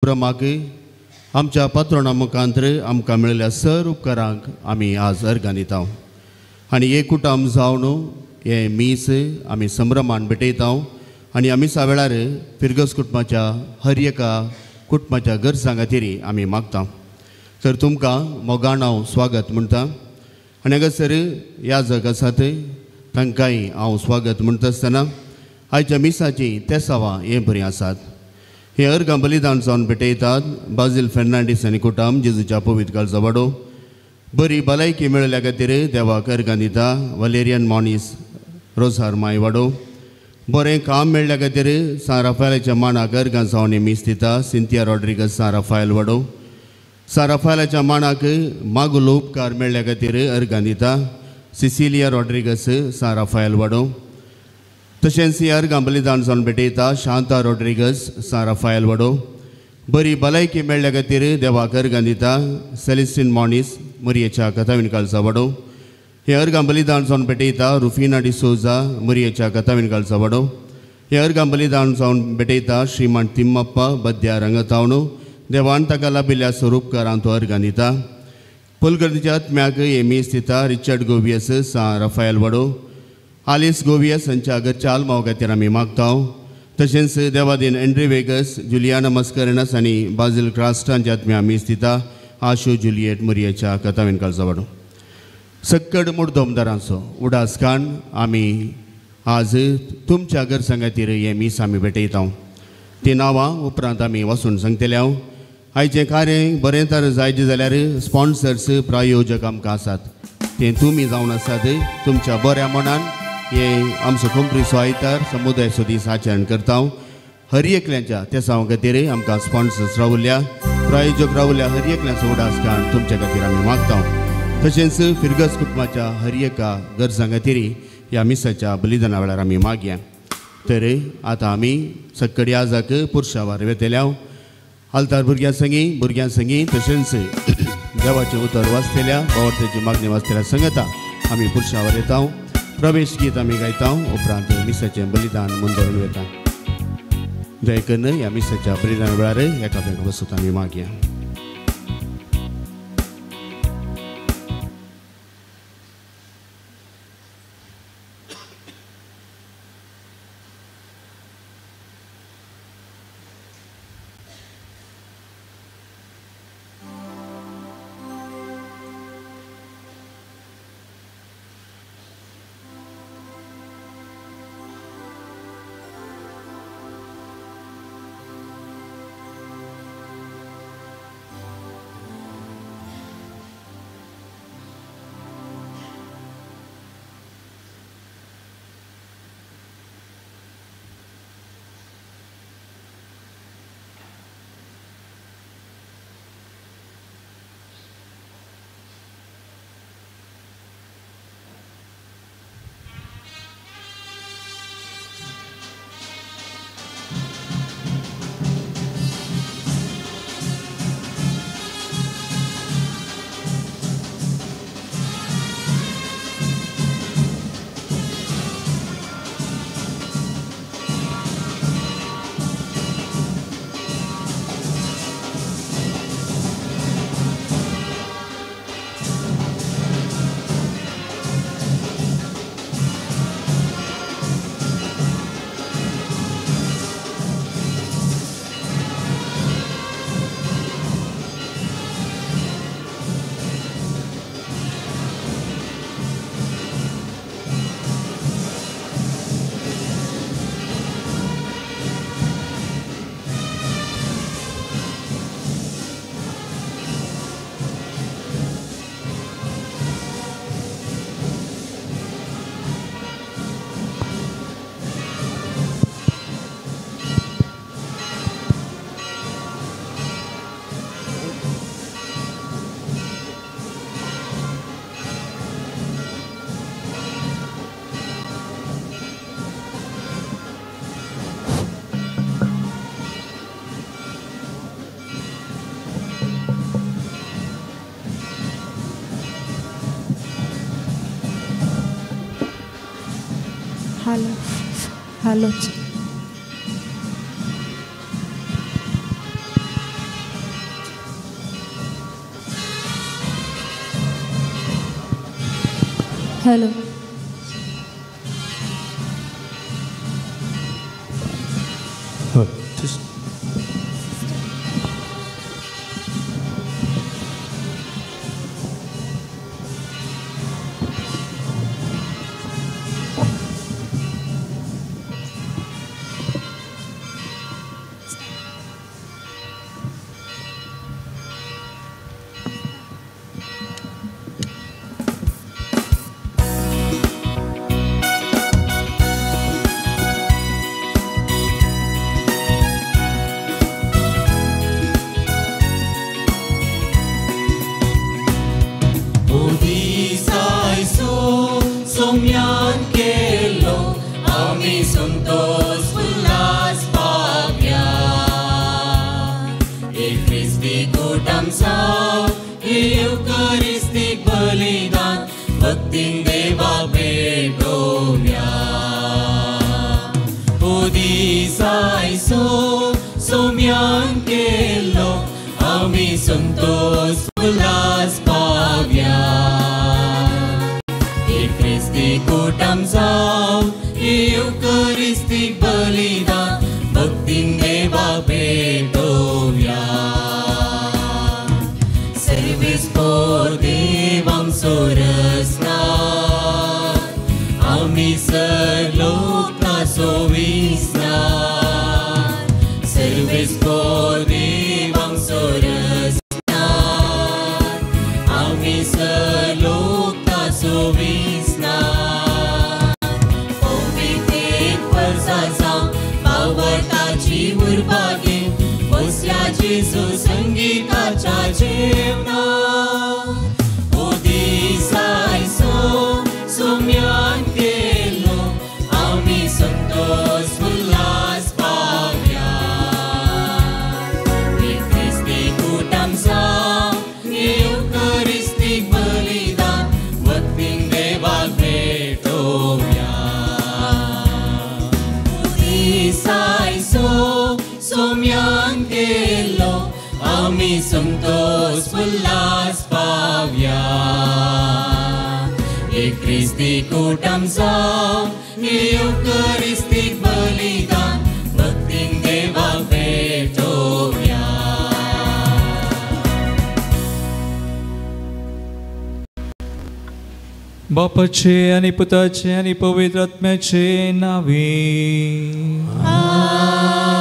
संभ्रमाक आमच्या पात्रोणा मुखांतर आमकां मेळिल्ल्या सर उपकारांक आमी आज अर्गां दिता आनी एक कुटुंब जावन हें मीस आमी संभ्रमान भेटयता आनी ह्या मिसा वेळार फिरगज कुटुंबाच्या हर एका कुटुंबाच्या गरजां खातीर आमी मागता. तर तुमकां मोगान हांव स्वागत म्हणटा आनी हांगासर ह्या जग आसात तांकांय हांव स्वागत म्हणटा आसतना आयच्या मिसाची तेसावां हें बरीं आसात. हे अर्गां बलिदान जावन भेटयतात बाजील फेर्नांडीस आनी कुटुंब जेजूच्या पवित्र काळजा वाडो. बरी भलायकी मेळिल्ल्या खातीर देवाक अर्गां दिता वलेरियन मॉनीस रोजार माय वाडो. बरें काम मेळ्ळ्या खातीर सान राफायलाच्या मानाक अर्गां जावन मीस दिता सिंथिया रॉड्रिगस सान राफायल वाडो. सान राफायलाच्या मानाक मागुलो उपकार मेळ्ळ्या खातीर अर्गां दिता सिसिलिया रॉड्रिगस सान राफायल वाडो. तशेंच ही अर्गां बलिदान जावन भेटयता शांता रॉड्रिगस सान राफायल वाडो. बरी भलायकी मेळ्ळ्या खातीर देवाक अर्गां दिता सेलिस्टीन मॉनीस मुरयेच्या कथावीन कालचा वाडो. हे अर्गां बलिदान जावन भेटयता रुफिना डिसोजा मुरयेच्या कथावीन कालचा वाडो. हे अर्गां बलिदान जावन भेटयता श्रीमान तिम्मप्पा बद्या रंगतावणू देवान ताका लाभिल्ल्या स्वरूपकारांत तो अर्गां दिता. पुलगर्दीच्या आत्म्याक हे मीस दिता रिचर्ड गोवियस सान राफायल वाडो. आलिस गोवियस हांच्या घरच्या आल्माव खातीर आमी मागता. तशेंच देवादीन एंड्री वेगस जुलियाना मस्करेनस आनी बाजील क्रास्ट हांच्या आत्म्या मीस दिता आशू जुलियट मुरयेच्या कथावीन कालचा वाडो. सक्कड मुडदोमदारांचो उडास काण आमी आज तुमच्या गरजां खातीर हें मीस आमी भेटयता. ती नांवां उपरांत आमी वचून सांगतले. हांव आयचें कार्य बरें तर जायचें जाल्यार स्पॉन्सर्स प्रायोजक आमकां आसात ते तुमी जावन आसात. तुमच्या बऱ्या मनान हे आमचो कोंकणीचो आयतार समुदायाचो दीस आचरण करता. हर एकल्याच्या तेसांव खातीर आमकां स्पॉन्सर्स रावल्या प्रायोजक रावल्या हर एकल्याचो उडास काण तुमच्या खातीर आमी मागता. तशेंच फिरगज कुटुंबाच्या हर एका गरजां खातीर ह्या मिसाच्या बलिदाना वेळार आमी मागया. तर आतां आमी सक्कडी आजाक पुरशावार वेतल्या आल्तार भुरग्यां संगी भुरग्यां संगी तशेंच देवाचें उतर वाचतल्या बावडत्याची मागणी वाचतल्या संगता आमी पुरशावर येता. प्रवेश गीत आमी गायता उपरांत मिसाचें बलिदान मुंदरून वता. दया करून ह्या मिसाच्या बलिदान वेळार एकामेका बसून आमी मागया. Hello hello. हॅलो. बापाचे आणि पुताचे आणि पवित्र आत्म्याचे नावे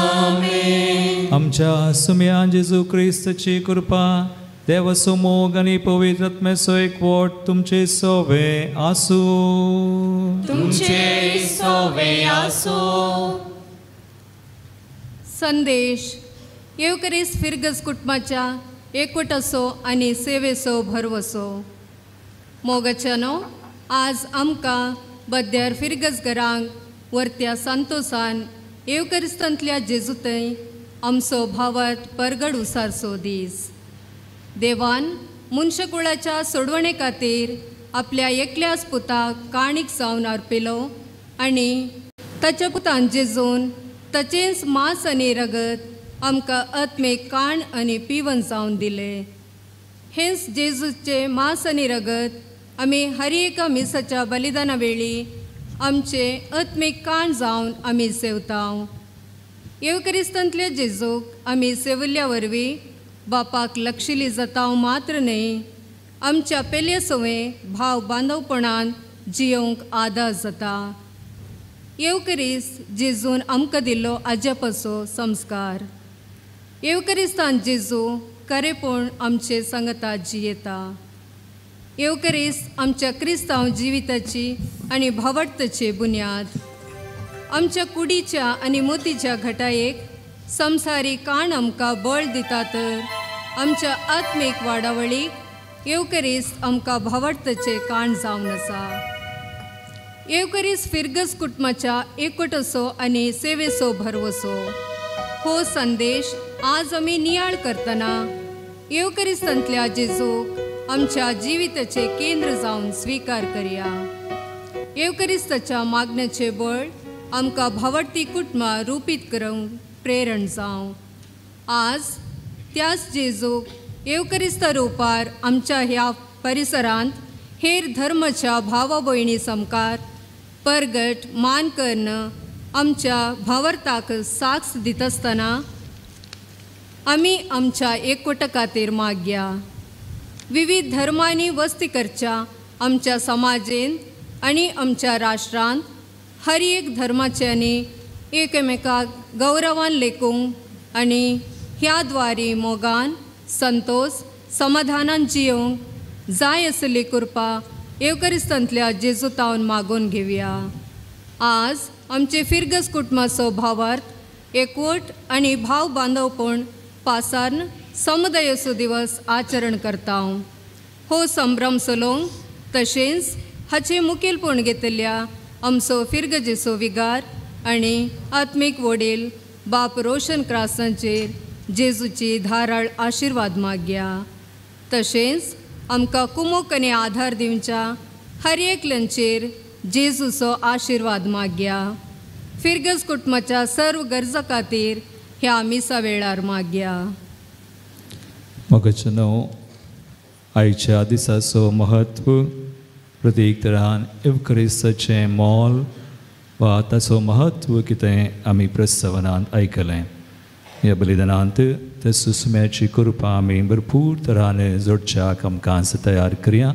आमेन. आमच्या सुम्या जेजू क्रिस्तची कृपा, देवाचो मोग आणि पवित्र आत्म्याचो एकवट तुमचे सोवे आसूं. तुमचे सोवे आसूं. संदेश येवकरीस फिरगज कुटुंबाच्या एकवटाचो आनी सेवेचो भरवसो. मोगाच्यानो, आज आमकां बद्यार फिरगज घरांक वर्त्या संतोसान येवकरिस्तांतल्या जेजूतय आमचो भावार्थ परगड उसारचो दीस. देवान मनशाकुळाच्या सोडवणे खातीर आपल्या एकल्याच पुताक काणीक जावन अर्पिलो आनी ताच्या पुतान जेजून ताचेंच मांस आनी रगत आमकां आत्मीक काण आनी पिवन जावन दिलें. हेंच जेजूचें मांस आनी रगत आमी हर एका मिसाच्या बलिदाना वेळी आमचे आत्मीक काण जावन आमी सेवता. येवकरिस्तांतल्या जेजूक आमी सेवल्ल्या वरवीं बापाक लक्षिली जाता मात्र न्हय, आमच्या पेले सवे भाव बांदवपणान जियोवंक आदार जाता. येवकरीस जेजून आमकां दिल्लो आज्यापाचो संस्कार. येवकरिस्तान जेजू खरेपण आमचे सांगता जियेता. येवकरीस आमच्या क्रिस्तांव जिविताची आनी भावार्थाची बुन्याद. आमच्या कुडीच्या आनी मोतीच्या घटायेक संसारी काण आमकां बळ दिता तर आमच्या आत्मीक वाडावळीक येवकरीस आमकां भावार्थाचें काण जावन आसा. येवकरीस फिरगज कुटुंबाच्या एकवटाचो आनी सेवेचो भरवसो. हो संदेश आज आमी नियाळ करतना येवकरिस्तांतल्या जेजूक आमच्या जिविताचें केंद्र जावन स्विकार करया. येवकरिस्ताच्या मागण्याचें बळ आमकां भावार्थी कुटुंबां रुपीत करूंक प्रेरण जावं. आज त्याच जेजूक येवकरिस्ता रुपार आमच्या ह्या परिसरांत हेर धर्माच्या भावा भयणी समकार परगट मान कर्ण आमच्या भावार्थाक साक्ष दितासतना आमी आमच्या एकवटा खातीर मागया. विविध धर्मांनी वस्ती करच्या आमच्या समाजेंत आनी आमच्या राष्ट्रांत हर एक धर्माच्यांनी एकमेकाक गौरवान लेखूंक आनी ह्या द्वारी मोगान संतोष समाधानान जियोंक जाय आसली कृपा येवकरिस्तांतल्या जेजूतावन मागून घेवया. आज आमचे फिरगस कुटुंबाचो भावार्थ एकवट आनी भाव बांदवपण पासार्न समुदायाचो दिवस आचरण करता. हो संभ्रम चलोवंक तशेंच हाचें मुखेलपण घेतल्या आमचो फिरगजेचो विगार आनी आत्मीक वडील बाप रोशन क्रासांचेर जेजूची धाराळ आशिर्वाद मागया. तशेंच आमकां कुमोक आनी आधार दिवच्या हर एकल्यांचेर जेजूचो आशिर्वाद मागया. फिरगज कुटुंबाच्या सर्व गरजा खातीर ह्या मिसा वेळार मागया. मोगाचें आयच्या दिसाचो म्हत्व प्रतीक तरान एवक्रिस्ताचें मोल वा ताचो म्हत्व कितें आमी प्रस्तावनांत आयकलें. ह्या बलिदानांत त्या सुसम्याची कृपा आमी भरपूर तरान जोडच्याक आमकां तयार करया.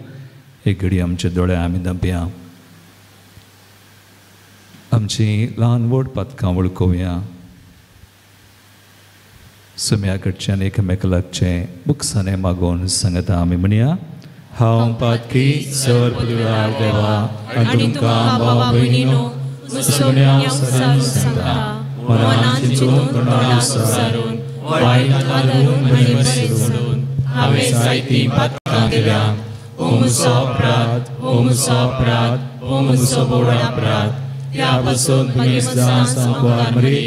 एक घडी आमचे दोळे आमी धांपया, आमची ल्हान व्हड पातकां वळखोवया. सुम्या कडच्यान एकामेका लागचें बुकसाने मागोवन सांगता आमी म्हणया. हांव पातकी सर पदव्यार देवा आनी तुमकां भावा भयणीनो सांगता मनान चिंतून तोंडान उच्चारून वायट आदरून आनी बरें सोडून हांवें जायतीं पातकां केल्या. ओ म्हजो अपराध, ओ म्हजो अपराध, ओ म्हजो व्हड अपराध. ह्या पासून तुमी सदां सांकवार मरी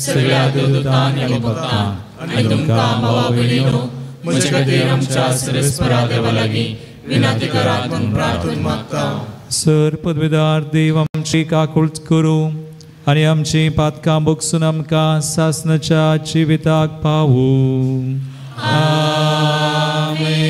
सगळ्या देवदूतान आनी भक्तांक आनी तुमकां भावा भयणीनो म्हजे खातीर आमच्या सर्वेस्परा देवा लागीं विनंती करात म्हूण प्रार्थना मागता. सर पदवीदार देव आमची काकूळ करूं आनी आमची पातकां भोगसून आमकां सासनाच्या जिविताक पावूं. आमेन.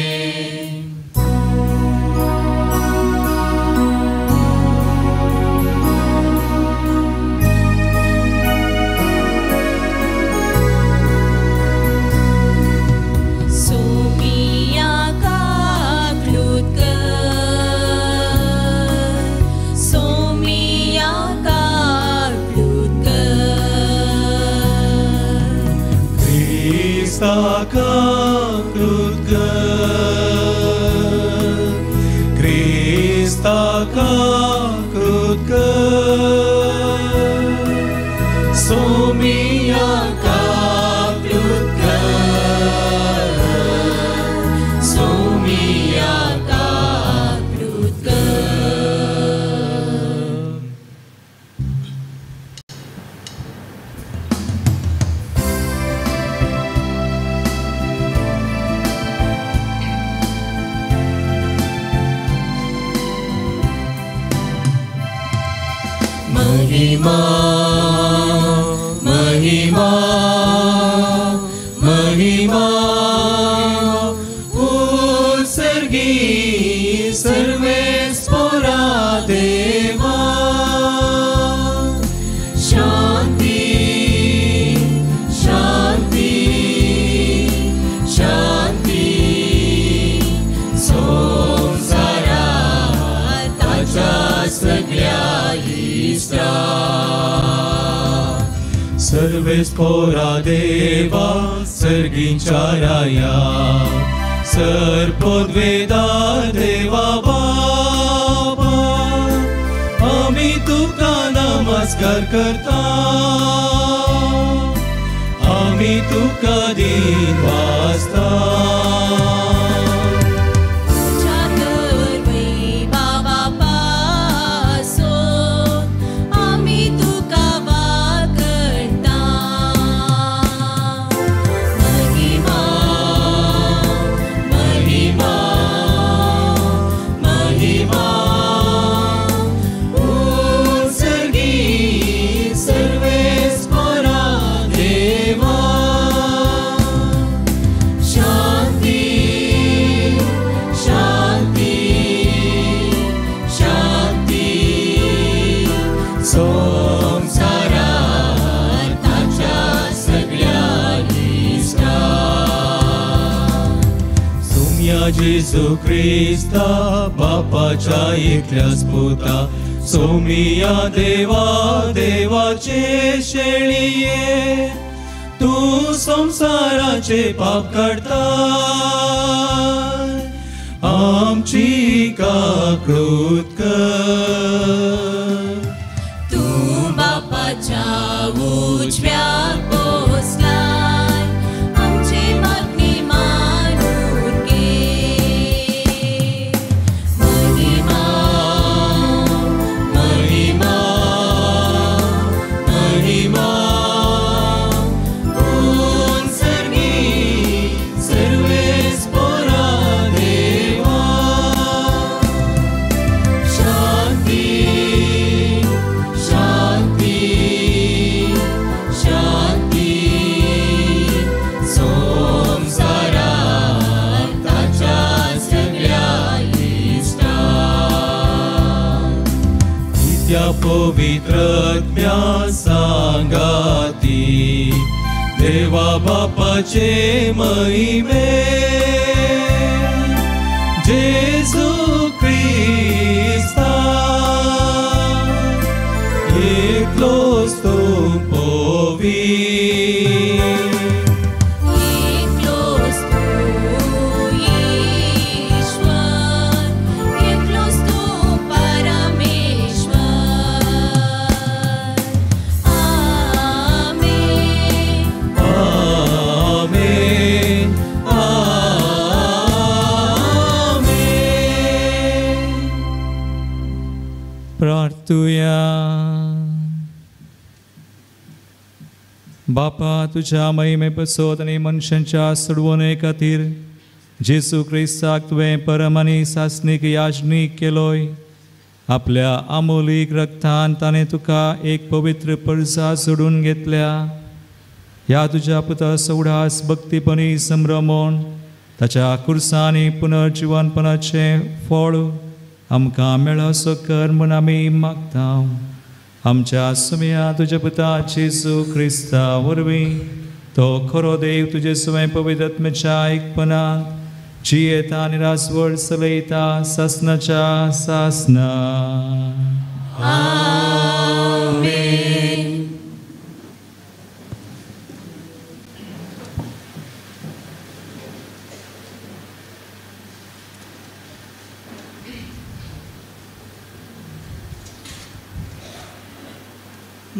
महिमा महिमा महिमा उत्सर्गी सर्वेस्पोरा देवा. शांती शांती शांती संवसारात ताच्या सगळ्या सर्वेस्पोरा देवा सर्गींच्या राया सर्पोद्वेदा देवा बाबा आमी तुका नमस्कार करता, आमी तुका दिन वाजता. शांती सोमिया जेजू क्रिस्ता बापाच्या एकल्याच पुता सोमिया देवा देवाचे शेळये तूं संवसाराचे पाप काडता आमची काकळूत कर. तूं बापाच्या उजव्या बसलाय आमची मागणी मानून घे. महिमा महिमा महिमा उंचर्गी सर्वेस्पोरा देवा. शांती शांती शांती संवसारात ताच्या सगळ्या इश्टांक. त्या पवित्रत्म्या सांगाती देवा बापाचे महिमे जेजू क्रिस्ता एकलोच तूं पवी. एकलोच तूं ईश्वर एकलोच तूं परमेश्वर. आमेन. आमेन आमेन. प्रार्थुया. बापा तुझ्या महिमे पसोत आनी मनशांच्या सोडवणे खातीर जेजू क्रिस्ताक तुवें परम आनी सासणीक याजनीक केलोय. आपल्या आमोलीक रक्तान ताणें तुका एक पवित्र परसा सोडून घेतल्या. ह्या तुज्या पुता सवडास भक्तीपणी संभ्रमोन ताच्या कुर्सांनी पुनर्जिवनपणाचें फळ आमकां मेळसो कर म्हूण आमी मागता. आमच्या सुमया तुज्या पुता जेजू क्रिस्ता वरवीं तो खरो देव तुजे सुवें पवित्रत्मेच्या एकपणांत जियेता आनी रासवळ चलयता सासनाच्या सासना. आमेन.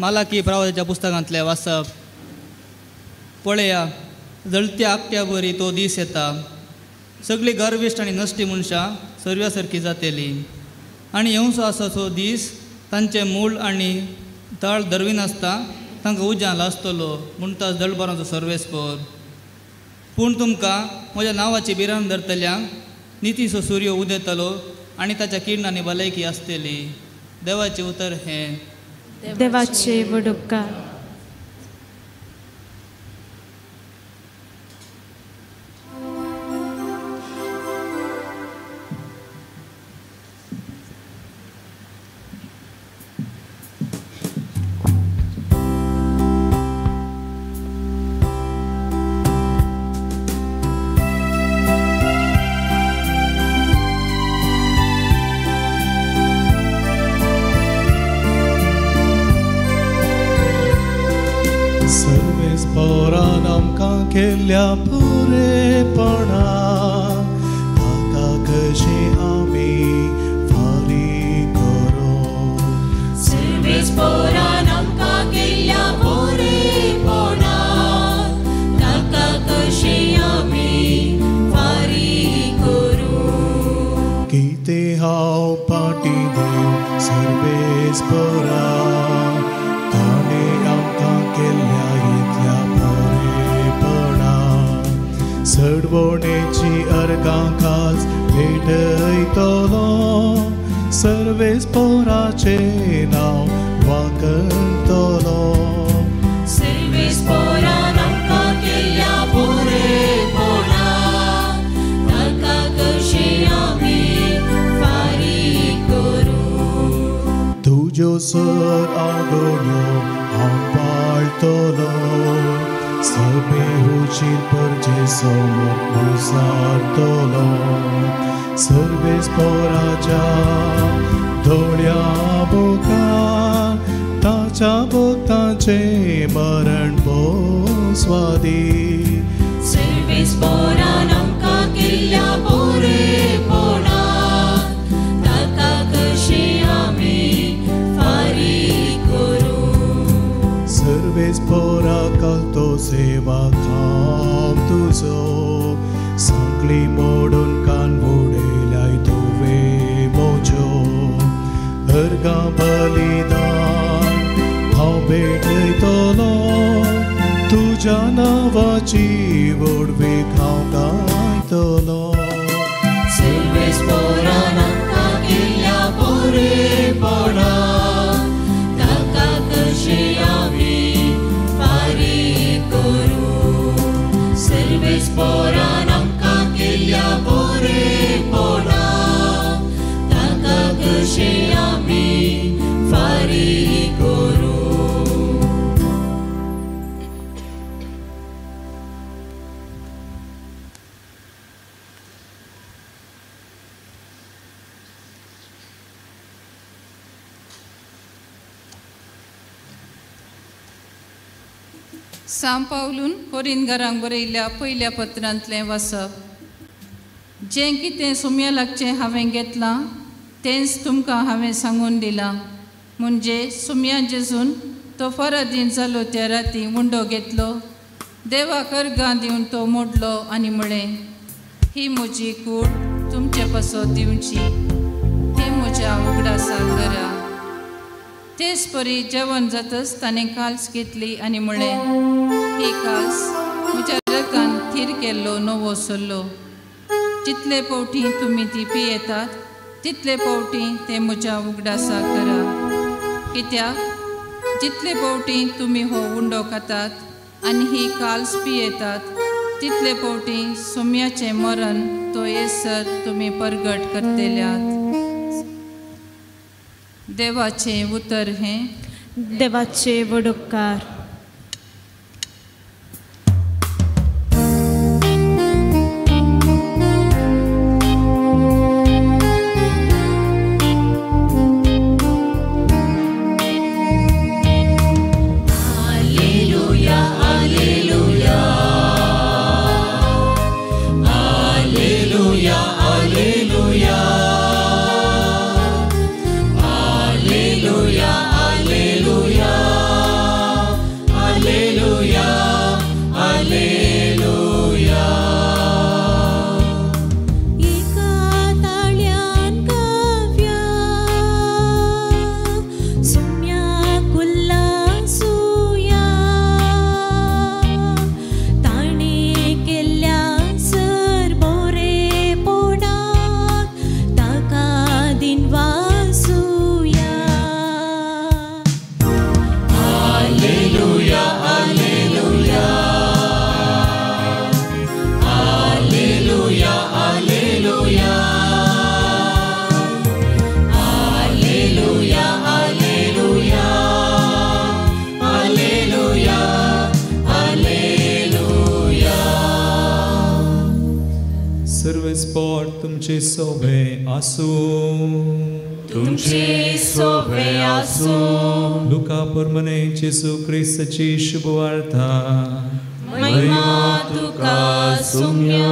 मालाकी प्रवादाच्या पुस्तकांतलें वाचप. पळया जळत्या आगट्या बरी तो दीस येता. सगळीं गर्विश्ट आनी नश्टी मनशां सर्व्या सारकी जातली आनी येवचो आसा तो दीस तांचें मूळ आनी तळ दरविनासता तांकां उज्यान लासतलो म्हणटाच दळबरांचो सर्वेस्पोर. पूण तुमकां म्हज्या नांवाची भिरांत धरतल्यांक नितीचो सुर्यो उदेतलो आनी ताच्या किरणांनी भलायकी आसतली. देवाचें उतर हें. देवाचे व्हड उपकार. सर्वेस्पोरान आमकां केल्ल्या पुरेपणा ताका कशी आमी फारीक करूं. सर्वेस्पोरान आमकां केल्ल्या बरेपणा ताका कशी आमी फारीक करूं. कितें हांव पाटी दिवं सर्वेस्पोरा ताणें आमकां केल्ल्या इतल्या बरेपणा. सडवणेची अर्गां खास भेटयतलो सर्वेस्पोराचें नांव वागतलो. सर्वेस्पोरान आमकां केल्ल्या बरेपणा ताका कशी आमी फारीक करूं. तुज्यो सर आगोण्यो हांव पाळटलो सभे हुजीर परजे समोर उसारतलो सर्वेस पोराच्या दोळ्या मुखार ताच्या भक्तांचें मरण भोव स्वादी. सर्वेस पोरान आमकां केल्ल्या बोरेपणाक ताका कशें आमी फारीक करूं. सर्वेस पोरा घालतो सेवा खाम तुजो सांगली मोडून कान उडयल्याय तुवें म्हज्यो अर्गां बलिदान हांव भेटयतलो तुज्या नांवाची व्हडवीक हांव गायतलो. सर्वेस पोरान आमकां केल्ल्या बोरेपणाक ताका कशें आमी फारीक करूं. सर्वेस पोरान आमकां केल्ल्या बोरेपणाक ताका कशें आमी फारीक करूं. सां पावलून कोरिनगरांक बरयल्ल्या पयल्या पत्रांतलें वाचप. जें कितें सुम्या लागचें हांवें घेतलां तेंच तुमकां हांवें सांगून दिलां. म्हणजे सुम्या जेजून तो फरादीन जालो त्या राती उंडो घेतलो, देवाक अर्गां दिवन तो मोडलो आनी म्हळें, ही म्हजी कूड तुमचे पासत दिवची, हें म्हज्या उगडासा करा. तेच परी जेवण जातच ताणें काल्स घेतली आनी म्हळें, ही काल्स म्हज्या रगतान थीर केल्लो नवो सल्लो. जितले फावटी तुमी ती पियेतात तितले फावटी ते म्हज्या उगडासा करा. कित्याक जितले फावटी तुमी हो उंडो खातात आनी ही काल्स पियेतात तितले फावटी सोम्याचें मरण तो येसर तुमी परगट करतल्यात. देवाचें उतर हें. देवाचे व्हड उपकार. Alleluia, alleluia, alleluia, alleluia, alleluia, alleluia, alleluia, alleluia. एका ताळ्यान काव्या सुम्या कुल्लासुया ताणें केल्ल्या सर बोरेपणाक ताका दिनवासुया. Alleluia, alleluia, alleluia, alleluia, alleluia, alleluia, alleluia, alleluia. Sarves पोर तुमचे सोबे आसूं. तुमचे सोबे आसूं. लुका परमने जेजू क्रिस्ताची शुभवार्ता. महिमा तुका सुम्या.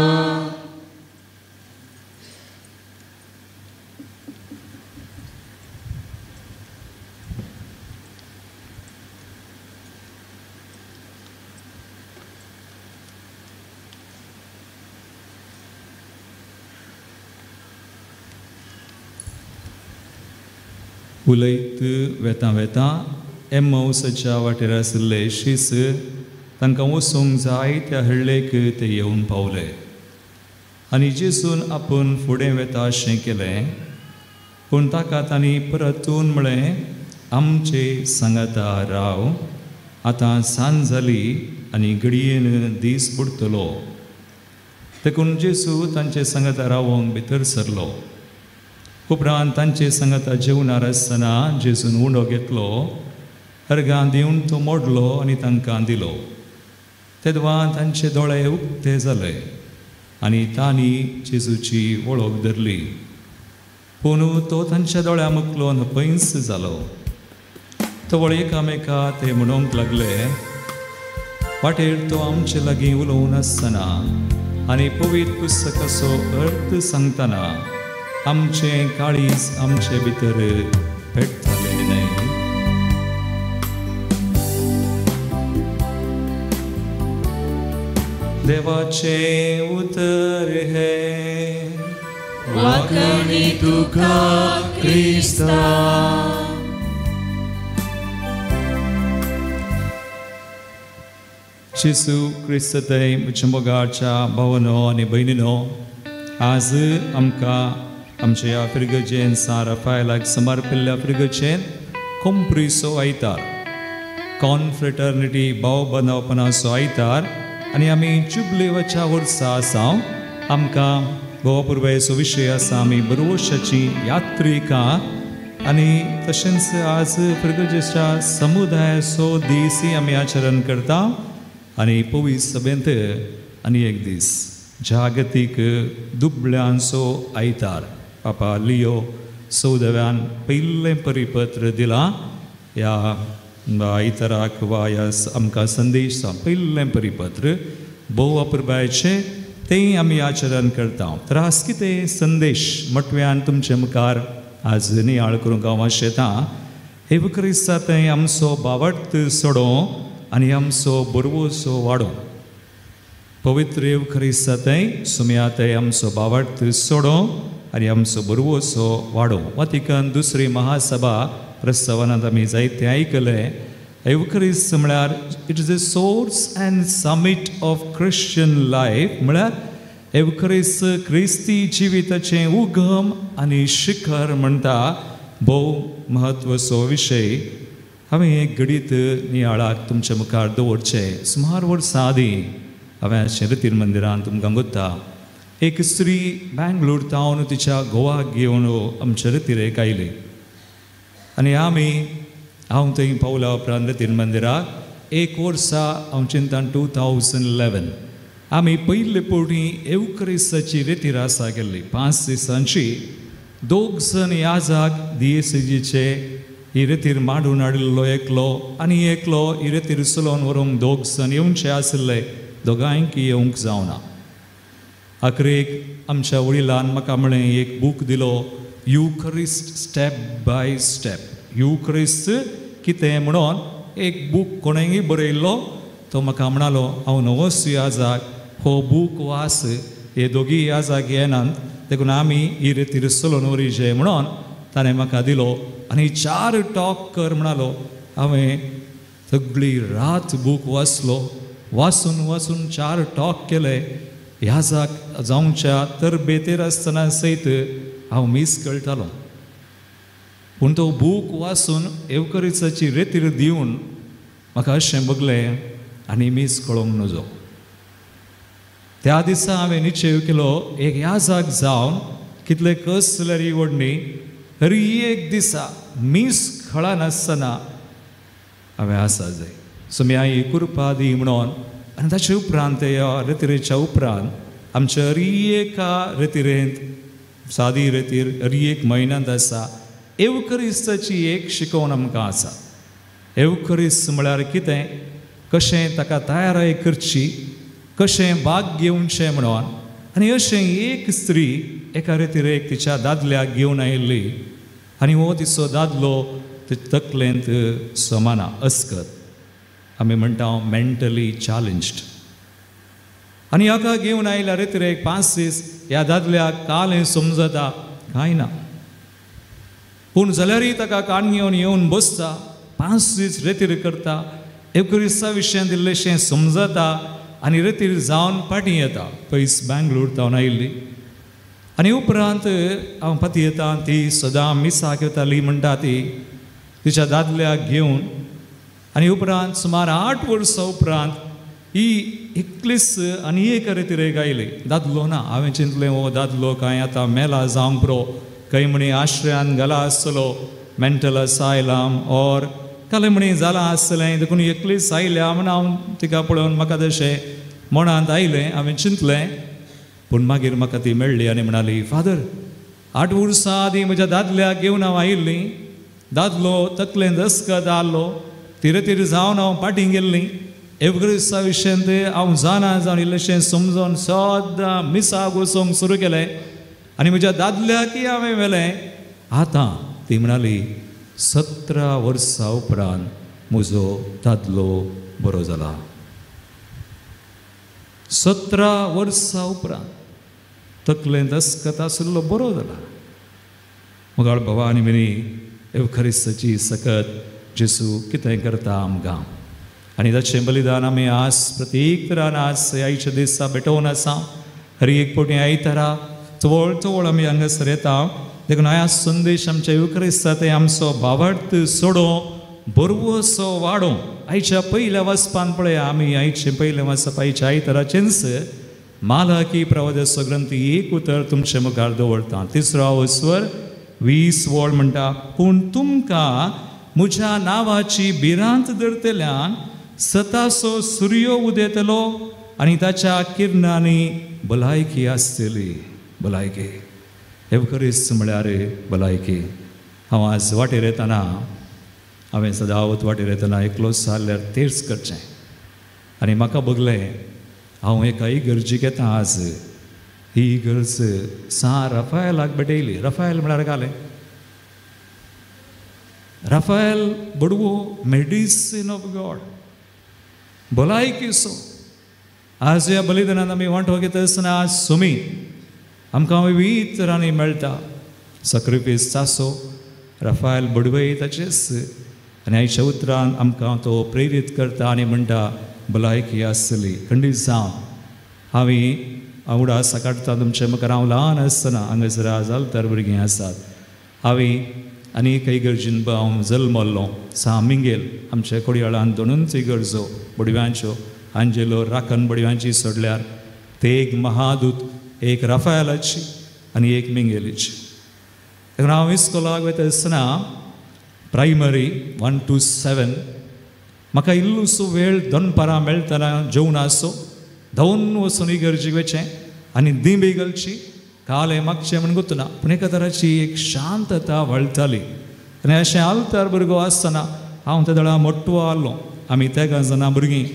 उलयत वेता वेता एम्माउसाच्या वाटेर आशिल्ले शीस तांकां वचूंक जाय त्या हळ्ळेक ते येवन पावले आनी जेजून आपूण फुडें वेता अशें केलें. पूण ताका तांणी परतून म्हळें, आमचे सांगाता राव, आतां सांज जाली आनी घडयेन दीस बुडटलो. देखून जेजू तांचे सांगाता रावोंक भितर सरलो. उपरांत तांचे सांगाता जेवणार आसतना जेजून उंडो घेतलो, अर्गां दिवन तो मोडलो आनी तांकां दिलो. तेदवा तांचे दोळे उक्ते जाले आनी तांणी जेजूची वळख धरली. पूण तो तांच्या दोळ्या मुखलो पयस जालो. तवळ एकामेका ते म्हणूंक लागले, वाटेर तो आमचे लागीं उलोवन आसतना आनी पवित्र पुस्तकाचो अर्थ सांगतना आमचें काळीज आमचे भितर पेटतालें न्हय. देवाचें उतर हें. वाकणी तुका क्रिस्ता. जेजू क्रिस्तय म्हज्या मोगाच्या भावनो आनी भयणीनो, आज आमकां आमच्या ह्या फिर्गजेन सान राफायलाक समर्पिल्ल्या फिर्गजेन कोंप्रीचो आयतार, कॉनफ्रेटर्निटी भाव बांदवपणाचो आयतार आनी आमी जुबलेवाच्या वर्सा आसा. आमकां गोवा पुर्वेचो विशय आसा, आमी बरोवशाची यात्रिका आनी तशेंच आज फिर्गजेच्या समुदायाचो दीसय आमी आचरण करता. आनी पवित्र सभेंत आनी एक दीस जागतीक दुबळ्यांचो आयतार पापा लियो 14व्यान पयलें परिपत्र दिलां ह्या आयताराक वा ह्या आमकां संदेश पयलें परिपत्र भोव अपुरबायेचें तेंय आमी आचरण करता. तर आज कितें संदेश मटव्यान तुमचे मुखार आज नियाळ करूंक हांव आशेतां. हे क्रिस्ता थंय आमचो बावट सोडो आनी आमचो बरवसो वाडो. पवित्र येवखरिस्ता थंय सुमया थंय आमचो बावट सोडो आनी आमचो बरवसो वाडो. वातिकन दुसरी महासभा प्रस्तावनांत आमी जायतें आयकलें. येवखरिस्त म्हळ्यार it is a source and summit of Christian life. म्हळ्यार येवखरिस्त क्रिस्ती जिविताचें उगम आनी शिखर म्हणटा. भोव म्हत्वाचो विशय हांवें एक घडीत नियाळाक तुमच्या मुखार दवरचें. सुमार वर्सां आदीं हांवें शरतीर मंदिरान तुमकां गोत्ता एक स्त्री बँगलोर तावन तिच्या घोवाक घेवन आमच्या रतिरेक आयली आनी आमी हांव थंय पावल्या उपरांत रतीर मंदिराक एक वर्सा हांव चिंतन 2011 आमी पयले पवटी येवक्रिस्ताची रेतीर आसा केल्ली. 5 दिसांची दोग जण याजाक दियेसेजीचे ही रेतीर मांडून हाडिल्लो एकलो आनी एकलो ही रेतीर चलोवन व्हरूंक दोग जण येवचे आशिल्ले, दोगांयक येवंक जावना. आखरेक आमच्या वडिलान म्हाका म्हळें एक बूक दिलो, युखरिस्ट स्टेप बाय स्टेप. युखरिस्त कितें म्हणून एक बूक कोणेंय बरयल्लो. तो म्हाका म्हणालो हांव नवोच याजाक हो बूक वास, हे दोगी याजाक येनात देखून आमी ही रेतीर चलोवन व्हरीचे म्हणून ताणें म्हाका दिलो. आनी 4 टॉक कर म्हणालो. हांवें सगळी रात बूक वाचलो, वाचून वाचून 4 टॉक केले. ह्या जावच्या तरबेतेर आसतना सयत हांव मीस कळटालो. पूण तो बूक वाचून येवकरिसाची रेतीर दिवन म्हाका अशें बगलें आनी मीस कळोंक नजो. त्या दिसा हांवें निश्चय केलो एक याजाक जावन कितले कस जाल्यार ही ओडणी हरी एक दिसा मीस खळा नासतना हांवें आसा जाय. सो मी आई कृपा दी म्हणून. आनी ताचे उपरांत ह्या रेतिरेच्या उपरांत आमच्या हरी एका रेतिरेंत सादी रेतीर हरी एक म्हयन्यांत आसा येवकरिस्ताची एक शिकवण आमकां आसा. येवकरिस्त म्हळ्यार कितें, कशें ताका तयाराय करची, कशें भाग घेवचें म्हणून. आनी अशें एक स्त्री एका रेतिरेक तिच्या दादल्याक घेवन आयिल्ली आनी हो तिचो दादलो ते तकलेंत समाना अस्कत, आमी म्हणटा मेंटली चॅलेंज्ड. आनी हाका घेवन आयल्या रेतिरेक 5 दीस ह्या दादल्याक काल हें समजता कांय ना, पूण जाल्यारय ताका कान घेवन येवन बसता, 5 दीस रेतीर करता, येवक्रिस्ता विशयांत इल्लेशें समजता आनी रेतीर जावन फाटीं येता. पयस बँगलोर तावन आयिल्ली. आनी उपरांत हांव फाटीं येता ती सदां मिसाक येताली म्हणटा ती तिच्या दादल्याक घेवन. आनी उपरांत सुमार 8 वर्सां उपरांत ही एकलीच आनी एक रेतिरेक आयली. दादलो ना. हांवें चिंतलें हो दादलो कांय आतां मेला जावंक पुरो, खंय म्हणी आश्रयान घाला आसतलो, मेंटल असायलम ऑर कालें म्हणी जालां आसलें देखून एकलीच आयल्या म्हण हांव तिका पळोवन म्हाका तशें मनांत आयलें, हांवें चिंतलें. पूण मागीर म्हाका ती मेळ्ळी आनी म्हणाली, फादर 8 वर्सां आदीं म्हज्या दादल्याक घेवन हांव आयिल्लीं, दादलो तकलेन रस्कत आहलो, तिरतीर जावन हांव पाटीं गेल्लीं. एवक्रिस्ता विशयांत हांव जाणा जावन इल्लेशें समजून सदां मिसाक वचूंक सुरू केलें आनी म्हज्या दादल्याकय हांवें व्हेलें. आतां ती म्हणाली 17 वर्सां उपरांत म्हजो दादलो बरो जाला. 17 वर्सां उपरांत तकलेंत अस्कत आशिल्लो बरो जाला. मोगाळ भावा आनी भयणी, एवखरिस्ताची सकत जेजू कितें करता आमकां आनी ताचें बलिदान आमी आज प्रत्येक तरान आज आयच्या दिसा भेटोवन आसा. हर एक फावटी आयतारा चवळ चवळ आमी हांगासर येता. देखून आज संदेश आमच्या एवखरिस्ता ते आमचो भावार्थ सोडो बरवसो वाडो. आयच्या पयल्या वाचपान पळया आमी आयचें पयलें वाचप आयच्या आयताराचेंच मालाकी प्रवादाचो ग्रंथ एक उतर तुमचे मुखार दवरता. 3 स्वर 20 वळ म्हणटा, पूण तुमकां म्हज्या नांवाची भिरांत धरतल्यान सतासो सुर्यो उदेतलो आनी ताच्या किरणांनी भलायकी आसतली. भलायकी एवखरिस्त म्हळ्यार भलायकी. हांव आज वाटेर येतना, हांवें सदांच वाटेर येतना एकलोच जाल्यार तेर्स करचें आनी म्हाका भोगलें हांव एका इगर्जीक येता आज. ही इगर्ज सा रफायलाक भेटयली. रफायल म्हळ्यार घालें रफायल बडवो मेडिसीन ऑफ गॉड, भलायकीचो. आज ह्या बलिदानान आमी वांटो घेता आसतना आज सुमी आमकां विवीध तरांनी मेळटा. सक्रिफीस चासो रफायल बडवय ताचेच आनी आयच्या उतरान आमकां तो प्रेरीत करता आनी म्हणटा भलायकी आसतली. खंडीत जावन हांवें उडास काडटा तुमचे मुखार. हांव ल्हान आसतना हांगासर जालतर भुरगीं आसात. हांवें आनी एका इगर्जीन हांव जल्मल्लो सा मिंगेल आमच्या कोडयाळान दोनूच इगर्जो बडव्यांच्यो, आंजेलो राखण बडव्यांची सोडल्यार ते एक महादूत, एक राफायलाची आनी एक मिंगेलीची. देखून हांव इस्कोलाक वयता आसतना प्रायमरी 1 to 7 म्हाका इल्लोसो वेळ दनपारां मेळटना जेवणाचो धांवन वचून इगर्जीक वचचें आनी दिंबी घालची. कालें मागचें म्हण गोतना पूण एका तराची एक शांतता वळटाली. आनी अशें आलतार भुरगो आसतना हांव त्या दळा मोटवो आहलो. आमी तेगां जाणां भुरगीं,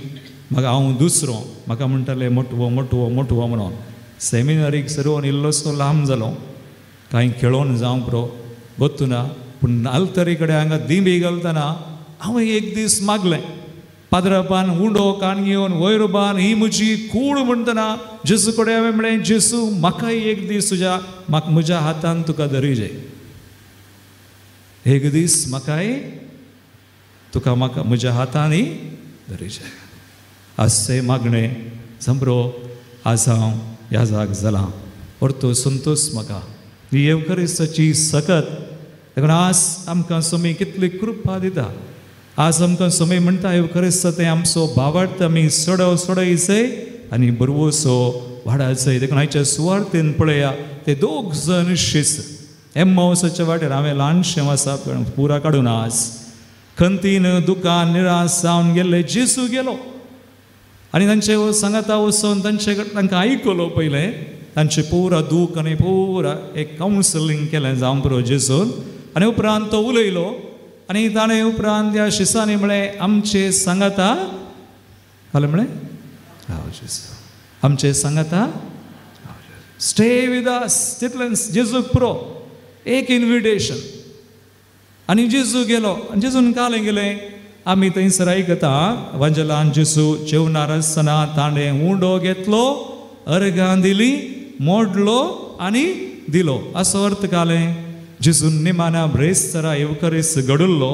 म्हाका हांव दुसरो, म्हाका म्हणटाले मोटवो मोटवो मोटवो म्हणून. सेमिनारीक सरोवन इल्लोसो लांब जालो, कांय खेळोन जावंक पुरो गोतुना. पूण आलतरी कडेन हांगा दिंबी घालतना हांवें एक दीस मागलें पाद्रापान उंडो कान घेवन वयर बान ही म्हजी कूड म्हणटना जेजू कडेन हांवें म्हणलें, जेजू म्हाकाय एक दीस तुज्या म्हाका म्हज्या हातान तुका धरी जाय. एक दीस म्हाकाय तुका म्हाका म्हज्या हातान धरी जाय. आज मागणें जमरो आज हांव ह्या जाग जालां. परतो संतोश म्हाका ही एवखरिस्ताची सकत. देखून आज आमकां स्वामी कितली कृपा दिता. आज आमकां स्वामी म्हणटा एवखरिस्त तें आमचो भावार्थ आमी सडो सडयचय आनी बरवसो वाडायचय. देखून आयच्या सुवार्थेन पळया ते दोग जण शिस्त एम्मावसाच्या वाटेर हांवें ल्हानशें आसा पुरा काडून आज खंतीन दुकान निराश जावन गेल्ले जेजू गेलो आनी तांचे सांगाता वचून तांचे तांकां आयकलो. पयलें तांचें पुरा दूख आनी पुरा एक कावन्सिलींग केलें जावं पुरो जेजून. आनी उपरांत तो उलयलो आनी ताणें उपरांत त्या शिसांनी म्हळें आमचे सांगाता घालें म्हळें राव जेजू, आमचे सांगाता स्टे विथ अस. तितलें जेजूक पुरो एक इन्विटेशन. आनी जेजू गेलो आनी जेजून कालें गेलें. आमी थंयसर आयकता वांजेलान जेजू जेवणार आसतना ताणें उंडो घेतलो, अर्गां दिली, मोडलो आनी दिलो. असो अर्थ कालें जेजून निमाना ब्रेस्तरा येवकरीस घडुल्लो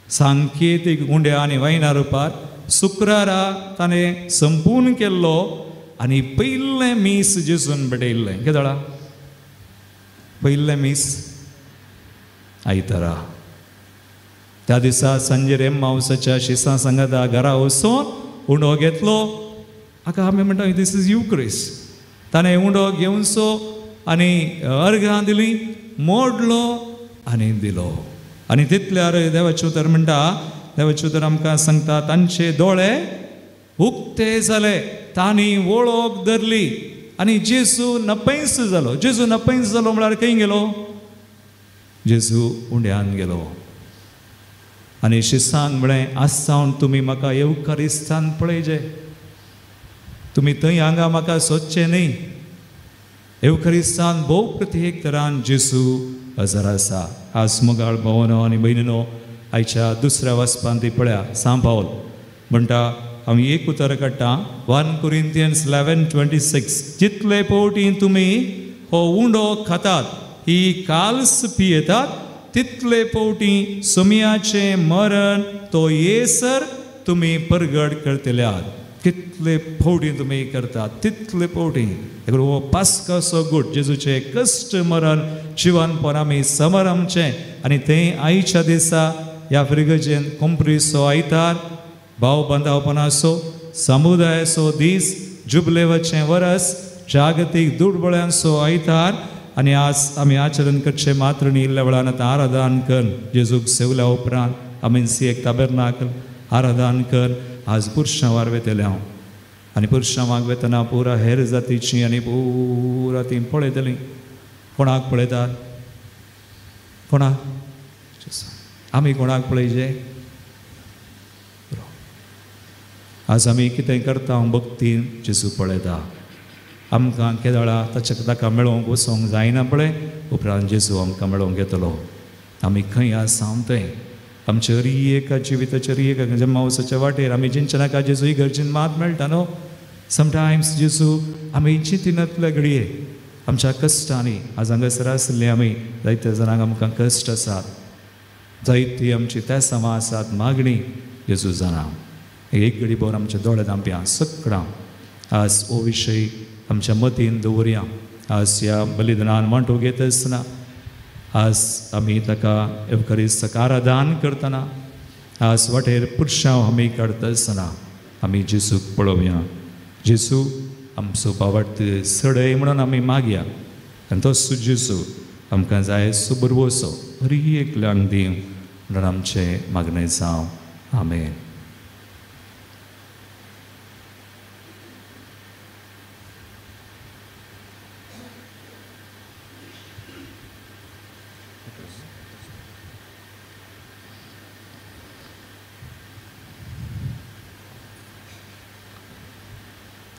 सांकेतीक उंड्या आनी वायना रुपार शुक्रारा ताणें संपूर्ण केल्लो आनी पयलें मीस जेजून भेटयल्लें. कितें जालां पयलें मीस आयतारा. त्या दिसा सांजेर एम्मावसाच्या शिसां सांगाता घरा वचून उंडो घेतलो. हाका आमी म्हणटा दीस is Eucharist. ताणें उंडो घेवचो आनी अर्घां दिली, मोडलो आनी दिलो. आनी तितल्यार देवाचें उतर म्हणटा, देवाचें उतर आमकां सांगता तांचे दोळे उक्ते जाले, तांणी वळख धरली आनी जेजू नपैंस जालो. जेजू नपैंस जालो म्हळ्यार खंय गेलो? जेजू उंड्यान गेलो. आनी शिसांक म्हळें, आज सावन तुमी म्हाका येवकारिस्तान पळयजे, तुमी थंय हांगा म्हाका सोदचें न्ही. येवकारिस्तान भोव प्रत्येक तरान जेजू हजर आसा. आज मोगाळ भोवनो आनी भयणीनो, आयच्या दुसऱ्या वाचपान ती पळया, सांव पावल म्हणटा, हांव एक उतर काडटा, 1 Corinthians 11:26, जितले पवटी तुमी हो उंडो खातात, ही काल्स पियेतात, तितले पवटी सोमयाचें मरण तो येसर तुमी परगट करतले आहात. कितले फावटी तुमी करतात तितले फावटी. देखून हो पास्काचो गूट, जेजूचें कश्ट मरण जिवनपण आमी समारंभचें. आनी तें आयच्या दिसा ह्या फिर्गजेन कोंपरीचो आयतार, भाव बांदावपणाचो समुदायाचो दीस, जुबलेवाचें वरस, जागतीक दुर्बळ्यांचो आयतार. आनी आज आमी आचरण करचें मात्र न्ही, इल्ल्या वेळान आतां आराधन कर जेजूक सेवल्या उपरांत आमी एक ताबेरनाकल आराधन कर. आज पुरशांवार वेतलें हांव आनी पुरशांवाक वेतना पुरा हेर जातीची आनी पुरा ती पळयतलीं. कोणाक पळयतात? कोणाक? आमी कोणाक पळयचे? आज आमी कितें करता भक्तीन जेजू पळयता. आमकां केदळा ताच्या ताका मेळोवंक वचोंक जायना पळय, उपरांत जेजू आमकां मेळोवंक येतलो. आमी खंय आसा थंय आमच्या हरी एका जिविताच्या हरी एका जमावसाच्या वाटेर आमी जिंच्या नाका जेजू ही गरजेन मात मेळटा न्हू. समटायम्स जेजू आमी चिंतिनातल्या घडये आमच्या कश्टांनी. आज हांगासर आसले आमी जायत्या जाणांक आमकां कश्ट आसात, जायती आमची तेसांवां आसात, मागणी जेजू जाणा. एक घडी भर आमच्या दोळे धांपया सगळां. आज हो विशय आमच्या मतीन दवरया. आज ह्या बलिदानान वांटो घेत आसतना आज आमी ताका एवकरिस्ताक आराधन करतना, आज वाटेर पुरशांव आमी काडटा आसतना आमी जेजूक पळोवया. जेजू आमचो बावट सडय म्हणून आमी मागया आनी तोच जेजू आमकां जाय सो बरवसो हरी एकल्यांक दिव म्हणून आमचें मागणें जावं. आमेन.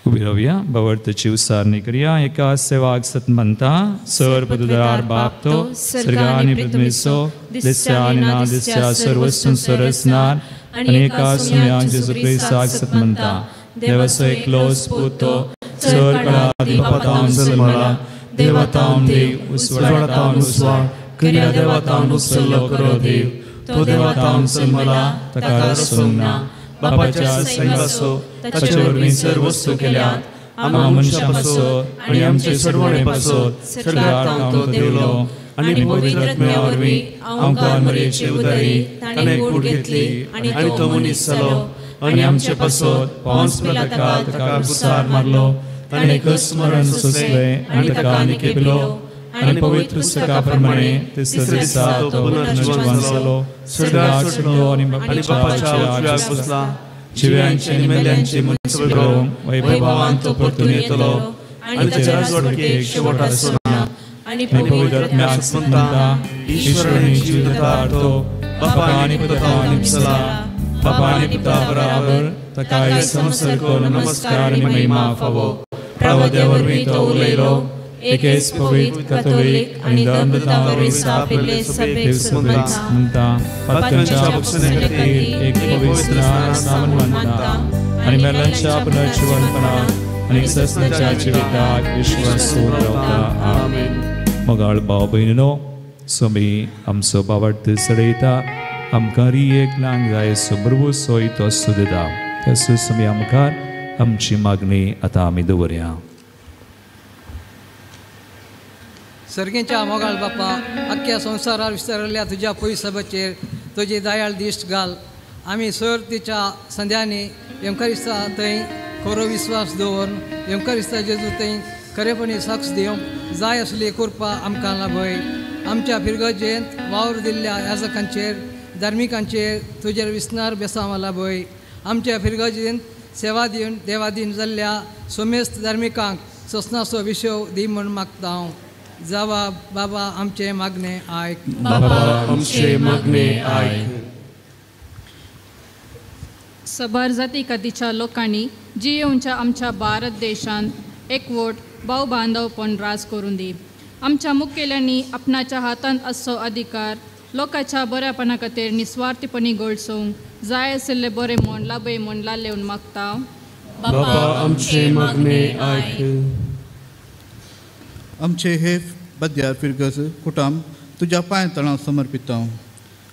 उबी रावया, भावार्थाची उसारणी करया. एका सेवाक सत म्हणता, सर पदुदार बाप तो सर्ग आनी पृथ्वीचो दिसच्या आनी ना दिसच्या सर्व संरचनार आनी एका सुम्या जेजू क्रिस्ताक सत म्हणता, देवाचो एकलोच पूत तो सर काळा बापातावन जल्मला, देवातावन देव, उजवाडातावन उजवाड, खऱ्या देवातावन उसल्लो खरो देव, तो देवातावन जल्मला, ताका रचूंक ना, बापाच्या सैन्याचो ताचे वरवीं सर्व वस्तू केल्यात, आमकां मनशां पासत आनी आमचे सोडवणे पासत स्वर्गार तो देवलो आनी पवित्र आत्म्या वरवीं आमकां मरेचे उदारी ताणें कूड घेतली आनी तो मनीस जालो आनी आमचे पासत पोंस पिलाताक ताका कुसार मारलो, ताणें कश्ट मरण सोंसलें आनी ताका निकेपलो आनी पवित्र पुस्तका प्रमाणे तिसऱ्या दिसा तो पुनर्जिवन जालो, स्वर्गार चडलो आनी बापाच्या उजव्याक बसला, जिव्यांचे आनी मेल्यांचे मुन्सबरो वैभवान तो परतून येतलो आनी ताच्या राजवटकेक शेवट आसचो ना. आनी पवित्र आत्म्याक म्हणटा, ईश्वराने जिवितार तो बापा आनी पुता निपसला, बापा आनी पुता बराबर ताकाय समसरको नमस्कार आनी महिमा फावो. प्रभुदेवा वरवीं तो उलयलो, एकेच पवित्र कथोलिक आनी धर्मदूतां वरवीं स्थापिल्ले सभेक म्हणटा, पातकांच्या बक्षणे खातीर एक पवित्र स्नान मानता आनी मेल्ल्यांच्या पुनर्जिवनपणाक आनी सस्नाच्या जिविताक विश्वास दवरता. आमेन. मोगाळ भाव भयणीनो, स्वामी आमचो बावट चडयता, आमकां री एक ल्हान जाय सो बरवसो तो सुदिता. तसो स्वामी मुखार आमची मागणी आतां आमी दवरया. सर्गेच्या मोगाळ बापा, अख्ख्या संवसारार विस्तारल्या तुज्या पयसबाचेर तुजी दयाळ दिश्ट घाल. आमी सर तिच्या संध्यांनी येमकारिस्ता थंय खरो विस्वास दवरून येमकारिस्ता जेजू थंय खरेपणी साक्ष दिवंक जाय असली कृपा आमकां लाभय. आमच्या फिरगजेंत वावर दिल्ल्या याजकांचेर धार्मिकांचेर तुजेर विस्नार बेसांव लाभय. आमच्या फिरगजेंत सेवा दिवन देवादीन जाल्ल्या सोमेस्त धार्मिकांक सोसनाचो विशव दी म्हूण मागता हांव. जावा बाबा आमचें मागणें आयक. बाबा आमचें मागणें आयक. सबार जाती कातीच्या लोकांनी जियेवच्या आमच्या भारत देशांत एकवट भाव बांधवपण राज करून दी. आमच्या मुखेल्यांनी आपणाच्या हातांत आसचो अधिकार लोकांच्या बऱ्यापणा खातीर निस्वार्थीपणी गळसूंक जाय आशिल्ले बरें म्हूण लाभय म्हूण लालेवन मागता. बाबा आमचें मागणें आयक. आमचे हे बद्यार फिरगज कुटाम तुज्या पांय तळां समर्पिता.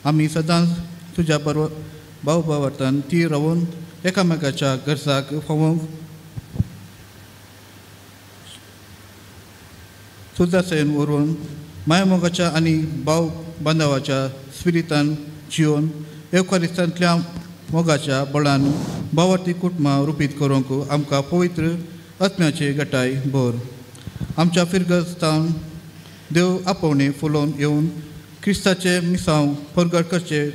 आमी सदांच तुज्या बरोबर भाव भावार्थान ती रावून एकामेकाच्या गरजाक फावोवंक सुदासेन व्हरून मायामोगाच्या आनी भाव बांधवाच्या स्पिरितान जिवन एवकारिस्तांतल्या मोगाच्या बळान भावार्थी कुटुंबां रुपीत करूंक आमकां पवित्र आत्म्याची गटाय भर. आमच्या फिरगस्तान देव आपोवणे फुलोवन येवन क्रिस्ताचे मिसांव परगट करचे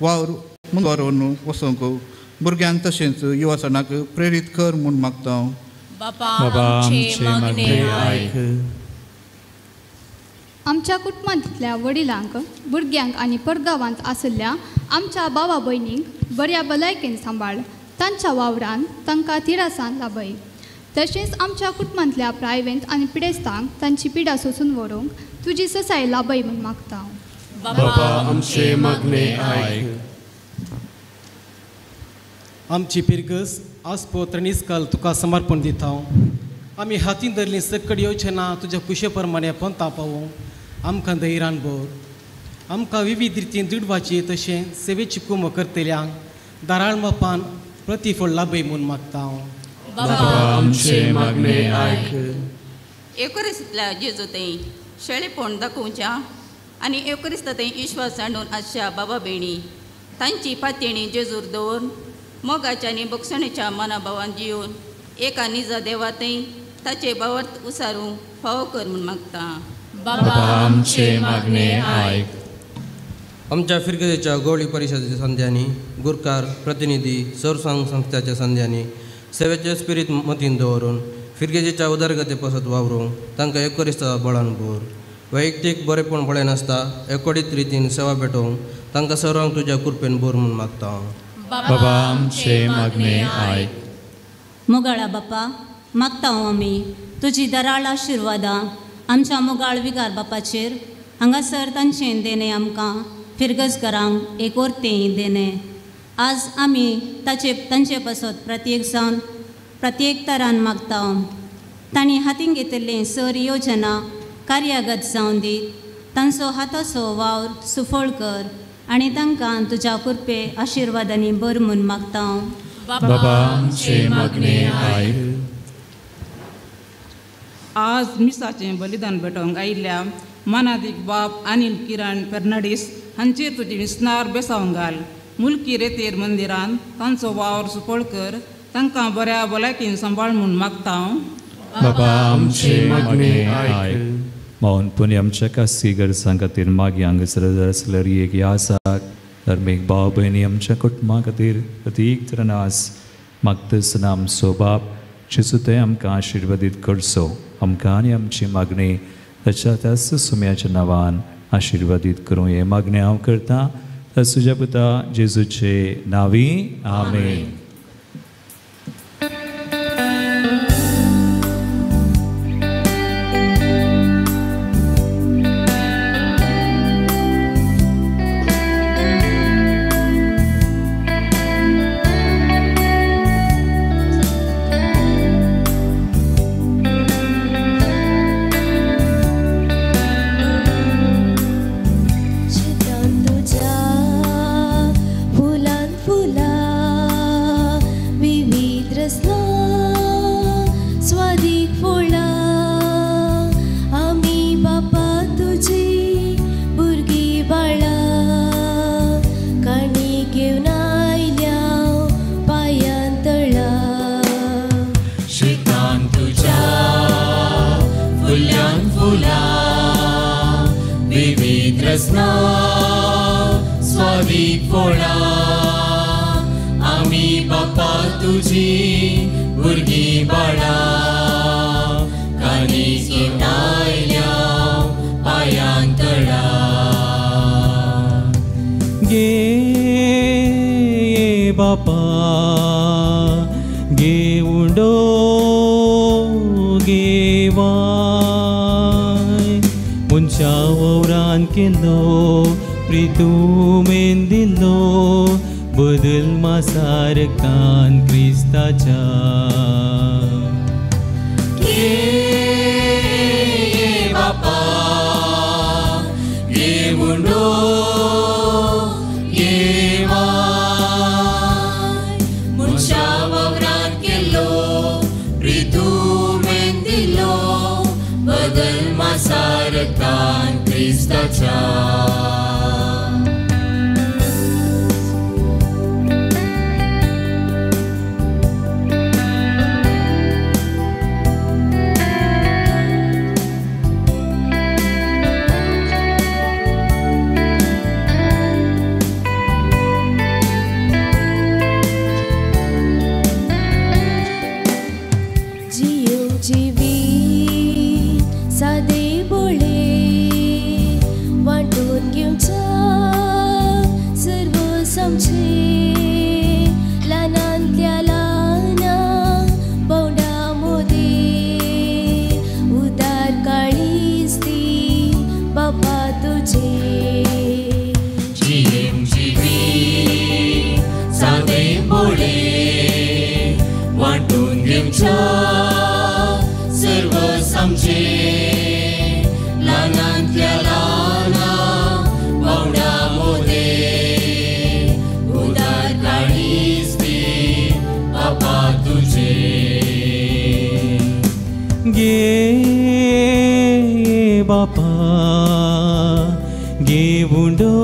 वावर मुंदवारून वचोंक भुरग्यांक तशेंच युवासणाक प्रेरीत कर म्हूण मागता. बाबा आमचें मागणें आयक. आमच्या कुटुंबांतल्या वडिलांक भुरग्यांक आनी परगांवांत आशिल्ल्या आमच्या भावा भयणींक बऱ्या भलायकेन सांबाळ. तांच्या वावरान तांकां तिरासान लाभय. तशेंच आमच्या कुटुंबांतल्या प्रायवेंत आनी पिडेस्तांक तांची पिडा सोसून व्हरूंक तुजी ससाय लाभय म्हूण मागता. बाबा आमचें मागणें आयक. आमची पिरगस आसपोत आनी इस्काल तुका समर्पण दिता. आमी हातीन धरली सकड येवचें ना तुज्या कुशे प्रमाणे पंता पावोवंक आमकां धैर्यान भर. आमकां विविध रितीन दुडवाची तशें सेवेची कुमो करतल्यांक दाराळ मापान प्रतिफळ लाभय म्हूण मागता. बाबा आमचें मागणें आयक. एकोरिस्तांतल्या जेजू थंय शेळेपण दाखोवच्या आनी एकोरिस्ता थंय विश्वास हाडून आसच्या बाबा भयणी तांची पातयेणी जेजूर दवरून मोगाच्या आनी बक्षणेच्या मनाभावान जिवन एका निजा देवा थंय ताचे भावार्थ उसारूंक फावो कर म्हूण मागता. बाबा आमचें मागणें आयक. आमच्या फिरगजेच्या गोवळी परिशदेच्या संध्यांनी गुरकार प्रतिनिधी सरसंघ संस्थाच्या संध्यांनी सेवेचे स्पिरीत मतीन दवरून फिरगेजेच्या उदरगते पासत वावरूंक तांकां एकोरिस्ता बळान भर. वैयक्तीक बरेपण पळयनासता एकोडीत रितीन सेवा भेटोवंक तांकां सर्वांक तुज्या कृपेन भर म्हूण मागता. बाबा आमचें मागणें आयक. मोगाळा बापा मागता आमी तुजी दराळ आशिर्वादां आमच्या मोगाळ विगार बापाचेर हांगासर तांचें देणें आमकां फिरगजकारांक एक ओर्तें देणें. आज आमी ताचे तांचे पासत प्रत्येक जावन प्रत्येक तरान मागता. तांणी हातीन घेतिल्लें सर योजना कार्यागत जावन दीत तांचो हाताचो वावर सुफळ कर आनी तांकां तुज्या कृपे आशिर्वादांनी भर म्हूण मागता. बाबा आमचें मागणें आयक. आज मिसाचें बलिदान भेटोवंक आयिल्ल्या मानादीक बाब अनिल किरण फेर्नाडीस हांचेर तुजी विस्नार बेसावंक घाल. मुलकी रेतेर मंदिरान तांचो वावर सुफळ कर. तांकां बऱ्या भलायकेन सांबाळ म्हूण मागता. बाबा आमचें मागणें आयक. मावन पुणी आमच्या खासगी गरजां खातीर मागीर हांगासर आसल्यार एक यासाक धर्मीक भाव भयणी आमच्या कुटुंबा खातीर प्रतीक तरान आज मागतासतना आमचो बाप जेजू ते आमकां आशिर्वादीत करचो. आमकां आनी आमची मागणी ताच्या त्याच सुम्याच्या नांवान आशिर्वादीत करूं हें मागणें हांव करतां तुज्या पुता जेजूचे नांवी. आमेन. फुल्यान फुलां विविध रसना स्वादीक फळां आमी बापा तुजी भुरगीं बाळां कानिके आयल्या पांयां तळा. गे बापा गे उंडो गे वाय मनशा ववरान केलो प्रितुमेन दिलो बदल मासारकान क्रिस्ताच्या. गे बापा गे उंडो गे वाय मनशा ववरान केलो प्रितुमेन दिलो बदल मासारकान क्रिस्ताच्या. सर्व समजे ल्हानांतल्या ल्हाना बावडा मोदे उदार काळीज दी बापा तुजे. गे बापा गे उंडो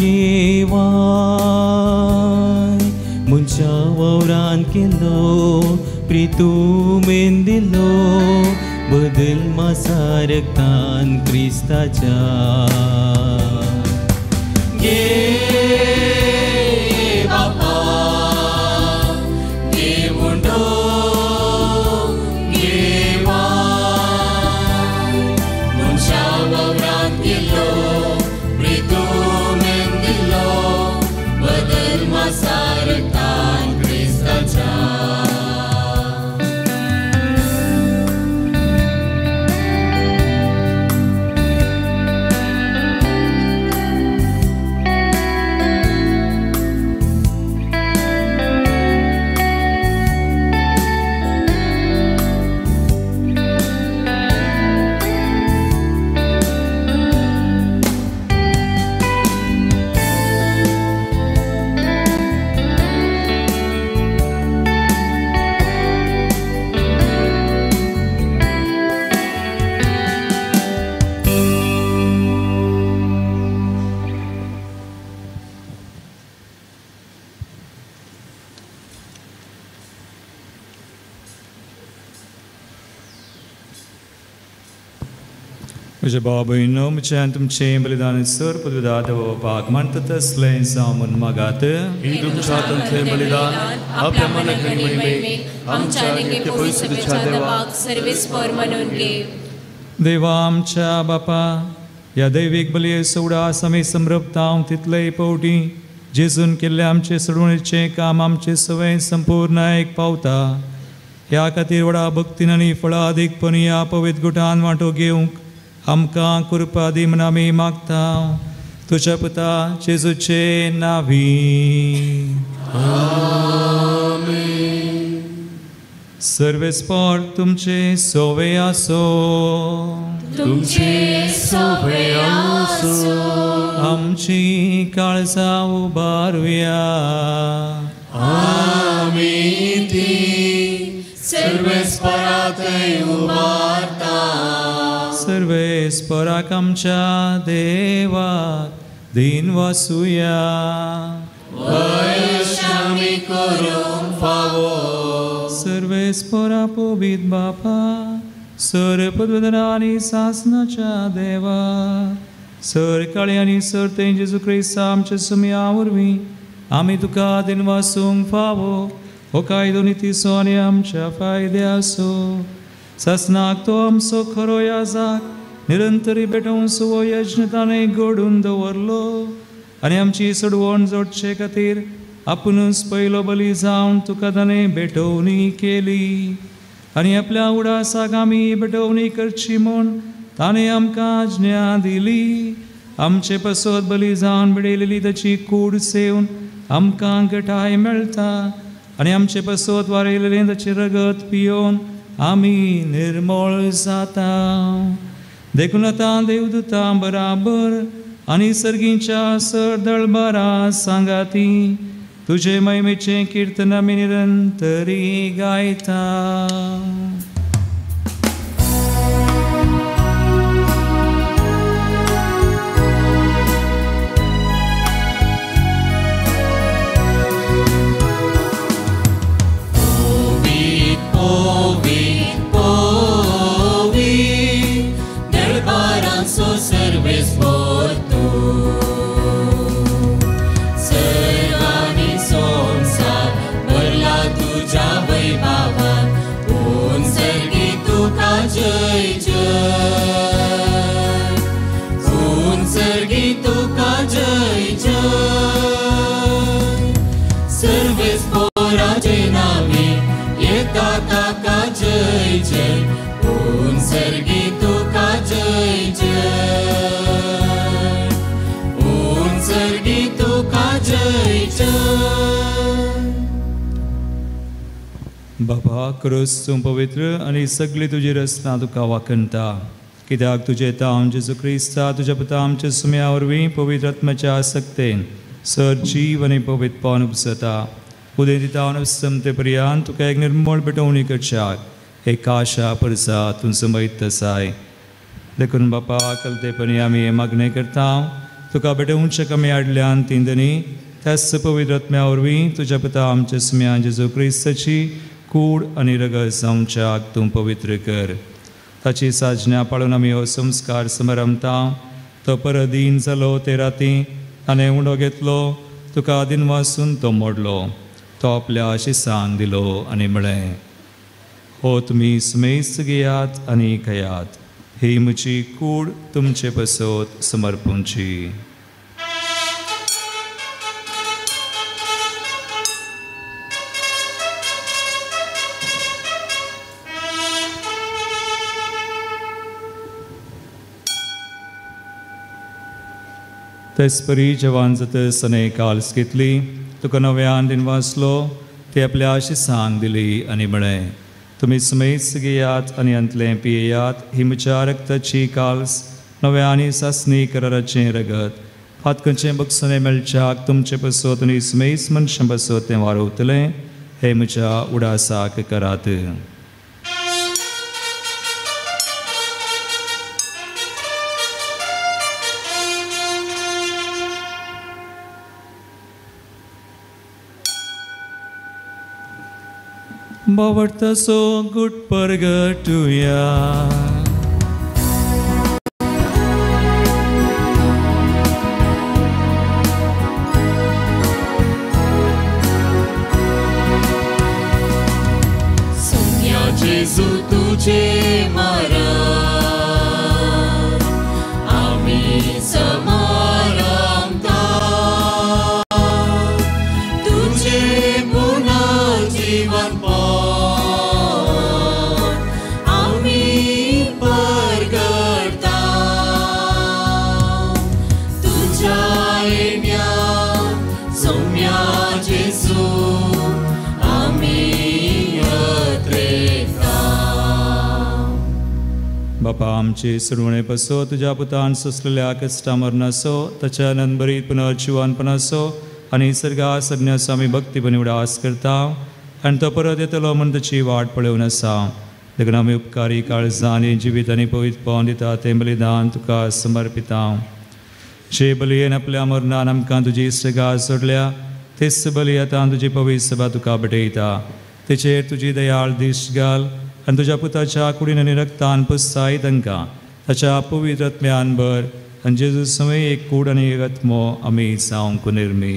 गे वाय मनशा ववरान केलो प्रितुमेन दिलो बदल मासारकान क्रिस्ताच्या. गे बापा गे उंडो गे वाय मनशा ववरान केलो प्रितुमेन दिलो बदल मासारकान क्रिस्ताच्या. म्हज्या भाव भयणीनो म्हज्यान तुमचें बलिदान सर पदवीदार बापाक मानता तसलें जावं म्हूण मागात. तुमच्या हातांतलें बलिदान आपल्या मनाक आनी महिमेक आमच्या आनी पवित्र तुझ्या देवाक सर्वेस्पर म्हणून घे. देवा आमच्या बापा ह्या दैवीक बलये उडास आमी समृप्तांव तितलेय पवटी जेजून केल्लें आमचें सोडवणेचें काम आमचें सवय संपूर्ण एक पावता. ह्या खातीर व्हडा भक्तीन आनी फळादीकपणी ह्या पवित्र गुटान वांटो घेवंक आमकां कृपा दी म्हूण आमी मागता तुज्या पुता जेजूचे नांवी. आमेन. सर्वेस्पर तुमचे सोवे आसो. तुमचे सोवे आसो. आमची काळजां उबारुया. आमी ती सर्वेस्परा थंय उबारता. सर्वेस्पराक आमच्या देवाक दीन वासुया. वैशामी करूंक फावो. सर्वेस्परा पवित्र बापा सर पदवदना आनी सासनाच्या देवा सर काळे आनी सर ते जेजू क्रिस्ता आमच्या सुमया वरवीं आमी तुका दिनवासूंक फावो हो कायदो नितीचो आनी आमच्या फायद्याचो सासनाक तो आमचो खरो याजाक निरंतरी भेटोवचो हो यज्ञ ताणें घडून दवरलो आनी आमची सोडवण जोडचे खातीर आपुणूच पयलो बली जावन तुका ताणें भेटवणी केली आनी आपल्या उडासाक आमी भेटवणी करची म्हूण ताणें आमकां आज्ञा दिली. आमचे पसत बली जावन भिडयलेली ताची कूड सेवन आमकां घटाय मेळटा आनी आमचे पसत वारयलेलें ताचें रगत पियोवन आमी निर्मळ जाता. देखून आतां देवदूतां बराबर आनी सर्गीच्या सरदळबारा सांगाती तुजे महिमेचें किर्तन आमी निरंतरी गायता. बाबा क्रूस तूं पवित्र आनी सगळी तुजी रचना तुका वाखणटा कित्याक तुजें ताम जेजू क्रिस्ता तुज्या पुता आमच्या सुम्या वरवीं पवित्र आत्म्याच्या आसक्तेन सर जीव आनी पवित्रपण उपजता. उदें दिता उपसमते पर्यंत तुका एक निर्मळ पेटोवणी करच्याक एक आशा परसा तूं समयत आसाय. देखून बापा कलतेपणी आमी हें मागणें करता तुका भेटोवचे कमी हाडल्यान तिंदनी त्याच पवित्र आत्म्या वरवीं तुज्या पुता आमच्या सुम्या जेजू क्रिस्ताची कूड आनी रगत जावच्याक तूं पवित्र कर. ताची साजन्या पाळून आमी हो संस्कार समारंभता. तो परदीन जालो ते राती ताणें उंडो घेतलो तुका दिनवासून तो मोडलो तो आपल्या शिसांक दिलो आनी म्हळें हो तुमी सुमेस्त घेयात आनी खायात ही म्हजी कूड तुमचे पसत समर्पूंची. तेचपरी जवान जातस आनी काल्स घेतली तुका नव्यान दिनवासलो ती आपल्या शिसांक दिली आनी म्हळें तुमी सुमेस्त घेयात आनी अंतलें पियेयात ही म्हज्या रक्ताची काल्स नव्या आनी सासणी कराराचें रगत फातकचें बक्षणें मेळच्याक तुमचे पसत आनी सुमेस्त मनशां पसत तें वारवतलें हें म्हज्या उडासाक करात. बावडतासो गुट परगटुया. सुम्या जेजू तुझे मरण आमी समारंभता तुझे पुनर्जीवन बापा आमचे सुरवणे पसो तुज्या पुतान सोंसलेल्या कश्टा मरणाचो ताच्या आनंदभरीत पुनर्जिवानपणाचो आनी सर्गा सज्ञाचो आमी भक्तीपणी उडास करता आनी तो परत येतलो म्हूण ताची वाट पळोवन आसा. देखून आमी उपकारी काळजां आनी जिवीत आनी पवित्रपण दिता तें बलिदान तुका समर्पिता. जे बलयेन आपल्या मरणान आमकां तुजी सगा सोडल्या तेच बली आतां तुजी पवित्र सभा तुका भेटयता. तेचेर तुजी दयाळ दीस घाल आनी तुज्या पुताच्या कुडीन आनी रक्तान पुस्साय तांकां ताच्या पवित्र आत्म्यान भर आनी जेजू समें एक कूड आनी एक आत्मो आमी जावंक निर्मी.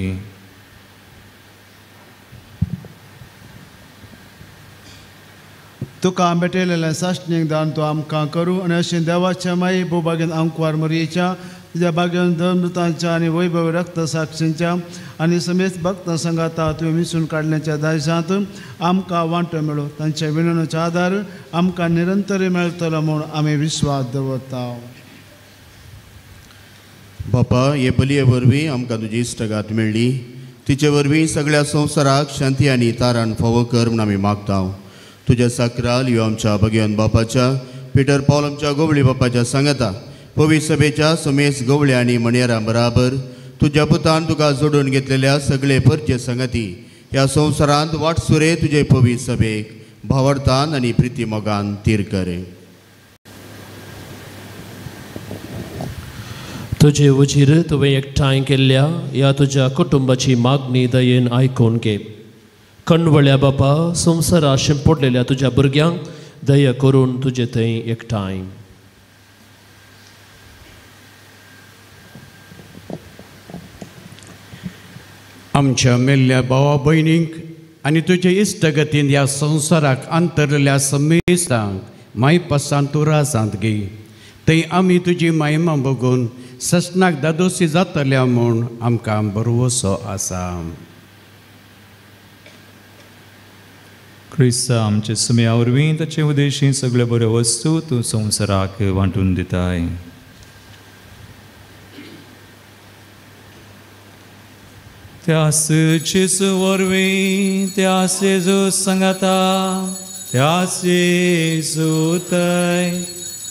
तुका भेटयलेलें साश्टीक दान तूं आमकां करूं आनी अशें देवाच्या माई भोवभाग्यान आंकवार मरयेच्या तुज्या भाग्यान धर्मदूतांच्या आनी वैभव रक्त साक्षींच्या आनी समेस्त भक्तां सांगाता तुवें मिसून काडल्याच्या दायजांत आमकां वांटो मेळो. तांच्या विनवणेचो आदार आमकां निरंतर मेळटलो म्हूण आमी विश्वास दवरता. बापा, हे बलये वरवीं आमकां तुजी इश्टगात मेळ्ळी. तिचे वरवीं सगळ्या संवसाराक शांती आनी तारण फावो कर म्हूण आमी मागता. तुज्या साक्राल ह्यो आमच्या भगवान बापाच्या पिटर पॉल आमच्या गोवळी बापाच्या सांगाता पवित्र सभेच्या समेस गवळ्या आनी मणयेरां बराबर तुज्या पुतान तुका जोडून घेतलेल्या सगळे परचे संगती ह्या संवसारांत वाटसुरे तुजे पवित्र सभेक भावार्थान आनी प्रिती मोगान तीर करे. तुजे उजीर तुवें एकठांय केल्ल्या ह्या तुज्या कुटुंबाची मागणी दयेन आयकून घे. कणवळ्या बापा, संवसारा शिंपडलेल्या तुज्या भुरग्यांक दया करून तुजे थंय एकठांय. आमच्या मेल्ल्या भावा भयणींक आनी तुजे इश्टगतीन ह्या संवसाराक अंतरलेल्या समेस्तांक मायपासान तूं राजांत घे. थंय आमी तुजी महिमा बघून ससनाक दादोसी जातल्या म्हूण आमकां भरवसो आसा. क्रिस्ता आमचे सुम्या वरवीं ताचे उदेशी सगळ्यो बऱ्यो वस्तू तूं संवसाराक वांटून दिताय. त्यास जेजू वरवीं, त्यास जेजू सांगाता, त्यास जेजू थंय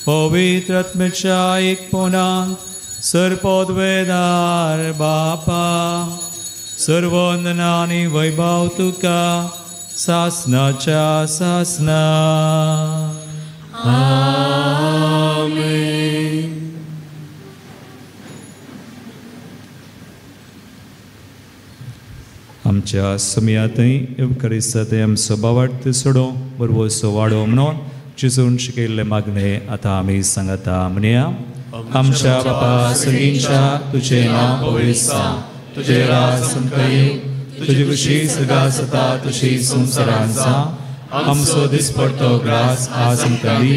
पवित्र आत्म्याच्या एकपणांत सर्वपदवेदार बापा सर्वंदना आनी वैभव तुका सासनाच्या सासना. आमेन. आमच्या समयातय येवकारिस्तांतय आमचो भावार्थ सोडो बरवसो वाडो म्हणून जेजून शिकयल्लें मागणें आतां आमी सांगता. म्हणया, आमच्या बापा सगळींच्या तुजें नांव पवित्र जावं, तुजें राज आमकां येवं, तुजी खुशी सदा जाता तशी संवसारांत जावं. आमचो दिसपडतो ग्रास आज आमकां दी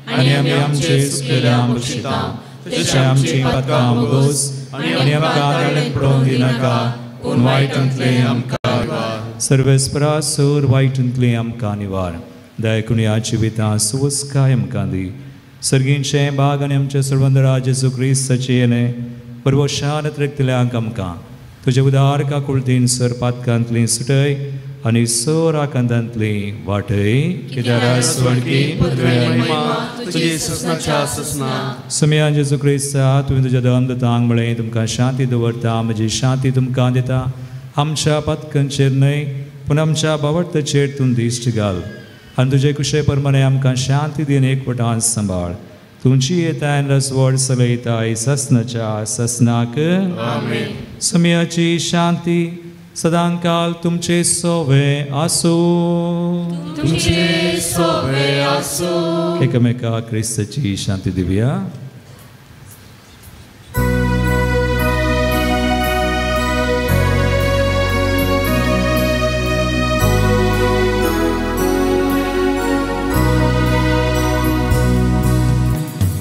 आनी आमी आमचे चुकलेल्या बक्षिता तशें आमची पातकां भोगोस आनी आमकां ताळेंत पडोवंक दिनाका पूण वायटांतलें आमकां निवार. सर्वेस्परा सोर वायटांतलें आमकां निवार. दयाकुणया जिवितां सुवस्काय आमकां दी. सर्गींचें भाग आनी आमच्या सर्वंदरा जेजू क्रिस्ताचें येणें बरवशान त्रेकतल्यांक आमकां तुजे उदार काकुळतीन सर पातकांतली सुटय आनी सर आकांतांतली वाटय. समिया जेजू क्रिस्ता, तुवें तुज्या दमदतांक म्हळें, तुमकां शांती दवरता, म्हजी शांती तुमकां दिता. आमच्या पातकांचेर न्हय पूण आमच्या भावार्थाचेर तूं दिश्ट घाल आनी तुजे कुशे प्रमाणे आमकां शांती दीन एकवटान सांबाळ. तुमची येताय रसवड चलयताय ससनाच्या ससनाक. समियाची शांती सदांकाल तुमचे सोवे आसूं. तुमचे सोवे आसूं. एकामेका क्रिस्ताची शांती दिवया.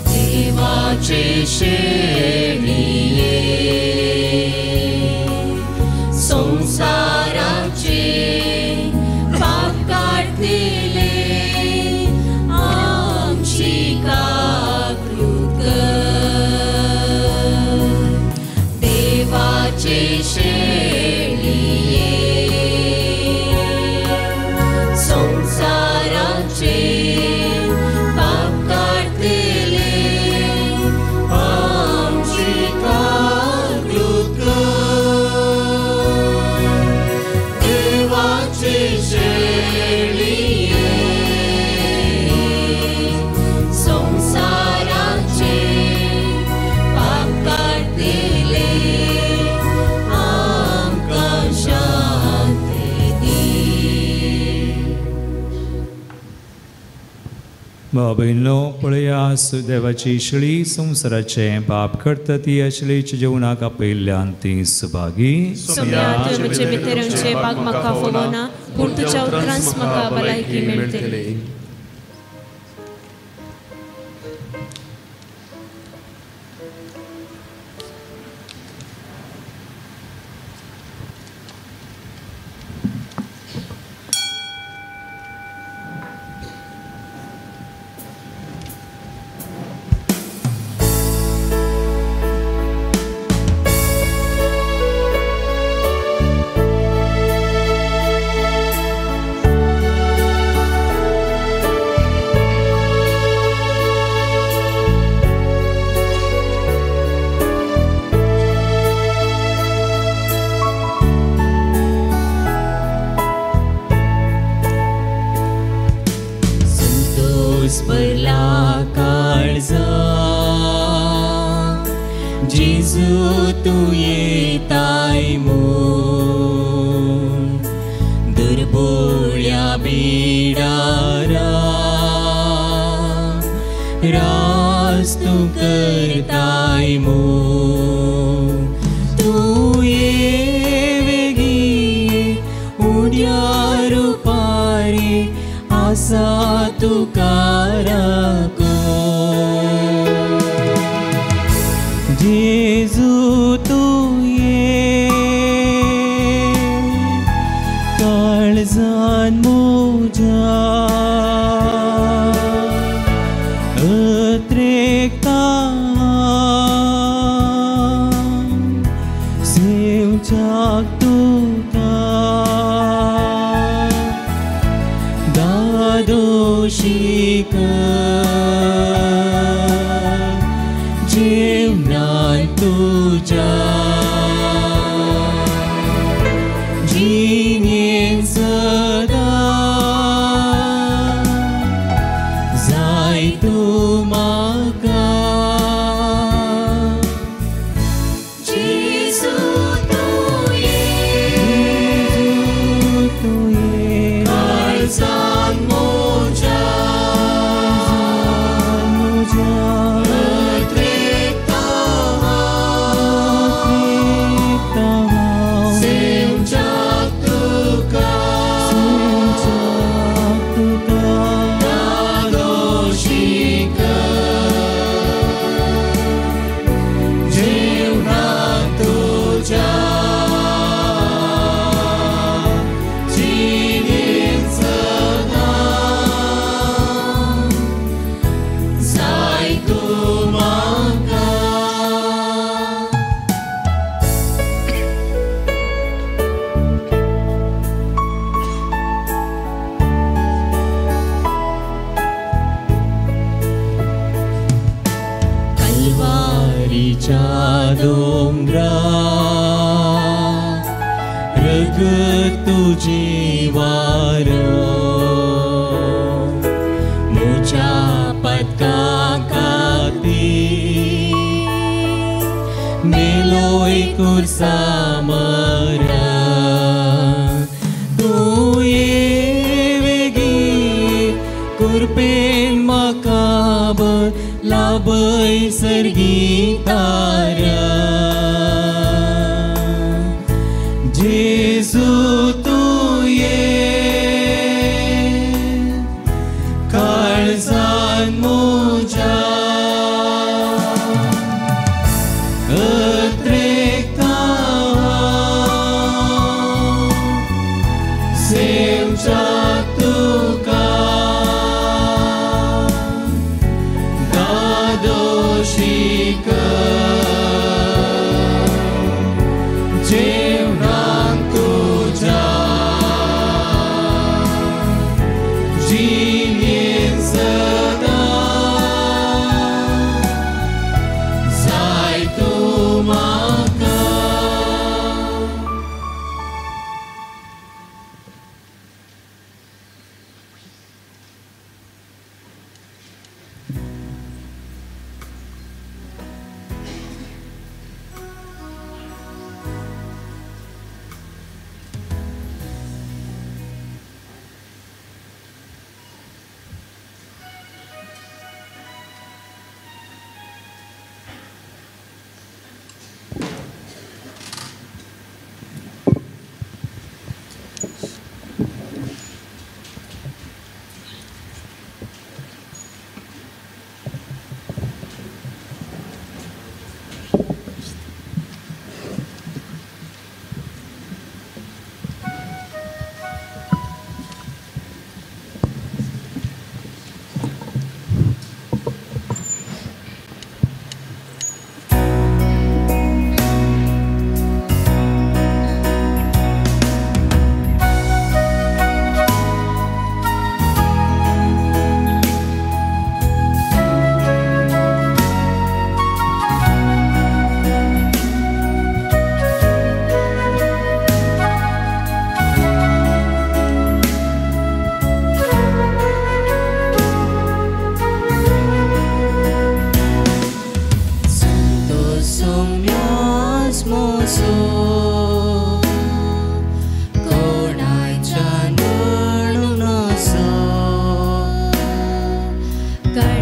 देवाचे शेळये संसाराचे पाप काडटिले आमची काकूत कर. देवाचे शेळये संसाराचे पाप काडटिले आमची काकूत कर. देवाचे शेळये संसाराचे पाप काडटिले आमची बाबैनो पळया देवाची शिळी संवसाराचें पाप करता ती शिळीच्या जेवणाक आपयिल्ल्यान ती सुभागी. सोम्या, तुवें म्हजे भितर येवचें भाग म्हाका फावना, पूण तुज्या उतरांच म्हाका भलायकी मेळटली. Dadoshika.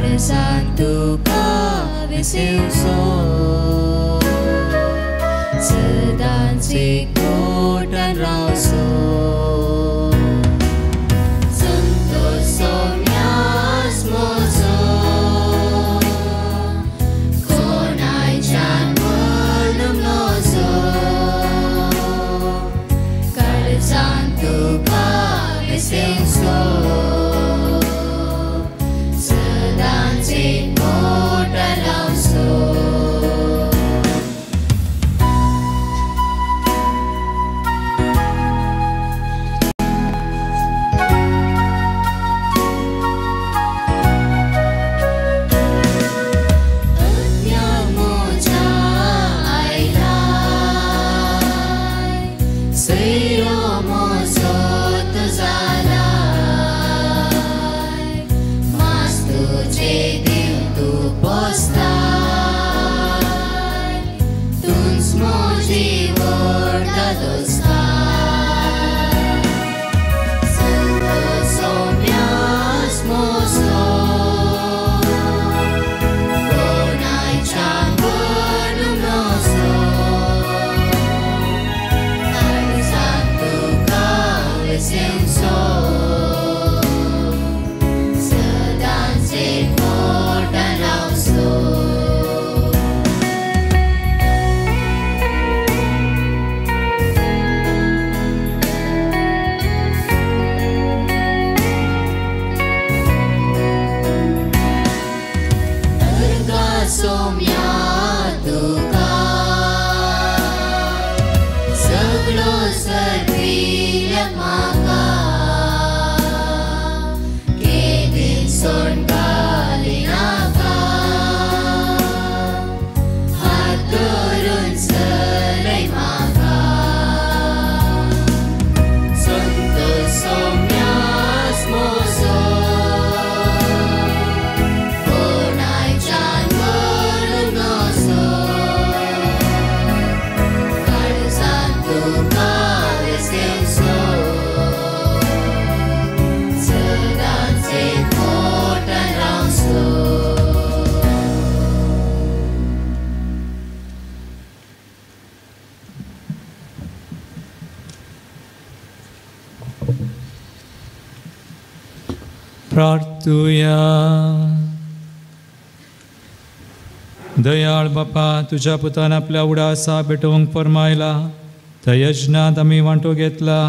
काळजान तुका विसेवसो सदांच एकवटान रावसो संतोष सोम्यास म्हजो कोणायच्यान म्हणूंक नजो काळजान तुका विसेवसो सदांच एकवटान रावसो. प्रार्थुया. दयाळ बापा, तुज्या पुतान आपल्या उडासा भेटोवंक फरमायला त्या यजनांत आमी वांटो घेतला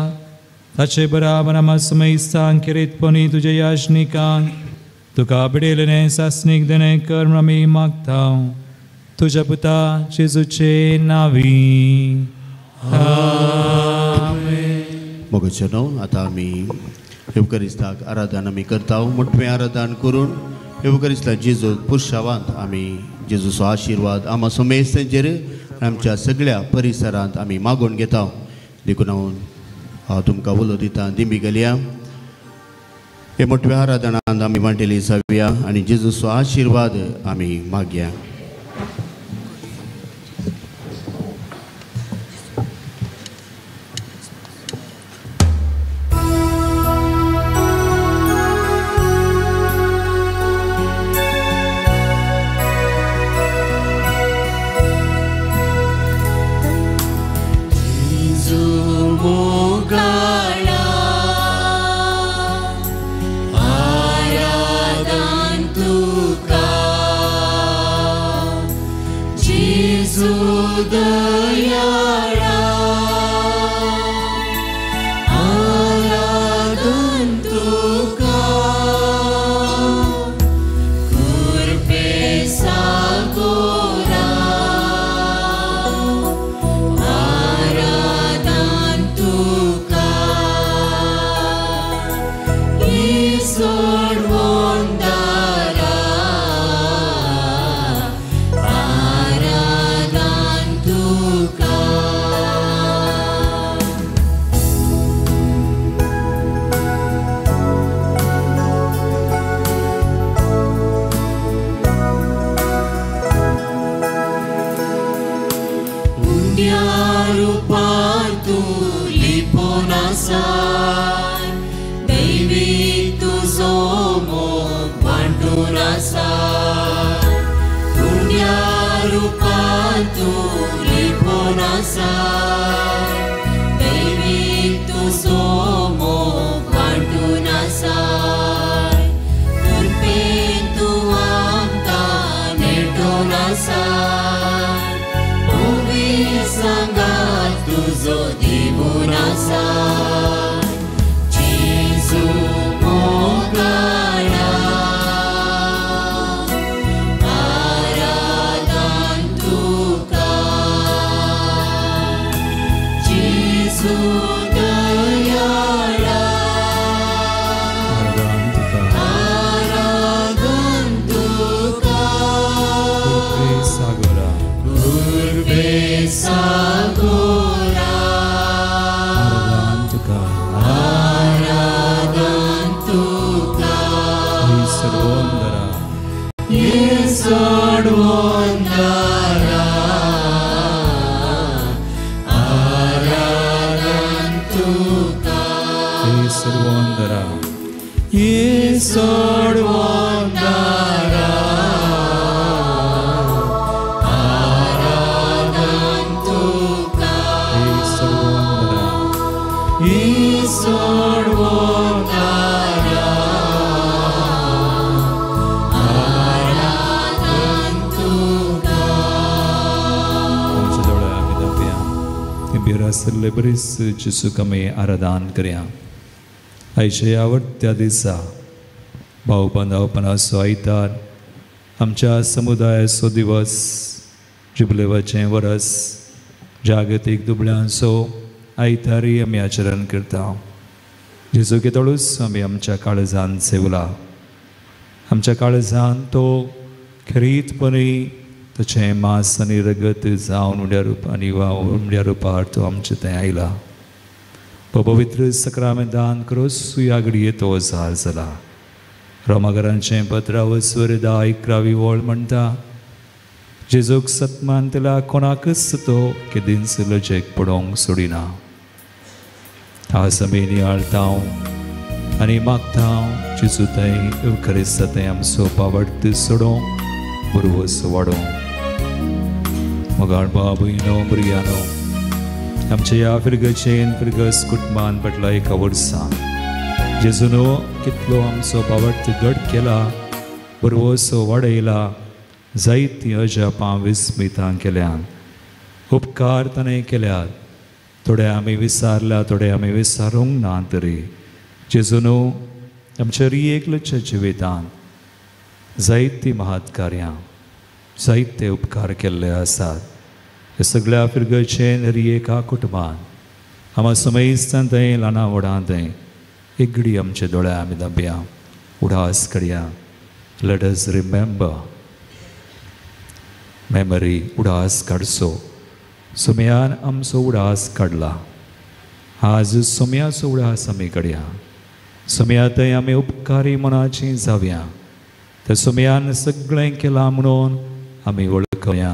ताचे बराबर आमा समयिस्तांक खेरीतपणी तुज्या याजनिकांक तुका भिडयलें सासणीक देणें कर म्हूण आमी मागता तुज्या पुता जेजूचे नांवी. आमेन. मोगाचे न्हू आतां आमी येवकरिस्ताक आराधन आमी करता. मोटवें आराधन करून येवकरिस्ता जेजू पुरशावांत आमी जेजूचो आशिर्वाद आमा समेस्तांचेर आमच्या सगळ्या परिसरांत आमी मागून घेता. देखून हांव तुमकां उलो दिता दिंबी घालया. हे मोटव्या आराधनांत आमी वांटेली जावया आनी जेजूचो आशिर्वाद आमी मागया. Tuka. रुपान तूं लिपोन आसा दैवीक तुजो मोग वांटून आसा कृपेन तूं आमकां नेटोन आसा ओवी सांगात तुजो दिवून आसा जेजू मोगाळा आराधन तुका जेजू दयाळा आराधन तुका कुर्बे सागोरा आराधन तुका येसोडवंदरा आराधन तुका येसोडवंदरा आराधन तुका येसोडवंदरा आराधन तुका. आमच्या दोळ्या आमी दापया तें आसले बरीच जेजूक आमी आराधन करया. आयच्या आवडत्या दिसा भाव बांदावपणाचो आयतार आमच्या समुदायाचो दिवस जुबलेवाचें वरस जागतीक दुबळ्यांचो आयतारी आमी आचरण करता. जेजू केदोळूच आमी आमच्या काळजान सेवला. आमच्या काळजान तो खेरीतपणी ताचें मांस आनी रगत जावन उड्या रूप आनी उड्या रुपार तो आमचे थंय आयला. पवित्र सक्रामेंतान क्रोस घडये तो जार जाला. रोमागरांचें पत्रावस्वर 10 11वी वळ म्हणटा जेजूक सत्मान तिला कोणाकच तो केदींच लजेक पडोवंक सोडिना. आज आमी नियाळता आनी मागता जेजू थंय येवकारिस्ता थंय आमचो पावट सोडोवंक बरवस वाडोवंक. मोगाळ बाबूयनो भुरग्यानो आमच्या ह्या फिरगचेन फिरगस कुटुंबान फाटल्या एका वर्सान जेजूनो कितलो आमचो बावट घट केला बरवसो वाडयला जायतीं अजापां विस्मितां केल्यान उपकार ताणें केल्यात. थोडे आमी विसारल्या थोडे आमी विसारूंक ना तरी जेजूनो आमच्या रियेकल्याच्या जिवितान जायतीं महत्कार्यां जायते उपकार केल्ले आसात. हे सगळ्या फिरगचेन रियेका कुटुंबान आमा समयस्तान थंय ल्हाना व्हडां थंय एगडी आमचे दोळे आमी दाबया उडास करया. Let us remember memory उडास काडचो. सोम्यान आमचो उडास काडला आज सोम्याचो उडास आमी काडया. सोम्या थंय आमी उपकारी मनाची जावया. त्या सोम्यान सगळें केलां म्हणून आमी वळखया.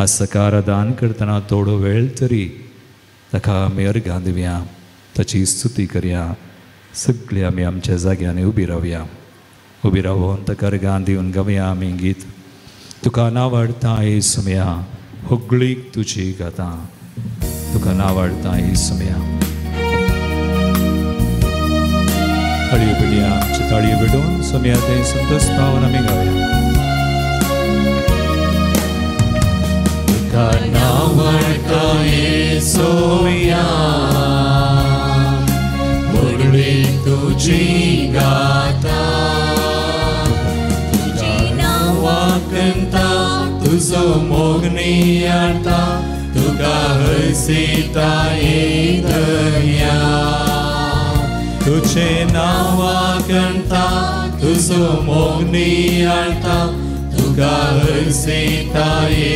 आज सकार दान करतना थोडो वेळ तरी ताका आमी अर्घां दिवया ताची स्तुती करया. सगळीं आमी आमच्या जाग्यांनी उबी रावया. उबी रावून ताका अर्घां दिवन गावया आमी गीत तुका नावडता हे सुमया होगळीक तुजी गाता तुका नावडता हे सुमया. ताळयो पेटया आमच्यो ताळयो पेटोवन सोम्या थंय संतोष पावन आमी गावया. तुका नावडता हे सोम्या होगळीक तुजी गाता तुजी नांवा कंता तुजो मोग नियाळता तुका हरसिता हे दर्या तुझे नांवा कंता तुजो मोग नियाळता तुका हरसिता हे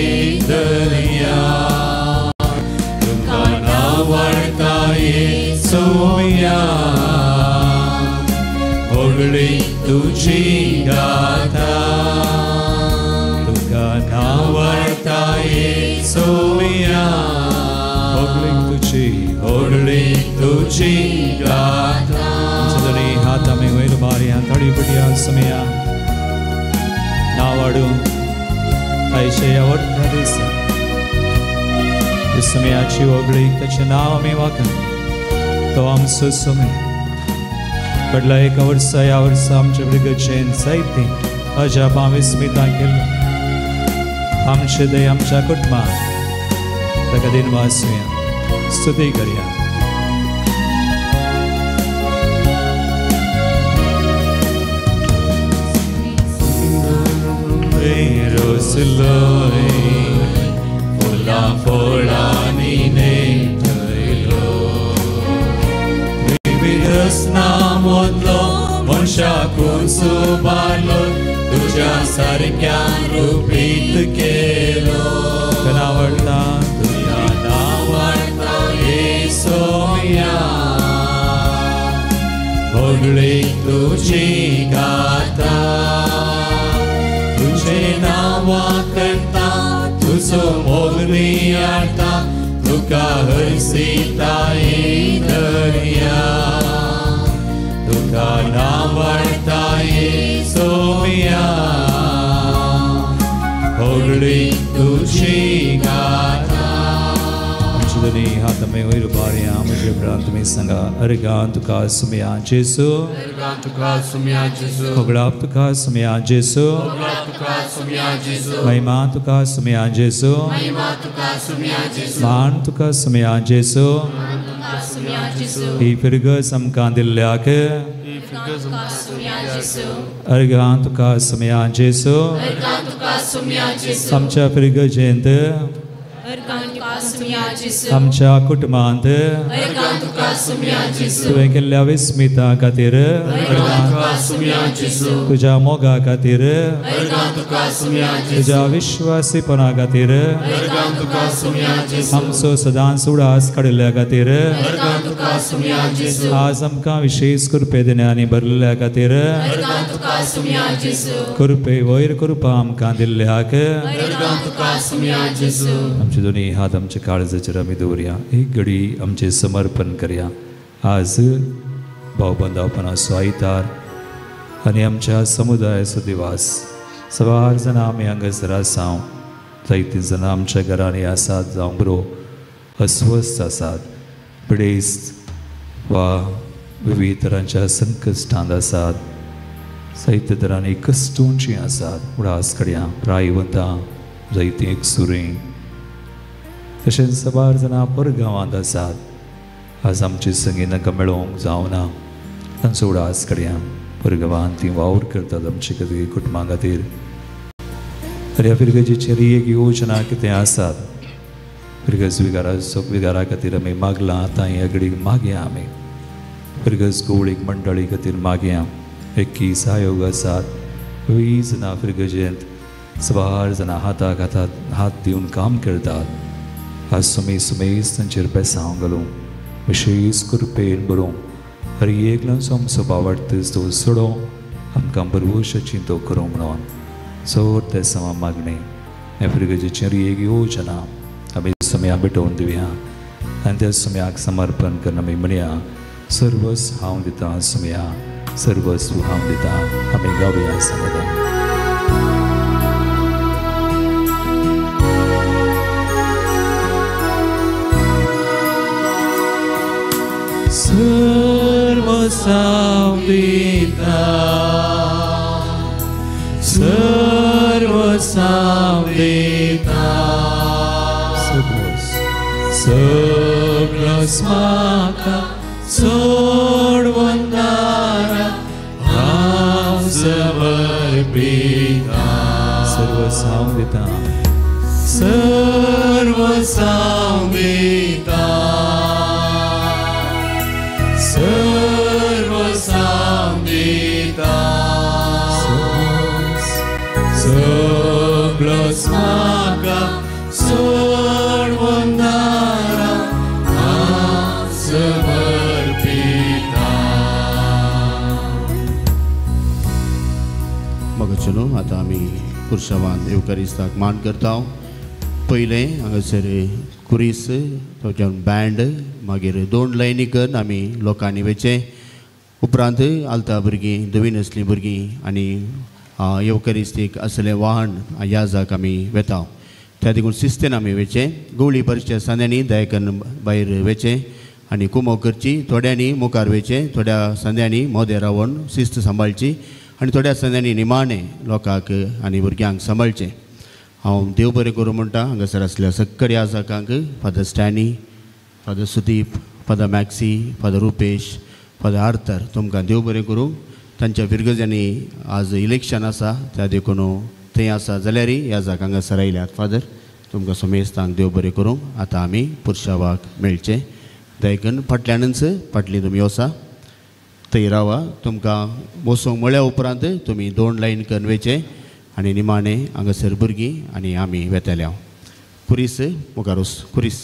दर्या तुका नावडता हे सोम्या होगळी तुजी गाथा तुका नावडता हे सोम्या होगळी तुजी गाथा. आमचे हात आमी वयर मारया ताळी पडया सोम्या नावाडून आयच्या ह्या व्हडल्या दिसा सुम्याची होगळीक ताचें नांव आमी वागन तो आमचो सुमे फाटल्या एका वर्सा ह्या वर्सा आमच्या भुरग्याचें जायतीं अजापां विस्मितां केल्लो आमचे दय आमच्या कुटुंबाक ताका दिनवासुया स्तुती करया. रोसलोय फुलां फळांनी नेटयलो विविधसना मदलो मनशाकून सुबारलो तुज्या सारक्या रुपीत केलो. तुका आवडटा तुज्या नांवाडटा येसोया होगळीक तुजी गाता तुझे नांवा करता तुजो मोग नियाळता तुका हरसिताय दर्या तुका नांवाडटा येसोया होगळीक तुजी गाता. आमचे दोनी हात आमी वयर उबारया म्हजे उपरांत तुमी सांगा अर्गां तुका सुमया जेजू अर्गां तुका सुमया जेजू होगळाप तुका सुमया जेजू होगळाप तुका सुमया जेजू महिमा तुका सुमया जेजू महिमा तुका सुमया जेजू मान तुका सुमया जेजू मान तुका सुमया जेजू ही फिरगज आमकां दिल्ल्याक ही फिरगज आमकां सुमया जेजू अर्गां तुका सुमया जेजू अर्गां तुका सुमया जेजू आमच्या फिरगजेंत आमच्या कुटुंबांत तुवें केल्ल्या विस्मिता खातीर तुज्या मोगा खातीर तुज्या विश्वासीपणा खातीर आमचो सदांच उडास काडिल्ल्या खातीर आज आमकां विशेश कृपे दिण्यांनी भरलेल्या खातीर कृपे वयर कृपा आमकां दिल्ल्याक आमचे दोनी हात आमच्या काळजाचेर आमी दवरया एक घडी आमचें समर्पण करया. आज भावबंदावपणाचो आयतार आनी आमच्या समुदायाचो दिवास. सवार जाणां आमी हांगासर आसा जायतीं जाणां आमच्या घरांनी आसात जावं बरो अस्वस्थ आसात पिडेस्त वा विविध तरांच्या संकश्टांत आसात जायत्या तरांनी कश्टोंचीं आसात उडास कडया प्रायवंतां जायतीं एकसुरीं तशेंच साबार जाणां परगांवांत आसात आज आमचे संगी तांकां मेळोवंक जावना तांचो उडास कडया परगांवांत ती वावर करतात आमचे खातीर कुटुंबा खातीर. तर ह्या फिरगजेचेर एक योजना कितें आसात फिरगज विगाराचो विगारा खातीर आमी मागलां आतां ह्या घडीक मागया आमी फिरगज गोवळीक मंडळी खातीर मागया 21 आयोग आसात 20 जाणां फिरगजेंत साबार जाणां हाताक हातात हात दिवन काम करतात. आज सुमे सुमेस तांचेर बेसांव घालूं विशेश कृपेन बरोवं हर एकल्याचो आमचो बावडतीस तो सोडो आमकां बरवशाची तो करूं म्हणून चड ते समा मागणें ह्या फिरगजेचेर एक योजना आमी सुम्या भेटोवन दिवया आनी त्या सुम्याक समर्पण करून आमी म्हणया सर्वस हांव दितां सुम्या सर्वस्व हांव दितां. आमी गावया सांगता. सर्वसांव दिता सर्वसांव दिता सगळोच म्हाका सोडून दारा हांव समर्पिता सर्वसांव दिता सर्वसांव दिता सर्वसांव दिता सगळोच म्हाका सोडून दारा हांव समर्पिता. मगचनो आतां आमी पुरसावान येवकारिस्ताक मान करता. पयलें हांगासर कुरीस थंयच्यान बँड मागीर 2 लायनी करून आमी लोकांनी वयचें. उपरांत आलता भुरगीं धवी नसलीं भुरगीं आनी येवकरिस्तीक असलें वाहन याजाक आमी वेता त्या देखून शिस्तीन आमी वेचें. गोवळी परच्या संद्यांनी दयाकन भायर वेचें आनी कुमो करची. थोड्यांनी मुखार वेचें, थोड्या संद्यांनी मोदें रावन शिस्त सांबाळची आनी थोड्या संद्यांनी निमाणें लोकांक आनी भुरग्यांक सांबाळचें. हांव देव बरें करूं म्हणटा हांगासर आसल्या सक्कड याजकांक, Father Stany, Father Sudeep, Father Maxi, Father Rupesh, Father Arthur, तुमकां देव बरें करूं. तांच्या फिरगजांनी आज इलेक्शन आसा त्या देखून थंय आसा जाल्यारय याजक हांगासर आयल्यात. फादर तुमकां समेस्तांक देव बरें करूं. आतां आमी पुरशावाक मेळचें. दयकन फाटल्यानच फाटली तुमी वसा थंय रावा. तुमकां वचूंक म्हळ्या उपरांत तुमी 2 लायन करून वयचें आनी निमाणें हांगासर भुरगीं आनी आमी वेतले. हांव कुरीस मुखार वच कुरीस.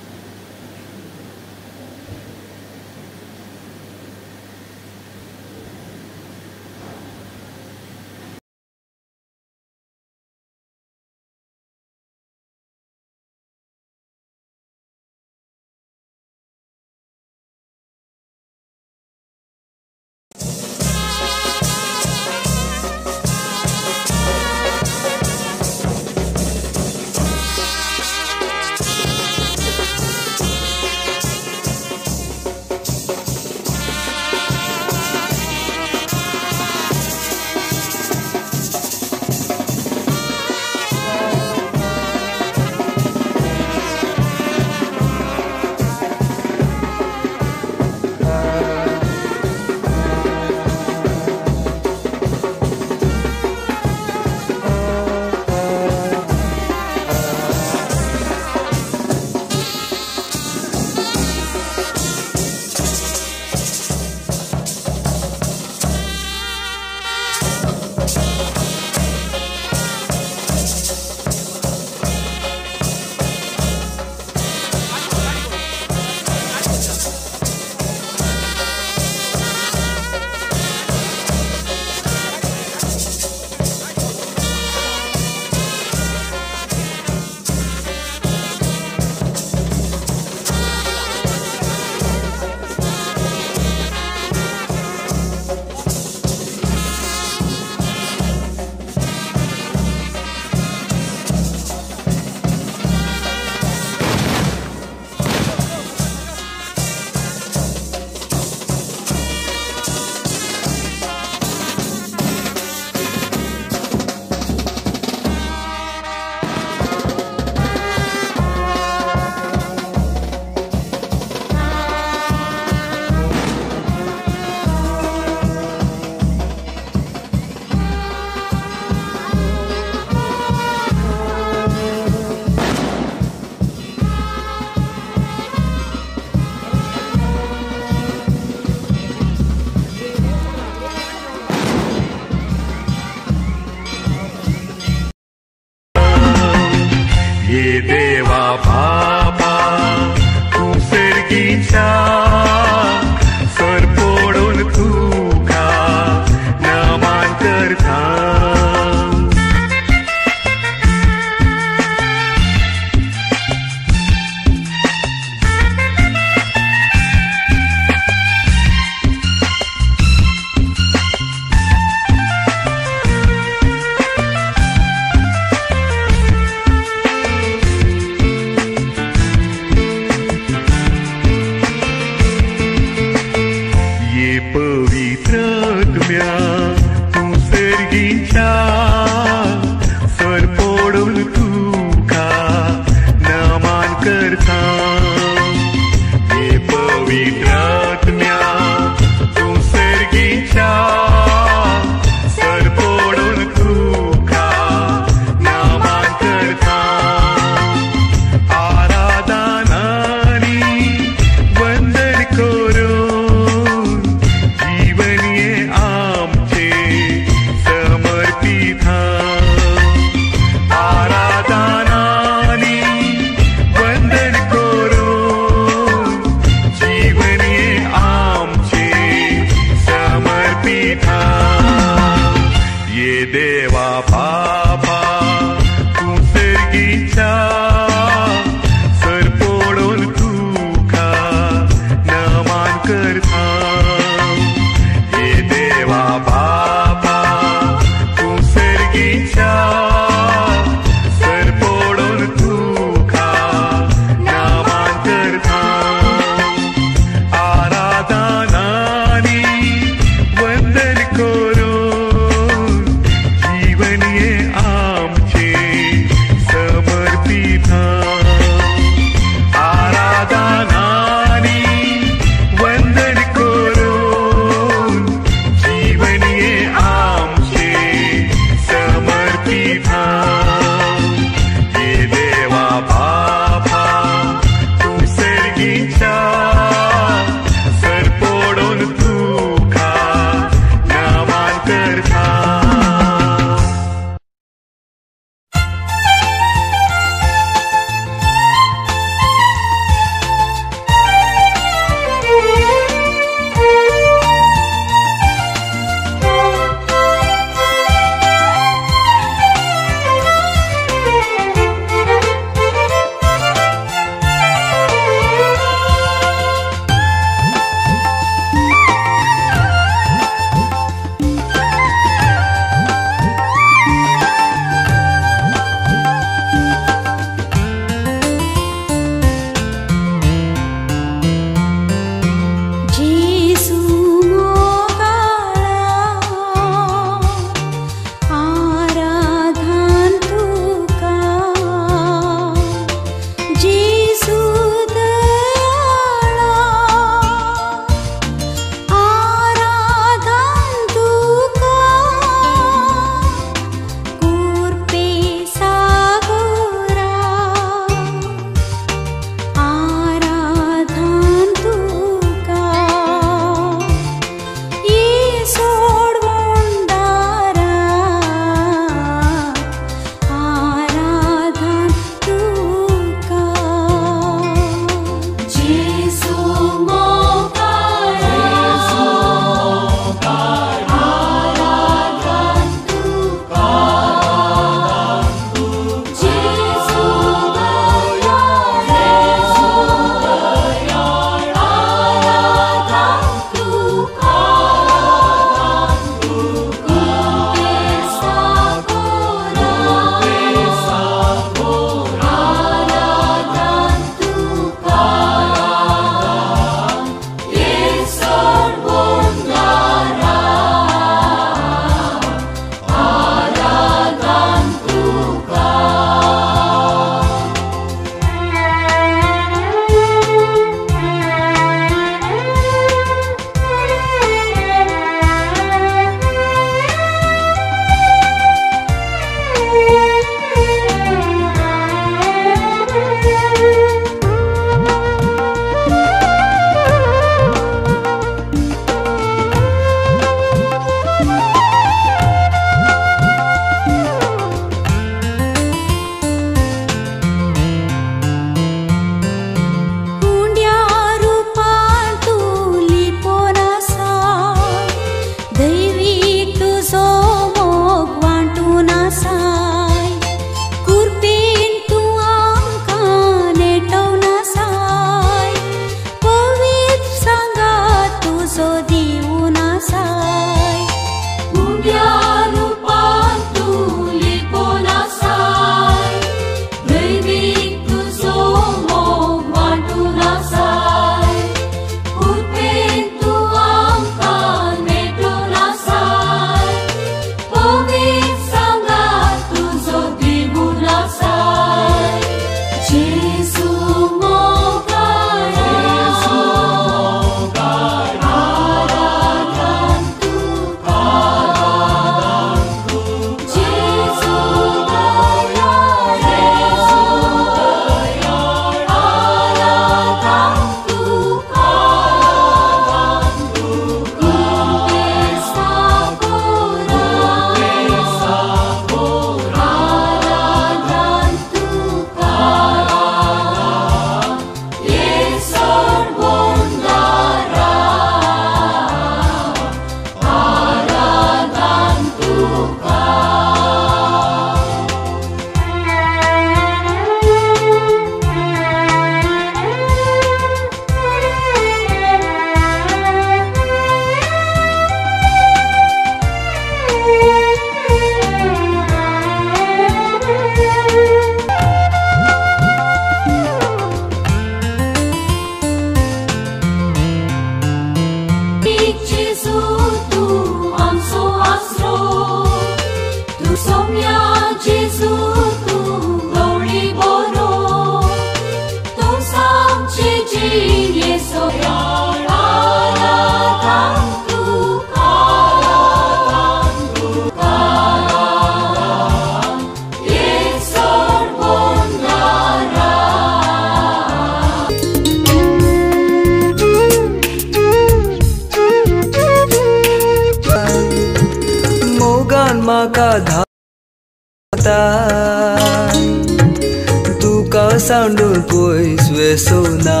तुका सांडून पयस वेसना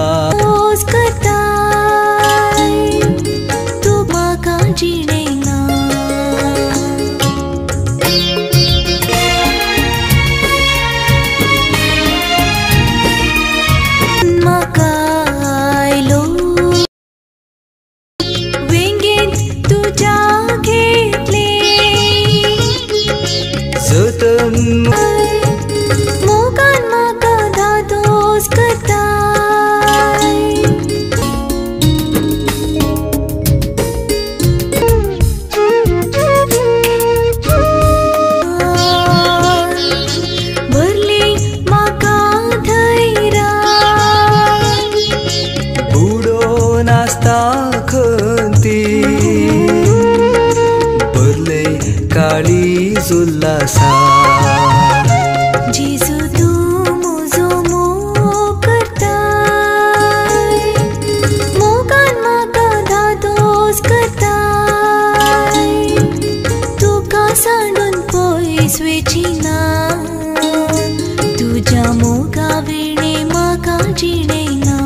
करताय तूं म्हाका जिणेना म्हाका आयलो वेंगेंत तुज्या घेतलें जतन मोगान म्हाका धादोस करताय भरली म्हाका धैर्यान बुडोन आसता खंती भरले काळीज उल्हासान जेजू तूं म्हजो मोग करताय मोगान म्हाका धादोस करताय तुका सांडून पयस वेचिना तुज्या मोगा विणें म्हाका जिणेना.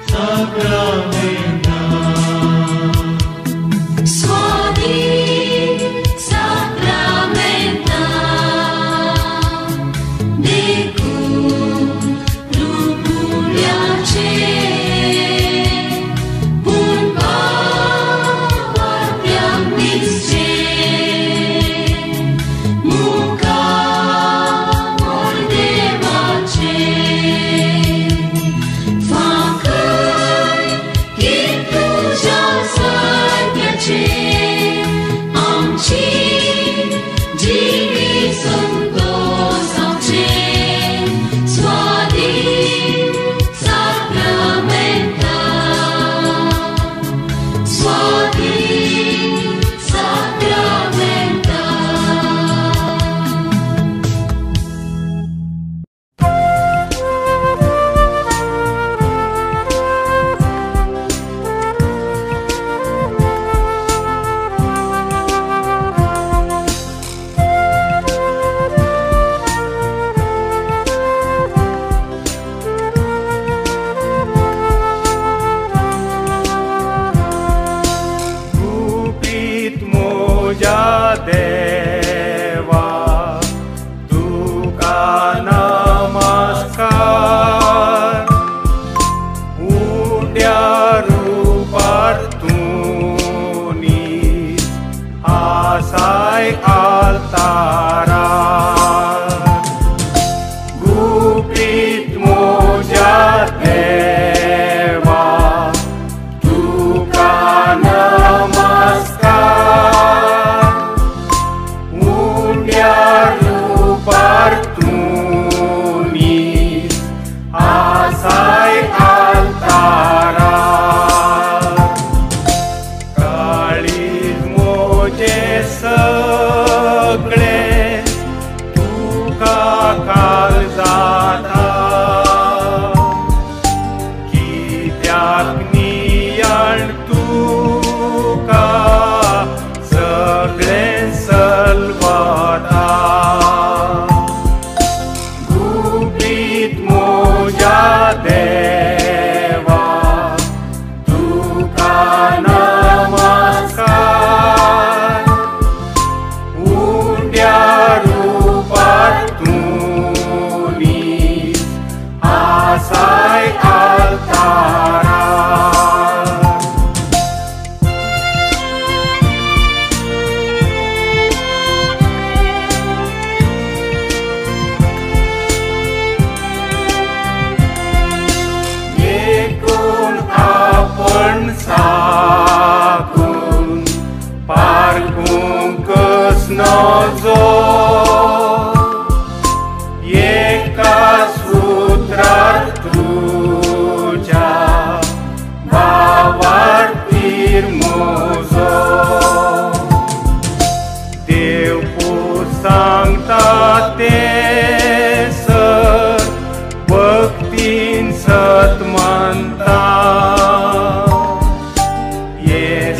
Sacramenta.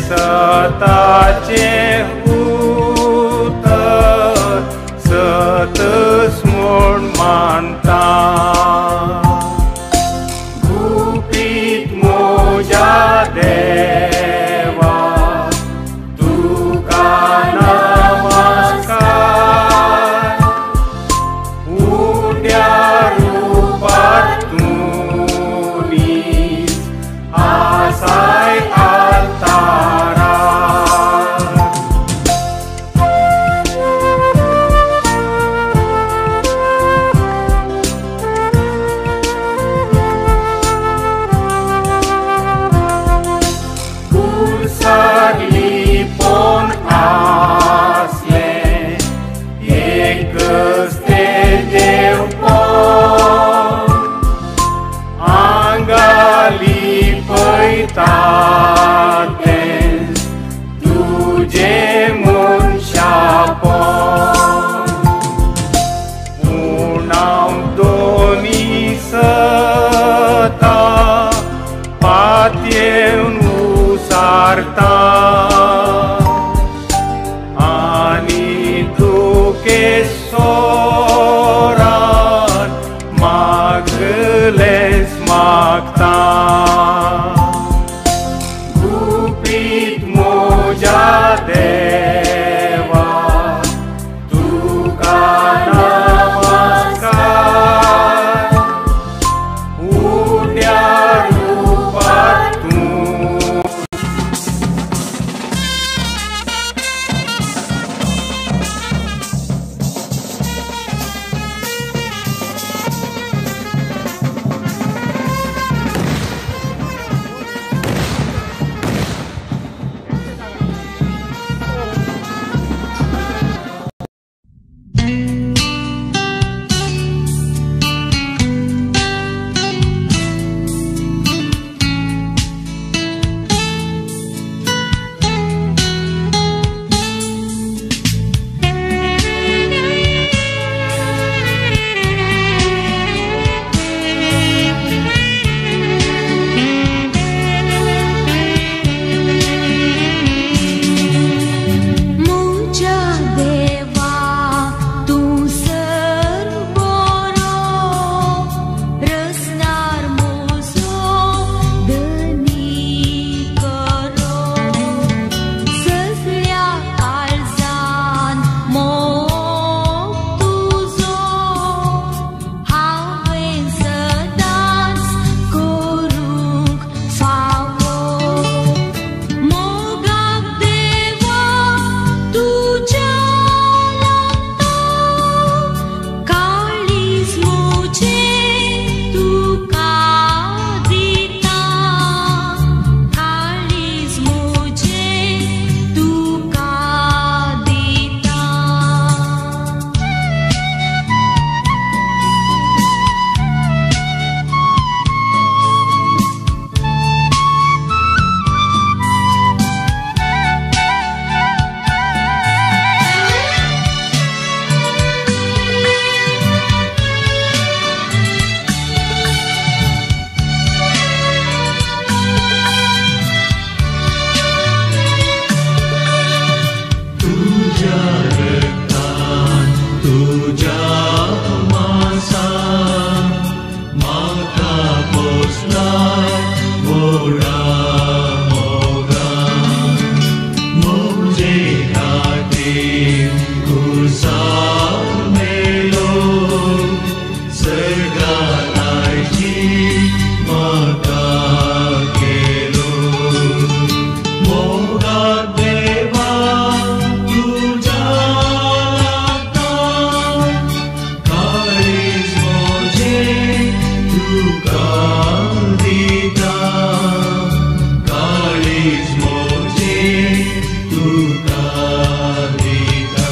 सताचें उतर सतस म्हूण मानता. गुपीत म्हज्या देवा तुका नमस्कार. उड्या रुपार तूं नीज आसाय आल्तारा. कुर्सार लिपोवन आसलें एकच तें देवपण आंगा लिपयता तेंच तुजें मनशापण. पूण हांव दोनी सता पातयेवन उसारता आनी तुके सोरान मागलेंच मागता. गुपीत म्हज्या देवा तुका नमस्कार. उड्या रुपार तूं. म्हज्या देवा तूं सर बरो रसनार म्हजो धनी करो. सगळ्या काळजान मोग तुजो हांवें सदांच करूंक फावो. मोगाक देवा तुज्या लागता काळीज म्हजें तुका दिता. काळीज म्हजें तुका दिता. तुज्या रक्तान तुज्या मांसान म्हाका पोसलाय व्हडा मोगान. म्हजे खातीर कुर्सार मेलो सर्गात आयची म्हाका केलो. मोगाक देवा तुज्या लागता काळीज म्हजें तुका दिता. काळीज म्हजें तुका दिता.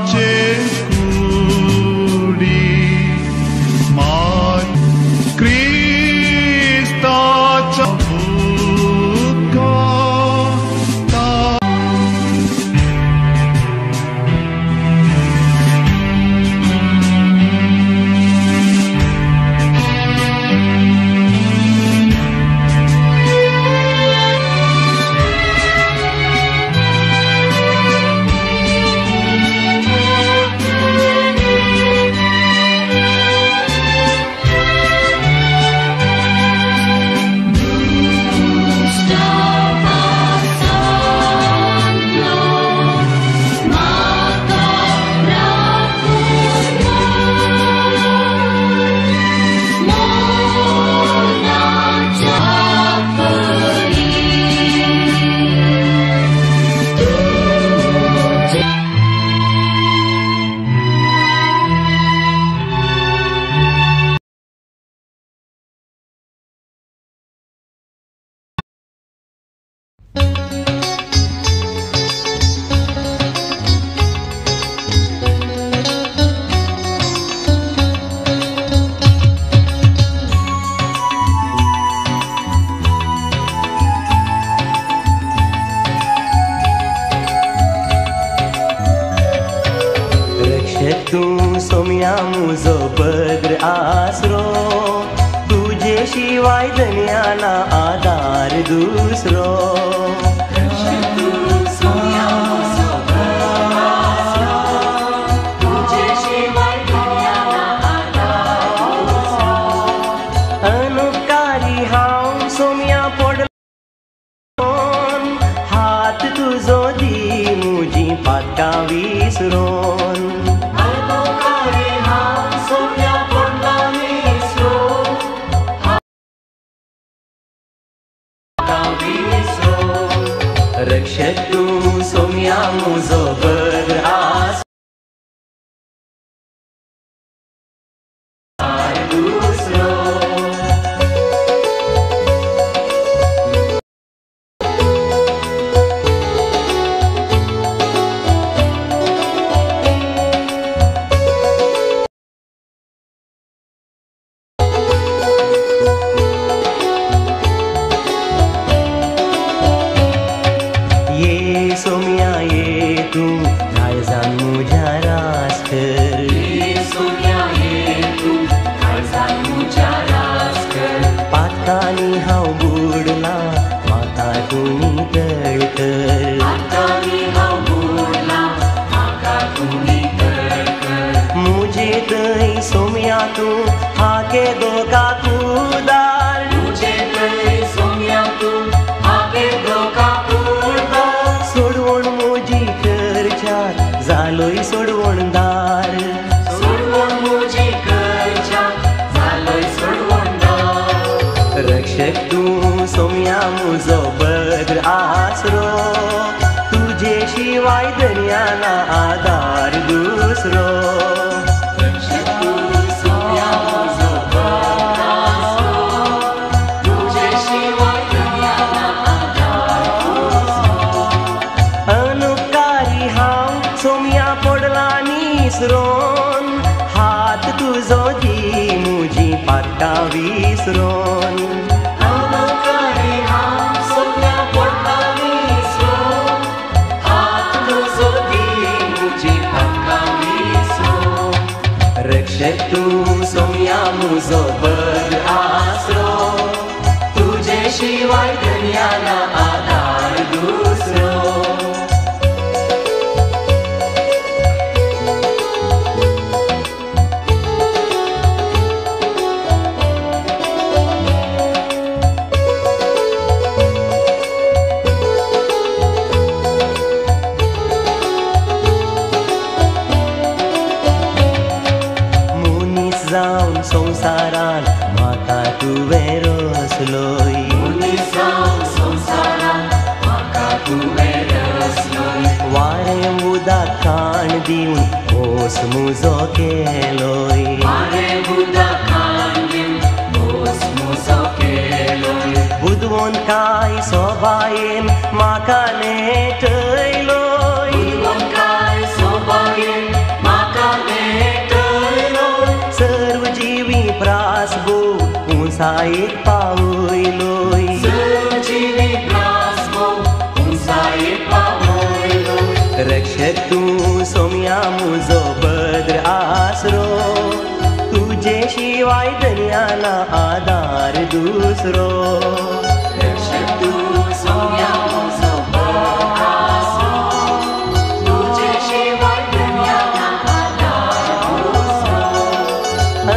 कुडी क्रिस्ताच्या बुदवोन काय सोबायेन म्हाका नेटयलोय. बुदवोन काय सोबायेन उंचायेक पावयलोय रक्षक तूं सोम्या मुजो भद्र आसरो तुजे शिवाय दर्या ना आदार दुसरो रक्षक तूं सोम्या मुजो भद्र आसरो तुजे शिवाय दर्या ना आदार दुसरो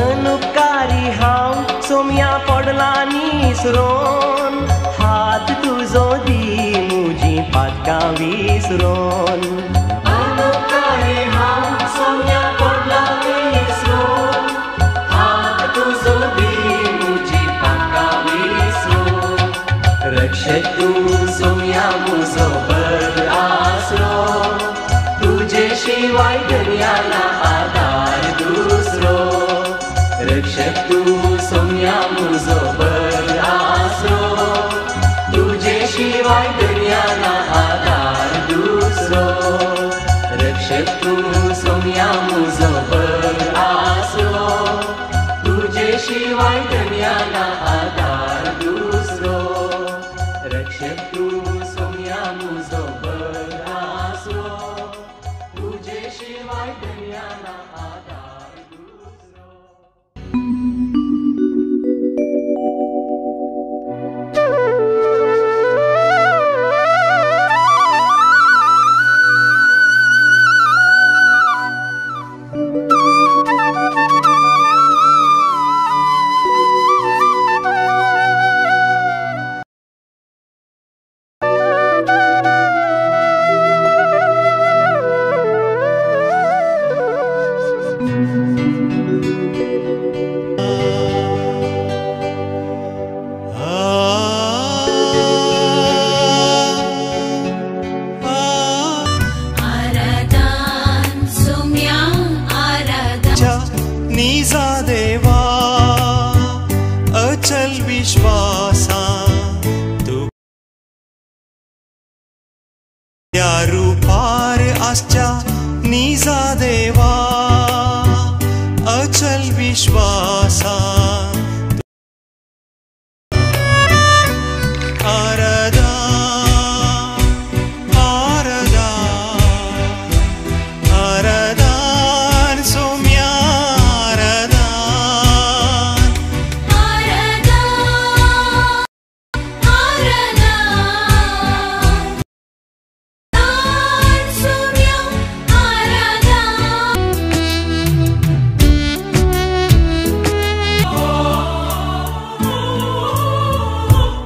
अनुपकारी हांव सोम्या पडला निसरोन हात तुजो दी मुजी पातकां विसरोन अनुपकारी हांव सोम्या पडला विसरोन हात तुजो दी मुजी पातकां विसरोन रक्षक तूं सोम्या मुजो भद्र आसरो तुजे शिवाय दर्या ना आदार दुसरो रक्षक तूं सोम्या मुजो भद्र आसरो तुजे शिवाय दर्या ना आदार दुसरो रक्षक तूं सोम्या मुजो भद्र आसरो तुजे शिवाय दर्या ना आदार दुसरो रक्षक तूं सोम्या मुजो भद्र आसरो तुजे शिवाय दर्या ना आदार दुसरो. आराधन सोम्या आराधन निजा देवा अचल विश्वासा तू त्या रूपार आसच्या निजा देवा अचल विश्वासा आराधा आराधा आराधान सोम्या आराधान आराधन आराधन सोम्या आराधन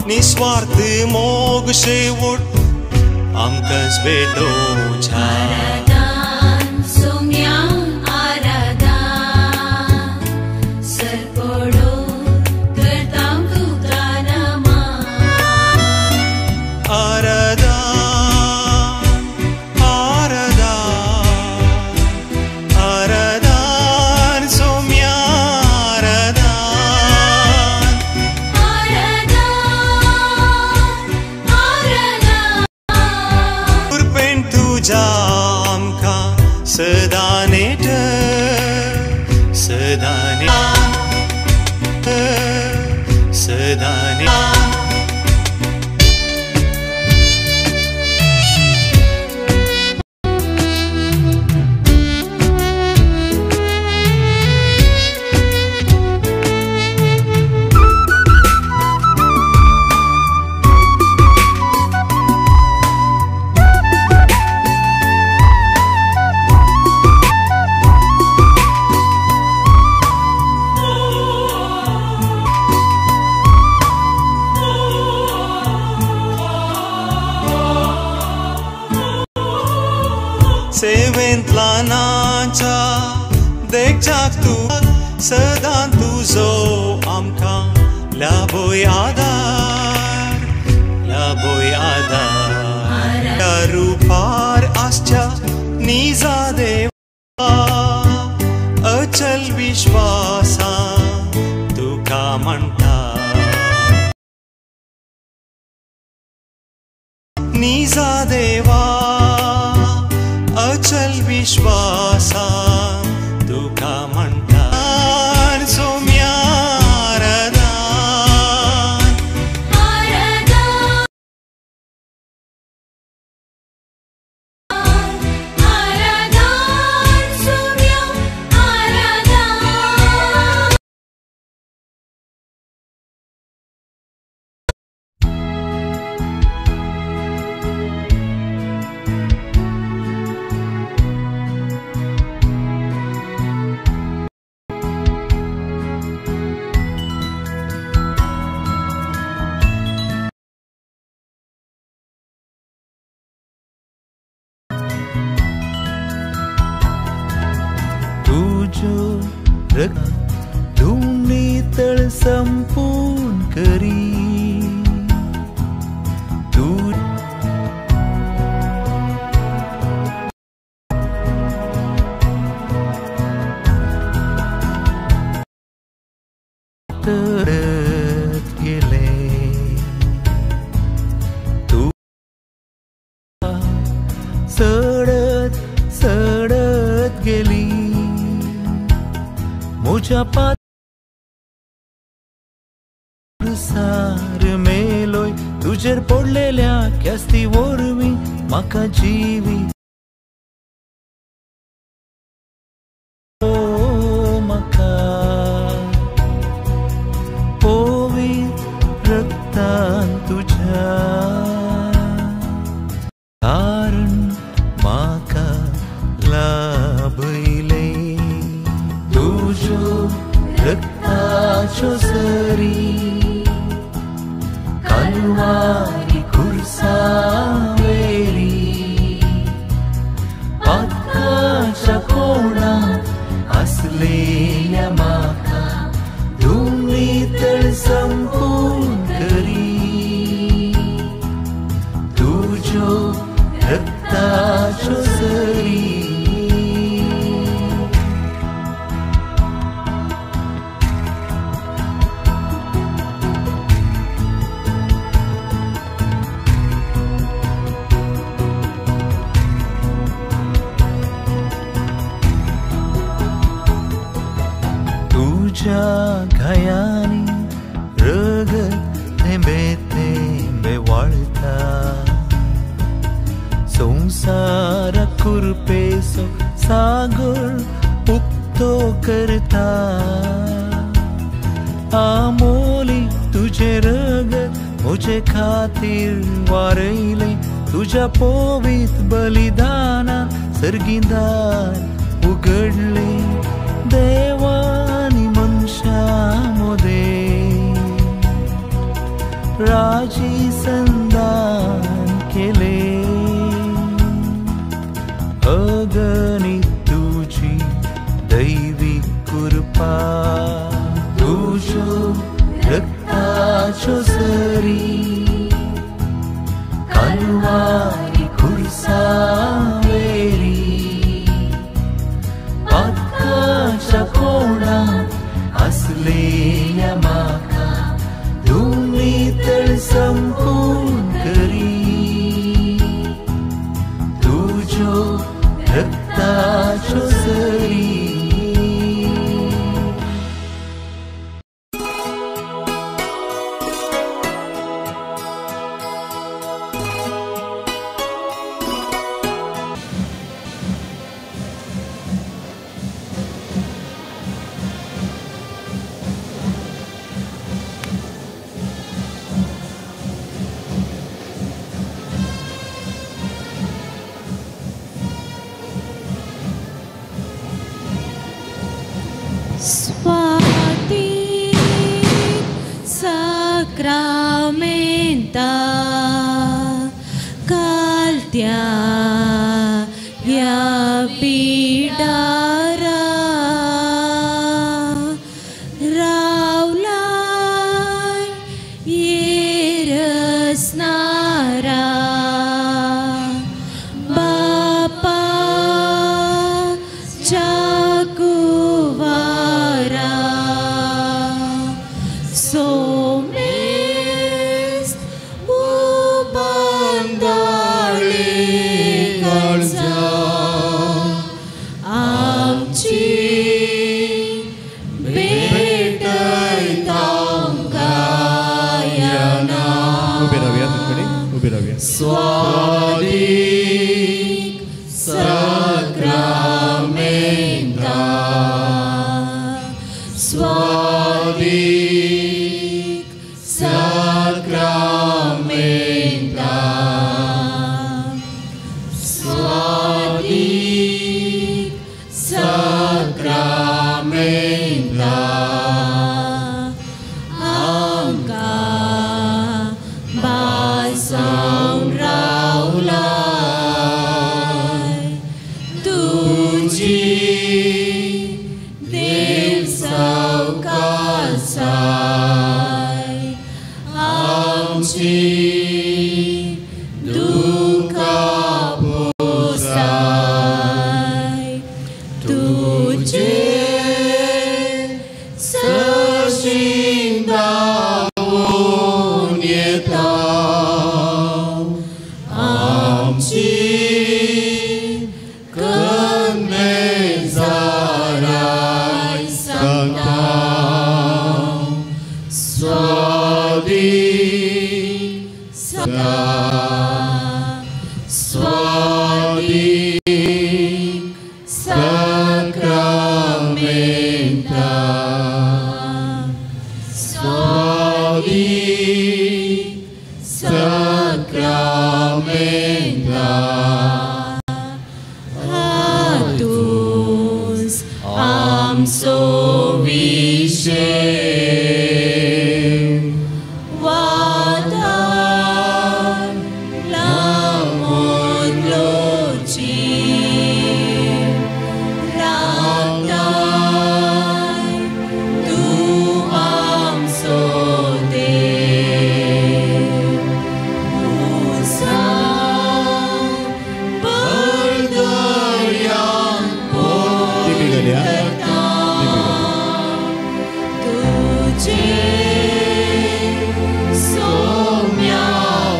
निस्वार्थ मोग शेवट आमकांच भेटोवच्या आराधन सोम्या आराधन सरपडो करता तुका नमन आराधान आराधान आराधान सोम्या आराधान आराधन आराधन कृपेन तुज्या आमकां सदां नेट सदां नेट सदां नेट. सेवेंतला नाच्या देखच्याक तूं सदां तुजो आमकां लाभोय आदार लाभोय आदार त्या रूपार आसच्या निजा देवा अचल विश्वासा तुका म्हणटा निजा देवा अचल विश्वासा तुका म्हणटा सोम्या आराधान. तुज्यो धुवनी तळ संपून करी तूं तरत गेले तूं सडत सडत गेली म्हज्या पासार मेलोय तुजेर पडलेल्या ख्यास्ती वरवीं म्हाका जिवी म्हाका पवित्र रक्तान तुज्या कारण म्हाका लाभयलें तुज्यो रक्ताच्यो सरी कालवारी खुर्सावेरी पातकाच्या कोणात आसलेल्या म्हाका धुवनी तळ संपून करी तुज्यो रक्ताच्यो सरी तुज्या घायांनी रगत थेंबे थेंबे वाळटा संवसारा कुरपेचो सागर उक्तो करता आमोली तुजें रगत म्हजे खातीर वारयलें तुज्या पवित्र बलिदानान सर्गीदार उगडलें देवा मनशां राजी संदान केलें अगणित तुजी दैवी कृपा तुज्यो रक्ताच्यो सरी कालवारी खुर्सावेरी पातकाच्या कोणात आसलेल्या म्हाका धुवनी तळ संपून करी तुज्यो रक्ताच्यो सरी Swati Sacramenta Kaltya Ya Pidara Raulai Yerasnara Bapa Chakuvara Somest Ubandale Kalza Amchi Betaytangayana उबे रावया तुमकडे उबे रावया Swadik Sacramenta Swadik Sacramenta Swadik Sacramenta Amka Basang Raulay Tuji कन्मेजाराय सांगता स्वादी स्वादी साक्रामेंता स्वादी साक्रामेंता हातूंच आमचो विशेव वादान लामोदलोची राताय तूं आमचो देव उंचान बळदर्यान पोंदता तुझे सोम्या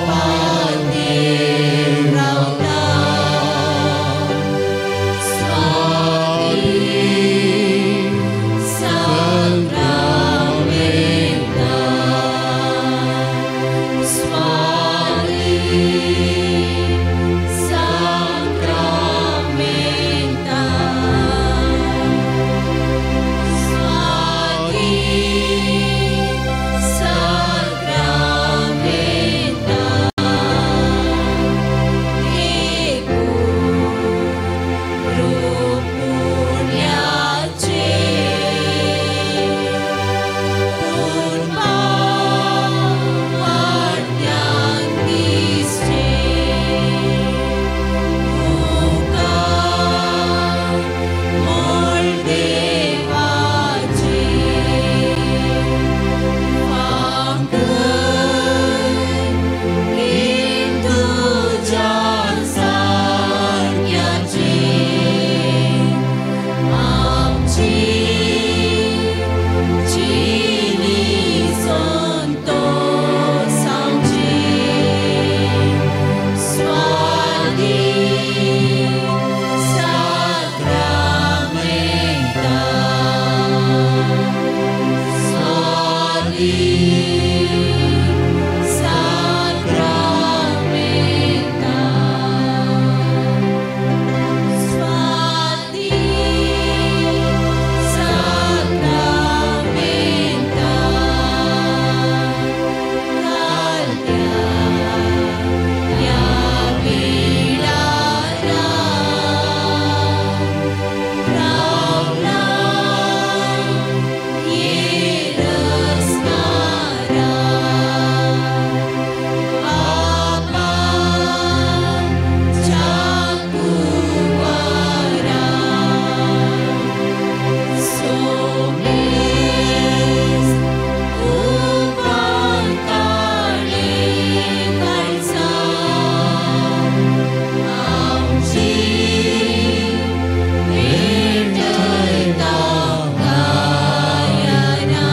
पातेर रावता स्वादी साक्रामेंता स्वादी साक्रामेंता स्वादी साक्रामेंता एकूण पुण्याचे पूण वाड्यांक दिसचे मुखार मोल देवाचे फांकर कीम तुज्या सारक्याचे आमची जिणी संतोष आमची स्वादी साक्रामेंता स्वादी साक्रामेंता स्वादी साक्रामेंता कालत्या ह्या वेळारा रावलाय येरस्नारा पापाच्या कुवारा सोमेस उपांताळे काळजा आमची भेटता गायना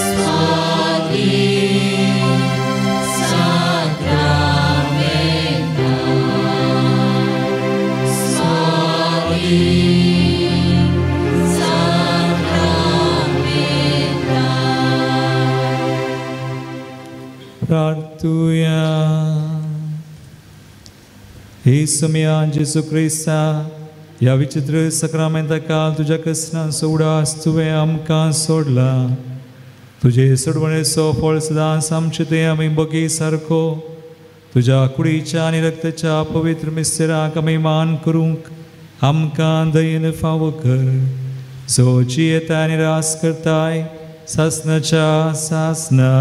स्वादी साक्रामेंता स्वादी साक्रामेंता. प्रार्थुया. हे सोम्या जेजू क्रिस्ता, ह्या विचित्र सक्रामेंता काल तुज्या कसनांचो उडास तुवें आमकां सोडला. तुजे सोडवणेचो फळ सदांच आमचे ते आमी बगी सारको तुज्या कुडीच्या आनी रक्ताच्या पवित्र मिस्तेराक आमी मान करूंक आमकां दयेन फावो कर, जो जियेता आनी रास करताय सासनाच्या सासना.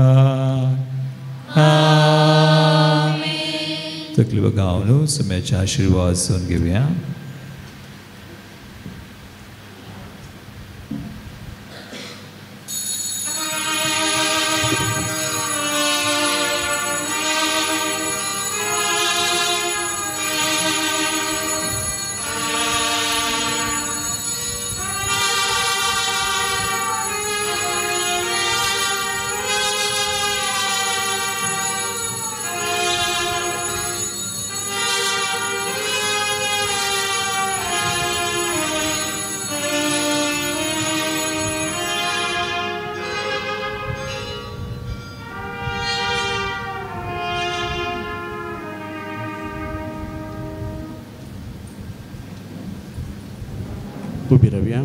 तकली बघावन सुम्याचे आशीर्वाद सोन घेवया. उबी रावया.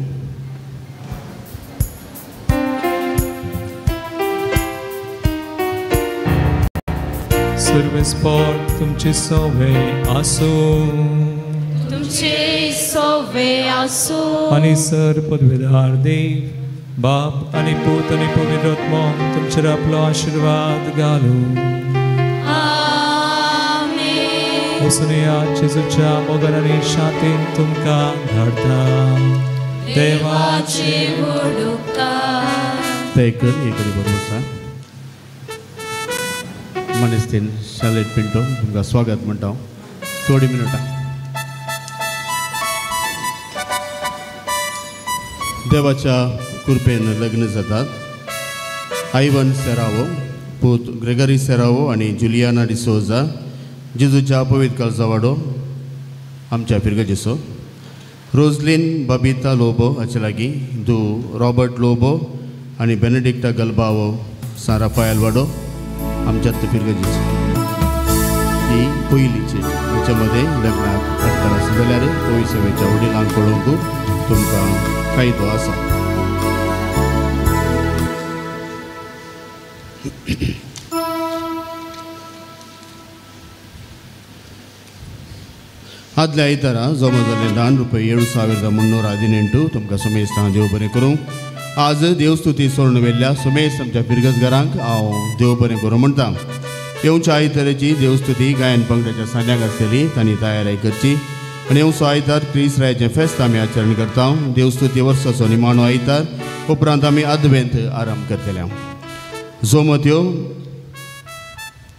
सर्वेस्पोर तुमचे सोवे आसूं, तुमचे सोवे आसूं. आनी सर पदवेदार देव बाप आनी पूत आनी पवित्र आत्मो तुमचेर आपलो आशिर्वाद घालूं. आमेन. वचुया जेजूच्या मोगान आनी शांतीन तुमकां धाडटा. देवाचे व्हड उपकार. ते कर एक बरोबर आसा. मनेस्तीन शालेट पिंटो तुमकां स्वागत म्हणटा. थोडी मिनटां देवाच्या कृपेन लग्न जातात. आयवन सेरावो पूत ग्रेगरी सेरावो आनी जुलियाना डिसोजा जेजूच्या पवित्र काळजावाडो आमच्या फिरगजेचो. रोजलीन बबिता लोबो हाचे लागीं दू रॉबर्ट लोबो आनी बेनेडिक्टा गलबावो सान राफायल वाडो आमच्या फिरगजेचो. ही पयलीची हाच्या मदें लग्नाक अडखळ आसा जाल्यार पयस सेवेच्या वडिलांक पळोवंक तुमकां कायदो आसा. आदल्या आयतारा जमा जाल्ले दान रुपये 7,318 तुमकां सुमेस्तां देव बरें करूं. आज देवस्तुती सोडून व्हेल्ल्या सुमेस आमच्या फिरगजघरांक हांव देव बरें करूं म्हणटा. येवच्या आयताराची देवस्तुती गायन पंगडाच्या सांद्यांक आसतली, तांणी तयारी करची. आनी येवचो आयतार क्रिस्त रायाचें फेस्त आमी आचरण करता. देवस्तुती वर्साचो निमाणो आयतार उपरांत आमी आदवेंत आराम करतले. जोमत्यो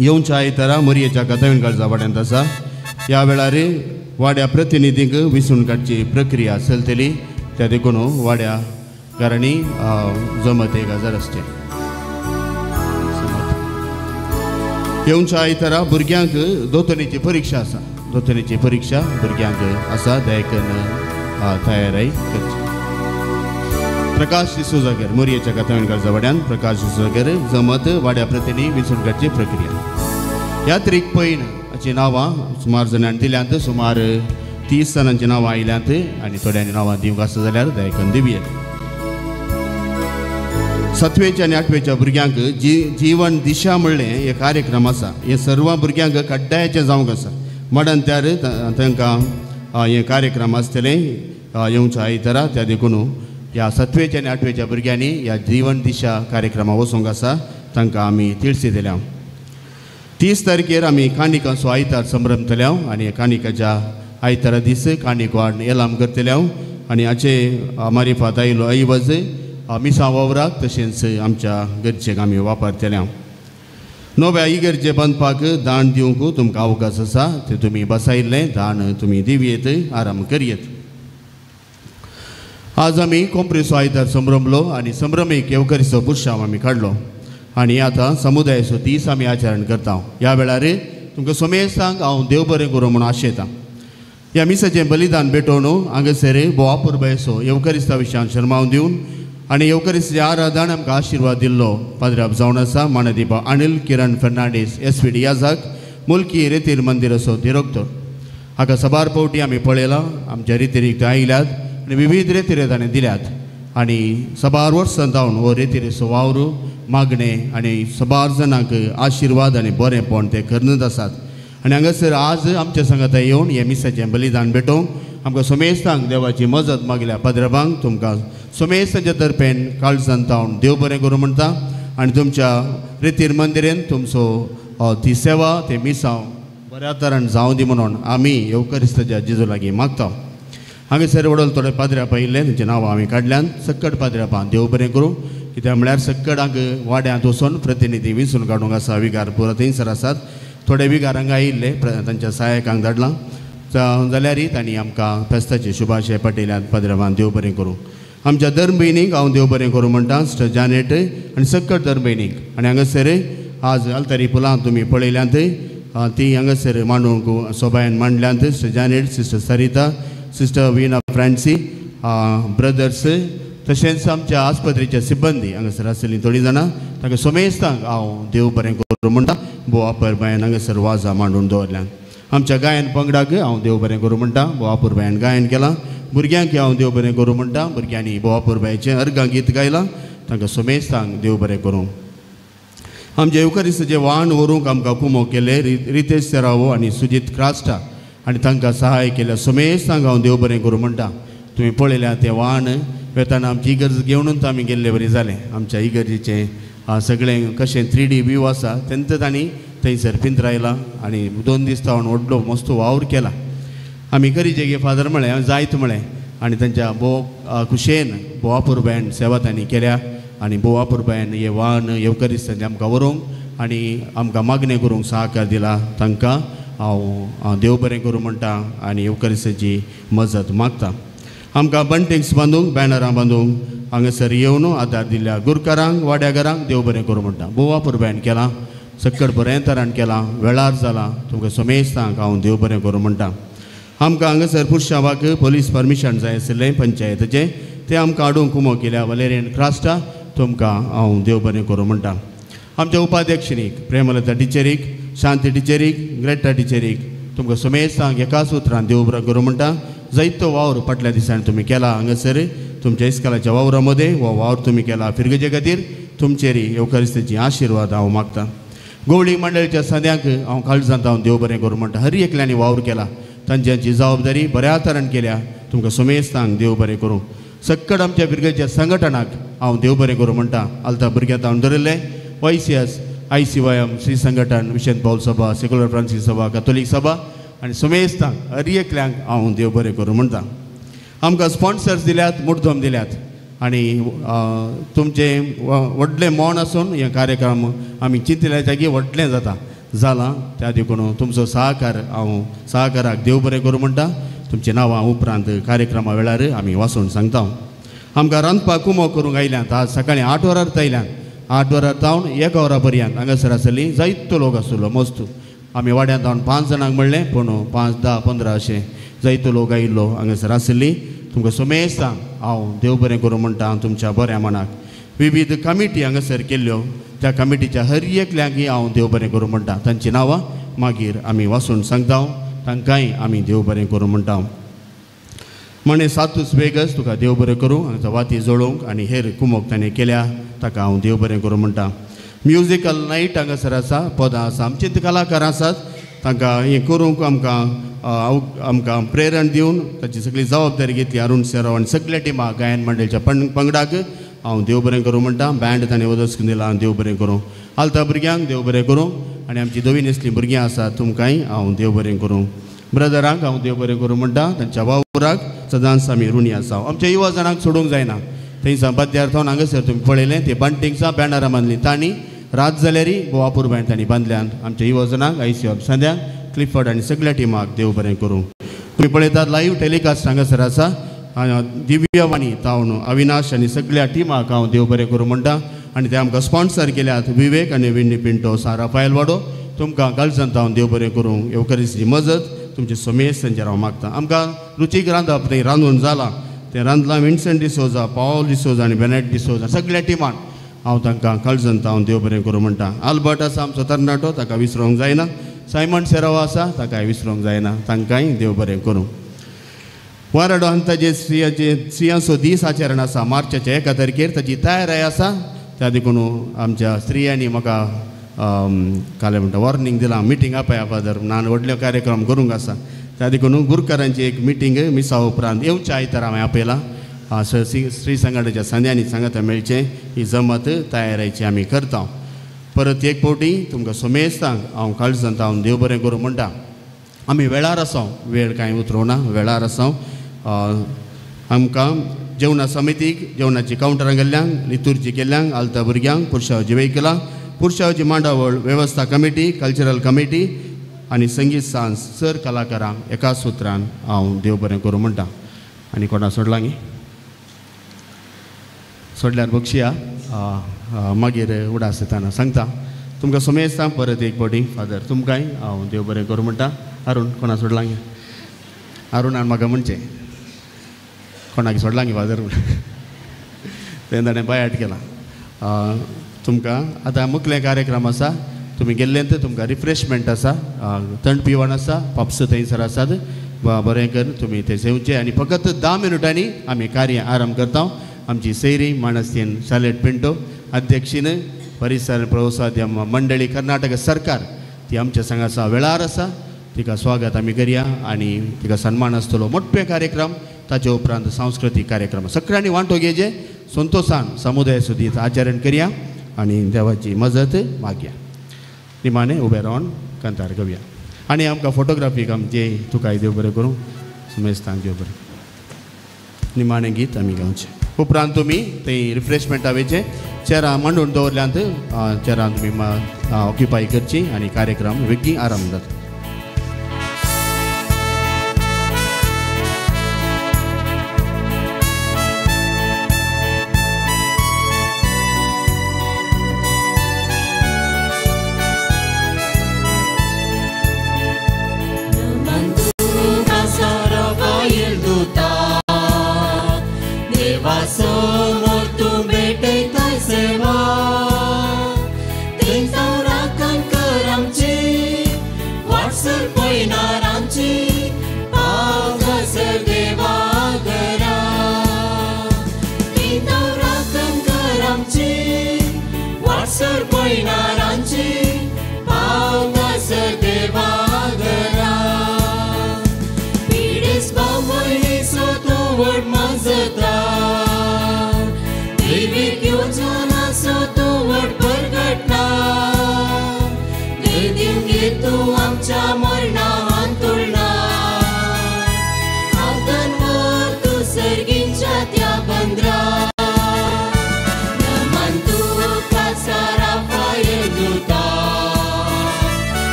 येवच्या आयतारा मरयेच्या कथावीन काळजा वाड्यांत आसा. ह्या वेळार वाड्या प्रतिनिधींक विसून काडची प्रक्रिया चलतली. त्या देखून वाड्या घरांनी जमत 1000 आसचें. येवच्या आयतारा भुरग्यांक दोतोनीची परिक्षा आसा. दोतोनीची परिक्षा भुरग्यांक आसा, देखून तयारी करची. प्रकाश डिसोजागर मोरयेच्या कथावीन काळजा वाड्यान प्रकाश डिसोजागर जमत वाड्या प्रतिनिधी विसून काडची प्रक्रिया. यात्रीक पैन हाची नांवां सुमार जाणांनी दिल्यांत. सुमार 30 जाणांची नांवां आयल्यांत आनी थोड्यांनी नांवां दिवंक आसा जाल्यार दयाकन दिवया. 7वेच्या आनी 8वेच्या भुरग्यांक जीवन दिशा म्हणलें हे कार्यक्रम आसा. हे सर्व भुरग्यांक कड्डायाचें जावंक आसा. मडण त्यार तांकां हे कार्यक्रम आसतले येवच्या आयतारा. त्या देखून ह्या 7वेच्या आनी 8वेच्या भुरग्यांनी ह्या जीवन दिशा कार्यक्रमा वचूंक आसा. तांकां आमी तिळसी दिल्या. 30 तारखेर आमी काणिकांचो आयतार संभ्रमतले आनी काणिकाच्या आयतारा दीस काणीक वाड एलाम करतले. आनी हाचे मारिफात आयलो ऐवज मिसां वावराक तशेंच आमच्या गरजेक आमी वापरतले. नव्या इगर्जे बांदपाक दान दिवंक तुमकां अवकाश आसा. ते तुमी बसायिल्लें दान तुमी दिवयेत, आराम करयेत. आज आमी कोंपरेचो आयतार संभ्रमलो आनी संभ्रमीक येवकरीचो पुरशांव आमी काडलो आनी आतां समुदायाचो दीस आमी आचरण करता. ह्या वेळार तुमकां सोमेस्तांक हांव देव बरें करूं म्हूण आशेतां. ह्या मिसाचें बलिदान भेटोवन हांगासर भोव पुरबायेचो येवकरिस्ता विशयान शर्मावन दिवन आनी येवकरिस्ताच्या आराधन आमकां आशिर्वाद दिल्लो पाद्राब जावन आसा मानदीपा अनिल किरण फर्नांडीस एस व्ही डियाजाक मुल्की रेतीर मंदिराचो दिरोक्तर. हाका साबार पावटी आमी पळयलां. आमच्या रेतिरीक ते आयल्यात आनी विविध रेतिरे ताणें दिल्यात आनी साबार वर्सां जावन हो रेतिरेचो वावर मागणें आनी साबार जाणांक आशिर्वाद आनी बरेंपण ते करनत आसात. आनी हांगासर आज आमच्या सांगाता येवन हें मिसाचें बलिदान भेटोवंक आमकां सोमेस्तांक देवाची मजत मागल्या पाद्राबांक तुमकां सोमेस्तांच्या तर्फेन काळजान तावन देव बरें करूं म्हणटा. आनी तुमच्या रेतीर मंदिरेन तुमचो ती सेवा ते मिसांव बऱ्या तरान जावं दी म्हणून आमी येवकरिस्ताच्या जेजू लागीं मागता. हांगासर वडोल थोडे पाद्र्यापां येयल्ले तेंची नांवां आमी काडल्यान. सक्कड पाद्र्यापां देव बरें करूं. कित्याक म्हळ्यार सक्कड हांगा वाड्यांत वचून प्रतिनिधी विंचून काडूंक आसा. विगार पुरो थंयसर आसात. थोडे विगार हांगा आयिल्ले तांच्या सहायकांक धाडलां जाल्यारय तांणी आमकां फेस्ताचे शुभाशय पटयल्यात. पाद्र्यापान देव बरें करूं. आमच्या धर्म भयणीक हांव देव बरें करूं म्हणटा. सिस्टर जानेट आनी सक्कड धर्म भयणीक. आनी हांगासर आज आल्तारी फुलां तुमी पळयल्यांत ती हांगासर मांडूंक सोबायन मांडल्यांत. Sister Janet, sister Sarita, sister Veena Francy, brothers तशेंच आमच्या आस्पत्रेच्या सिब्बंदी हांगासर आसतलीं थोडीं जाणां. तांकां सोमेस्तांक हांव देव बरें करूं म्हणटा. भोव अपर बायन हांगासर वाजा मांडून दवरल्यान. आमच्या गायन पंगडाक हांव देव बरें करूं म्हणटा. बोवापूरबायन गायन केलां. भुरग्यांक हांव देव बरें करूं म्हणटा. भुरग्यांनी बोवापूरबायचें अर्गां गीत गायलां. तांकां सोमेस्तांक देव बरें करूं. आमचे येवकारिस्ताचें वाण व्हरूंक आमकां कुमो केले रितेश सेरावो आनी सुजीत क्रास्टा आनी तांकां सहाय केल्या सोमेस्तांक हांव देव बरें करूं म्हणटा. तुमी पळयल्या तें वाण वेताना आमची इगर्ज घेवनूच आमी गेल्ले बरी जालें. आमच्या इगर्जेचें सगळें कशें 3D view आसा तेंच तांणी थंयसर पिंतरायला आनी 2 दीस तावन व्हडलो मस्त वावर केला. आमी करीचे गे फादर म्हळें हांवें जायत म्हळें आनी तांच्या भोव खुशयेन बोवापूरबायन सेवा तांणी केल्या आनी बोवापूरबायन हे वाहन येवकारिस्तांचें आमकां व्हरूंक आनी आमकां मागणें करूंक सहकार दिला. तांकां हांव देव बरें करूं म्हणटा आनी येवकारिस्ताची मजत मागता. आमकां बंटिंग्स बांदूंक बॅनरां बांदूंक हांगासर येवन आदार दिल्या गुरकारांक वाड्याघरांक देव बरें करूं म्हणटा. बोवापूरबायन केलां सक्कड बरें तरान केलां वेळार जालां. तुमकां सोमेस्तांक हांव देव बरें करूं म्हणटा. आमकां हांगासर पुरशावाक पोलीस परमिशन जाय आशिल्लें पंचायतीचें तें आमकां हाडूंक कुमो केल्या वलेरियन क्रास्टा. तुमकां हांव देव बरें करूं म्हणटा. आमच्या उपाध्यक्षणीक प्रेमलता टिचरीक शांती टिचरीक ग्रेटा टिचरीक तुमकां सोमेस्तांक एकाच उतरान देव बरें करूं म्हणटा. जायतो वावर फाटल्या दिसांनी तुमी केला हांगासर तुमच्या इस्कालाच्या वावरा मदें हो वावर तुमी केला फिरगजे खातीर तुमचेर येवकारिस्ताची आशिर्वाद हांव मागता. गोवळी मंडळीच्या सद्यांक हांव काळजांत हांव देव बरें करूं म्हणटा. हर एकल्यांनी वावर केला तांच्यांची जबाबदारी बऱ्या तरान केल्या. तुमकां सोमेस्तांक देव बरें करूं. सक्कड आमच्या भुरग्यांच्या संघटनाक हांव देव बरें करूं म्हणटा. आलता भुरग्यांत हांव धरिल्लें YCS ICYM Shri संघटन विशेंत पावल सभा सेक्युलर फ्रांसीस सभा कॅथोलीक सभा आनी सोमेस्तांक हर एकल्यांक हांव देव बरें करूं म्हणटा. आमकां स्पॉन्सर्स दिल्यात मुड्डम दिल्यात आनी तुमचें व्हडलें मौन आसून हे कार्यक्रम आमी चिंतल्या जागी व्हडलें जाता जालां. त्या देखून तुमचो सहकार हांव सहकाराक देव बरें करूं म्हणटा. तुमचीं नांवां उपरांत कार्यक्रमा वेळार आमी वाचून सांगता. आमकां रांदपाक कुमो करूंक आयल्यात आज सकाळीं 8 वरार आयल्यात. 8 वरार जावन 1 वरा पर्यंत हांगासर आसली जायतो लोक आसलो मस्त. आमी वाड्यांत जावन 5 जाणांक म्हणलें पूण 5, 10, 15 अशें जायतो लोक आयिल्लो हांगासर आसली. तुमकां सोमेस्तांक हांव देव बरें करूं म्हणटा. तुमच्या बऱ्या मनाक विविध कमिटी हांगासर केल्ल्यो त्या कमिटीच्या हर एकल्यांकय हांव देव बरें करूं म्हणटा. तांचीं नांवां मागीर आमी वाचून सांगता. तांकांय आमी देव बरें करूं म्हणटा. म्हणे सातूच वेगस तुका देव बरें करूं. हांगासर वाती जळोवंक आनी हेर कुमोक ताणें केल्या ताका हांव देव बरें करूं म्हणटा. म्युजिकल नायट हांगासर आसा पदां आसा आमचे कलाकार आसात तांकां हें करूंक आमकां आमकां प्रेरण दिवन ताची सगळी जबाबदारी घेतली अरुण सेराव आनी सगळ्या टिमाक गायन मंडळच्या पंगडाक हांव देव बरें करूं म्हणटा. बँड ताणें वदस दिला देव बरें करूं. आलता भुरग्यांक देव बरें करूं आनी आमची धवी न्हेसली भुरगीं आसात तुमकांय हांव देव बरें करूं. ब्रदरांक हांव देव बरें करूं म्हणटा. तांच्या वावराक सदांच आमी ऋणी आसा. आमच्या युवा जाणांक सोडूंक जायना. थंयसा बद्यार थावन हांगासर तुमी पळयलें ते बंटिंग्सां बॅनरां बांदलीं तांणी रात जाल्यारय गोवापूरबायन तांणी बांदल्यान. आमच्या युवा जाणांक ICM संद्यांक क्लिफर्ड आनी सगळ्या टिमाक देव बरें करूं. तुमी पळयतात लायव्ह टेलिकास्ट हांगासर आसा. दिव्यवाणी तावन अविनाश आनी सगळ्या टिमाक हांव देव बरें करूं म्हणटा. आनी ते आमकां स्पॉन्सर केल्यात विवेक आनी विन्नी पिंटो सारा फायलवाडो. तुमकां गलजन हांव देव बरें करूं. येवकारिस्ताची मजत तुमचे सोमेस तांचेर हांव मागता. आमकां रुचीक रांदप तें रांदून जालां तें रांदलां विन्संट डिसोजा पावल डिसोजा आनी बेनेट डिसोजा सगळ्या टिमान हांव तांकां काळजांत हांव देव बरें करूं म्हणटा. आल्बर्ट आसा आमचो तरणाटो ताका विसरूंक जायना. सायमन सेराव आसा ताकाय विसरूंक जायना. तांकांय देव बरें करूं. वाराडो अंताजे स्त्रियाचे स्त्रियांचो दीस आचरण आसा मार्चाच्या 1 तारखेर ताची तयाराय आसा. त्या देखून आमच्या स्त्रियांनी म्हाका काल म्हणटा वॉर्निंग दिलां मिटींग आपया फादर नान व्हडलो कार्यक्रम करूंक आसा. त्या देखून गुरकारांची एक मिटींग मिसा उपरांत येवच्या आयतार हांवें आपयलां. श्री संघटनेच्या संद्यांनी सांगाता मेळचें ही जमत तयारायची आमी करता. परत एक फावटी तुमकां सोमेस्तांक हांव काळजांत हांव देव बरें करूं म्हणटा. आमी वेळार आसा वेळ कांय उतरोना वेळार आसा. आमकां जेवणा समितीक जेवणाची कावंटरां गेल्ल्यांक लितुर्जी केल्ल्यांक आलता भुरग्यांक पुरशावची वेहिकलां पुरशावची मांडावळ वेवस्था कमिटी कल्चरल कमिटी आनी संगीत सांज सर कलाकारांक एका सुत्रान हांव देव बरें करूं म्हणटा. आनी कोणा सोडलां गी सोडल्यार बक्षिया मागीर उडास येताना सांगता तुमकां सोमेस्तांक परत एक फावटी फादर तुमकांय हांव देव बरें करूं म्हणटा. अरुण कोणा सोडलां गे अरुणान म्हाका म्हणचें कोणाक सोडलां गे फादर तें ताणें बायाट केलां. तुमकां आतां मुखले कार्यक्रम आसा तुमी गेल्ल्यान तुमकां रिफ्रेशमेंट आसा, थंड पिवण आसा, पाप्स थंयसर आसात. बरें कर तुमी ते सेवचे आनी फकत 10 मिनटांनी आमी कार्य आरंभ करता. आमची सैरी मानस्तीन शालेट पिंटो अध्यक्षीन परिसर प्रवासोद्यम मंडळी कर्नाटक सरकार ती आमच्या संगासा वेळार आसा. तिका स्वागत आमी करया आनी तिका सन्मान आसतलो. मोठे कार्यक्रम ताचे उपरांत सांस्कृतीक कार्यक्रम सगळ्यांनी वांटो घेवचे. संतोषान समुदाय सुदीत आचरण करया आनी देवाची मजत मागया. निमाणे उबे रावन कांतार घेवया आनी आमकां फोटोग्राफीक आमचे तुकाय देव बरें करूं, सुमेस्तांक देव बरें. निमाणें गीत आमी गावचें. उपरांत तुमी थंय रिफ्रेशमेंटा वयचें. चेरां मांडून दवरल्यांत, चेरां तुमी ऑक्युपाय करची आनी कार्यक्रम वेगीं आरंभ जाता.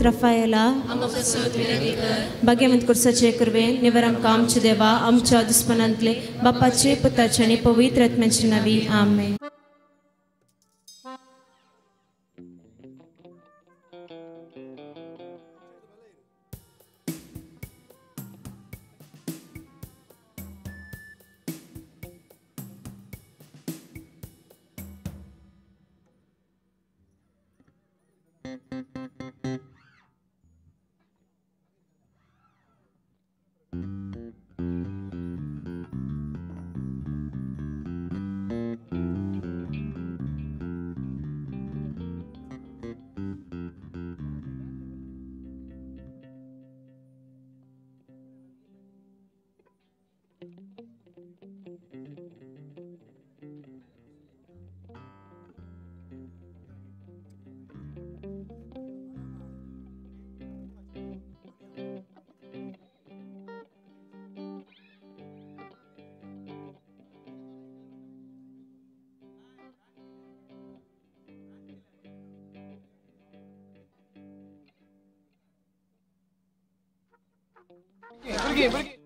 रफायला भाग्यवंत कुर्साचे कृपेन निवर आमकां आमचे देवा आमच्या दुस्मनांतले बापाचे पुताचे आनी पवित्र आत्म्याचे नांवी आमेन. Bye.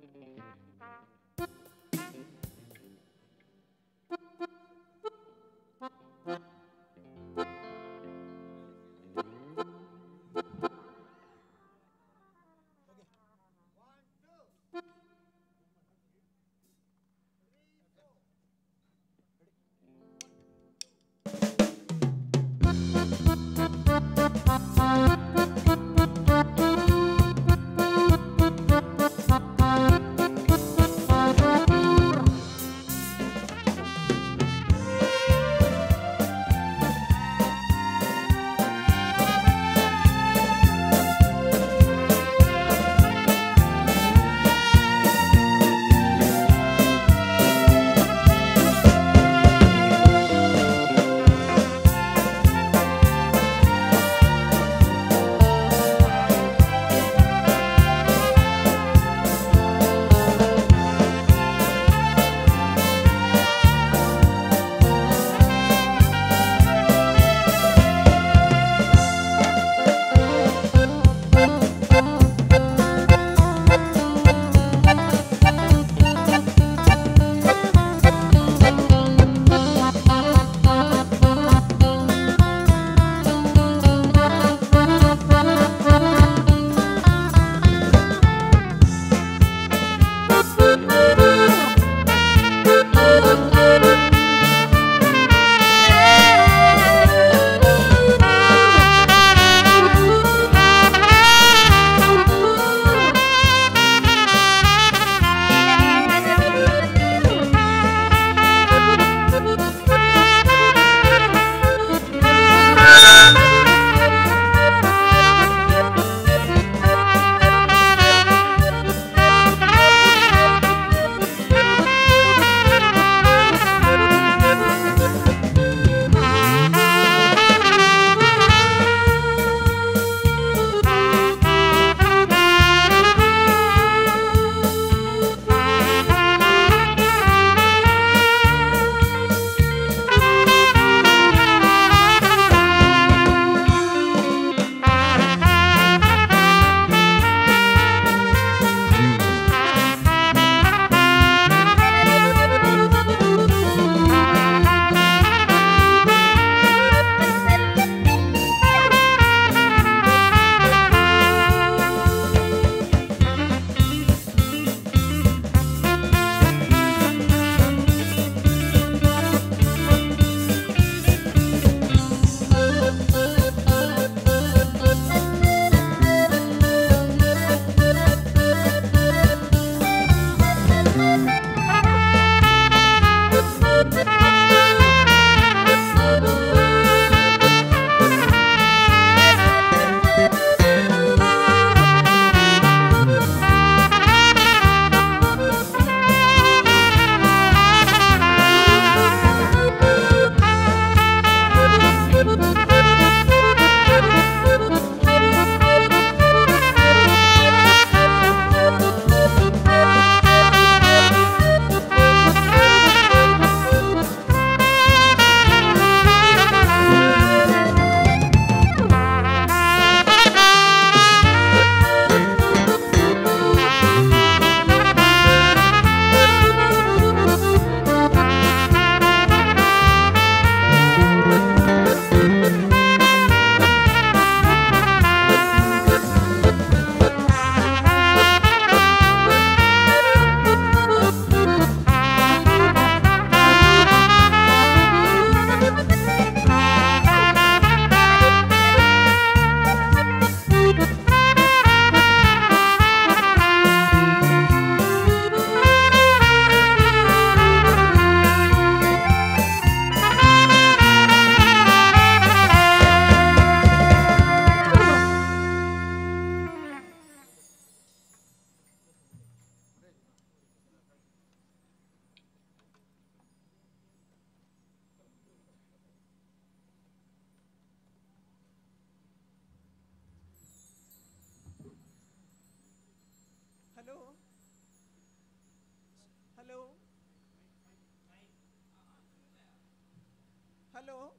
Hello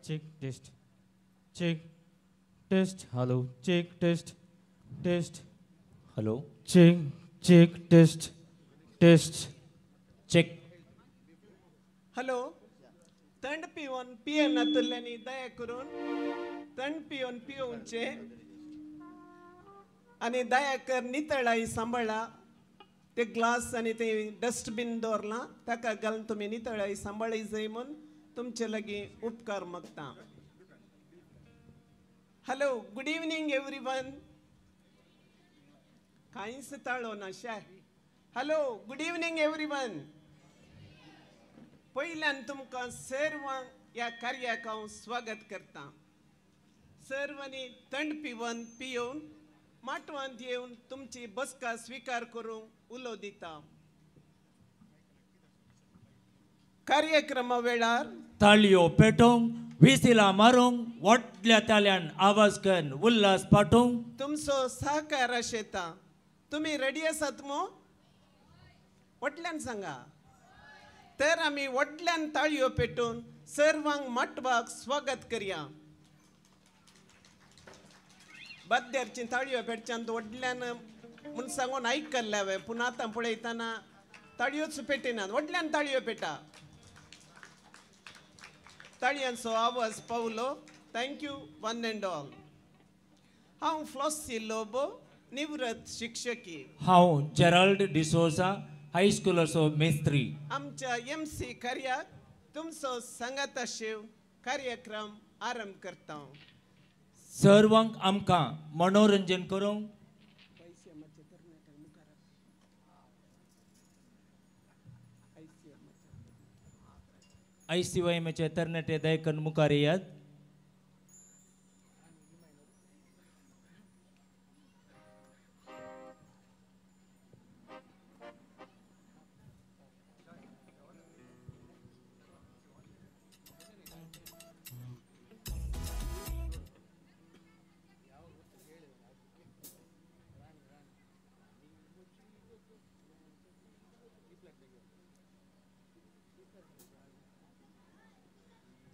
Check test check test hello check test test hello check check test test check hello थंड पिवन पियेनातल्ल्यांनी दया करून थंड पिवन पिवचे आनी दया कर नितळाई सांबाळा. ते ग्लास आनी ते डस्टबीन दवरलां ताका घालून तुमी नितळाई सांबाळी जाय म्हूण तुमचे लागीं उपकार मागता. Hello good evening everyone. कांयच ताळो ना शे. Hello good evening everyone. पयल्यान तुमकां सर्वांक ह्या कार्याक हांव स्वागत करता. सर्वांनी थंड पिवन पियोवन माटवांत येवन तुमची बसका स्विकार करूंक उलो दिता. कार्यक्रमा वेळार ताळयो पेटोवंक, विसिलां मारूंक, व्हडल्या ताळ्यान आवाज करून उल्हास पाठोवंक तुमचो सहकार आशेता. तुमी रेडी आसात मू? व्हडल्यान सांगा. तर आमी व्हडल्यान ताळयो पेटून सर्वांक माटवाक स्वागत करया. बद्देरची ताळयो पेटच्यान व्हडल्यान म्हूण सांगून आयकल्लें हांवें, पूण आतां पळयतना ताळयोच पेटिनात. व्हडल्यान ताळयो पेटा. ताळयांचो आवाज पावलो. Thank you one and all. हांव फ्लॉसी लोबो, निवृत्त शिक्षकी. हांव जेराल्ड डिसोजा, हायस्कुलाचो मेस्त्री. आमच्या एम सी कार्याक तुमचो सांगाता शिव कार्यक्रम आरंभ करता. सर्वांक आमकां मनोरंजन करूंक आयसीवायएमचे तरणाटे दयकन मुखार येयात.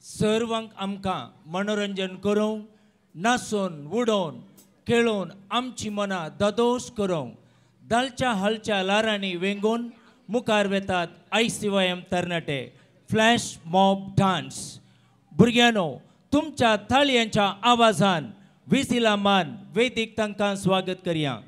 सर्वांक आमकां मनोरंजन करूंक, नाचून उडोवन खेळोवन आमची मनां दादोस करूंक दालच्या हालच्या लारांनी वेंगोवन मुखार वेतात आयसीवायएम तरणाटे फ्लॅश मॉब डान्स. भुरग्यांनो, तुमच्या ताळयांच्या आवाजान विसिला मान वेदीक तांकां स्वागत करया.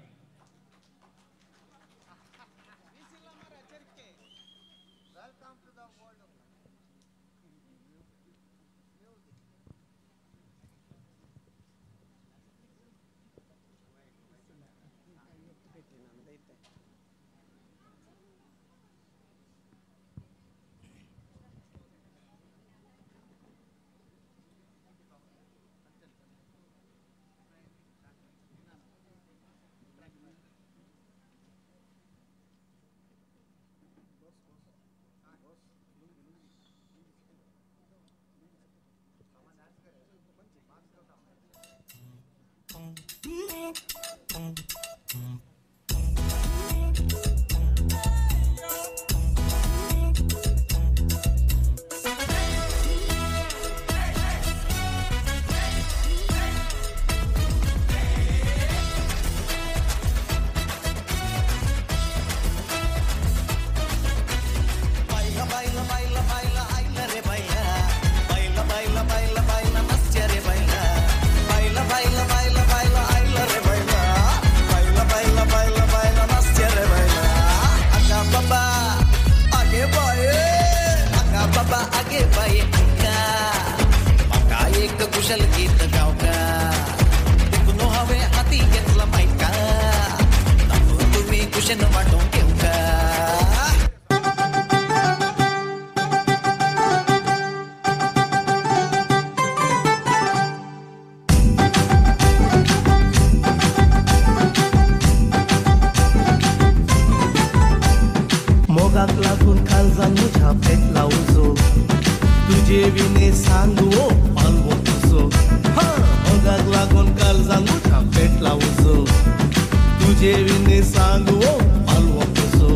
तुझे विने सांगू पालवो कसो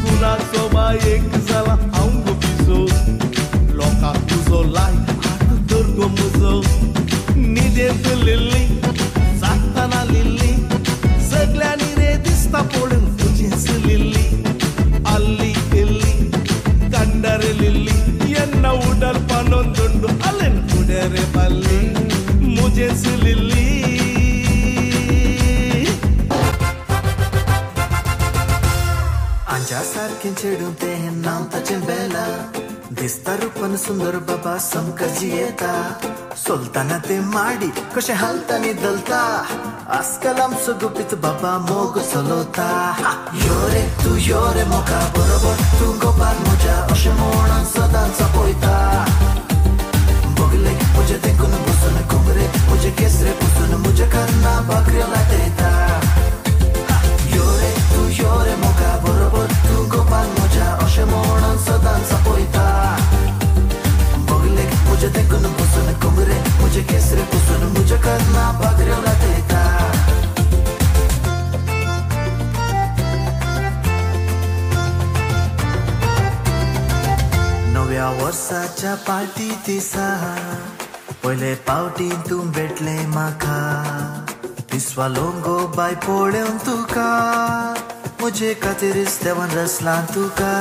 गुणाचो बायक जाला. आंजा सारकें चेडूं तें नांव ताचें बेला दिसता रूपान सुंदर बाबा समका जियेता सोलताना ते माडी कशें हालता नी दलता आजकाल आमचो गुपीत बाबा मोग चलता यो रे तूं यो रे मोगा बरोबर तूं गोपाल म्हज्या अशें म्हणून सदांच पळयता बगले म्हजे देखून बसून कोमरे म्हजे केसरे पुसून म्हज्या कान्ना भाकऱ्यो लाटयता यो रे तूं यो रे मोगा बरोबर तूं गोपाल म्हज्या अशें म्हणून सदांच पळयता बगले म्हजे देखून बसून कोमरे म्हजे केसरे पुसून म्हज्या कान्ना भाकऱ्यो लाटयता. नव्या वर्साच्या पार्टी दिसा पयले पावटी तूं भेटलें म्हाका पिसवा लोंगो बाय पळोवन तुका म्हजे खातीरच देवान रचलां तुका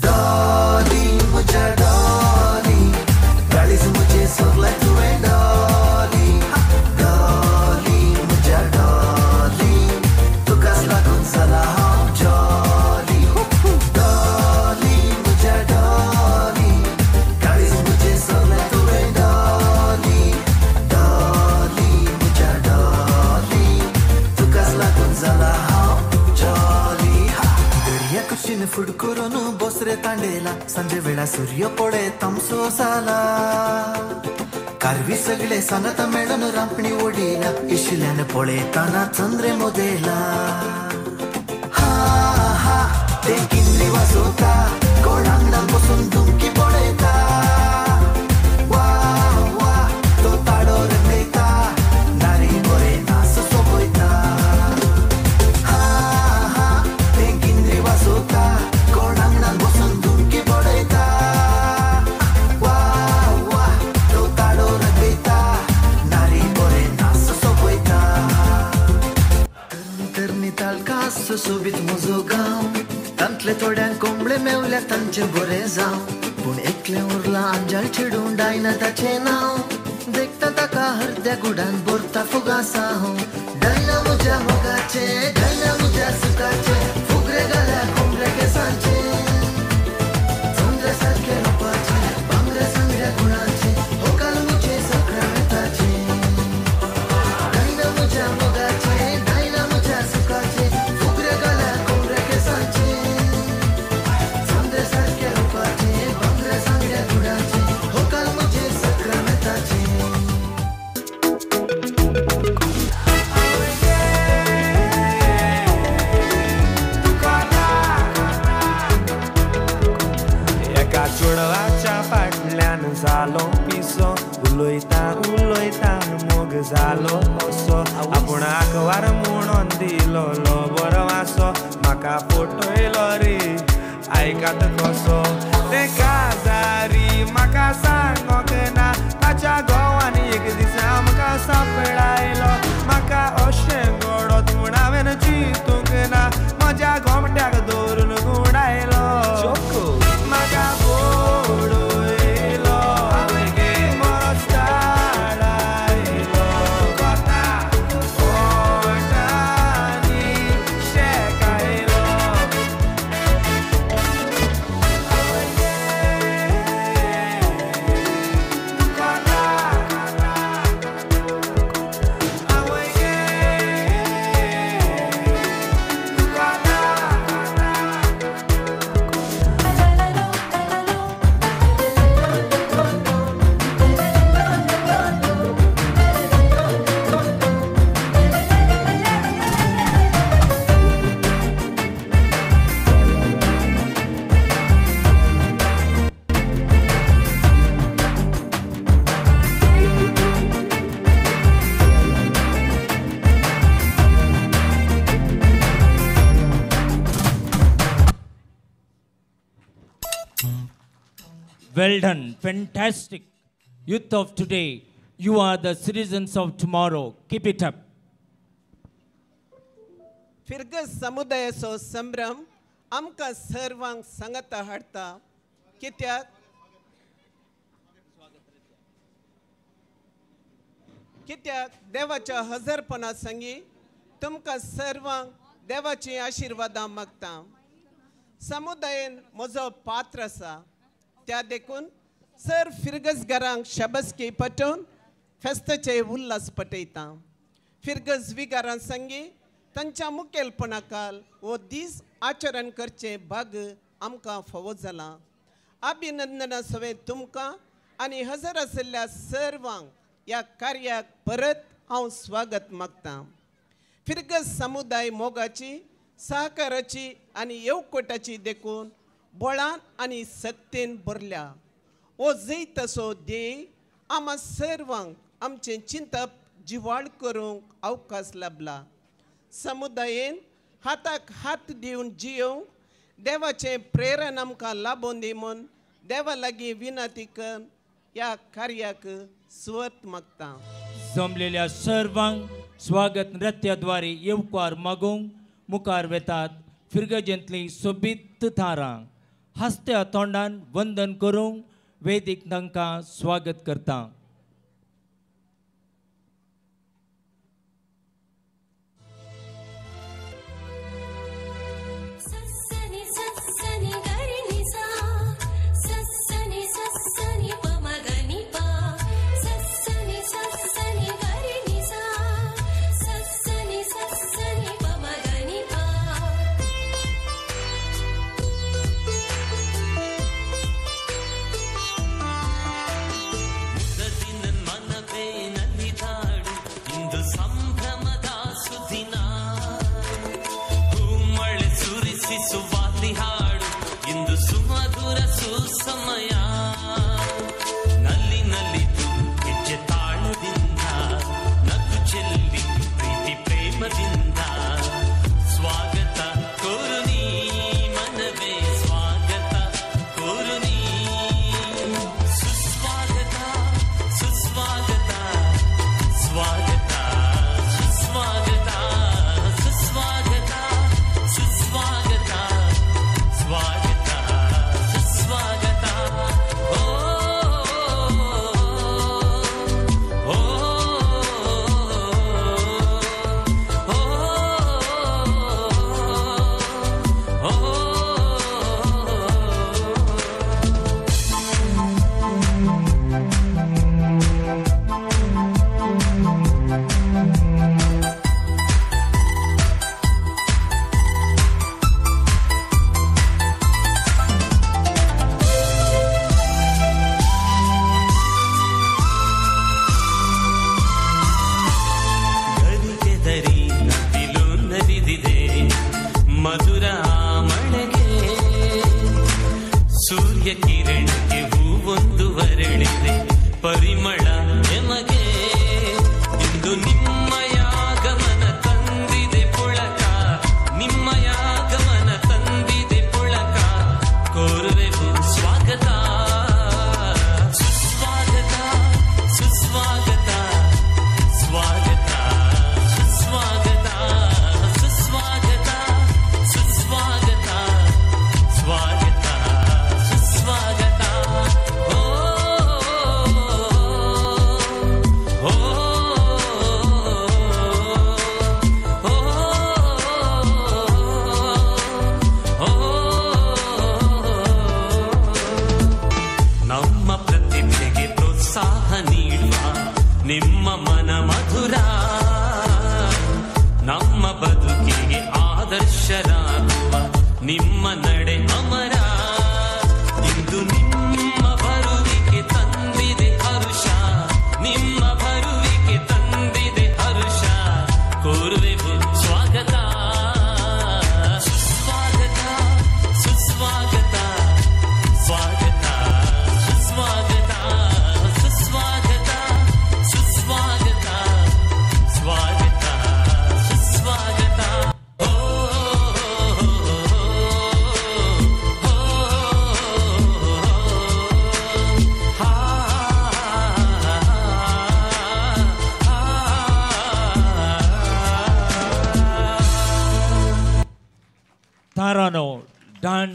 डॉली म्हज्या डॉली गाळीच म्हजें सगळें तुवें डॉली डॉली म्हज्या डॉली तुकाच लागून जाला हांव जॉली डॉली म्हज्या डॉली गाळीच म्हजें सगळें तुवें डॉली डॉली म्हज्या डॉली तुकाच लागून जाला हांव जॉली. दर्या कुशीन फुड करून बसरे तांडेला सांजे वेळा सूर्य पडे तामसो जाला कारवी सगळे सांगाता मेळून रांपणी ओडिला इशिल्यान पळयताना चंद्रे मोदेला हा हा ते किंद्री वाजोता कोण आंगणान बसून धुमकी पळयता वा वा तो ताडो रंगयता नारी बरे नास सोबयता हा हा ते किंद्री वाजोता कोण आंगणान बसून धुमकी पळयता वा वा तो ताडो रंगयता नारी बरे नास सोबयता. तरणी तालकास सोबीत म्हजो गांव तांतले थोड्यांक कोंबळे मेवल्या तांचें बरें जावं पूण एकलें उरलां आंजाळ चेडूं डायना ताचें नांव देखता ताका हरद्या गुडान भरता फुगासांव डायना म्हज्या मोगाचें डायना म्हज्या सुखाचें फुगरे घाल्या कोंबड्या केंसांचें चंद्रा सारकें रुपाचें बांगड्या सांगड्या गुणाचें होकाल म्हजें सक्रामेताचें डायना म्हज्या मोगाचें डायना म्हज्या सुखाचें फुगरे घाल्या कोंबड्या केंसांचें चंद्रा सारकें रुपाचें बांगड्या सांगड्या गुणाचें होकाल म्हजें सक्रामेताचें. एका चेडवाच्या फाटल्यान जालो पिसो उलयता उलयता मोग जालो असो आपूण आकवार म्हणून दिलो बरो आसो म्हाका फटयलो रे आयकात कसो ते काजारी म्हाका सांगोंक ना ताच्या घोवान एक दीस आमकां सांपडायलो म्हाका अशें घडत म्हूण हांवें चिंतूंक ना म्हज्या गोमट्याक दवरून गुंडायलो म्हाका बोडयलो मस्ताडायलो कोता ओटांनी शेकायलो. Well done, fantastic. Youth of today, you are the citizens of tomorrow. Keep it up. फिरगज समुदायाचो संभ्रम आमकां सर्वांक सांगाता हाडटा कित्याक कित्याक देवाच्या हजारपणा संगी तुमकां सर्वांक देवाची आशिर्वादां मागता. समुदायेन म्हजो पात्र आसा, त्या देखून सर फिरगजगारांक शाबासकी पटोवन फेस्ताचे उल्हास पटयता. फिरगज विगारां संगी तांच्या मुखेलपणाकाल हो दीस आचरण करचें भाग आमकां फावो जालां. अभिनंदना सवें तुमकां आनी हजर आशिल्ल्या सर्वांक ह्या कार्याक परत हांव स्वागत मागतां. फिरगज समुदाय मोगाची, सहकाराची आनी येवकोटाची देखून बळान आनी सक्तेन भरल्या. हो जैत असो ध्येय आमा सर्वांक आमचें चिंतप जिवाळ करूंक अवकाश लाबला. समुदायेन हाताक हात दिवन जियोवंक देवाचें प्रेरण आमकां लाबोवन दी म्हूण देवा लागीं विनंती करून ह्या कार्याक सुवत मागता. जमलेल्या सर्वांक स्वागत नृत्याद्वारे येवकार मागूंक मुखार वेतात फिरगजेंतली सोबीत थारां हासत्या तोंडान वंदन करूंक वेदीक तांकां स्वागत करता.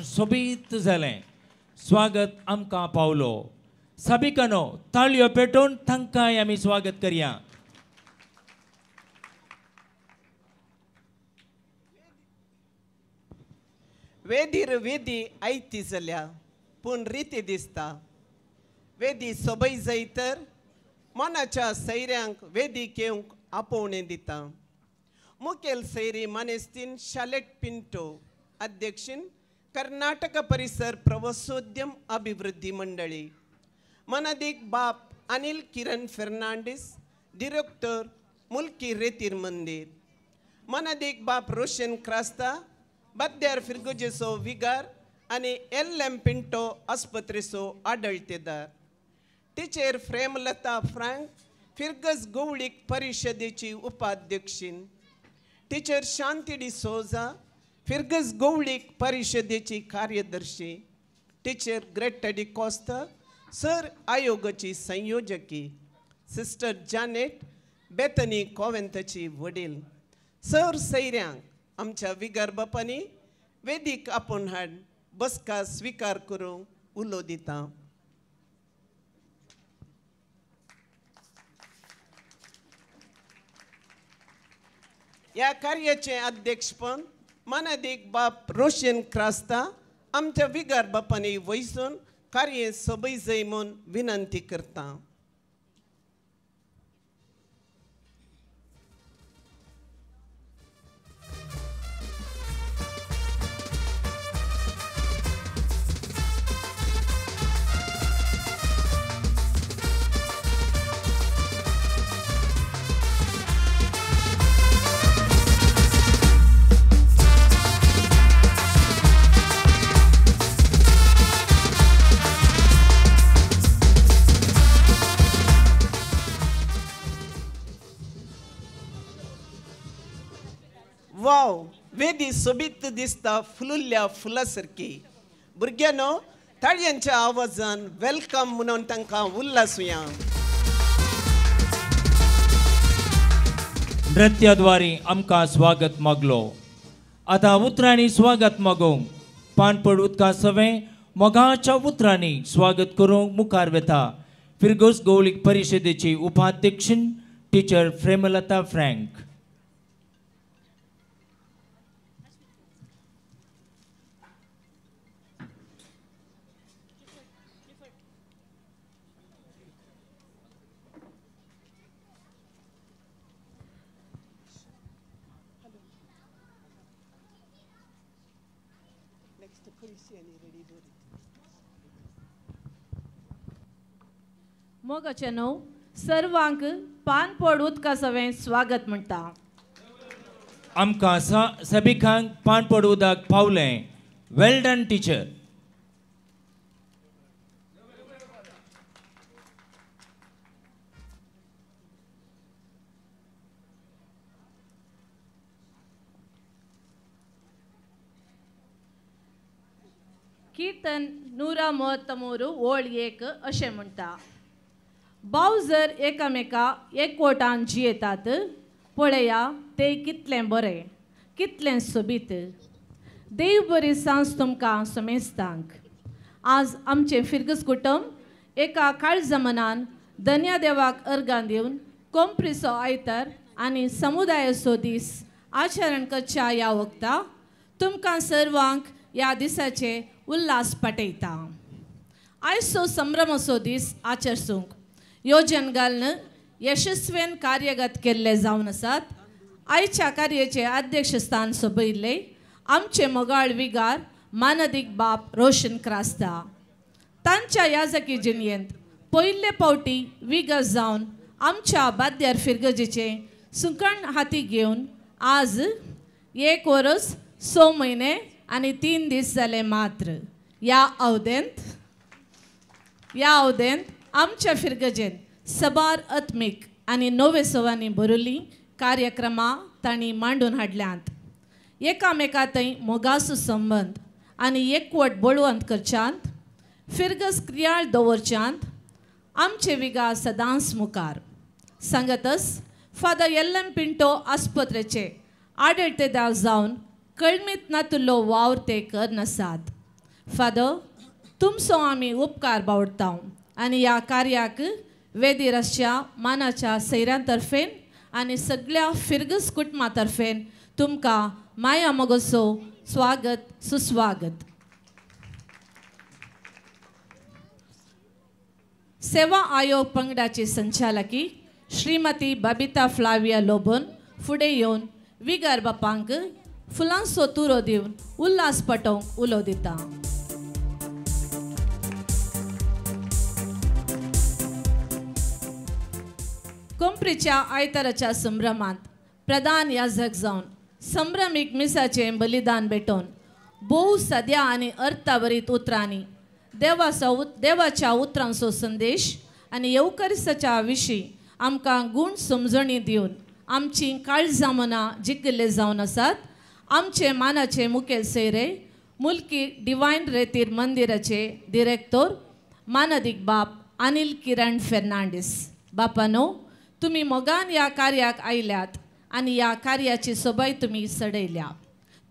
सोबीत जालें स्वागत आमकां पावलो. साबिकानो ताळयो पेटोवन तांकांय आमी स्वागत करया. वेदीर वेदी आयती जाल्या पूण रिती दिसता. वेदी सोबय जाय तर मनाच्या सैऱ्यांक वेदीक येवंक आपोवणें दिता. मुखेल सैरी मानेस्तीन शालेट पिंटो, अध्यक्षीन कर्नाटक परिसर प्रवासोद्यम अभिवृद्धी मंडळी. मनादीक बाप अनिल किरण फेर्नांडीस, डिरेक्टर मुल्की रेतीर मंदीर. मनादीक बाप रोशन क्रास्ता, बद्यार फिरगुजेचो विगार आनी एल एम पिंटो आस्पत्रेचो आडळतेदार. टिचर प्रेमलता फ्रांक, फिरगज गोवळीक परिशदेची उपाध्यक्षीन. टिचर शांती डिसोजा, फिरगज गोवळीक परिशदेची कार्यदर्शी. टिचर ग्रेटा डिकॉस्ता, सर आयोगाची संयोजकी. सिस्टर जानेट बेतनी कोवेंताची वडील. सर सैऱ्यांक आमच्या विगार बापांनी वेदीक आपोवन हाड बसका स्विकार करूंक उलो दिता. ह्या कार्याचें अध्यक्षपण मानादीक बाप रोशन क्रास्ता आमच्या विगार बापांनी वयसून कार्य सोबय जाय म्हूण विनंती करता. वाव, वेदी सोबीत दिसता फुलुल्ल्या फुला सारकी. भुरग्यांनो ताळयांच्या आवाजान welcome म्हणून तांकां उल्लासुया. नृत्याद्वारे आमकां स्वागत मागलो. आतां उतरांनी स्वागत मागूंक पानपड उदका सवें मोगाच्या उतरांनी स्वागत करूंक मुखार वेता फिरगोज गौळीक परिशदेची उपाध्यक्षीन टिचर प्रेमलता फ्रँक. मोगाचे न्हू सर्वांक पानपड उदका सवें स्वागत म्हणटा. आमकां सबिकांक पानपड उदक पावलें. Well done teacher. कीर्तन 133 ओळ 1 अशें म्हणटा. भाव जर एकामेका एकवटान जियेतात पळया ते कितलें बरें कितलें सोबीत. देव बरी सांज तुमकां समेस्तांक. आज आमचें फिरगज कुटुंब एका काळजा मनान धन्या देवाक अर्गां दिवन कोंप्रीचो आयतार आनी समुदायाचो दीस आचरण करच्या ह्या वखता तुमकां सर्वांक ह्या दिसाचे उल्हास पाटयता. आयचो संभ्रमाचो दीस आचरसूंक योजन घालून यशस्वीन कार्यगत केल्ले जावन आसात. आयच्या कार्याचे अध्यक्षस्थान सोबयिल्ले आमचे मोगाळ विगार मानदीक बाप रोशन क्रास्ता. तांच्या याजकी जिणयेंत पयले पावटी विगर जावन आमच्या बाद्यार फिरगजेचें सुकण हाती घेवन आज 1 वर्स 6 म्हयने आनी 3 दीस जाले मात्र. ह्या अवधेंत आमच्या फिरगजेंत सबार आत्मीक आनी नवे सवांनी भरिल्लीं कार्यक्रमां तांणी मांडून हाडल्यांत. एकामेका थंय मोगाचो संबंद आनी एकवट बळवंत करच्यांत फिरगज क्रियाळ दवरच्यांत आमचे विगा सदांच मुखार. सांगतच फादर एल एम पिंटो आस्पत्रेचे आडळतेदार जावन कळमीत नातुल्लो वावर ते करनासात. फादर तुमचो आमी उपकार बावडता आनी ह्या कार्याक वेदीर आसच्या मानाच्या सैऱ्यां तर्फेन आनी सगळ्या फिरगज कुटुंबा तर्फेन तुमकां माया मोगाचो स्वागत सुस्वागत. सेवा आयोग पंगडाची संचालकी श्रीमती बबिता फ्लाविया लोबन फुडें येवन विगार बापांक फुलांचो तुरो दिवन उल्हास पटोवंक उलो दिता. कोंपरीच्या आयताराच्या संभ्रमांत प्रधान याजक जावन संभ्रमीक मिसाचें बलिदान भेटोवन भोव सद्या आनी अर्थावरीत उतरांनी देवाच्या उतरांचो संदेश आनी येवकरिसाच्या विशीं आमकां गूण समजणी दिवन आमची काळजां मनां जिखिल्ले जावन आसात. आमचे मानाचे मुखेल सोयरे मुल्की डिवायन रेतीर मंदिराचे डिरेक्टोर मानादीक बाप अनिल किरण फेर्नांडीस. बापानो, तुमी मोगान ह्या कार्याक आयल्यात आनी ह्या कार्याची सोबाय तुमी सडयल्या.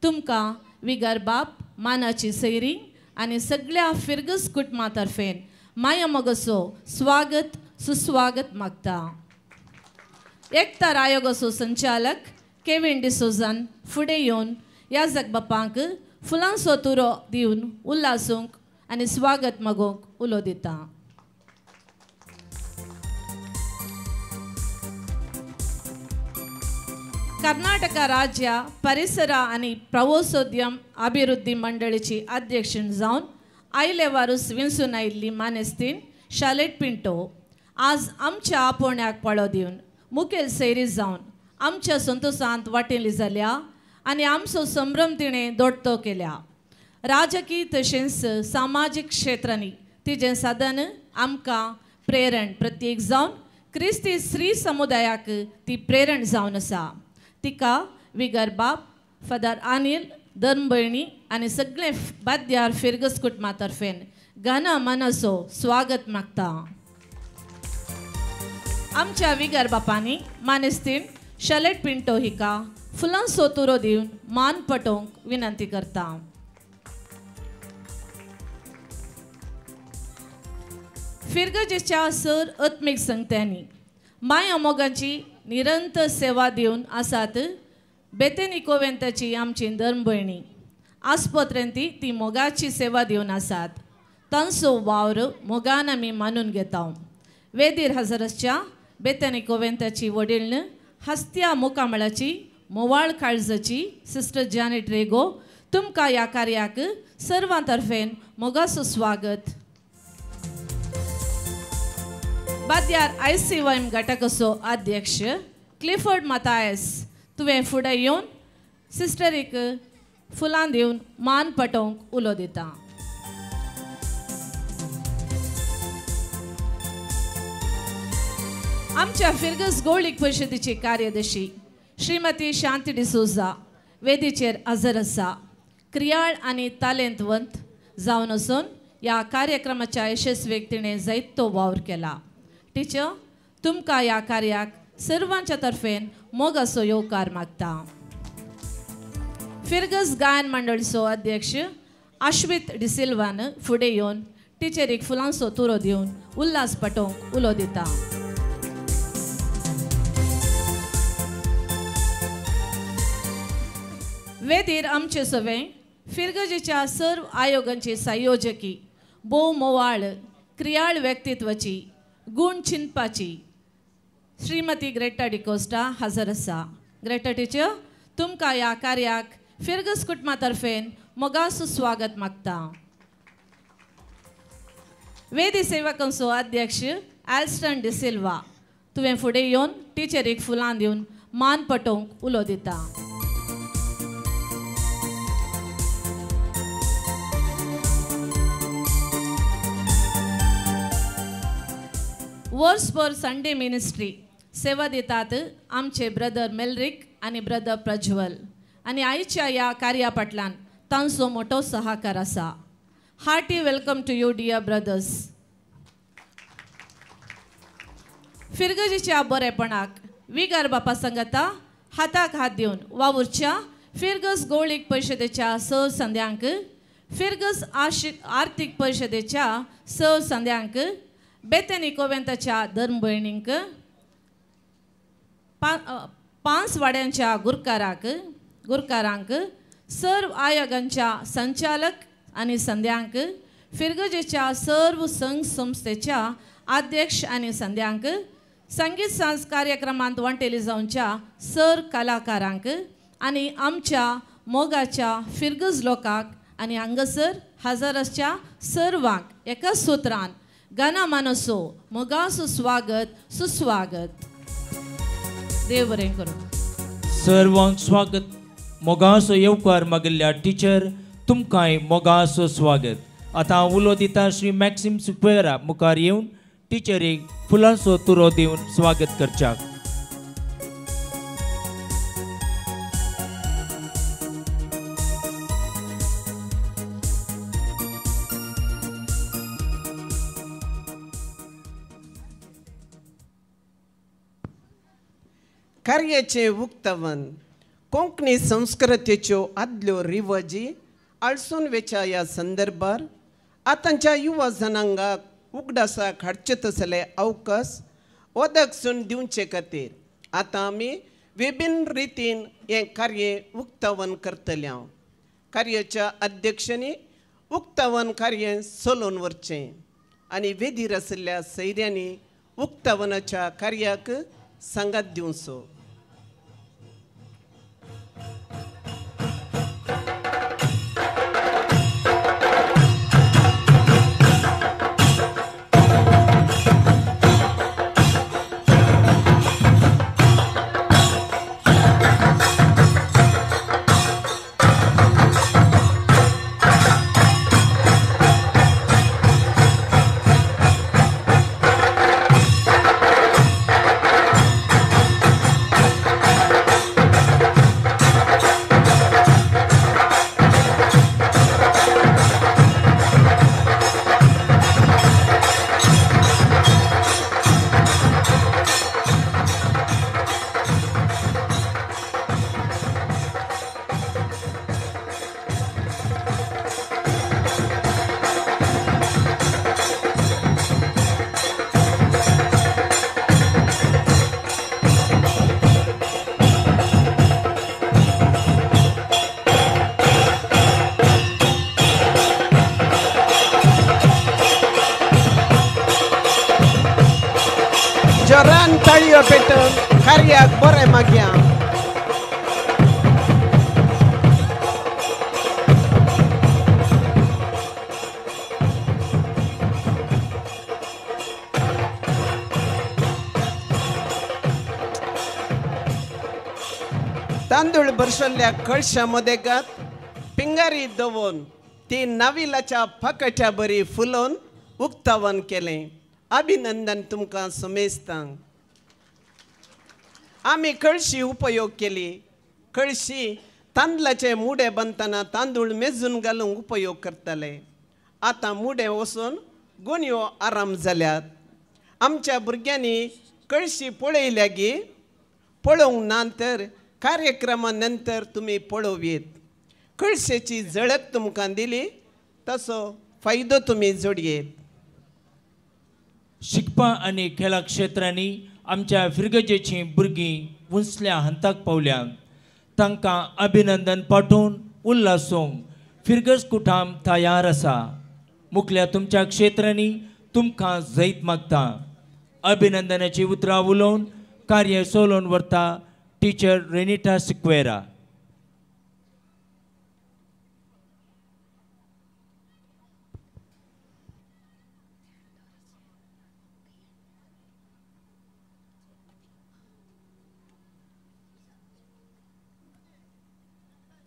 तुमकां विगर बाप, मानाची सैरी आनी सगळ्या फिरगस कुटुंबा तर्फेन माया मोगाचो स्वागत सुस्वागत मागता. एकतार आयोगाचो संचालक केविन डिसोजान फुडें येवन ह्या जगबापांक फुलांचो तुरो दिवन उल्हासूंक आनी स्वागत मागोवंक उलो दिता. कर्नाटक राज्य परिसर आनी प्रवासोद्यम अभिवृद्धी मंडळीची अध्यक्ष जावन आयले वारूस विंचून आयिल्ली मानेस्तीन शालेट पिंटो आज आमच्या आपोवण्याक पाळो दिवन मुखेल सैरी जावन आमच्या संतोशांत वाटेली जाल्या आनी आमचो संभ्रम तिणें दोडतो केल्या. राजकीय तशेंच सामाजीक क्षेत्रांनी तिजें साधन आमकां प्रेरण प्रत्येक जावन क्रिस्ती स्त्री समुदायाक ती प्रेरण जावन आसा. तिका विगर बाप फादर अनिल धर्मभयणी आनी सगळे बाद्यार फिरगस कुटुंबा तर्फेन गाना मनाचो स्वागत मागता. आमच्या विगर बापांनी मानेस्तीन शलेट पिंटो हिका फुलांचो तुरो दिवन मान पटोवंक विनंती करता. फिरगजेच्या सर आत्मीक संगत्यांनी माया मोगाची निरंतर सेवा दिवन आसात. बेतेनी कोवेंताची आमची धर्मभयणी आस्पत्रेंती ती मोगाची सेवा दिवन आसात. तांचो वावर मोगान आमी मानून घेता. वेदीर हजरसच्या बेतनी कोवेंताची वडील हस्त्या मुकामळाची मोवाळ काळजाची सिस्टर जॅनेट रेगो तुमकां ह्या कार्याक सर्वां तर्फेन मोगाचो स्वागत. बाद्यार ICYM घटकाचो अध्यक्ष क्लिफर्ड मतायस तुवें फुडें येवन सिस्टरीक फुलां दिवन मान पटोवंक उलो दिता. आमच्या फिरगस गोळीक परिशदेची कार्यदर्शी श्रीमती शांती डिसोजा वेदीचेर हजर आसा. क्रियाळ आनी तालेंतवंत जावन आसून ह्या कार्यक्रमाच्या यशस्वीक तिणें जायतो वावर केला. टिचर, तुमकां ह्या कार्याक सर्वांच्या तर्फेन मोगाचो येवकार मागता. फिरगस गायन मंडळीचो अध्यक्ष आश्वित डिसिल्वान फुडें येवन टिचरीक फुलांचो तुरो दिवन उल्हास पटोवंक उलो दिता. वेदीर आमचे सवें फिरगजेच्या सर्व आयोगांची संयोजकी भोव मोवाळ क्रियाळ व्यक्तित्वाची गूण चिंतपाची श्रीमती ग्रेटा डिकोस्टा हजर आसा. ग्रेटा टिचर, तुमकां ह्या कार्याक फिरगस कुटुंबा तर्फेन मोगाचो स्वागत मागता. वेदी सेवकांचो अध्यक्ष एल्स्टन डिसिल्वा तुवें फुडें येवन टिचरीक फुलां दिवन मान पटोवंक उलो दिता. वर्सभर संडे मिनिस्ट्री सेवा दितात आमचे ब्रदर मेलरीक आनी ब्रदर प्रज्वल आनी आयच्या ह्या कार्या फाटल्यान तांचो मोटो सहकार आसा. Hearty welcome to you dear brothers. फिरगजेच्या बरेपणाक विगार बापा संगता हाताक हात दिवन वावुरच्या फिरगस गोळीक परिशदेच्या स संद्यांक, फिरगस आर्थीक परिशदेच्या स संद्यांक, बेतनी कोवेंताच्या धर्मभयणींक, पांच वाड्यांच्या गुरकारांक सर्व आयोगांच्या संचालक आनी संद्यांक, फिरगजेच्या सर्व संघ संस्थेच्या अध्यक्ष आनी संद्यांक, संगीत सांज कार्यक्रमांत वांटेली जावच्या सर कलाकारांक आनी आमच्या मोगाच्या फिरगज लोकांक आनी हांगासर हजर आसच्या सर्वांक एका सूत्रान गाना मानसो मोगाचो स्वागत सुस्वागत. देव बरें करूं. सर्वांक स्वागत मोगाचो येवकार मागिल्ल्या टिचर तुमकांय मोगाचो स्वागत. आतां उलो दिता श्री मॅक्सिम सुक्वेरा मुखार येवन टिचरीक फुलांचो तुरो दिवन स्वागत करच्याक. कार्याचें उक्तावण कोंकणी संस्कृतेच्यो आदल्यो रिवाजी आळसून वेच्या ह्या संदर्भार आतांच्या युवा जनांगाक उगडासाक हाडचे तसले अवकाश ओदकसून दिवचे खातीर आतां आमी विभिन्न रितीन हें कार्य उक्तावण करतले. हांव कार्याच्या अध्यक्षांनी उक्तावण कार्य चलोवन व्हरचें आनी वेदीर आशिल्ल्या सैऱ्यांनी उक्तावणाच्या कार्याक सांगात दिवचो. जोरान ताळयो पेटोवन कार्याक बरें मागया. तांदूळ भरसल्ल्या कळशा मदेगात पिंगारी दवरून ती नाविलाच्या फाकट्या बरी फुलोवन उक्तावण केलें. अभिनंदन तुमकां समेस्तांक. आमी कळशी उपयोग केली. कळशी तांदळाचे मुडे बांदतना तांदूळ मेजून घालूंक उपयोग करताले. आतां मुडे वचून गोणयो आराम जाल्यात. आमच्या भुरग्यांनी कळशी पळयल्या गी? पळोवंक ना तर कार्यक्रमा नंतर तुमी पळोवयेत. कळशेची झळक तुमकां दिली तसो फायदो तुमी जोडयेत. शिकपा आनी खेळा क्षेत्रांनी आमच्या फिरगजेचीं भुरगीं उंचल्या हंताक पावल्या. तांकां अभिनंदन पाठोवन उल्हासोवंक फिरगज कुटाम तयार आसा. मुखल्या तुमच्या क्षेत्रांनी तुमकां जैत मागता. अभिनंदनाची उतरां उलोवन कार्य सोलोवन व्हरता टिचर रेनिटा सिक्वेरा.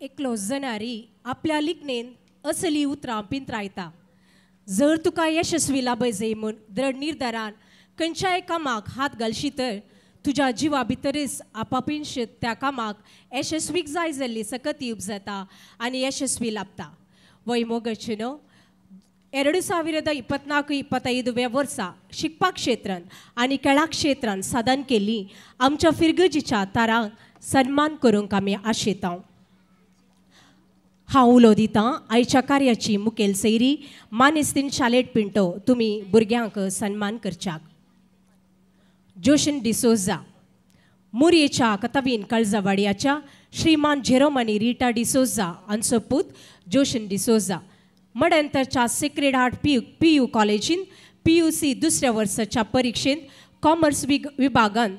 एकलो जनारी आपल्या लिखणेन असली उतरां पिंत्रायता. जर तुका यशस्वी लाभय जाय म्हूण दृढ निर्धारान खंयच्याय कामाक हात घालशी तर तुज्या जिवा भितरच आपापिनश त्या कामाक यशस्वीक जाय जाल्ली सकती उपजता आनी यशस्वी लाभता. वय मोगचेनो 2024-25 वर्सा शिकपा क्षेत्रान आनी खेळा क्षेत्रान साधन केल्ली आमच्या फिरगजीच्या तारांक सन्मान करूंक आमी आशेता. हांव उलो दितां आयच्या कार्याची मुखेल सैरी मानेस्तीन शालेट पिंटो तुमी भुरग्यांक सन्मान करच्याक. जोशन डिसोजा, मुरयेच्या कतवीन कळजावाडयाच्या श्रीमान जेरोम आनी रिटा डिसोजा हांचो पूत जोशन डिसोजा मडंतरच्या सेक्रेड हार्ट पी यू कॉलेजीन PUC दुसऱ्या वर्साच्या परिक्षेंत कॉमर्स विभागान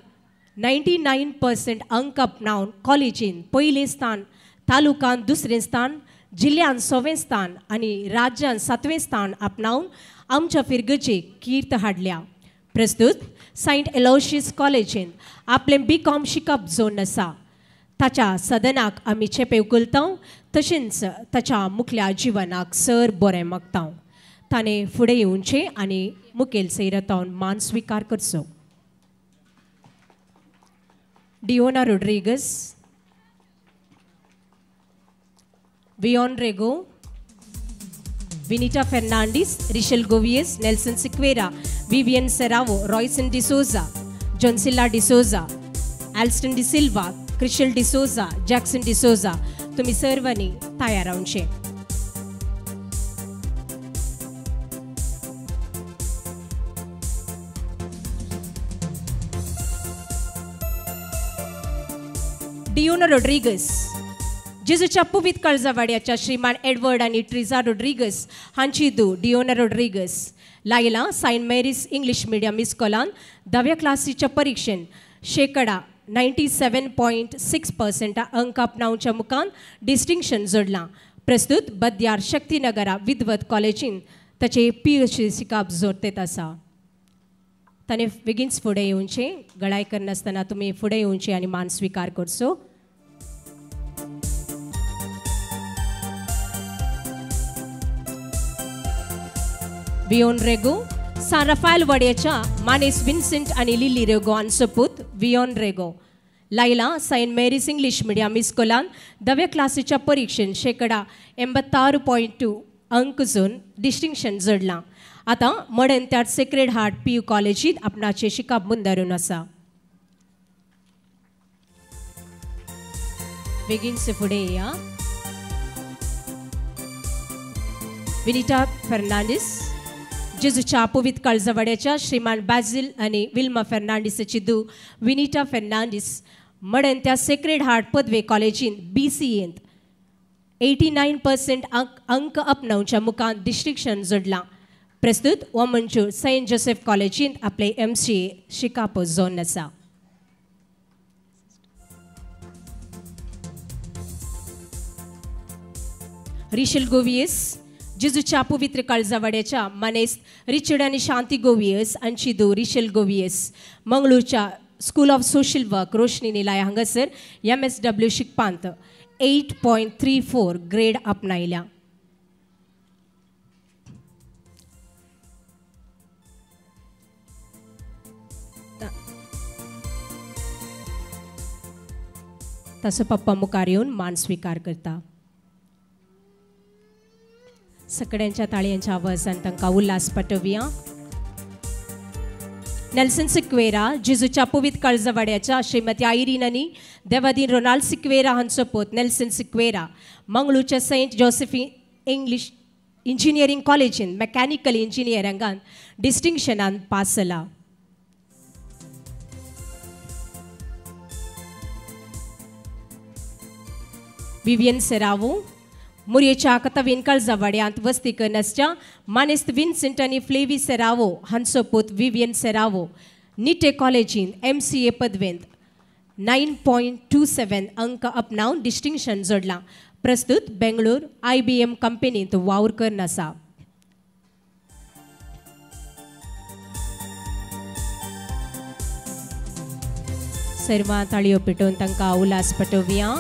99% अंक आपणावन कॉलेजीन पयलें स्थान, तालुकान दुसरें स्थान, जिल्ल्यान 6वें स्थान आनी राज्यान 7वें स्थान आपणावन आमच्या फिरगजेक कीर्त हाडल्या. प्रस्तुत सेंट एलोशियस कॉलेजीन आपलें BCom शिकप झोन आसा. ताच्या सदनाक आमी चेपे उखलता तशेंच ताच्या मुखल्या जिवनाक सर बरें मागता. ताणें फुडें येवचें आनी मुखेल सैरतावन मान स्विकार करचो. Diona Rodrigues, Vion Rego, Vinita Fernandes, Richelle Govies, Nelson Sequeira, Vivian Serrao, Royson D'Souza, Johnsila D'Souza, Alston D'Silva, Krishal D'Souza, Jackson D'Souza. तुमी सर्वांनी तयार रावचें. डियोना रोड्रिगस, जेजूच्या पुवीत काळजावाड्याच्या श्रीमान एडवर्ड आनी ट्रिजा रोड्रिगस हांची धूव Diona Rodrigues Laila Saint Mary's English medium इस्कॉलान 10व्या क्लासीच्या परिक्षेन शेकडा 97.6% अंक आपणावच्या मुखान distinction जोडलां. प्रस्तुत बद्यार शक्तीनगरा विद्वत कॉलेजीन ताचे PhD शिकप जोडतेत आसा. ताणें बेगीनच फुडें येवचें, गळाय करनासतना तुमी फुडें येवचें आनी मान स्विकार करचो. वियोन रेगो, सान राफायल वाड्याच्या मानेस विन्सेंट आनी लिली रेगो हांचो पूत Vion Rego Laila Saint Mary's English medium इस्कॉलान 10व्या क्लासीच्या परिक्षेन शेकडा 86.2 अंक जोन डिस्टिंक्शन जोडलां. आतां मडेन त्या सेक्रेड हार्ट PU कॉलेजींत आपणाचें शिकप मुंदारून आसा. बेगीनसे फुडें येया. विनिटा फर्नांडीस, जेजूच्या पवित काळजावाड्याच्या श्रीमान बाझिल आनी विल्मा फर्नांडीसाची धूव विनिटा फर्नांडीस मडेन त्या सेक्रेड हार्ट पदवे कॉलेजींत BCAंत 89% अंक आपणावच्या मुखान डिस्टिंक्शन जोडलां. प्रस्तुत वमंजूर सेंट जोसेफ कॉलेजींत आपले MCA शिकप झोन आसा. रिशल गोवियस, जेजूच्या पवित्र काळजावाड्याच्या मानेस्त रिचर्ड आनी शांती गोवियस हांची धूव रिशल गोवियस मंगळूरच्या school of social work Roshni Nilaya हांगासर MSW शिकपांत 8.34 grade आपणायल्या. ताचो पप्पा मुखार येवन मान स्विकार करता. सगळ्यांच्या ताळयांच्या आवाजान तांकां उल्हास पाठोवया. नेल्सन सिक्वेरा, जेजूच्या पवित काळजावाड्याच्या श्रीमती आयरीन आनी देवादीन रोनाल्ड सिक्वेरा हांचो पूत नेल्सन सिक्वेरा मंगळूरच्या सेंट जोसेफ इंग्लिश इंजिनियरींग कॉलेजीन मॅकॅनिकल इंजिनियरिंगान डिस्टिंक्शनान पास जाला. विवियन सेरावो, मुरयेच्या कतवीन काळजावाड्यांत वस्ती करनासच्या मानेस्त विन्सेंट आनी फ्लेवी सेरावो हांचो पूत विवियन सेरावो निटे कॉलेजीन MCA पदवेंत 9.27 अंक आपणावन डिस्टिंक्शन जोडलां. प्रस्तुत बेंगळूर IBM कंपनींत वावर करन आसा. सर्वां ताळयो पेटोवन तांकां उल्हास पटोवया.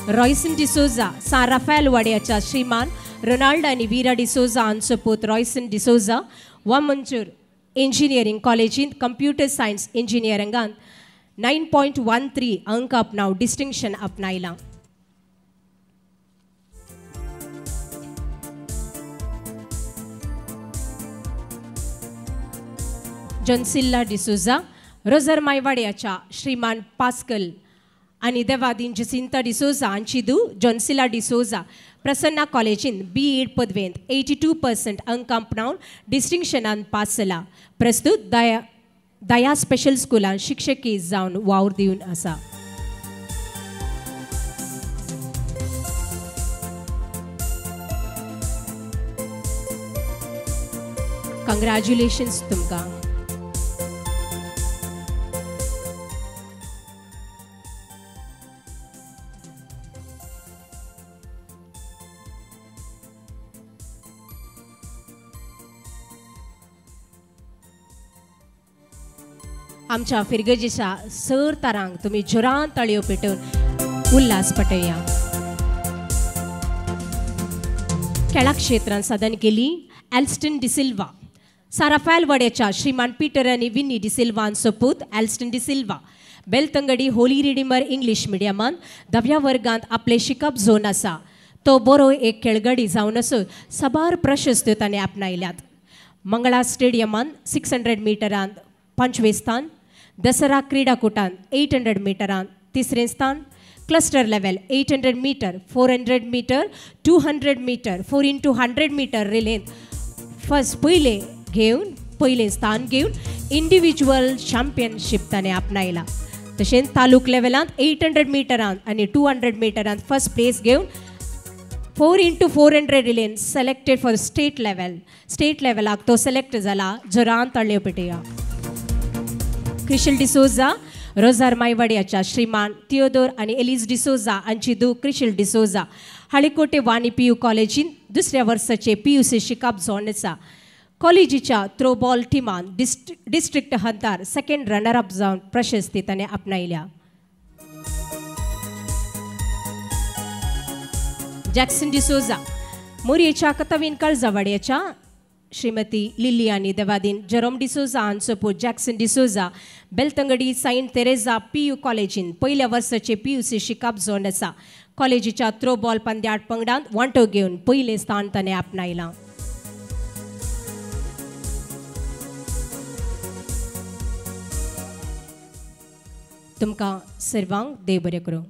रॉयसन डिसोजा, सान राफायल वाड्याच्या श्रीमान रोनाल्ड आनी वीरा डिसोजा हांचो पूत रॉयसन डिसोजा वामंजूर इंजिनियरींग कॉलेजींत कंप्युटर सायन्स इंजिनियरिंगान 9.13 अंक आपणाव डिस्टिंक्शन आपणायलां. जनसिल्ला डिसोजा, रोजर मायवाड्याच्या श्रीमान पास्कल आनी देवादीन जसिंता डिसोजा हांची धूव जॉन्सिला डिसोजा प्रसन्ना कॉलेजीन B.Ed पदवेंत 82% अंक आपणावन डिस्टिंक्शनान पास जाला. प्रस्तुत दया स्पेशल स्कुलान शिक्षकी जावन वावर दिवन आसा. कंग्रॅच्युलेशन्स तुमकां. आमच्या फिरगजेच्या सर तारांक तुमी जोरान ताळयो पेटोवन उल्हास पटया. खेळा क्षेत्रांत साधन केली एल्स्टन डिसिल्वा. साराफायल वाड्याच्या श्रीमान पीटर आनी विन्नी डिसिल्वा हांचो पूत Elston D'Silva Belthangady Holy Redeemer English मिडियमान 10व्या वर्गांत आपलें शिकप झोन आसा. तो बरो एक खेळगडी जावन आसून साबार प्रशस्त्यो ताणें आपणायल्यात. मंगळा स्टेडियमान 600 मिटरांत 5वें स्थान, दसरा क्रीडाकूटांत 800 मिटरांत 3रें स्थान, cluster level 800 metre, 400 metre, 200 metre, 4x100 metre रिलेंत first पयलें घेवन पयलें स्थान घेवन इंडिविज्युअल चॅम्पियनशीप ताणें आपणायला. तशेंच तालूक लेवलांत 800 मिटरांत आनी 200 मिटरांत फर्स्ट प्लेस घेवन 4x400 रिलेन selected for state level. State लेवलाक तो सिलेक्ट जाला. जोरान ताळयो पेटया. क्रिशल डिसोजा रोजार मायवाड्याच्या श्रीमान थियोदोर आनी एलिज डिसोजा हांची धूव क्रिशल डिसोजा हाळीकोटे वाणी पी यू कॉलेजीन 2ऱ्या वर्साचे पी you see शिकप जावन आसा. कॉलेजीच्या थ्रोबॉल टिमान डिस्ट्रिक्ट हंतार सेकंड रनर अप जावन प्रशस्ती ताणें आपणायल्या. जॅक्सन डिसोजा मोरयेच्या कतवीन काळजावाड्याच्या श्रीमती लिली आनी देवादीन जेरोम डिसोजा हांचो पूत Jackson D'Souza Belthangady Saint Teresa P U कॉलेजीन पयल्या वर्साचे पी you see शिकप जावन आसा. कॉलेजीच्या थ्रोबॉल पंद्याट पंगडांत वांटो घेवन पयलें स्थान ताणें आपणायलां. तुमकां सर्वांक देव बरें करूं.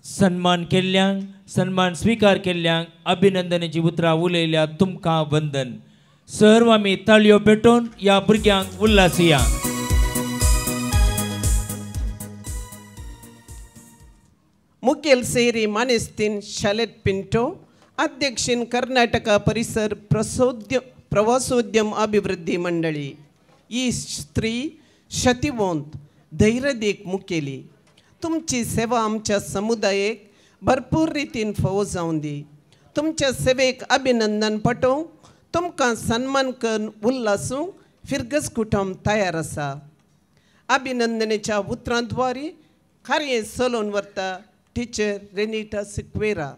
सन्मान केल्ल्यांक, सन्मान स्वीकार केल्ल्यांक अभिनंदनाची उतरां उलयल्या तुमकां वंदन. सर्व आमी ताळयो पेटोवन ह्या भुरग्यांक उल्हासया. मुखेल सेरी मानेस्तीन शालेट पिंटो, अध्यक्षीन कर्नाटका परिसर प्रवासोद्यम अभिवृद्धी मंडळी. ही स्त्री शतिवंत धैर्यदीक मुखेली. तुमची सेवा आमच्या समुदायेक भरपूर रितीन फावो जावन दी. तुमच्या सेवेक अभिनंदन पटोवंक तुमकां सन्मान करून उल्हासूंक फिरगज कुटुंब तयार आसा. अभिनंदनेच्या उतरांद्वारे कार्य चलोवन व्हरता टिचर रेनिटा सिक्वेरा.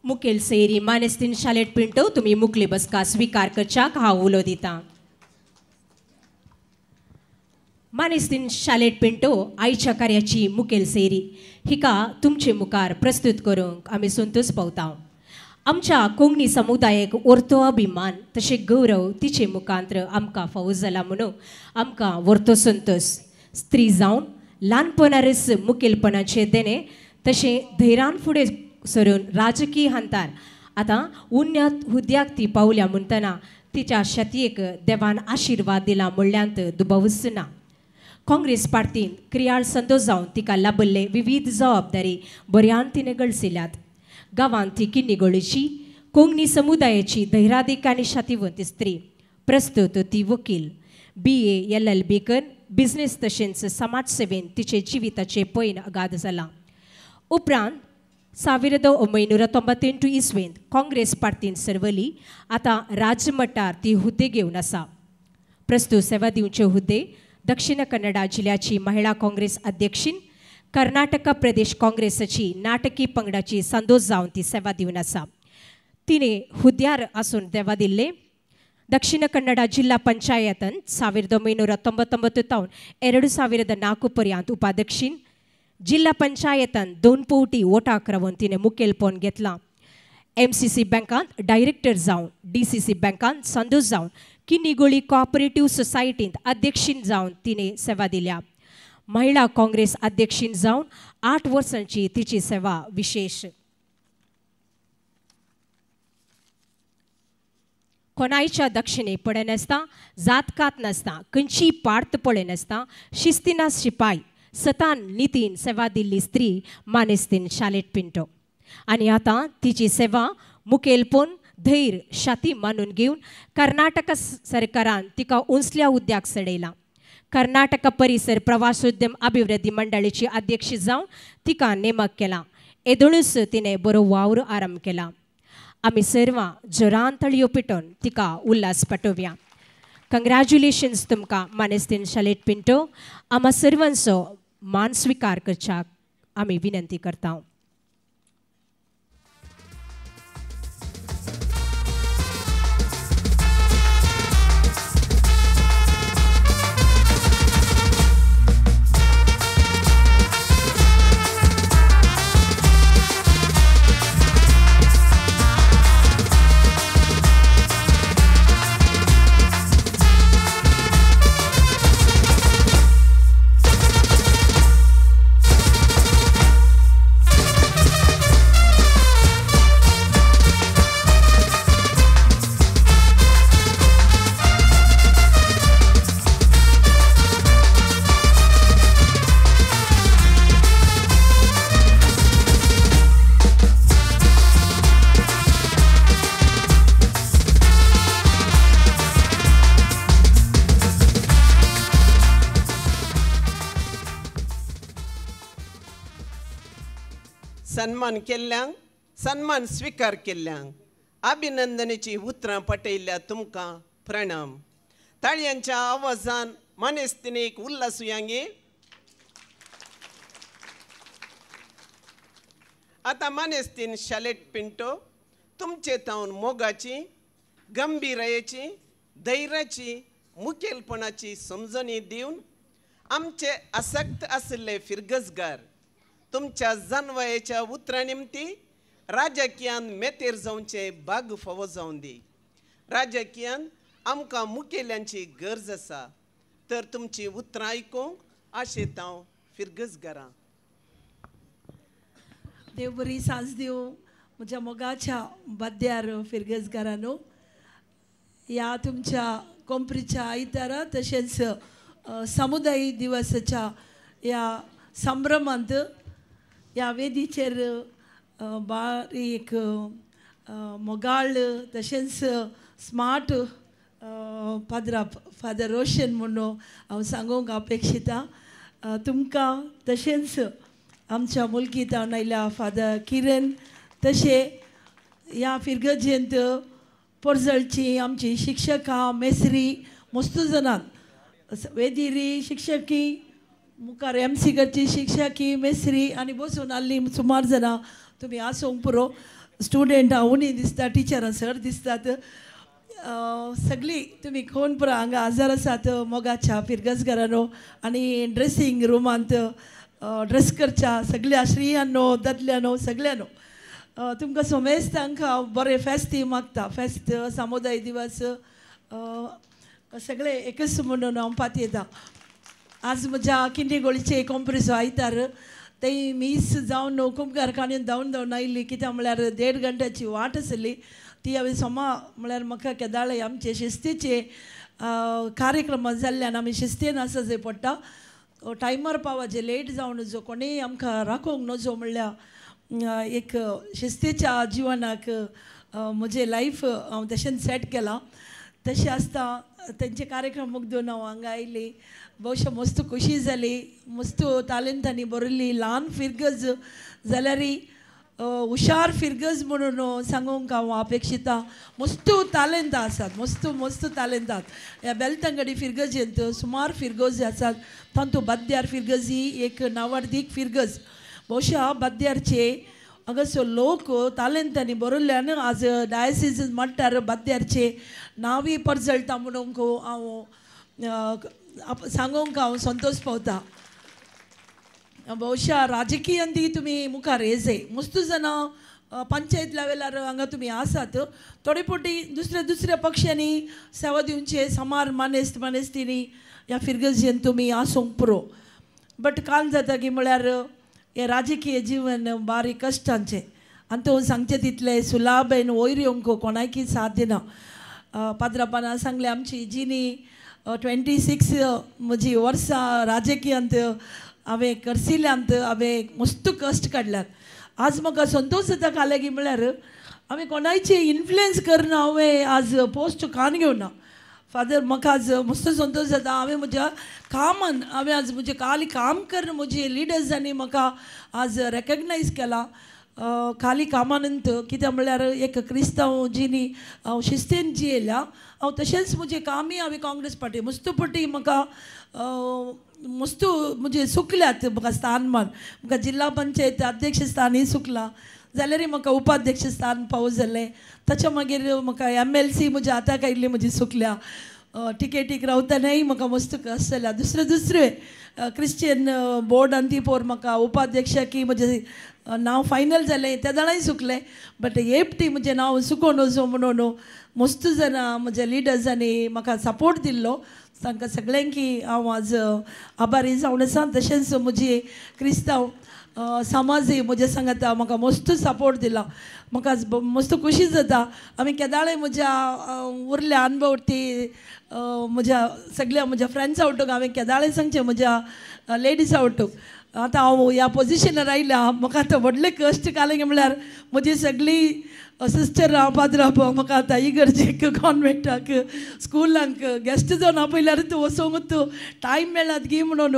मुखेल सेरी मानेस्तीन शालेट पिंटो तुमी मुखली बसका स्वीकार करच्याक हांव उलो दिता. मानेस्तीन शालेट पिंटो आयच्या कार्याची मुखेल सेरी हिका तुमचे मुखार प्रस्तुत करूंक आमी संतोष पावता. आमच्या कोंकणी समुदायेक वर्तो अभिमान तशें गौरव तिचे मुखांत्र आमकां फावो जाला म्हणून आमकां वर्तो संतोष. स्त्री जावन ल्हानपणारच मुखेलपणाचें देणें तशें धैर्यान फुडें सरून राजकीय हंतार आतां उन्नत हुद्द्याक ती पावल्या म्हणटना तिच्या शेतयेक देवान आशिर्वाद दिला म्हणल्यांत दुबावूच ना. काँग्रेस पार्टीन क्रियाळ संदोष जावन तिका लाभल्ले विविध जबाबदारी बऱ्यान तिणें गळसिल्यात. गांवांत ती किन्नीगोळीची कोंकणी समुदायाची धैर्यादीक आनी शातिवंत स्त्री. प्रस्तुत ती वकील BA LLB करून बिझनेस तशेंच समाजसेवेन तिचे जिविताचें पयन अगाध जालां. उपरांत 1993 इस्वेंत काँग्रेस पार्टीन सर्वली आतां राजमठार ती हुद्दे घेवन आसा. प्रस्तुत सेवा दिवचे हुद्दे दक्षिण कन्नडा जिल्ल्याची महिला काँग्रेस अध्यक्षीन, कर्नाटका प्रदेश काँग्रेसाची नाटकी पंगडाची संदोष जावन ती सेवा दिवन आसा. तिणें हुद्द्यार आसून देवा दिल्ले दक्षिण कन्नडा जिल्हा पंचायतन 1999 2004 पर्यंत उपाध्यक्षीन, जिल्हा पंचायतन 2 पवटी वोटाक रावन तिणें मुखेलपण घेतलां. MCC बँकांत डायरेक्टर जावन, DCC बँकांत संदोष जावन, किन्नीगोळी कॉपरेटिव्ह सोसायटींत अध्यक्षीन जावन तिणें सेवा दिल्या. महिला काँग्रेस अध्यक्षीन जावन 8 वर्सांची तिची सेवा विशेष. कोणायच्या दक्षिणे पळयनासतना, जातकात नासतना, खंयचीय पार्त पळयनासतना शिस्तीना शिपाय सतान नितीन सेवा दिल्ली स्त्री मानेस्तीन शालेट पिंटो. आनी आतां तिची सेवा मुखेलपण धैर्य शाती मानून घेवन कर्नाटक सरकारान तिका उंचल्या हुद्द्याक चडयला. कर्नाटक परिसर प्रवासोद्यम अभिवृद्धी मंडळाची अध्यक्ष जावन तिका नेमक केला. एदोळूच तिणें बरो वावर आरंभ केला. आमी सर्वां जोरान तळयो पेटोवन तिका उल्हास पाठोवया. कंग्रॅच्युलेशन्स तुमकां मानेस्तीन शालेट पिंटो. आमा सर्वांचो मान स्विकार करच्याक आमी विनंती करता. सन्मान केल्ल्यांक, सन्मान स्विकार केल्ल्यांक अभिनंदनेची उतरां पटयल्ल्या तुमकां प्रणाम. ताळयांच्या आवाजान मानेस्तिनीक उल्हासुयांगी. आतां मानेस्तीन शालेट पिंटो तुमचे तावन मोगाची, गंभीरायेची, धैर्याची, मुखेलपणाची समजणी दिवन आमचे आसक्त आशिल्ले फिरगजगार तुमच्या जानवायेच्या उतरां निमती राजकीयान मेतेर जावचे बाग फावो जावन दी. राजकीयान आमकां मुखेल्यांची गरज आसा, तर तुमची उतरां आयकूंक आशेत हांव फिरगजगारां. देव बरी सांज दिवं म्हज्या मोगाच्या बाद्यार फिरगजगारांनो. ह्या तुमच्या कोंपरीच्या आयतारा तशेंच समुदाय दिवसाच्या ह्या संभ्रमांत ह्या वेदीचेर बारीक मोगाळ तशेंच स्मार्ट पाद्रा फादर रोशन म्हणून हांव सांगूंक अपेक्षिता. तुमकां तशेंच आमच्या मुलकी तावन आयल्या फादर किरण, तशें ह्या फिरगजेंत पोरजळची आमची शिक्षकां मेसरी मस्तू जाणां वेदिरी शिक्षकी मुखार एम सी करची शिक्षकी मेसरी आनी बसून आहली सुमार जाणां तुमी आसूंक पुरो. स्टुडंटां उणी दिसता, टिचरां सर दिसतात. सगळीं तुमी कोण पुरो हांगा हजर आसात मोगाच्या फिरगजगारांनो आनी ड्रेसींग रुमांत ड्रेस करच्या सगळ्या श्रियांनो दादल्यांनो सगळ्यांनो तुमकां समेस्तांक हांव बरें फेस्ती मागता. फेस्त समुदाय दिवस सगळे एकच म्हणून हांव पातयेता. आज म्हज्या किंडीगोळीचे कोंपरीचो आयतार थंय मीस जावन कुमकार काणयेन धांवन धांवन आयली. कित्याक म्हळ्यार 1.5 घंट्याची वाट आसली ती हांवें सोमा म्हळ्यार म्हाका केदाळे आमचे शिस्तीचे कार्यक्रम जाल्ल्यान आमी शिस्तीन आसा जाय पडटा. टायमार पावाचे लेट जावन नजो, कोणीय आमकां राखोवंक नजो म्हणल्यार एक शिस्तीच्या जिवनाक म्हजें लायफ हांव तशेंच सेट केलां. तशें आसता तेंचे कार्यक्रम मुगदून हांव हांगा आयली. भोवशा मस्त खुशी जाली. मस्त तालेंतांनी बरयल्ली ल्हान फिरगज जाल्यारय हुशार फिरगज म्हणून सांगूंक हांव अपेक्षिता. मस्त तालेंतां आसात, मस्त मस्त तालेंतां. ह्या बेलतंगडी फिरगजेंत सुमार फिरगजी आसात. तातूंत बाद्यार फिरगज ही एक नावार्दीक फिरगज. भोवशा बाद्यारचे हांगासर लोक तालेंतांनी बरयल्ल्यान आज डायसिस म्हणटार बाद्यारचे नांवय परजळटा म्हणूंक हांव सांगूंक हांव संतोश पावता. भोवशा राजकीय ती तुमी मुखार येजे मस्त जाणां पंचायत लेवलार हांगा तुमी आसात. थोडे फावटी दुसऱ्या दुसऱ्या पक्षांनी सेवा दिवचे समार मानेस्त मानेस्तींनी ह्या फिरगजेन तुमी आसूंक पुरो. बट काल जाता की म्हळ्यार हें राजकीय जिवन बारीक कश्टांचें आनी तो सांगचें तितलें सुलाबेन वयर येवंक कोणाकय साथ दिना. पाद्रापान सांगलें आमची जिनी 26 म्हजी वर्सां राजकीयांत हांवें कर्सिल्यांत हांवें मस्त कश्ट काडल्यात. आज म्हाका संतोश जाता कालेगी म्हळ्यार हांवें कोणायचे इन्फ्लुयन्स करून हांवें आज पोस्ट कान घेवना. फादर म्हाका आज मस्त संतोश जाता हांवें म्हज्या कामान हांवें आज म्हजें खाली काम करून म्हजे लिडर्सांनी म्हाका आज रेकग्नायज केला. खाली कामानंत कित्याक म्हळ्यार एक क्रिस्तांव जिनी हांव शिस्तेन जियेल्या हांव तशेंच म्हजें कामूय हांवें काँग्रेस पार्टी मस्त पटी म्हाका मस्त म्हजें सुकल्यात म्हाका स्थानमान म्हाका जिल्हा पंचायत अध्यक्ष स्थानूय सुकलां जाल्यारय म्हाका उपाध्यक्ष स्थान पावो जालें. ताच्या मागीर म्हाका MLC म्हज्या हाताक आयिल्ली म्हजी सुकल्या. टिकेटीक रावतनाय म्हाका मस्त कश्ट जाल्या. दुसरे दुसरे क्रिश्चियन बोर्डान ती पोर म्हाका उपाध्यक्षाकी म्हजें नांव फायनल जालें त्या जाणांय सुकलें. बट एकटी म्हजें नांव सुकोवन वचूं म्हणून मस्त जाणां म्हज्या लिडर्सांनी म्हाका सपोर्ट दिल्लो तांकां सगळ्यांकी हांव आज आभारी जावन आसा. तशेंच म्हजी क्रिस्तांव समाजूय म्हज्या सांगाता म्हाका मस्त सपोर्ट दिला. म्हाका मस्त खोशी जाता. आमी केदाळय म्हज्या उरल्या अनुभवती म्हज्या सगळ्या म्हज्या फ्रेंड्सां वटूक हांवें केदाळय सांगचें म्हज्या लेडिसां वटूक आतां हांव ह्या पोजिशनार आयल्या म्हाका आतां व्हडले कश्ट काडले म्हळ्यार म्हजी सगळीं सिस्टर पाद्रा म्हाका आतां इगर्जेक कॉन्वेंटाक स्कुलांक गेस्ट जावन आपयल्यार तूं वचोंक टायम मेळत गी म्हणून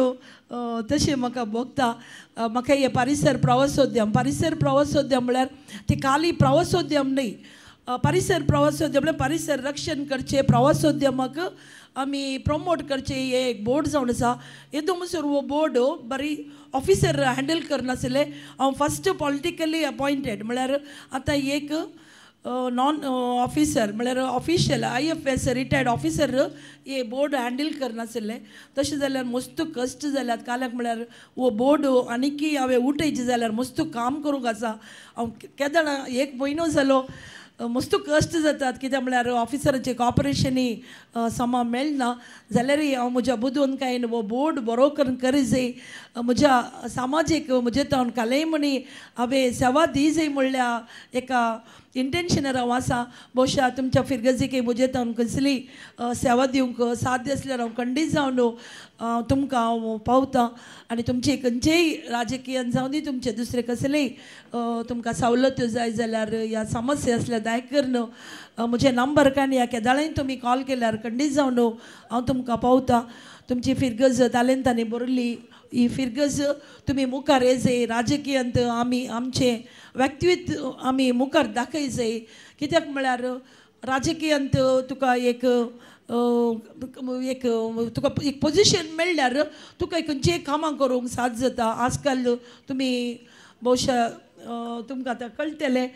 तशें म्हाका भोगता. म्हाका हें परिसर प्रवासोद्यम परिसर प्रवासोद्यम म्हळ्यार ती खाली प्रवासोद्यम न्हय. परिसर प्रवासोद्यम म्हळ्यार परिसर रक्षण करचें प्रवासोद्यमाक आमी प्रमोट करचें हें एक बोर्ड जावन आसा. येदो म्हणसर हो बोर्ड बरी ऑफिसर हँडल करनासले. हांव फस्ट पॉलिटिकली अपॉयंटेड म्हळ्यार आतां एक नॉन ऑफिसर म्हळ्यार ऑफिशियल IFS retired officer हे बोर्ड हँडल करनासले. तशें जाल्यार मस्त कश्ट जाल्यात काल्याक म्हळ्यार हो बोर्ड आनीकी हांवें उठयचे जाल्यार मस्त काम करूंक आसा. हांव केदळा एक म्हयनो जालो मस्त कश्ट जातात कित्याक म्हळ्यार ऑफिसराचें कॉपरेशनूय समा मेळना जाल्यारय हांव म्हज्या बुदवंतकायेन हो बोर्ड बरो करून करी जाय म्हज्या समाजीक म्हजे तावन कालय म्हणी हांवें सेवा दी जाय म्हणल्या एका इंटेन्शनार हांव आसा. भोवशा तुमच्या फिरगजीक म्हजे तावन कसली सेवा दिवंक साध्य आसल्यार हांव खंडीत जावन तुमकां हांव पावतां आनी तुमचे खंयचेय राजकीय जावं दी तुमचे दुसरे कसलेय तुमकां सवलत्यो जाय जाल्यार ह्या समस्या आसल्यार दाय करून म्हजे नंबर कांय ह्या केदाळाय तुमी कॉल केल्यार खंडीत जावन हांव तुमकां पावतां. तुमची फिरगज तालेंतांनी बरयल्ली ही फिरगज तुमी मुखार येजय राजकीयांत आमी आमचें व्यक्तित्व आमी मुखार दाखय जाय. कित्याक म्हळ्यार राजकीयांत तुका एक एक तुका एक पोजिशन मेळ्ळ्यार तुका खंयचेय कामां करूंक साथ जाता. आजकाल तुमी भोवशा तुमकां आतां कळटलें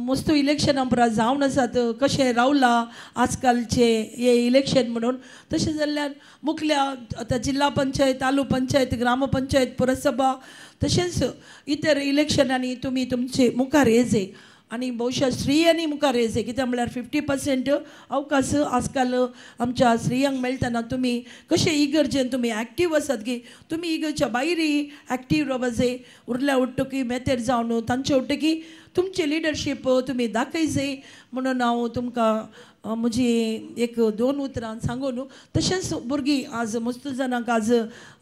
मस्त इलेक्शनां परत जावन आसात कशें रावलां आजकालचें हें इलेक्शन म्हणून. तशें जाल्यार मुखल्या आतां जिल्हा पंचायत तालुका पंचायत ग्रामपंचायत पुरसभा तशेंच इतर इलेक्शनांनी तुमी तुमचे मुखार येजे आनी भोवशा स्त्रियांनी मुखार येजे. कित्याक म्हळ्यार 50% अवकाश आजकाल आमच्या स्त्रियांक मेळटना तुमी कशें इगर्जेन तुमी एक्टीव आसात की तुमी इगर्जेच्या भायरय एक्टीव रावपा जाय. उरल्या उट्टकी मेतेर जावन तांचे उट्टकी तुमचें लिडरशीप तुमी दाखय जाय म्हणून हांव तुमकां म्हजी एक दोन उतरां सांगून. तशेंच भुरगीं आज मस्त जाणांक आज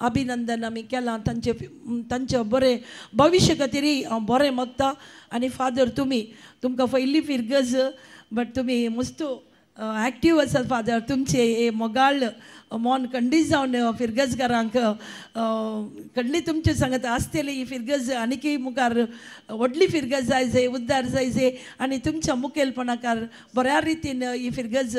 अभिनंदन आमी केलां तांचे तांचे बरें भविश्य खातीरय हांव बरें मागता. आनी फादर तुमी तुमकां पयली फिरगज बट तुमी मस्त एक्टीव आसात फादर तुमचे हे मोगाळ मन खंडीत जावन फिरगजकारांक खंडीत तुमचे सांगता आसतली ही फिरगज आनीकय मुखार व्हडली फिरगज जाय जाय उद्दार जाय जाय आनी तुमच्या मुखेलपणाकार बऱ्या रितीन ही फिरगज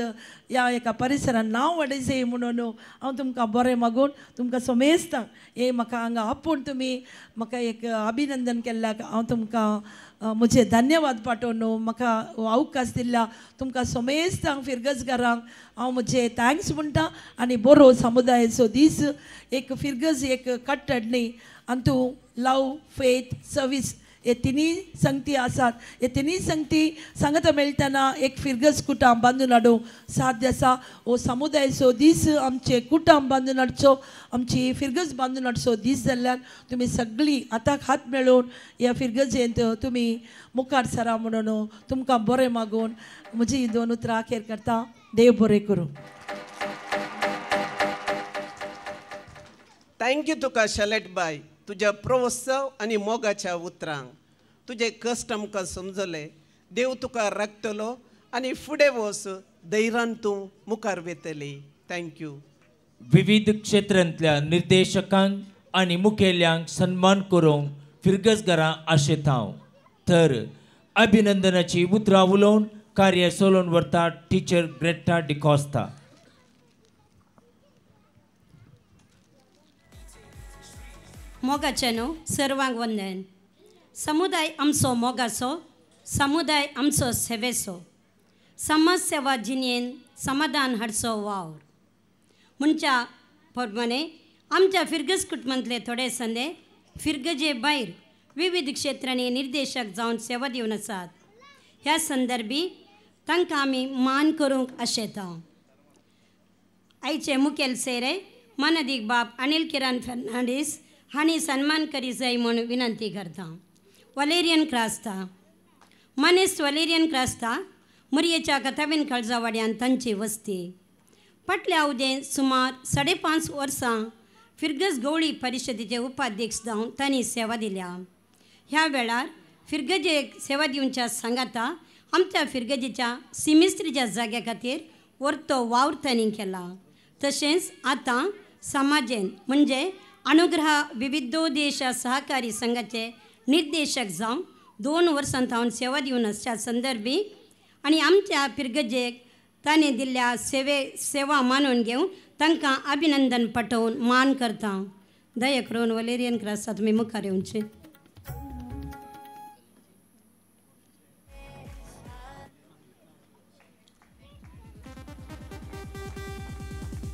ह्या एका परिसरान नांव वाडय जाय म्हणून हांव तुमकां बरें मागून तुमकां समेस्तां हे म्हाका हांगा आपोवन तुमी म्हाका एक अभिनंदन केल्ल्याक हांव तुमकां म्हजे धन्यवाद पाठोवन म्हाका अवकाश दिल्ल्या तुमकां समेस्तांक फिरगजकारांक हांव म्हजे thanks म्हणटा. आनी बरो समुदायाचो दीस एक फिरगज एक कट्टड न्ही आनी तूं लव फेथ सर्वीस हे तिनूय संगती आसात. हे तिनूय संगती सांगता मेळटना एक फिरगज कुटाम बांदून हाडूंक साध्य आसा. हो समुदायाचो दीस आमचे कुटाम बांदून हाडचो आमची फिरगज बांदून हाडचो दीस जाल्ल्यान तुमी सगळीं हाताक हात मेळोवन ह्या फिरगजेंत तुमी मुखार सरा म्हणून तुमकां बरें मागून म्हजी दोन उतरां अखेर करता. देव बरें करूं. Thank you तुका शलेट बाय तुज्या प्रोत्साह आनी मोगाच्या उतरांक. तुजे कश्ट आमकां समजले. देव तुका राखतलो आनी फुडें वच धैर्यान तूं मुखार वेतली. Thank you. विविध क्षेत्रांतल्या निर्देशकांक आनी मुखेल्यांक सन्मान करूंक फिरगजघरां आशेत हांव. तर अभिनंदनाची उतरां उलोवन कार्य चलोवन व्हरता टिचर ग्रेटा डिकॉस्ता. मोगाचें न्हू सर्वांक वंदन. समुदाय आमचो मोगाचो, समुदाय आमचो सेवेचो, समाज सेवा जिणेन समाधान हाडचो वावर म्हणच्या प्रमाणे आमच्या फिरगज कुटुंबांतले थोडे संदे फिरगजे भायर विविध क्षेत्रांनी निर्देशक जावन सेवा दिवन आसात. ह्या संदर्भी तांकां आमी मान करूंक आशेता. आयचे मुखेल सेरे मानादीक बाब अनिल किरण फर्नांडीस हांणी सन्मान करी जाय म्हूण विनंती करता. वलेरियन क्रास्ता मानेस्त वलेरियन क्रास्ता मुरयेच्या कथाबीन काळजावाड्यान तांची वस्ती. फाटल्या अवधेन सुमार 5.5 वर्सां फिरगज गवळी परिशदेचे उपाध्यक्ष जावन तांणी सेवा दिल्या. ह्या वेळार फिरगजेक सेवा दिवच्या सांगाता आमच्या फिरगजेच्या सिमिस्त्रीच्या जाग्या खातीर वर्तो वावर तांणी केला. तशेंच आतां समाजेन म्हणजे अनुग्रह विविधोदेश सहकारी संघाचे निर्देशक जावन 2 वर्सां थावन सेवा दिवन आसच्या संदर्भी आनी आमच्या फिरगजेक ताणें दिल्ल्या सेवा मानून घेवन तांकां अभिनंदन पटोवन मान करता. दया करून वलेरियन क्रास्ता तुमी मुखार येवचे.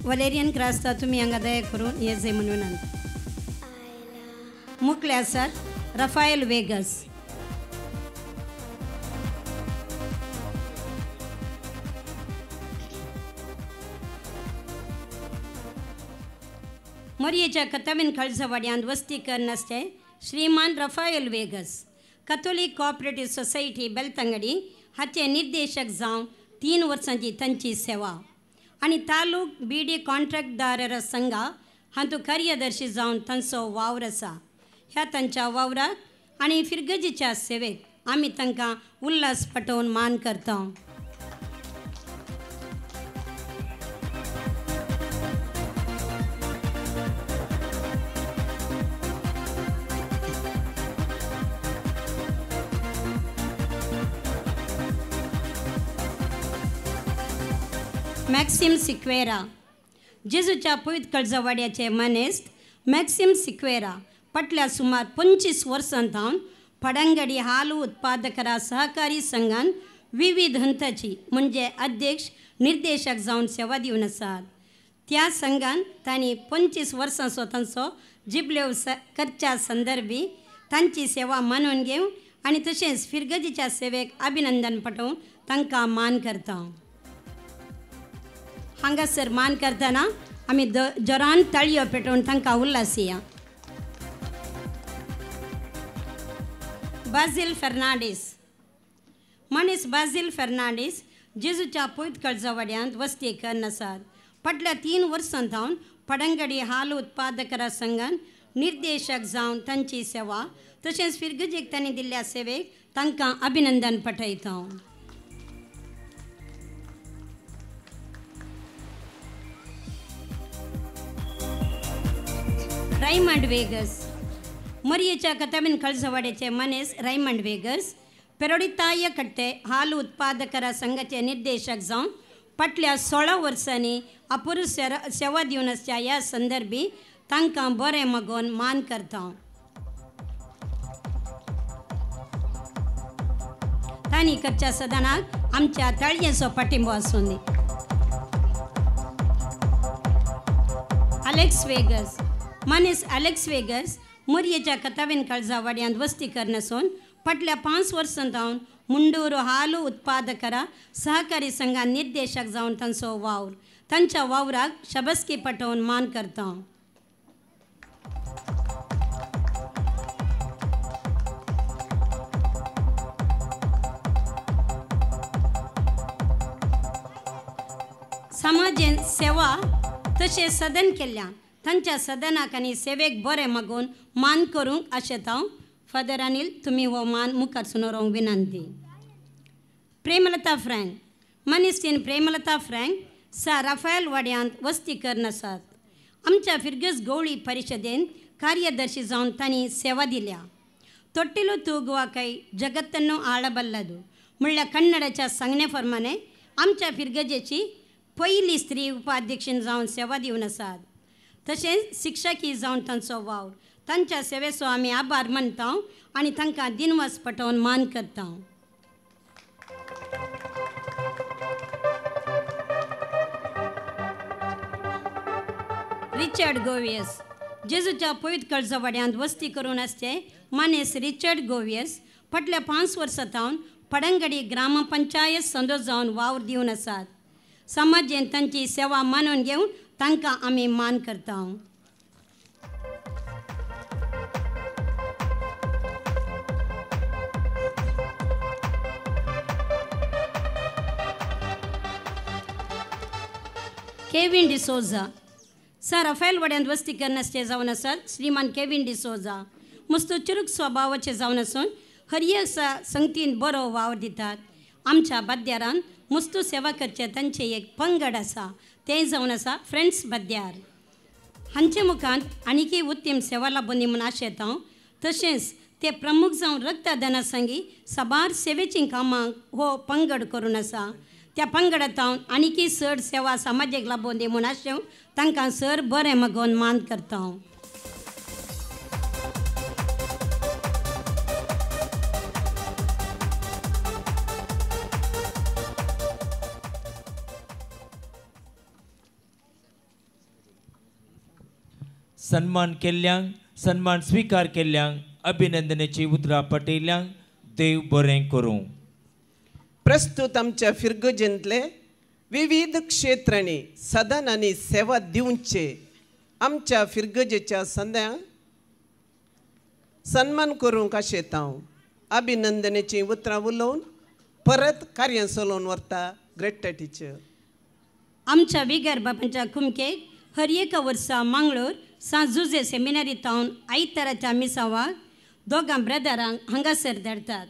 वलेरियन क्रास्ता तुमी हांगा दया करून ये जाय म्हणून विनंती. मुखले आसात रफायल वेगस. मोरयेच्या कथाबीन खळसवाड्यांत वस्ती करनासते श्रीमान Rafael Vegas Catholic cooperative society Belthangady हाचे निर्देशक जावन 3 वर्सांची तांची सेवा आनी तालूक बीडी कॉन्ट्रॅक्टदार संघा हातूंत कार्यदर्शी जावन तांचो वावर आसा. ह्या तांच्या वावराक आनी फिरगजीच्या सेवेक आमी तांकां उल्हास पटोवन मान करता. मॅक्सिम सिक्वेरा जेजूच्या पवित्र कळजावाड्याचे मानेस्त मॅक्सिम सिक्वेरा फाटल्या सुमार 25 वर्सां थावन फडंगडी हाल उत्पादकरा सहकारी संघान विविध हंताची म्हणजे अध्यक्ष निर्देशक जावन सेवा दिवन आसात. त्या संघान तांणी 25 वर्सांचो तांचो जिबलेव करच्या संदर्भी तांची सेवा मानून घेवन आनी तशेंच फिरगजीच्या सेवेक अभिनंदन पटोवन तांकां मान करता. हांगासर मान करतना आमी जोरान ताळयो पेटोवन तांकां उल्हासया. बाझील फर्नांडीस मनीस बाझील फर्नांडीस जेजूच्या पवित्र कळजावाड्यांत वस्ती करून आसात. फाटल्या 3 वर्सां थावन फडंगडी हाल उत्पादकरा संघान निर्देशक जावन तांची सेवा तशेंच फिरगजेक तांणी दिल्ल्या सेवेक तांकां अभिनंदन पठयता. रायमंड वेगस मरयेच्या कथाबीन खळसवाड्याचे मनीस रायमंड वेगस पेरोडिताय कट्टे हाल उत्पादकरा संघाचे निर्देशक जावन फाटल्या 16 वर्सांनी अपुरू सेवा दिवन आसच्या ह्या संदर्भी तांकां बरें मागोवन मान करता. तांणी करच्या सदनाक आमच्या ताळयेचो पाठिंबो आसूं दी. अलेक्स वेगस मनीस अलेक्स वेगस मोरयेच्या कथाबीन कळजावाड्यांत वस्ती करनासून फाटल्या 5 वर्सां थावन मुंडूर हाल उत्पादकरा सहकारी संघान निर्देशक जावन तांचो वावर तांच्या वावराक शबस्की पटोवन मान करता. समाजेन सेवा तशें सदन केल्ल्यान तांच्या सदनाक आनी सेवेक बरें मागून मान करूंक आशेता. फादर अनिल, तुमी हो मान मुखार सुनोरोंक विनंती. प्रेमलता फ्रँक, मनीस प्रेमलता फ्रँक सा राफायल वाड्यांत वस्ती करून आसात. आमच्या फिरगज गवळी परिशदेन कार्यदर्शी जावन तांणी सेवा दिल्या. ತೊಟ್ಟಿಲು ತೂಗುವ ಕೈ ಜಗತ್ತನ್ನು ಆಳಬಲ್ಲದು म्हणल्यार कन्नडाच्या सांगणे प्रमाणे आमच्या फिरगजेची पयली स्त्री उपाध्यक्षीन जावन सेवा दिवन आसात. तशेंच शिक्षकी जावन तांचो वावर, तांच्या सेवेचो आमी आभार मानता आनी तांकां दिनवास पटोवन मान करता. रिचर्ड गोवियस, जेजूच्या पवित्र कळजवाड्यांत वस्ती करून आसचे मानेस रिचर्ड गोवियस फाटल्या 5 वर्सां सावन पडंगडी ग्रामपंचायत संदो जावन वावर दिवन आसात. समाजेन तांची सेवा मानून घेवन तांकां आमी मान करता. केविन डिसोजा, सर राफेल वाड्यांत वस्ती करनासचे जावन आसात. श्रीमान केविन डिसोजा मस्त चुरूक स्वभावाचे जावन आसून हर एक संगतीन बरो वावर दितात. आमच्या बाद्यारान मुस्तू सेवा करचे तांचे एक पंगड आसा, तें जावन आसा फ्रेंड्स बाद्यार. हांचे मुखांत आनीकय उत्तम सेवा लाबोवनी म्हूण आशेता. तशेंच ते प्रमुख जावन रक्तदाना संगी साबार सेवेचीं कामां हो पंगड करून आसा. त्या पंगडांत आनीकय चड सेवा समाजेक लाबोवनी म्हूण आशेवन तांकां सर बरें मागोवन मान करता. सन्मान केल्ल्यांक, सन्मान स्वीकार केल्ल्यांक अभिनंदनाची उतरां पटयल्ल्यांक देव बरें करूं. प्रस्तुत आमच्या फिरगजेंतले विविध क्षेत्रांनी सदन आनी सेवा दिवचे आमच्या फिरगजेच्या संद्यांक सन्मान करूंक आशेता. अभिनंदनाची उतरां उलोवन परत कार्य चलोवन व्हरता ग्रेटा टिचर. आमच्या विगर बापांच्या कुमकेक हर एका वर्सा मंगळूर सांत जुजे सेमिनरी तावन आयताराच्या मिसावाक दोगां ब्रदरांक हांगासर धाडटात.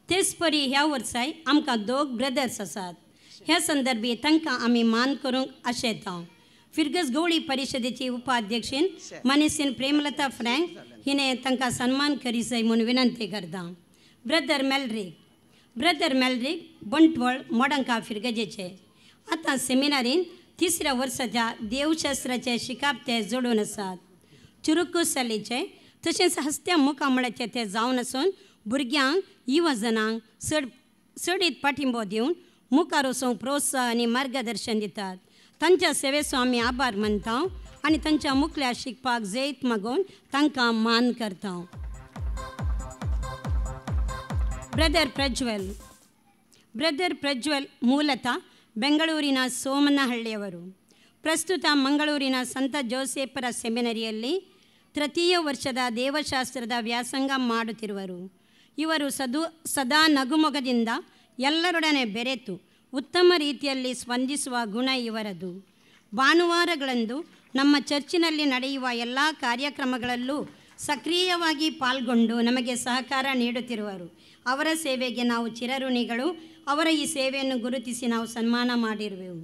तेच परी ह्या वर्साय आमकां दोग ब्रदर्स आसात. ह्या संदर्भी तांकां आमी मान करूंक आशेता. फिरगज गवळी परिशदेची उपाध्यक्षीन मानेसीन प्रेमलता फ्रँक हिणें तांकां सन्मान करी जाय म्हूण विनंती करता. ब्रदर मेलरीक, ब्रदर मेलरीक बंटवळ मोडंका फिरगजेचे आतां सेमिनारीन तिसऱ्या वर्साच्या देवशास्त्राचे शिकाप ते जोडून आसात. चुरुकुसलीचे तशेंच हस्त्या मुखामळाचे ते जावन आसून भुरग्यांक युवजनांक चड चडीत पाठिंबो दिवन मुखार वचूंक प्रोत्साहन आनी मार्गदर्शन दितात. तांच्या सेवेचो आमी आभार मानता आनी तांच्या मुखल्या शिकपाक जैत मागून तांकां मान करता. ब्रदर प्रज्वल, ಬ್ರದರ್ ಪ್ರಜ್ವಲ್ ಮೂಲತಃ ಬೆಂಗಳೂರಿನ ಸೋಮನಹಳ್ಳಿಯವರು. ಪ್ರಸ್ತುತ ಮಂಗಳೂರಿನ ಸಂತ ಜೋಸೆಫರ ಸೆಮಿನರಿಯಲ್ಲಿ ತೃತೀಯ ವರ್ಷದ ದೇವಶಾಸ್ತ್ರದ ವ್ಯಾಸಂಗ ಮಾಡುತ್ತಿರುವರು. ಇವರು ಸದಾ ನಗುಮೊಗದಿಂದ ಎಲ್ಲರೊಡನೆ ಬೆರೆತು ಉತ್ತಮ ರೀತಿಯಲ್ಲಿ ಸ್ಪಂದಿಸುವ ಗುಣ ಇವರದು. ಭಾನುವಾರಗಳಂದು ನಮ್ಮ ಚರ್ಚಿನಲ್ಲಿ ನಡೆಯುವ ಎಲ್ಲ ಕಾರ್ಯಕ್ರಮಗಳಲ್ಲೂ ಸಕ್ರಿಯವಾಗಿ ಪಾಲ್ಗೊಂಡು ನಮಗೆ ಸಹಕಾರ ನೀಡುತ್ತಿರುವರು. ಅವರ ಸೇವೆಗೆ ನಾವು ಚಿರಋಣಿಗಳು. ಅವರ ಈ ಸೇವೆಯನ್ನು ಗುರುತಿಸಿ ನಾವು ಸನ್ಮಾನ ಮಾಡಿರುವೆವು.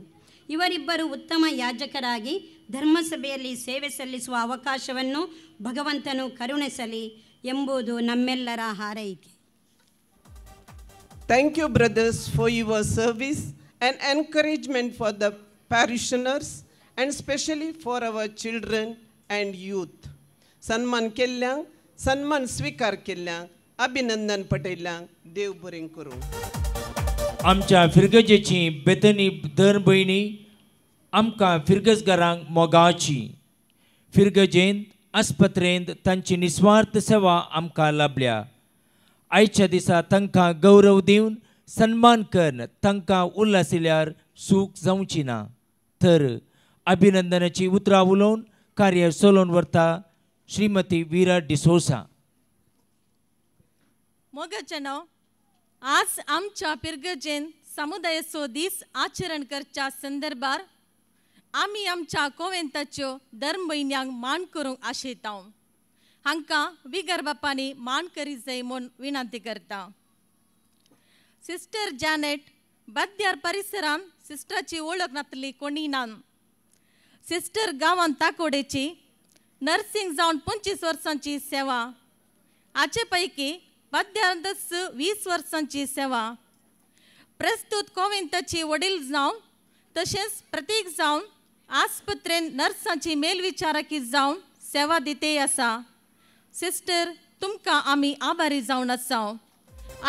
ಇವರಿಬ್ಬರು ಉತ್ತಮ ಯಾಜಕರಾಗಿ ಧರ್ಮಸಭೆಯಲ್ಲಿ ಸೇವೆ ಸಲ್ಲಿಸುವ ಅವಕಾಶವನ್ನು ಭಗವಂತನು ಕರುಣಿಸಲಿ ಎಂಬುದು ನಮ್ಮೆಲ್ಲರ ಹಾರೈಕೆ. Thank you, brothers, for your service and encouragement for the parishioners and especially for our children and youth. सन्मान केल्ल्यांक, सन्मान स्वीकार केल्ल्यांक, अभिनंदन पटयल्ल्यांक देव बरें करूं. आमच्या फिरगजेची बेतनी धर भयणी आमकां फिरगजगारांक मोगाची. फिरगजेंत आस्पत्रेंत तांची निस्वार्थ सेवा आमकां लाभल्या. आयच्या दिसा तांकां गौरव दिवन सन्मान करून तांकां उल्हासिल्यार सूख जावची ना. तर अभिनंदनाची उतरां उलोवन कार्य चलोवन व्हरता श्रीमती वीरा डिसोसा. मोगाचें नांव आज आमच्या पिरगजेन समुदायाचो दीस आचरण करच्या संदर्भार आमी आमच्या कोवेंताच्यो धर्म भयण्यांक मान करूंक आशेता. हांकां विगर बापांनी मान करी जाय म्हूण विनंती करता. सिस्टर जॅनेट बाद्यार परिसरान सिस्टराची वळख नातली कोणी ना. सिस्टर गांवांत ताकोडेची नर्सिंग जावन 25 वर्सांची सेवा, हाचे पैकी बाद्यांतच 20 वर्सांची सेवा. प्रस्तूत कोवेंताची वडील जावन तशेंच प्रतीक जावन आस्पत्रेन नर्सांची मेलविचारकी जावन सेवा दिते आसा. सिस्टर तुमकां आमी आभारी जावन आसा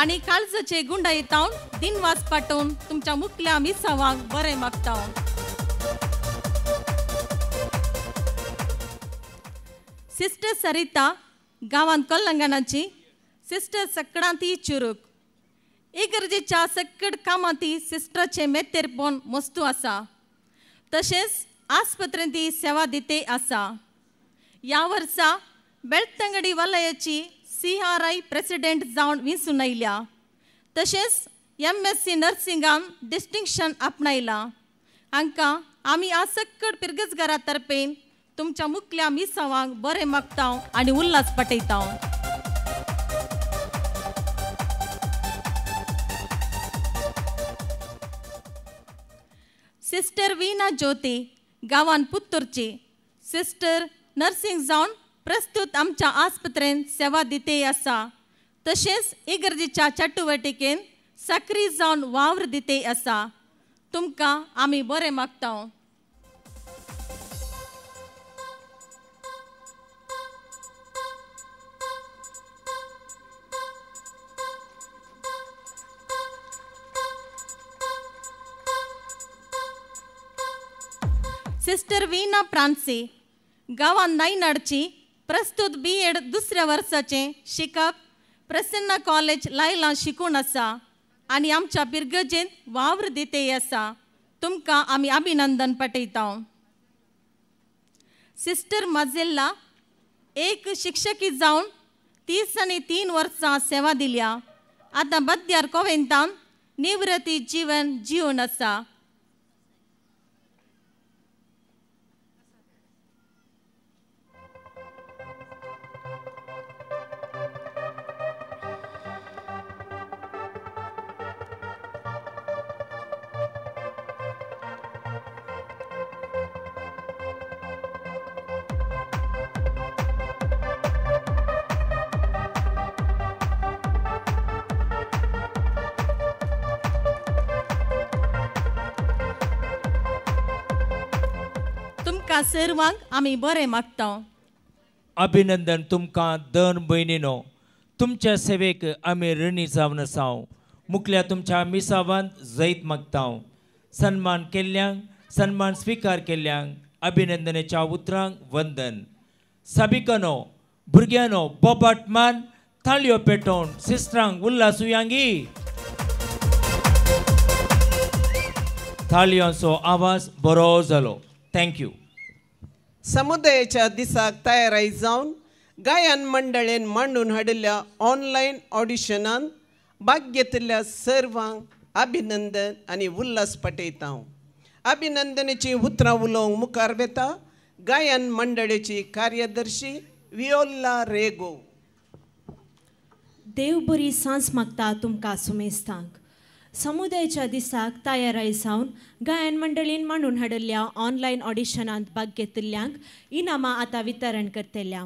आनी काळजाचे गुंडायतावन दिनवास पाठोवन तुमच्या मुखल्या मिसावांक बरें मागता. सिस्टर सरिता गांवांत कल्लंगणाची सिस्टर सकडांती चुरूक इगर्जेच्या सकड कामांती सिस्टराचें मेतेरपण मस्तू आसा. तशेंच आस्पत्रेंत ती सेवा दिते आसा. ह्या वर्सा बेळतंगडी वलयाची CRI president जावन विंचून आयल्या. तशेंच MSc नर्सिंगान डिस्टिंक्शन आपणायलां. हांकां आमी आज सक्कड पिरगजगारा तर्फेन तुमच्या मुखल्या मिसावांक बरें मागता आनी उल्हास पाठयता. सिस्टर वीणा ज्योती गांवान पुत्तूरची सिस्टर नर्सिंग जावन प्रस्तूत आमच्या आस्पत्रेन सेवा दिते आसा. तशेंच इगर्जेच्या चटुवटिकेन सक्री जावन वावर दिते आसा. तुमकां आमी बरें मागता. सिस्टर वीणा प्रांसी गांवान नायनाडची प्रस्तूत BEd दुसऱ्या वर्साचें शिकप प्रसन्न कॉलेज लायला शिकून आसा आनी आमच्या पिरगजेंत वावर दिते आसा. तुमकां आमी अभिनंदन पाठयता. सिस्टर माजेल्ला एक शिक्षकी जावन 33 वर्सां सेवा दिल्या. आतां बद्यार कोवेंतान निवृत्ती जीवन जिवन आसा. सर्वांक आमी बरें मागता. अभिनंदन तुमकां दन भयणीनो, तुमच्या सेवेक आमी ऋणी जावन आसा. मुखल्या तुमच्या मिसावांत जैत मागता. सन्मान केल्ल्यांक, सन्मान स्विकार केल्ल्यांक अभिनंदनाच्या उतरांक वंदन. साबिकानो, भुरग्यांनो बोबाट मान ताळयो पेटोवन सिस्टरांक उल्हासुयांगी. ताळयांचो आवाज बरो जालो. Thank you. समुदायाच्या दिसाक तयाराय जावन गायन मंडळेन मांडून हाडिल्ल्या ऑनलायन ऑडिशनान भाग घेतिल्ल्या सर्वांक अभिनंदन आनी उल्हास पाठयता. अभिनंदनाची उतरां उलोवंक मुखार वेता गायन मंडळेची कार्यदर्शी वियोला रेगो. देव बरी सांज मागता तुमकां सुमेस्तांक. समुदायाच्या दिसाक तयाराय जावन गायन मंडळीन मांडून हाडिल्ल्या ऑनलायन ऑडिशनांत भाग घेतिल्ल्यांक इनामां आतां वितरण करतल्या.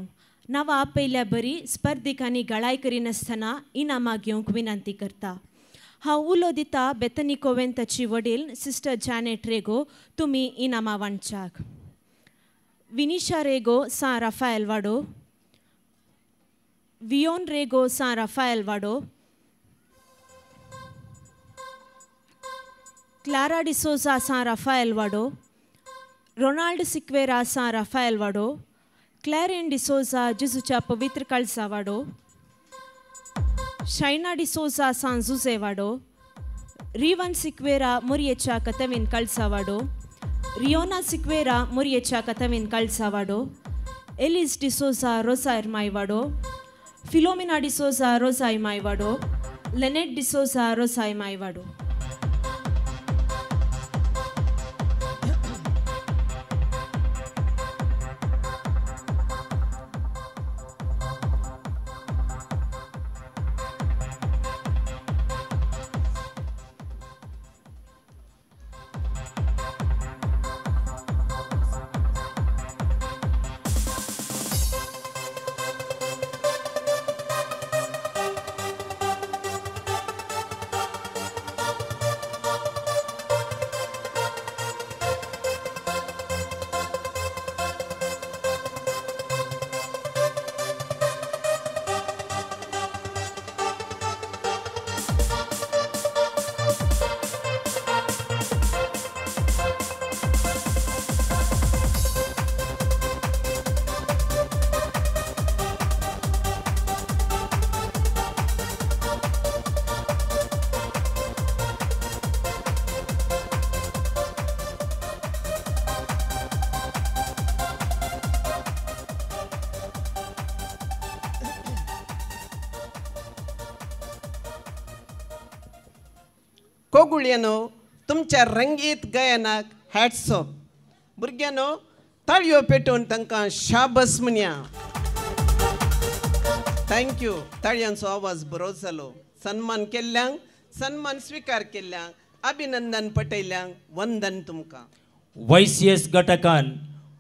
नांवां आपयल्या बरी स्पर्धिकांनी गळाय करिनासतना इनामां घेवंक विनंती करता. हांव उलो दिता बेतनी कोवेंताची वडील सिस्टर जॅनेट रेगो, तुमी इनामां वांटच्याक. विनिशा रेगो सां राफायल वाडो, वियोन रेगो सां राफायल वाडो, क्लारा डिसोजा सां राफायल वाडो, रोनाल्ड सिक्वेरा सां राफायल वाडो, क्लॅरिन डिसोजा जेजूच्या पवित्र काळजा वाडो, शायना डिसोजा सां जुजे वाडो, रिवन सिक्वेरा मोरयेच्या कतवीन काळजा वाडो, रियोना सिक्वेरा मोरयेच्या कतवीन काळजा वाडो, एलिस डिसोजा रोजायर माय वाडो, फिलोमिना डिसोजा रोजाय माय वाडो, लेनेट डिसोजा रोजाय माय वाडो. कोगुळ्यानो तुमच्या रंगीत गायनाक हॅट्स ऑफ. भुरग्यांनो ताळयो पेटोवन तांकां शाबस म्हणया. Thank you. ताळयांचो आवाज बरो जालो. सन्मान केल्ल्यांक, सन्मान स्विकार केल्ल्यांक, अभिनंदन पटयल्ल्यांक वंदन तुमकां. वायसीएस घटकान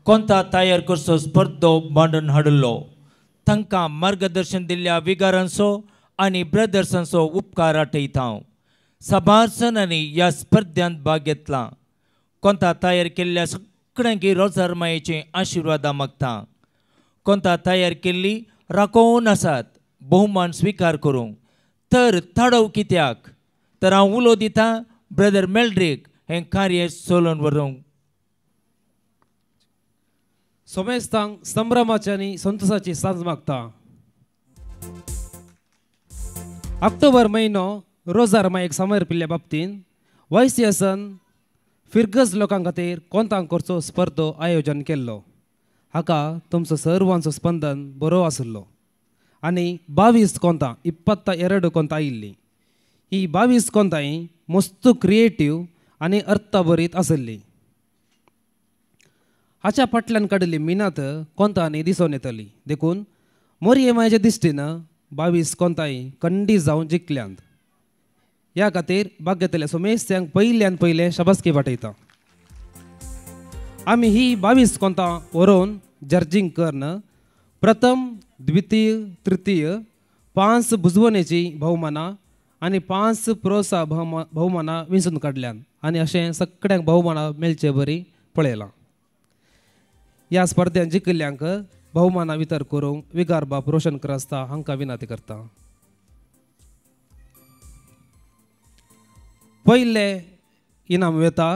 कोंता तयार करचो स्पर्धो मांडून हाडिल्लो. तांकां मार्गदर्शन दिल्ल्या विगारांचो आनी ब्रदर्सांचो उपकार आठयता हांव. साबार जाणांनी ह्या स्पर्ध्यांत भाग घेतला. कोंता तयार केल्ल्या सगळ्यांक रोजार मायेचे आशिर्वादां मागता. कोंता तयार केल्ली राखोवन आसात बहुमान स्विकार करूंक. तर ताडव कित्याक तर हांव उलो दिता ब्रदर मेल्ड्रीक हें कार्य चलोवन व्हरूंक. सोमेस्तांक संभ्रमाची आनी संतोषाची सांज मागता. ऑक्टोबर म्हयनो रोजार मायेक समर्पिल्ल्या बाबतीन वायसीएसान फिरगज लोकां खातीर कोंतां करचो स्पर्धो आयोजन केल्लो. हाका तुमचो सर्वांचो स्पंदन बरो आशिल्लो आनी 22 कोंतां 22 कोंतां आयिल्लीं. ही 22 कोंतां मस्त क्रिएटीव आनी अर्थभरीत आशिल्ली. हाच्या फाटल्यान काडिल्ली मिनात कोंतांनी दिसून येतली. देखून मोरये मायेच्या दिश्टीन 22 कोंतां कंडी जावन जिखल्यांत. ह्या खातीर भाग घेतल्या सोमेस्त्यांक पयल्यान पयलें शाबासकी वाटयता. आमी ही 22 कोंतां व्हरोवन जर्जींग करून प्रथम, द्वितीय, तृतीय 5 बुजवणेची भोवमानां आनी 5 प्रोत्साह भोवमानां विंचून काडल्यान आनी अशें सगळ्यांक भोवमानां मेळचे बरी पळयलां. ह्या स्पर्ध्यान जिखिल्ल्यांक भोवमानां वितर करूंक विगार बाप रोशन क्रास्ता हांकां विनंती करता. पयलें इनाम वेता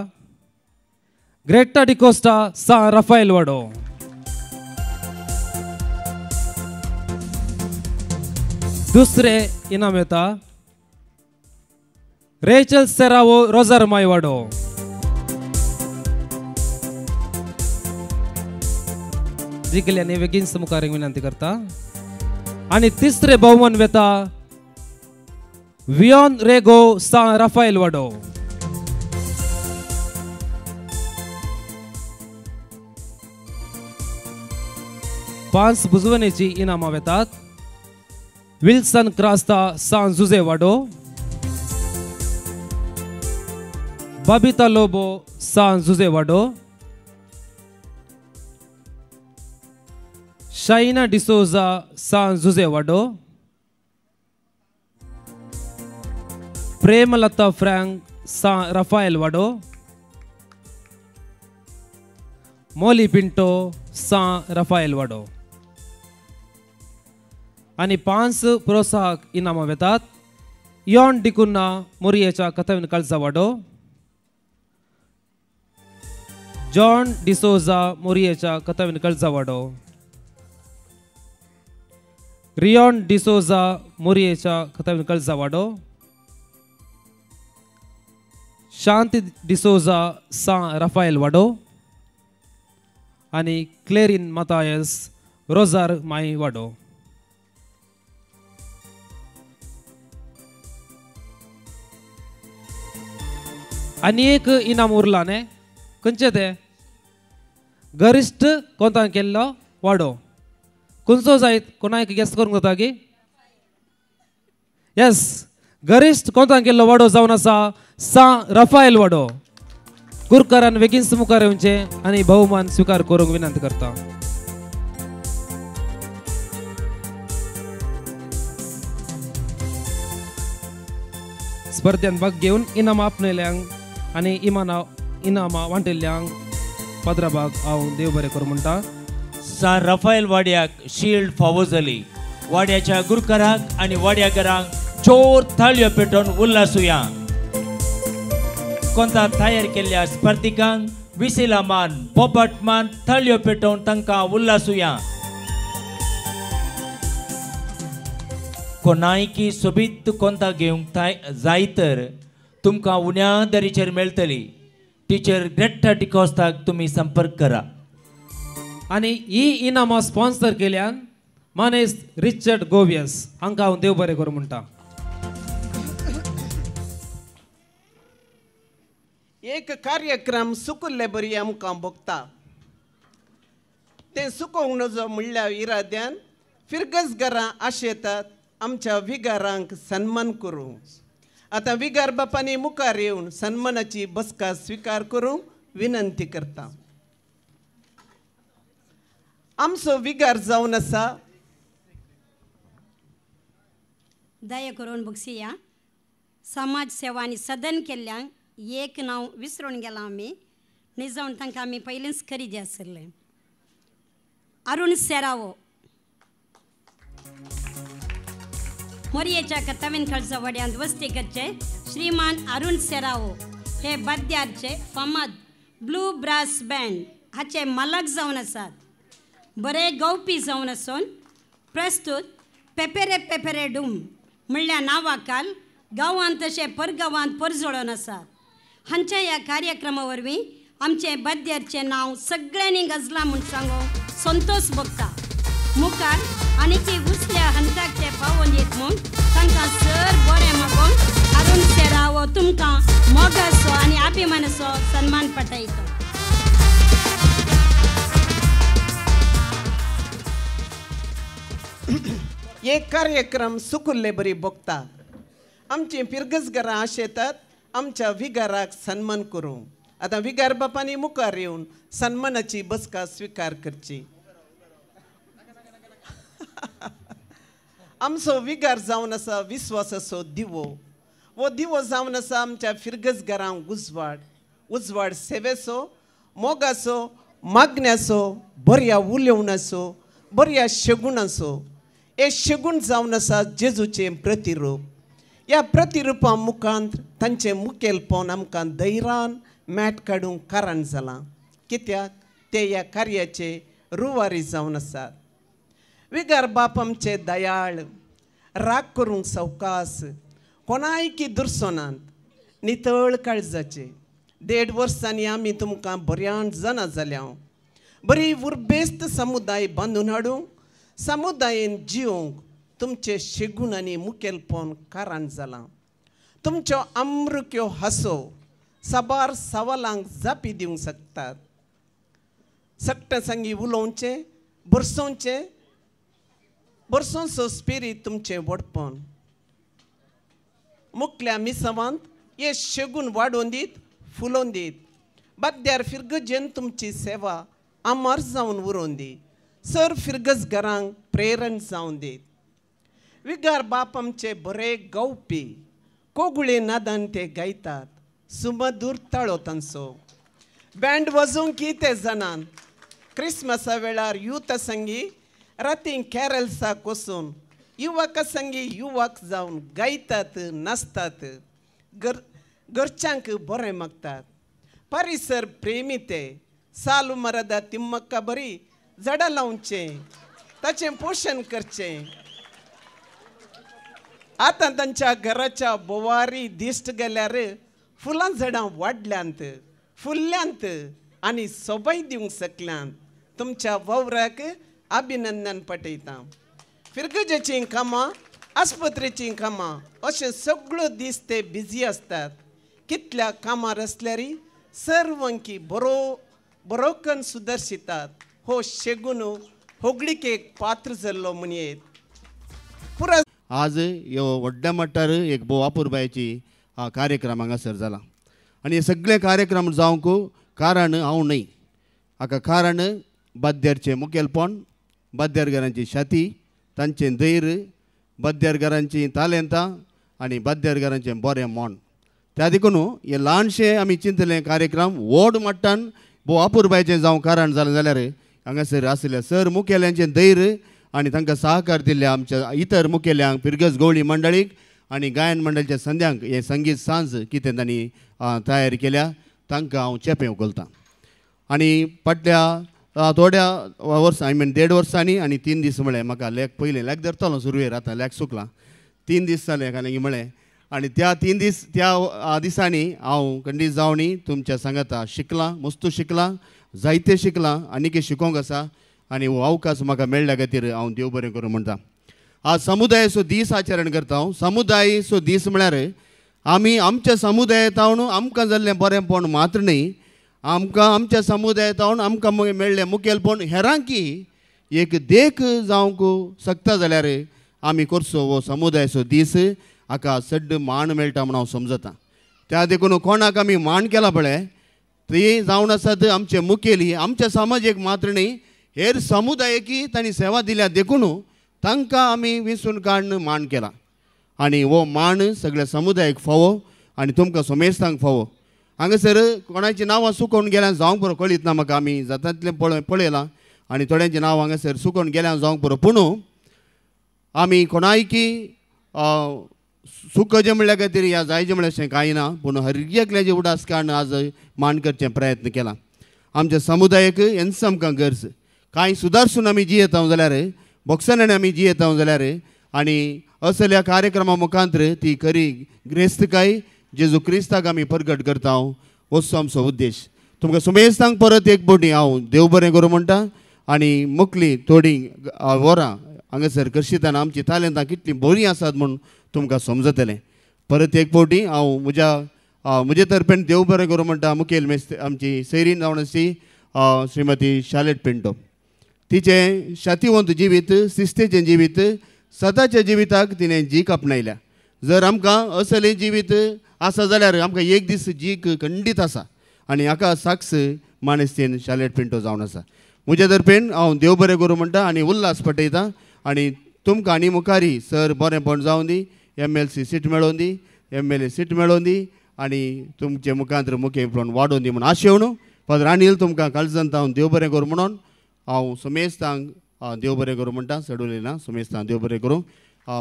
ग्रेटा डिकोस्टा सान राफायल वाडो. दुसरें इनाम येता रेचल सेरावो रोजार माय वाडो. जिखिल्ल्यांनी बेगीन मुखार विनंती करता. आनी तिसरें भोवमान वेता वियॉन रेगो सान राफायल वाडो. पांच बुजवणेची इनामां वेतात विल्सन क्रास्ता सान जुजे वाडो, बाबिता लोबो सान जुजे वाडो, शाइना डिसोजा सान जुजे वाडो, प्रेमलता फ्रँक सान राफायल वाडो, मोली पिंटो सान राफायल वाडो. आनी 5 प्रोत्साहक इनामां वेतात यॉन डिकुन्ना मोरयेच्या कथविन कळसा वाडो, जॉन डिसोजा मोरयेच्या कथविन कळसा वाडो, रियॉन डिसोजा मोरयेच्या कथविन कळसा वाडो, शांती डिसोजा सान राफायल वाडो आनी क्लेरीन मतायस रोजार माई वाडो. आनी एक इनाम उरला न्ही, खंयचें तें? गरिश्ट कोंतान केल्लो वाडो. खंयचो जायत कोणाक गॅस करूंक जाता की? येस, गरिश्ट कोंतान केल्लो वाडो जावन आसा सान राफायल वाडो. गुरकारान बेगीन मुखार येवचें आनी भोवमान स्विकार करूंक विनंती करता. स्पर्धेंत भाग घेवन इनामां आपणयल्यांक आनी इनामां वांटिल्ल्यांक पाद्राबाग हांव देव बरें करूं म्हणटा. सान राफायल वाड्याक शिल्ड फावो जाली. वाड्याच्या गुरकाराक आनी वाड्याकारांक चोर थाळयो पेटोवन उल्हासुया. कोंता तयार केल्ल्या स्पर्धिकांक विसिला मान, बोबाट मान, थाळयो पेटोवन तांकां उल्हासुया. कोणायकी सोबीत कोंता घेवंक जाय तर तुमकां उण्या दरीचेर मेळटली. टिचर ग्रेटा डिकोस्ताक तुमी संपर्क करा. आनी ही इनामां स्पॉन्सर केल्यान मानेस्त रिचर्ड गोवियस हांकां हांव देव बरें करूं म्हणटा. एक कार्यक्रम सुकुल्ले बरी आमकां भोगता तें सुकोवंक नजो म्हणल्या इराद्यान फिरगज घरां आशेतात आमच्या विगारांक सन्मान करूंक. आतां विगार बापांनी मुखार येवन सन्मानाची बसका स्विकार करूंक विनंती करता. आमचो विगार जावन आसा दया करून बक्षिया समाज सेवा आनी सदन केल्ल्यांक एक नांव विसरून गेलां आमी निजावन तांकां आमी पयलींच खरेदी आशिल्लें. अरुण सेरावो मोरयेच्या कत्तवीन खळचा वड्यांत वस्ती करचे श्रीमान अरुण सेरावो हे बाद्यारचे फामाद ब्लू ब्रास बँड हाचे मालक जावन आसात. बरे गावपी जावन आसून प्रस्तूत पेपेरे पेपेरे डूम म्हणल्या नांवाखाल गांवांत तशें परगांवांत परजळोन आसात. हांच्या ह्या कार्यक्रमा वरवीं आमचें बाद्यारचें नांव सगळ्यांनी गजलां म्हूण सांगूंक संतोष भोगता. मुखार आनीक उचल्या हंताक ते पावोवन येत म्हूण तांकां सर बरें मागून अरुण सेरावो तुमकां मोगाचो आनी अभिमानाचो सन्मान पटयता. एक कार्यक्रम सुकुल्ले बरी भोगता. आमची फिरगज घरां आशेतात आमच्या विगाराक सन्मान करूंक. आतां विगार बापांनी मुखार येवन सन्मानाची बसका स्विकार करची. आमचो विगार जावन आसा विस्वासाचो दिवो. हो दिवो जावन आसा आमच्या फिरगज घरांक उजवाड उजवाड सेवेचो मोगाचो मागण्याचो बऱ्या उलोवण्याचो बऱ्या शगुणाचो. हे शगुण जावन आसा जेजूचें प्रतिरूप. ह्या प्रतिरुपा मुखांत तांचें मुखेलपण आमकां धैर्यान मॅट काडूंक कारण जालां कित्याक ते ह्या कार्याचे रुवारी जावन आसात. विगार बाप आमचे दयाळ राग करूंक सवकास कोणायकी दुरसोनात नितळ काळजाचे. 1.5 वर्सांनी आमी तुमकां बऱ्यान जाणा जाल्या बरी उर्बेस्त समुदाय बांदून हाडूंक समुदायेन जिवंक तुमचे शेगूण आनी मुखेलपण कारण जालां. तुमच्यो आमृक्यो हांसो साबार सवालांक जापी दिवंक शकतात. सगट्या संगी उलोवचें बरसोवचें बरसोवचो स्पिरीत तुमचें व्हडपण मुखल्या मिसवांत हे शेगूण वाडोवन दीत फुलोवन दीत बाद्यार फिरगजेन तुमची सेवा आमार जावन उरोवन दी सर फिरगज घरांक प्रेरण जावन दीत. विगार बाप आमचे बरे गावपी कोगुळे नादान ते गायतात सुमधूर ताळो तांचो. बँड वाजोवंक ते जाणान क्रिसमसा वेळार युथ संगी राती कॅरल्साक वचून युवका संगी युवक जावन गायतात नाचतात घरच्यांक बरें मागतात. परिसर प्रेमी ते सालू मरादा तिम्मक्का बरी झाडां लावचें ताचें पोशण करचें. आतां तांच्या घराच्या बोवारी दिश्ट गेल्यार फुलां झाडां वाडल्यांत फुल्ल्यांत आनी सोबाय दिवंक शकल्यांत. तुमच्या वावराक अभिनंदन पटयता. फिरगजेचीं कामां आस्पत्रेचीं कामां अशें सगळो दीस ते बिजी आसतात. कितल्या कामार आसल्यार सर्वंकी बरो बरोकन सुदर्शितात. हो शेगून होगळिकेक पात्र जाल्लो म्हणयेत. पुरा आज ह्यो व्हडल्या मट्टार एक भोव अपुरबायेची कार्यक्रम हांगासर जाला आनी हे सगळे कार्यक्रम जावंक कारण हांव न्हय. हाका कारण बाद्यारचें मुखेलपण बाद्यारघरांची छाती तांचें धैर्य बाद्यारघरांची तालेंतां आनी बाद्यारघरांचें बरें मन. त्या देखून हे ल्हानशें आमी चिंतलें कार्यक्रम व्हड मट्टान भोव अपुरबायेचें जावं कारण जालें जाल्यार हांगासर आशिल्ल्या सर मुखेल्यांचें धैर्य आनी तांकां सहकार दिल्ल्या आमच्या इतर मुखेल्यांक फिरगज गवळी मंडळीक आनी गायन मंडळाच्या संद्यांक हे संगीत सांज कितें तांणी तयार केल्या तांकां हांव चेपें उखलतां. आनी फाटल्या थोड्या वर्सां I mean 1.5 वर्सांनी आनी 3 दीस म्हळें म्हाका लेख पयलें लेख धरतलो सुरवेर आतां लेख सुकलां 3 दीस जाले खाली म्हळें आनी त्या 3 दीस त्या दिसांनी हांव खंडीत जावणी तुमच्या सांगाता शिकलां मस्तू शिकलां जायतें शिकलां आनीक शिकोवंक आसा आनी हो अवकाश म्हाका मेळ्ळ्या खातीर हांव देव बरें करूं म्हणटा. आज समुदायाचो दीस आचरण करता हांव. समुदायाचो दीस म्हळ्यार आमी आमच्या समुदायांत आमकां जाल्लें बरेंपण मात्र न्ही, आमकां आमच्या समुदायांत आमकां मेळ्ळें मुखेलपण हेरांकी एक देख जावंक शकता जाल्यार आमी करचो हो समुदायाचो दीस हाका चड मान मेळटा म्हूण हांव समजता. त्या देखून कोणाक आमी मान केला पळय ती जावन आसात आमचे मुखेली आमच्या समाजेक मात्र न्ही हेर समुदायकी तांणी सेवा दिल्या देखून तांकां आमी विंचून काडून मान केला आनी हो मान सगळ्या समुदायाक फावो आनी तुमकां समेस्तांक फावो. हांगासर कोणाचीं नांवां सुकोवन गेल्यार जावंक पुरो कळीत ना म्हाका, आमी जाता तितलें पळयलां आनी थोड्यांचीं नांव हांगासर सुकोवन गेल्यार जावंक पुरो, पूण आमी कोणायकी सुकजें म्हणल्या खातीर ह्या जायजें म्हणल्यार अशें कांय ना, पूण हर एकल्याचे उडास काडून आज मान करचें प्रयत्न केला. आमच्या समुदायाक हेंच आमकां गरज, कांय सुदारसून आमी जियेता जाल्यार बोक्सांनी आमी जियेता जाल्यार आनी असल्या कार्यक्रमा मुखांतर ती खरी ग्रेस्तकाय जेजू क्रिस्ताक आमी परगट करता होच आमचो उद्देश. तुमकां सुमेस्तांक परत एक बोटी हांव देव बरें करूं म्हणटा आनी मुखली थोडीं वरां हांगासर करशिताना आमची तालेंतां कितलीं बरीं आसात म्हूण तुमकां समजतलें. परत एक फावटी हांव म्हज्या म्हजे तर्फेन देव बरें करूं म्हणटा मुखेल मेस्त आमची सैरीन जावन आसची श्रीमती शालेट पिंटो, तिचें शातिवंत जिवीत शिस्तेचें जिवीत सदाच्या जिविताक तिणें जीक आपणायल्या. जर आमकां असलें जिवीत आसा जाल्यार आमकां एक दीस जीक खंडीत आसा आनी हाका साक्ष मानेस्तीन शालेट पिंटो जावन आसा. म्हज्या तर्फेन हांव देव बरें करूं म्हणटा आनी उल्हास पटयता आनी तुमकां आनी मुखारी सर बरेंपण जावन दी, MLC seat मेळोवन दी, MLA seat मेळोवन दी आनी तुमचे मुखांतर मुखेलपण वाडोवन दी म्हूण आशेवन फादर अनिल तुमकां काळजांत हांव देव बरें करूं म्हणून हांव सुमेस्तांक देव बरें करूं म्हणटा. चड उलयना, सुमेस्तांक देव बरें करूं.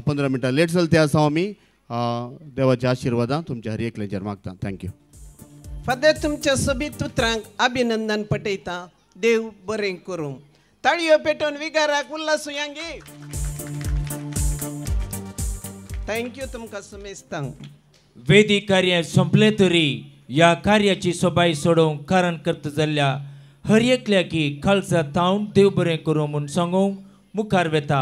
15 मिनटां लेट चलते आसा आमी. देवाच्या आशिर्वादां तुमच्या हर एकल्याचेर मागता. Thank you. Father तुमच्या सोबीत उतरांक अभिनंदन पटयता. देव बरें करूं. ताळयो पेटोवन विगाराक उल्हासुयांगे. Thank you तुमकां सुमेस्तांक. वेदी कार्य सोंपलें तरी ह्या कार्याची सोबाय सोडोवंक कारण करता जाल्ल्या हर एकल्याकी खालसा तावन देव बरें करूं म्हूण सांगूंक मुखार वेता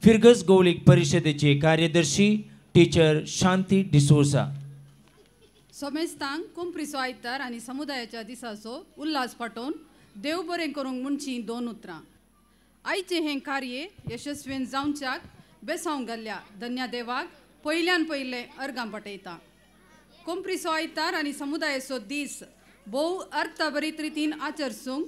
फिरगज गौलीक परिशदेचे कार्यदर्शी टिचर शांती डिसोजा. सोमेस्तांक कुंप्रिसो आयतार आनी समुदायाच्या दिसाचो उल्हास पाठोवन देव बरें करूंक म्हणची दोन उतरां. आयचें हें कार्य यशस्वीन जावच्याक बेसावंक घाल्ल्या धन्या देवाक पयल्यान पयलें अर्गां पाठयता. कोंप्रिसो आयतार आनी समुदायाचो दीस भोव अर्थभरीत रितीन आचरसूंक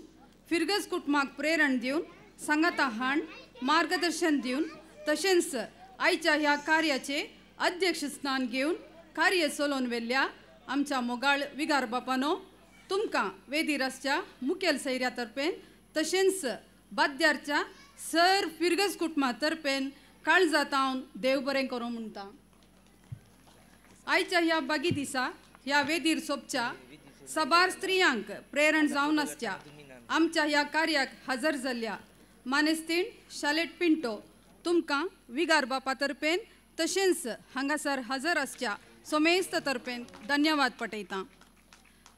फिरगज कुटुंबाक प्रेरण दिवन सांगाता हाण मार्गदर्शन दिवन तशेंच आयच्या ह्या कार्याचे अध्यक्ष स्थान घेवन कार्य चलोवन व्हेल्ल्या आमच्या मोगाळ विगार बापानो तुमकां वेदीर आसच्या मुखेल सैऱ्या तर्फेन तशेंच बाद्यारच्या सर फिरगज कुटुंबा तर्फेन काळजातावन देव बरें करूं म्हणटा. आयच्या ह्या बागी दिसा ह्या वेदीर सोबच्या सबार स्त्रियांक प्रेरण जावन आसच्या आमच्या ह्या कार्याक हजर जाल्ल्या मानेस्तीण शालेट पिंटो तुमकां विगार बापा तर्फेन तशेंच हांगासर हजर आसच्या सोमेस्त तर्फेन धन्यवाद पटयता.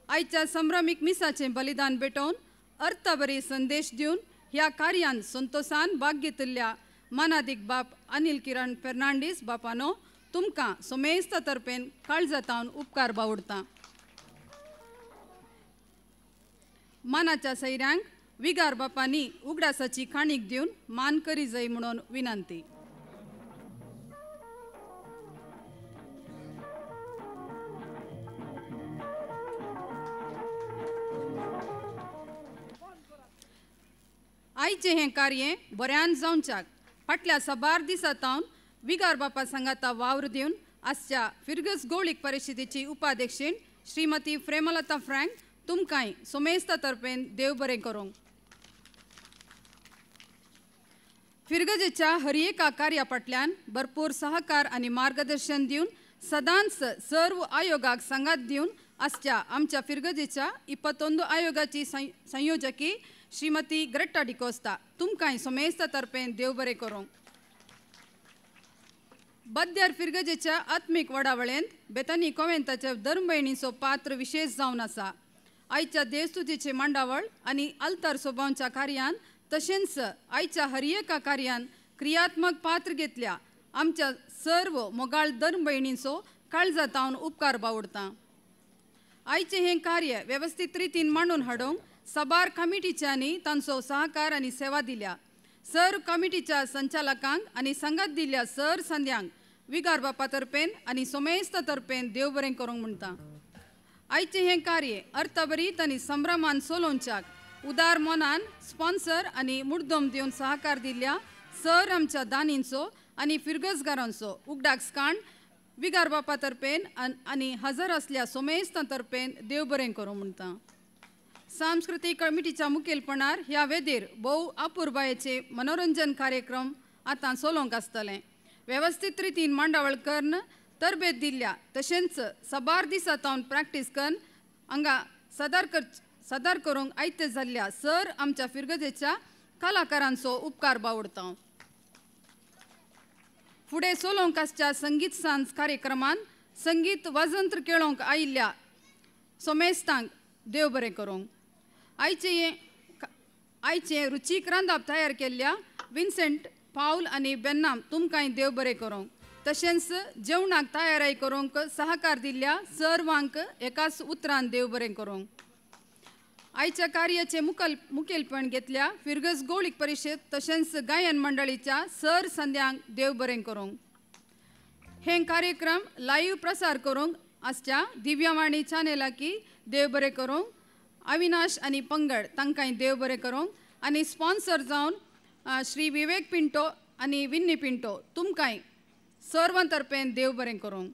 आयच्या संभ्रमीक मिसाचें बलिदान भेटोवन अर्थबरी संदेश दिवन ह्या कार्यान संतोसान भाग घेतिल्ल्या मानादीक बाप अनिल किरण फेर्नांडीस बापानो तुमकां सोमेस्त तर्फेन काळजातावन उपकार बावडता. मानाच्या सैऱ्यांक विगार बापांनी उगडासाची काणीक दिवन मान करी जाय म्हणून विनंती. आयचें हें कार्य बऱ्यान जावच्याक फाटल्या साबार दिसां तावन विगार बापा सांगाता वावर दिवन आसच्या फिरगज गौळीक परिशदेची उपाध्यक्षीण श्रीमती प्रेमलता फ्रँक तुमकांय सोमेस्ता तर्फेन देव बरें करूंक. फिरगजेच्या हर एका कार्या फाटल्यान भरपूर सहकार आनी मार्गदर्शन दिवन सदांच सर्व आयोगाक सांगात दिवन आसच्या आमच्या फिरगजेच्या 21 आयोगाची संयोजकी श्रीमती ग्रेटा डिकोस्ता तुमकांय सोमेस्ता तर्फेन देव बरें करूंक. बद्यार फिरगजेच्या आत्मीक वडावळेंत बेतानी कोवेंताच्या धर्मभयणीचो पात्र विशेष जावन आसा. आयच्या देवस्तुतीचे मांडावळ आनी आल्तार सोबावच्या कार्यान तशेंच आयच्या हर एका कार्यान क्रियात्मक पात्र घेतल्या आमच्या सर्व मोगाळ धर्मभयणींचो काळजातावन उपकार बावडता. आयचें हें कार्य वेवस्थीत रितीन मांडून हाडूंक साबार कमिटीच्यांनी तांचो सहकार आनी सेवा दिल्या. सर कमिटीच्या संचालकांक आनी संगत दिल्ल्या सर संद्यांक विगार बापा तर्फेन आनी सोमेस्त तर्फेन देव बरें करूंक म्हणटा. आयचें हें कार्य अर्थभरीत आनी संभ्रमान चलोवच्याक उदार मनान स्पॉन्सर आनी मुड्डम दिवन सहकार दिल्ल्या सर आमच्या दानींचो आनी फिरगजगारांचो उगडास काण विगार बापा तर्फेन आनी हजर आसल्या सोमेस्तां तर्फेन देव बरें करूं म्हणटा. सांस्कृतीक कमिटीच्या मुखेलपणार ह्या वेदीर भोव अपुरबायेचे मनोरंजन कार्यक्रम आतां चलोवंक आसतलें. वेवस्थीत रितीन मांडावळ करून तरबेत दिल्ल्या तशेंच साबार दिसां तावन प्रॅक्टीस करून हांगा सादर करूंक आयते जाल्ल्या सर आमच्या फिरगजेच्या कलाकारांचो उपकार बावडता. फुडें चलोवंक आसच्या संगीत सांज कार्यक्रमान संगीत वाजंत्र केळोवंक आयिल्ल्या सोमेस्तांक देव बरें करूंक. आयचें रुचीक रांदाप तयार केल्ल्या विन्सेंट पावल आनी बेन्नाम तुमकांय देव बरें करूंक. तशेंच जेवणाक तयाराय करूंक सहकार दिल्ल्या सर्वांक एकाच उतरान देव बरें करूंक. आयच्या कार्याचें मुखेलपण घेतल्या फिरगज गौळीक परिशद तशेंच गायन मंडळीच्या सर संद्यांक देव बरें करूंक. हे कार्यक्रम लायव्ह प्रसार करूंक आसच्या दिव्यवाणी चॅनलाकी देव बरें करूंक. अविनाश आनी पंगड तांकांय देव बरें करूंक. आनी स्पॉन्सर जावन श्री विवेक पिंटो आनी विन्नी पिंटो तुमकांय सर्वां तर्फेन देव बरें करूंक.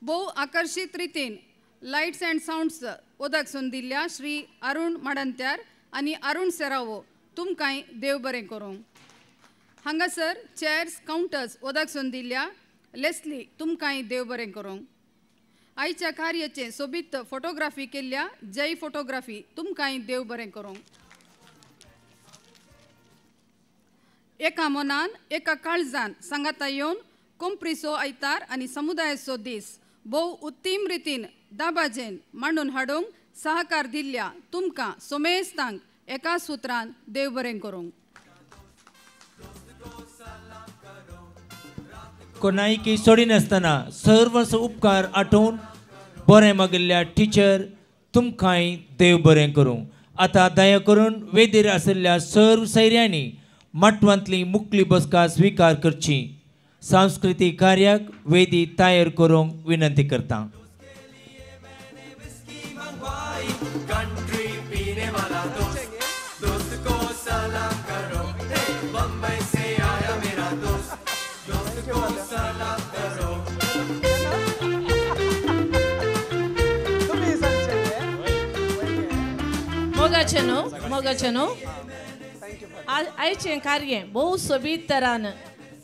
भोव आकर्शीत रितीन लायट्स अँड सावंड्स ओदक दिल्ल्या श्री अरुण माडंत्यार आनी अरुण सेरावो तुमकांय देव बरें करूंक. हांगासर चेअर्स कावंटर्स ओदक दिल्ल्या लेस्ली तुमकांय देव बरें करूंक. आयच्या कार्याचें सोबीत फोटोग्राफी केल्ल्या जय फोटोग्राफी तुमकांय देव बरें करूंक. एका मनान एका काळजान सांगाता येवन कोंप्रीचो आयतार आनी समुदायाचो दीस भोव उत्तीम रितीन दाबाजेन मांडून हाडूंक सहकार दिल्ल्या तुमकां सोमेस्तांक एका सुत्रान देव बरें करूंक. कोणायकी सोडिनासतना सर्व उपकार आठोवन बरें मागिल्ल्या टिचर तुमकांय देव बरें करूं. आतां दया करून वेदीर आशिल्ल्या सर्व सैऱ्यांनी माटवांतली मुकली बसका स्विकार करची. सांस्कृतीक कार्याक वेदी तयार करूंक विनंती करता. मोगाचें न्हू मोगाचें न्हू आयचें कार्य भोव सोबीत तरान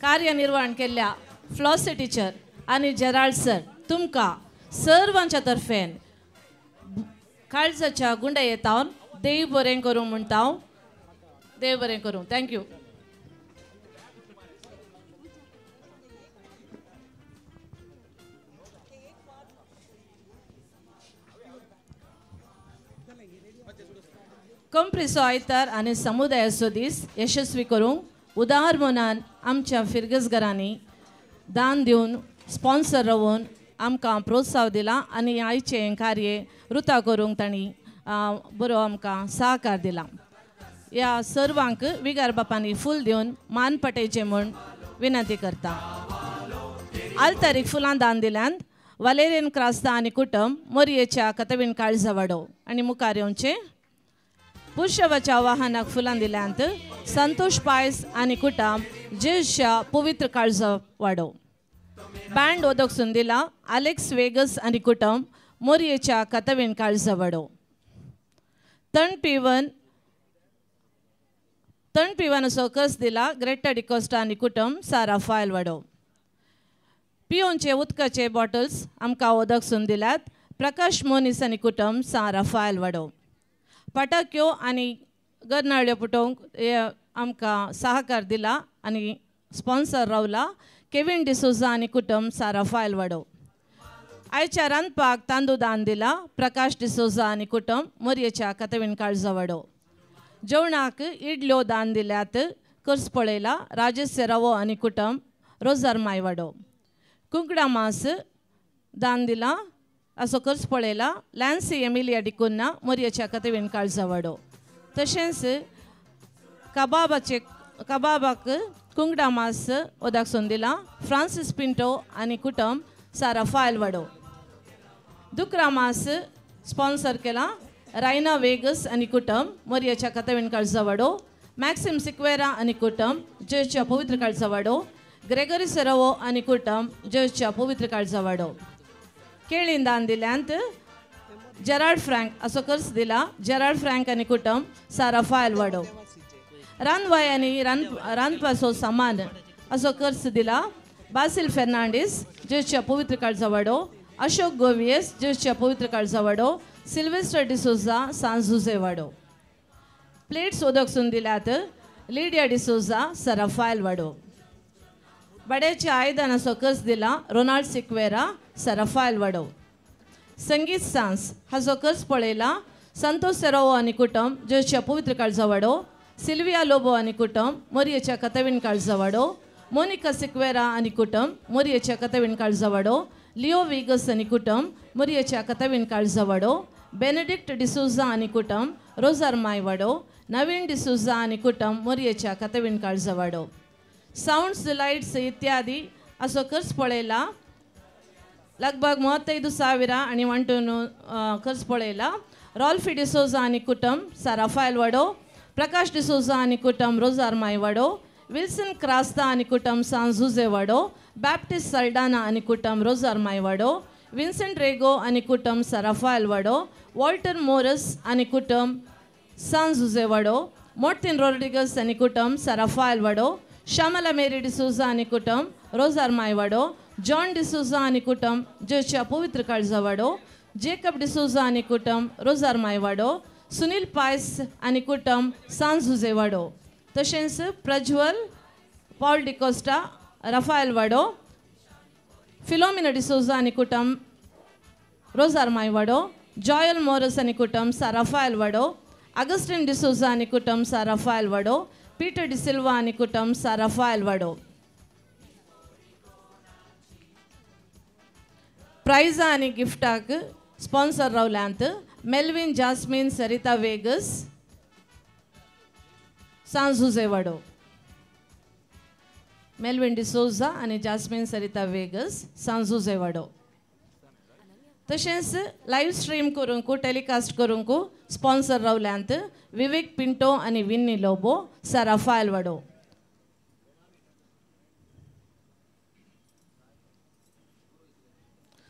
कार्य निर्वहण केल्ल्या फ्लॉसी टिचर आनी जेराल्ड सर तुमकां सर्वांच्या तर्फेन काळजाच्या गुंडा येतावन देव बरें करूं म्हणटा हांव. देव बरें करूं. Thank you. कंप्रिसो आयतार आनी समुदायाचो दीस यशस्वी करूंक उदार मनान आमच्या फिरगजघरांनी दान दिवन स्पॉन्सर रावून आमकां प्रोत्साहन दिला आनी आयचें कार्य रुता करूंक तांणी बरो आमकां सहकार दिला. ह्या सर्वांक विगार बापांनी फूल दिवन मान पटयचें म्हूण विनंती करता. आलतारीक फुलां दान दिल्यान वालेरियन क्रास्ता आनी कुटुंब मोरयेच्या कतवीन काळजावाडो आनी मुखार येवचें. पुरुषवाच्या वाहनाक फुलां दिल्यांत संतोष पायस आनी कुटुंब जेजच्या पवित्र काळजा वाडो. बँड ओदक दिला आलेक्स वेगस आनी कुटुंब मोरयेच्या कतवीन काळजा वाडो. तण पिवन असो कस दिला ग्रेटा डिकोस्टा आनी कुटुंब सारा फायल वाडो. पियोनचे उदकाचे बॉटल्स आमकां ओदक सून दिल्यात प्रकाश मोनीस आनी कुटुंब सारा फायल वाडो. पटाक्यो आनी गरनाळ्यो पुटोवंक आमकां सहकार दिला आनी स्पॉन्सर रावला केवीन डिसोजा आनी कुटुंब सारा फायल वाडो. आयच्या रांदपाक तांदूळ दान दिला प्रकाश डिसोजा आनी कुटुंब मोरयेच्या कतवीन काळजा वाडो. जेवणाक इडल्यो दान दिल्यात कर्स पळयला राजेश सेरावो आनी कुटुंब रोजार मायवाडो. कुंकडा मास दान दिला असो खर्च पळयला लॅन्सी एमिलिया डिकुन्ना मोरयेच्या कथेवीन काळजावाडो. तशेंच कबाबाचे कबाबाक कुंगडा मास ओदाक सोन दिला फ्रांसीस पिंटो आनी कुटुंब सारा फायल वाडो. दुकरा मास स्पॉन्सर केला रायना वेगस आनी कुटुंब मोरयेच्या कथेवीन काळजावाडो. मॅक्सिम सिक्वेरा आनी कुटुंब जेच्या पवित्र काळजावाडो. ग्रेगरी सेरोवो आनी कुटुंब जेच्या पवित्र काळजावाडो. केळीन दान दिल्यांत जेराल्ड फ्रँक असो खर्च दिला जेराल्ड फ्रँक आनी कुटुंब सारा फायल वाडो. रानवाय आनी रांदपाचो सामान असो खर्च दिला बासील फेर्नांडीस जेच्या पवित्र काळजावाडो. अशोक गोवियस जेच्या पवित्र काळजावाडो. सिल्वेस्टर डिसोजा सांजुजे वाडो. प्लेट्स उदक सून दिल्यात लिडिया डिसोजा सराफायल वाडो. बड्याच्या आयदनाचो खर्च दिला रोनाल्ड सिक्वेरा सराफायल वाडो. संगीत सांस हाचो खर्च पळयला संतोष सेरोवो आनी कुटुंब जेच्या पवित्र काळजावाडो. सिल्विया लोबो आनी कुटुंब मोरयेच्या कथवीन काळजावाडो. मोनिका सिक्वेरा आनी कुटुंब मोरयेच्या कथवीन काळजावाडो. लिओ विगस आनी कुटुंब मोरयेच्या कथवीन काळजावाडो. बेनेडिक्ट डिसोजा आनी कुटुंब रोजार मायवाडो. नवीन डिसोजा आनी कुटुंब मोरयेच्या कथवीन काळजावाडो. सावंड्स लायट्स इत्यादी असो खर्च पळयला लगभग 35,000 आनी वांटून खर्च पळयला रॉल्फी डिसोजा आनी कुटुंब साराफायल वाडो. प्रकाश डिसोजा आनी कुटुंब रोजार मायवाडो. विल्सन क्रास्ता आनी कुटुंब सांजुजे वाडो. बॅप्टिस्ट सल्डाना आनी कुटुंब रोजार मायवाडो. विन्सेंट रेगो आनी कुटुंब सराफायल वाडो. वॉल्टर मोरस आनी कुटुंब सांजुजे वाडो. मोर्टिन रोड्रिगस आनी कुटुंब सराफायल वाडो. श्यामला मेरी डिसोजा आनी कुटुंब रोजार मायवाडो. जॉन डिसोजा आनी कुटुंब जेच्या पवित्र काळजावाडो. जेकब डिसोजा आनी कुटुंब रोजार मायवाडो. सुनील पायस आनी कुटुंब सांजुजे वाडो. तशेंच प्रज्वल पॉल डिकोस्टा रफायल वाडो. फिलोमिना डिसोजा आनी कुटुंब रोजार मायवाडो. जॉयल मोरस आनी कुटुंब साराफायल वाडो. अगस्टीन डिसोजा आनी कुटुंब साराफायल वाडो. पीटर डिसिल्वा आनी कुटुंब साराफायल वाडो. प्रायजा आनी गिफ्टाक स्पॉन्सर रावल्यांत मेल्विन जास्मीन सरिता वेगस सांजुजे वाडो. मेल्विन डिसोजा आनी जास्मीन सरिता वेगस सांजुजे वाडो. तशेंच लायव्ह स्ट्रीम करूंक टेलिकास्ट करूंक स्पॉन्सर रावल्यांत विवेक पिंटो आनी विन्नी लोबो साराफायल वाडो.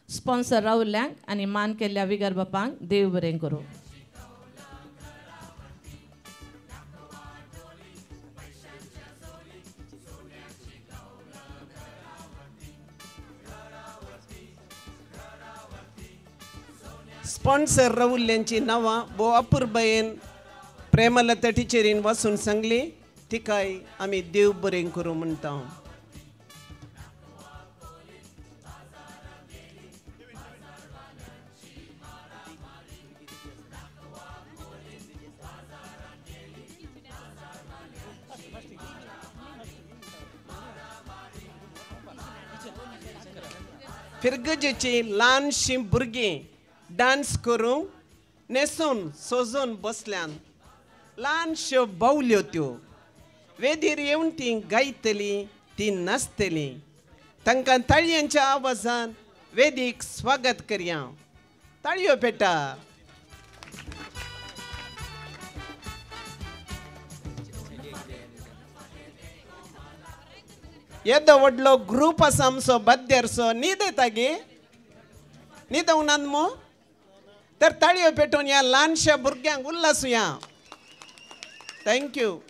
स्पॉन्सर रावल्यांक आनी मान केल्ल्या विगर बापांक देव बरें करूं. स्पॉन्सर रावल्यांची नांवां भोव अपुरबायेन प्रेमलता टिचरीन वाचून सांगली तिकाय आमी देव बरें करूं म्हणटा. फिरगजेची ल्हानशीं भुरगीं डांस करूंक न्हेसून सजून बसल्यान ल्हानश्यो बावल्यो त्यो वेदीर येवन तीं गायतलीं तीं नाचतलीं. तांकां ताळयांच्या आवाजान वेदीक स्वागत करया. ताळयो पेटा. येदो व्हडलो ग्रूप आसा आमचो बाद्यारचो. न्हीद येता गे? न्हिदोवंक नात मू? तर ताळयो पेटोवन ह्या ल्हानश्या भुरग्यांक उल्लासुया. Thank you.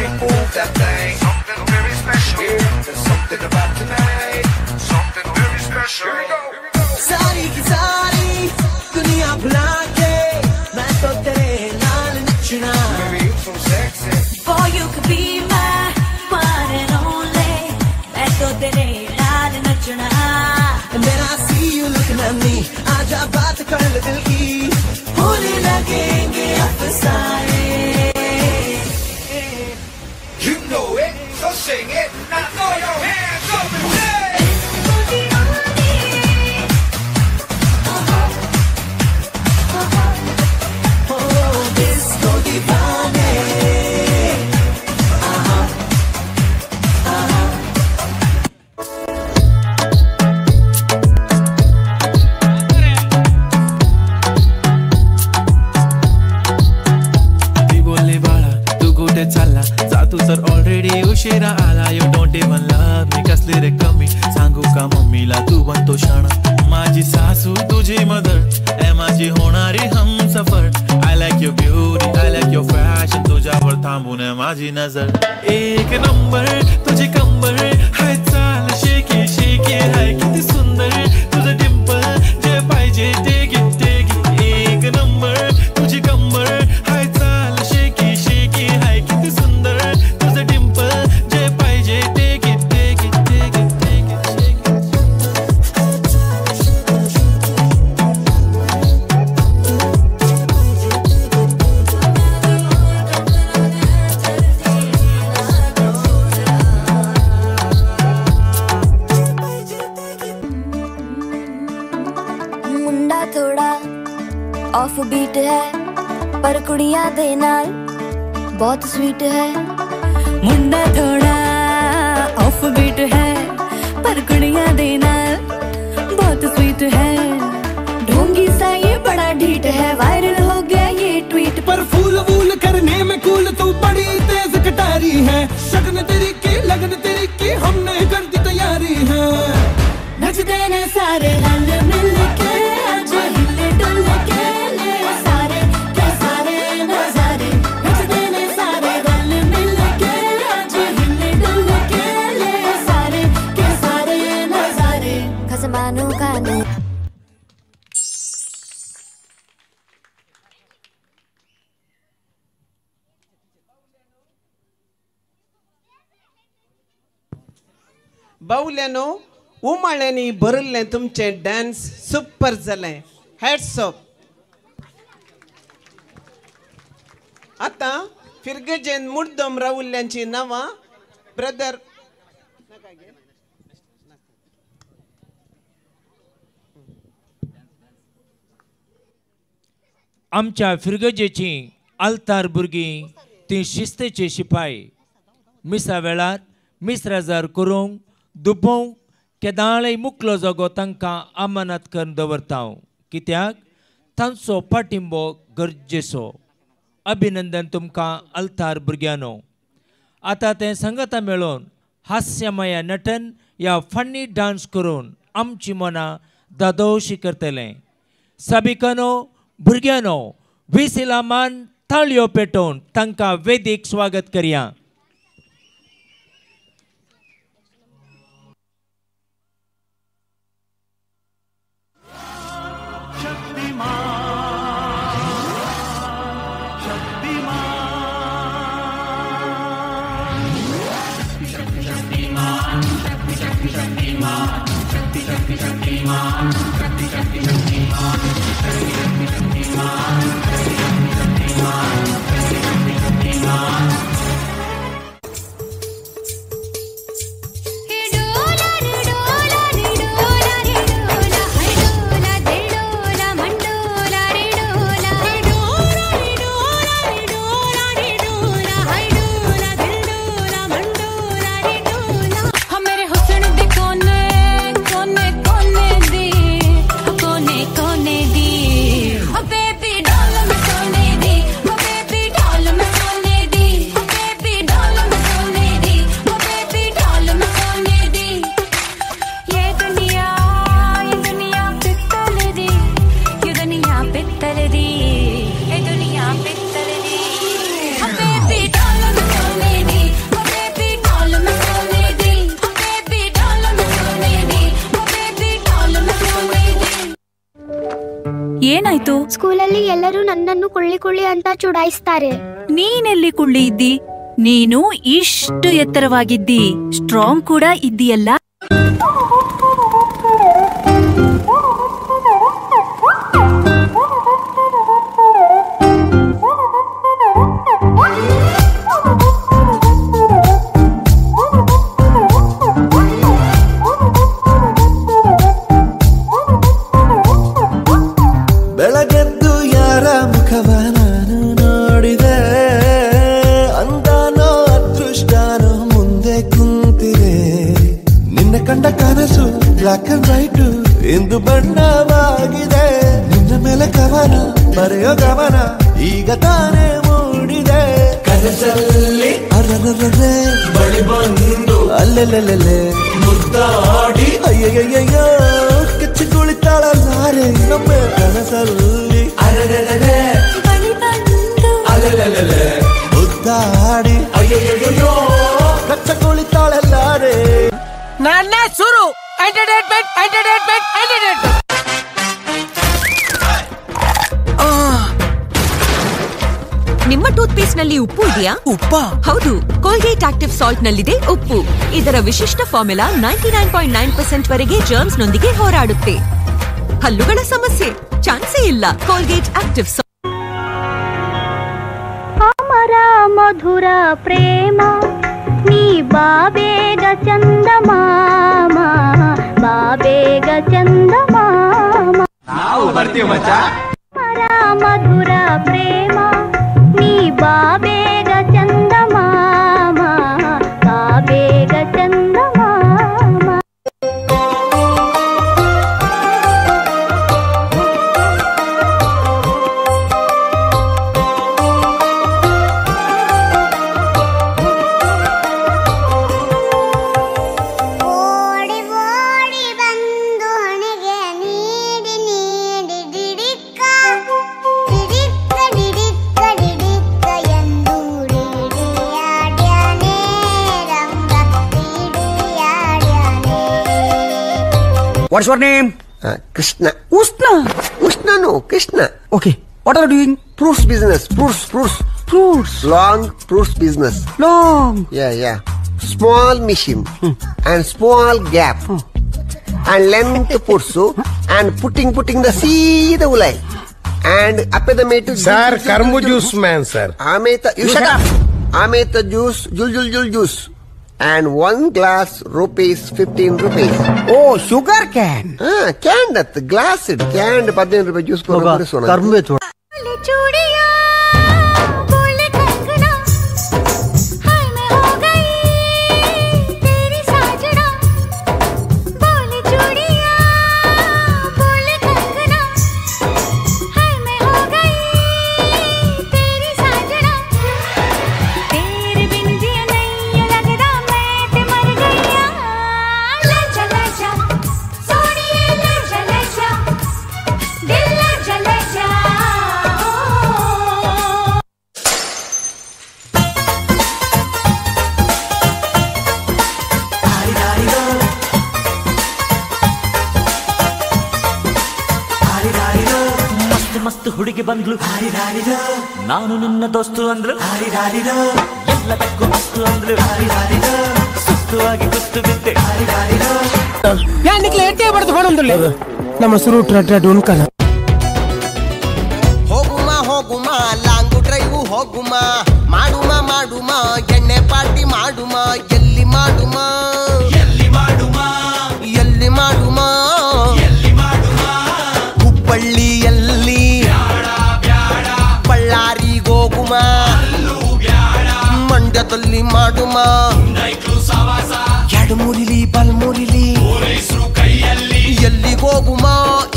Baby, move that thing. Something very special. Yeah, there's something about tonight. Something very special. Here we go. सारी की सारी दुनिया भुला के मैं तो तेरे नाल नचना. Baby, you so sexy. Boy, you could be my one and only. मैं तो तेरे नाल नचना. And then I see you looking at me. आजा बात कर ले दिल की. होने लगेंगे अफसाने. You know it, so sing it. Now throw your hands up and say. Oh, disco दीवाने. आहा, आहा. ती बोलली बाळा तू कुठे चालला, जा तू तर ऑलरेडी उशिरा आला. You don't even love me, कसली रे कमी, सांगू का मम्मीला तू बनतो शाणा. माझी सासू तुझी मदर, ए माझी होणारी Humsafar. I like your beauty, I like your fashion, तुझ्यावर थांबून आहे माझी नजर. एक नंबर तुझी कंबर, हाय चाल शेकी शेकी, हाय किती सुंदर तुझं डिंपल, जे पाहिजे ते घे ते घे. एक नंबर तुझी कंबर, हाय चाल शेकी शेकी, हाय किती सुंदर तुझं डिंपल, जे पाहिजे ते घे ते घे ते घे ते घे. मुंडा थोड़ा ऑफ बीट है पर कुड़ियां दे नाल बहुत स्वीट है. मुंडा थोड़ा ऑफ बीट है पर कुड़ियां दे नाल बहुत स्वीट है. ढोंगी सा ये बड़ा ढीठ है, वायरल हो गया ये ट्वीट. पर फूल वूल करने में कूल तू बड़ी तेज कटारी है. शगन तेरी की लगन तेरी की हमने कर दी तैयारी है. नचदे ने सारे रल मिल के अज हिले डुल के ले सारे के सारे नजारे. नचदे ने सारे रल मिल के अज हिले डुल के ले सारे के सारे नजारे. खसमानू खाने बावल्यानो उमाळ्यांनी भरिल्लें तुमचें डान्स सुपर जालें. Hats off. आतां फिरगजेन मुड्डम रावुल्ल्यांची नांवां ब्रदर आमच्या फिरगजेची आल्तार भुरगीं ती शिस्तेची शिपाय. मिसा वेळार मिसराजार करूंक दुबोवंक केदाळय मुकलो जागो तांकां अमानत करून दवरता, कित्याक तांचो पाठिंबो गरजेचो. अभिनंदन तुमकां आल्तार भुरग्यांनो. आतां तें संगता मेळोवन हास्यमय नटन या फन्नी डांस करून आमची मनां दादोशी करतलें. साबिकानो भुरग्यांनो विसिलामान ताळयो पेटोवन तांकां वेदीक स्वागत करया. कोने कोने कोने दी, कोने कोने दी। ಏನಾಯ್ತು? ಸ್ಕೂಲಲ್ಲಿ ಎಲ್ಲರೂ ನನ್ನನ್ನು ಕುಳ್ಳಿ ಕುಳ್ಳಿ ಅಂತ ಚುಡಾಯಿಸ್ತಾರೆ. ನೀನೆಲ್ಲಿ ಕುಳ್ಳಿ ಇದ್ದಿ? ನೀನು ಇಷ್ಟು ಎತ್ತರವಾಗಿದ್ದಿ, ಸ್ಟ್ರಾಂಗ್ ಕೂಡ ಇದ್ದೀಯಲ್ಲ. ಬೆಳಗೆದ್ದು ಯಾರ ಮುಖವ ನಾನು ನೋಡಿದೆ, ಅಂದಾನೋ ಅದೃಷ್ಟಾನೋ ಮುಂದೆ ಕುಂತಿದೆ. ನಿನ್ನ ಕಂಡ ಕನಸು ಬ್ಲಾಕ್ ಅಂಡ್ ವೈಟ್ ಇಂದು ಬಣ್ಣವಾಗಿದೆ. ನಿನ್ನ ಮೇಲೆ ಕವನ ಬರೆಯೋ ಗಮನ ಈಗ ತಾನೇ ಮೂಡಿದೆ. ಕನಸಲ್ಲಿ ಅರರರರೆ ಬಳಿ ಬಂದು ಅಲ್ಲೆಲ್ಲೆಲ್ಲೆಲ್ಲೆ ಮುದ್ದಾಡಿ ಅಯ್ಯಯ್ಯಯ್ಯೋ ಕಚ್ಚಿ ಕುಳಿತಾಳಲ್ಲಾರೆ ನಮ್ಮ ಕನಸಲ್ಲಿ ಅರರರರೆ ಬಳಿ ಬಂದು ಅಲ್ಲೆಲ್ಲೆಲ್ಲೆಲ್ಲೆ ಮುದ್ದಾಡಿ ಅಯ್ಯಯ್ಯಯ್ಯೋ ಕಚ್ಚ ಕುಳಿತಾಳಲ್ಲಾರೆ. ನನ್ನ ಸುರು ಎಂಟರ್ಟೈನ್ಮೆಂಟ್ ಎಂಟರ್ಟೈನ್ಮೆಂಟ್ ಎಂಟರ್ಟೈನ್ಮೆಂಟ್. ನಿಮ್ಮ ಟೂತ್ ಪೇಸ್ಟ್ ನಲ್ಲಿ ಉಪ್ಪು ಇದೆಯಾ? ಉಪ್ಪ? ಹೌದು, ಕೋಲ್ಗೇಟ್ ಆಕ್ಟಿವ್ ಸಾಲ್ಟ್ ನಲ್ಲಿದೆ ಉಪ್ಪು. ಇದರ ವಿಶಿಷ್ಟ ಫಾರ್ಮುಲಾ 99.9% ವರೆಗೆ ಜರ್ಮ್ಸ್ ನೊಂದಿಗೆ ಹೋರಾಡುತ್ತೆ. ಹಲ್ಲುಗಳ ಸಮಸ್ಯೆ ಚಾನ್ಸೇ ಇಲ್ಲ. Colgate active salt. ಅಮರ ಮಧುರ ಪ್ರೇಮ ನೀ ಬಾಬೇಗ ಚಂದಮಾಮ, ಬಾಬೇಗ ಚಂದಮಾಮ. ನಾವು ಬರ್ತೀವಿ ಮಚ್ಚ. ಅಮರ ಮಧುರ ಪ್ರೇಮ ನೀ ಬಾಬೇಗ ಚಂದಮಾಮ, ಬಾಬೇಗ ಚಂದಮಾಮ. ಓಡಿ ಓಡಿ ಬಂದು ಹಣೆಗೆ ನೀಡಿ ನೀಡಿ ಡಿಡಿಕ್ಕ ಡಿಡಿಕ್ಕ ಡಿಡಿಕ್ಕ ಡಿಡಿಕ್ಕ ಎಂದು ಡಿಡಿಯಾಡ್ಯಾನೆ ರಂಗ ಡಿಡಿಯಾಡ್ಯಾನೆ. What's your name? Krishna. Ushna? Ushna no, Krishna. Okay. What are you doing? Fruits business. Fruits, fruits. Fruits. Long fruits business. Long. Yeah, yeah. Small machine and small gap and length pursu and putting the seed ulai and appa the mate. Sir, karmu juice man, sir. Ameta, you shut up. Ameta juice, jul jul jul juice. And one glass rupees 15 rupees. Oh, sugar cane. Ah, canned that glass it canned 15 rupees juice. Karmu चूड़िया बोले कंगना, हाय मैं हो गई तेरी साजना. बोले चूड़िया बोले कंगना, हाय मैं हो गई तेरी साजना. तेरे बिन जिया नहीं लगदा मैं ते मर गईया. लजा लजा सोनिए लजा लजा दिल लजा लजा. ಮಸ್ತ್ ಹುಡುಗಿ ಬಂದ್ಲು, ನಾನು ನಿನ್ನ ದೋಸ್ತು ಅಂದ್ಲು, ಎಲ್ಲದಕ್ಕೂ ಮಸ್ತು ಅಂದ್ಲು, ಸುಸ್ತುವಾಗಿ ಕುಸ್ತು ಬಿದ್ದೆ. ನಮ್ಮ ಸುರು ಉನ್ಕನ. ಹೋಗುಮ ಹೋಗುಮ ಲಾಂಗು ಡ್ರೈವ್ ಹೋಗುಮ, ಮಾಡುಮ ಮಾಡುಮ ಎಣ್ಣೆ ಪಾರ್ಟಿ ಮಾಡುಮ, ಎಲ್ಲಿ ಮಾಡುಮ ಎಲ್ಲಿ ಮಾಡುಮ ಎಲ್ಲಿ ಮಾಡುಮ ಎಲ್ಲಿ ಮಾಡುಮ. ಹುಬ್ಬಳ್ಳಿಯಲ್ಲಿ ಬಳ್ಳಾರಿಗೋಗುಮ, ಮಂಡ್ಯದಲ್ಲಿ ಮಾಡುಮ, ಎಡಮುರಿಲಿ ಬಲ್ಮುರಿಲಿ, ಎಲ್ಲಿಗೋಗುಮ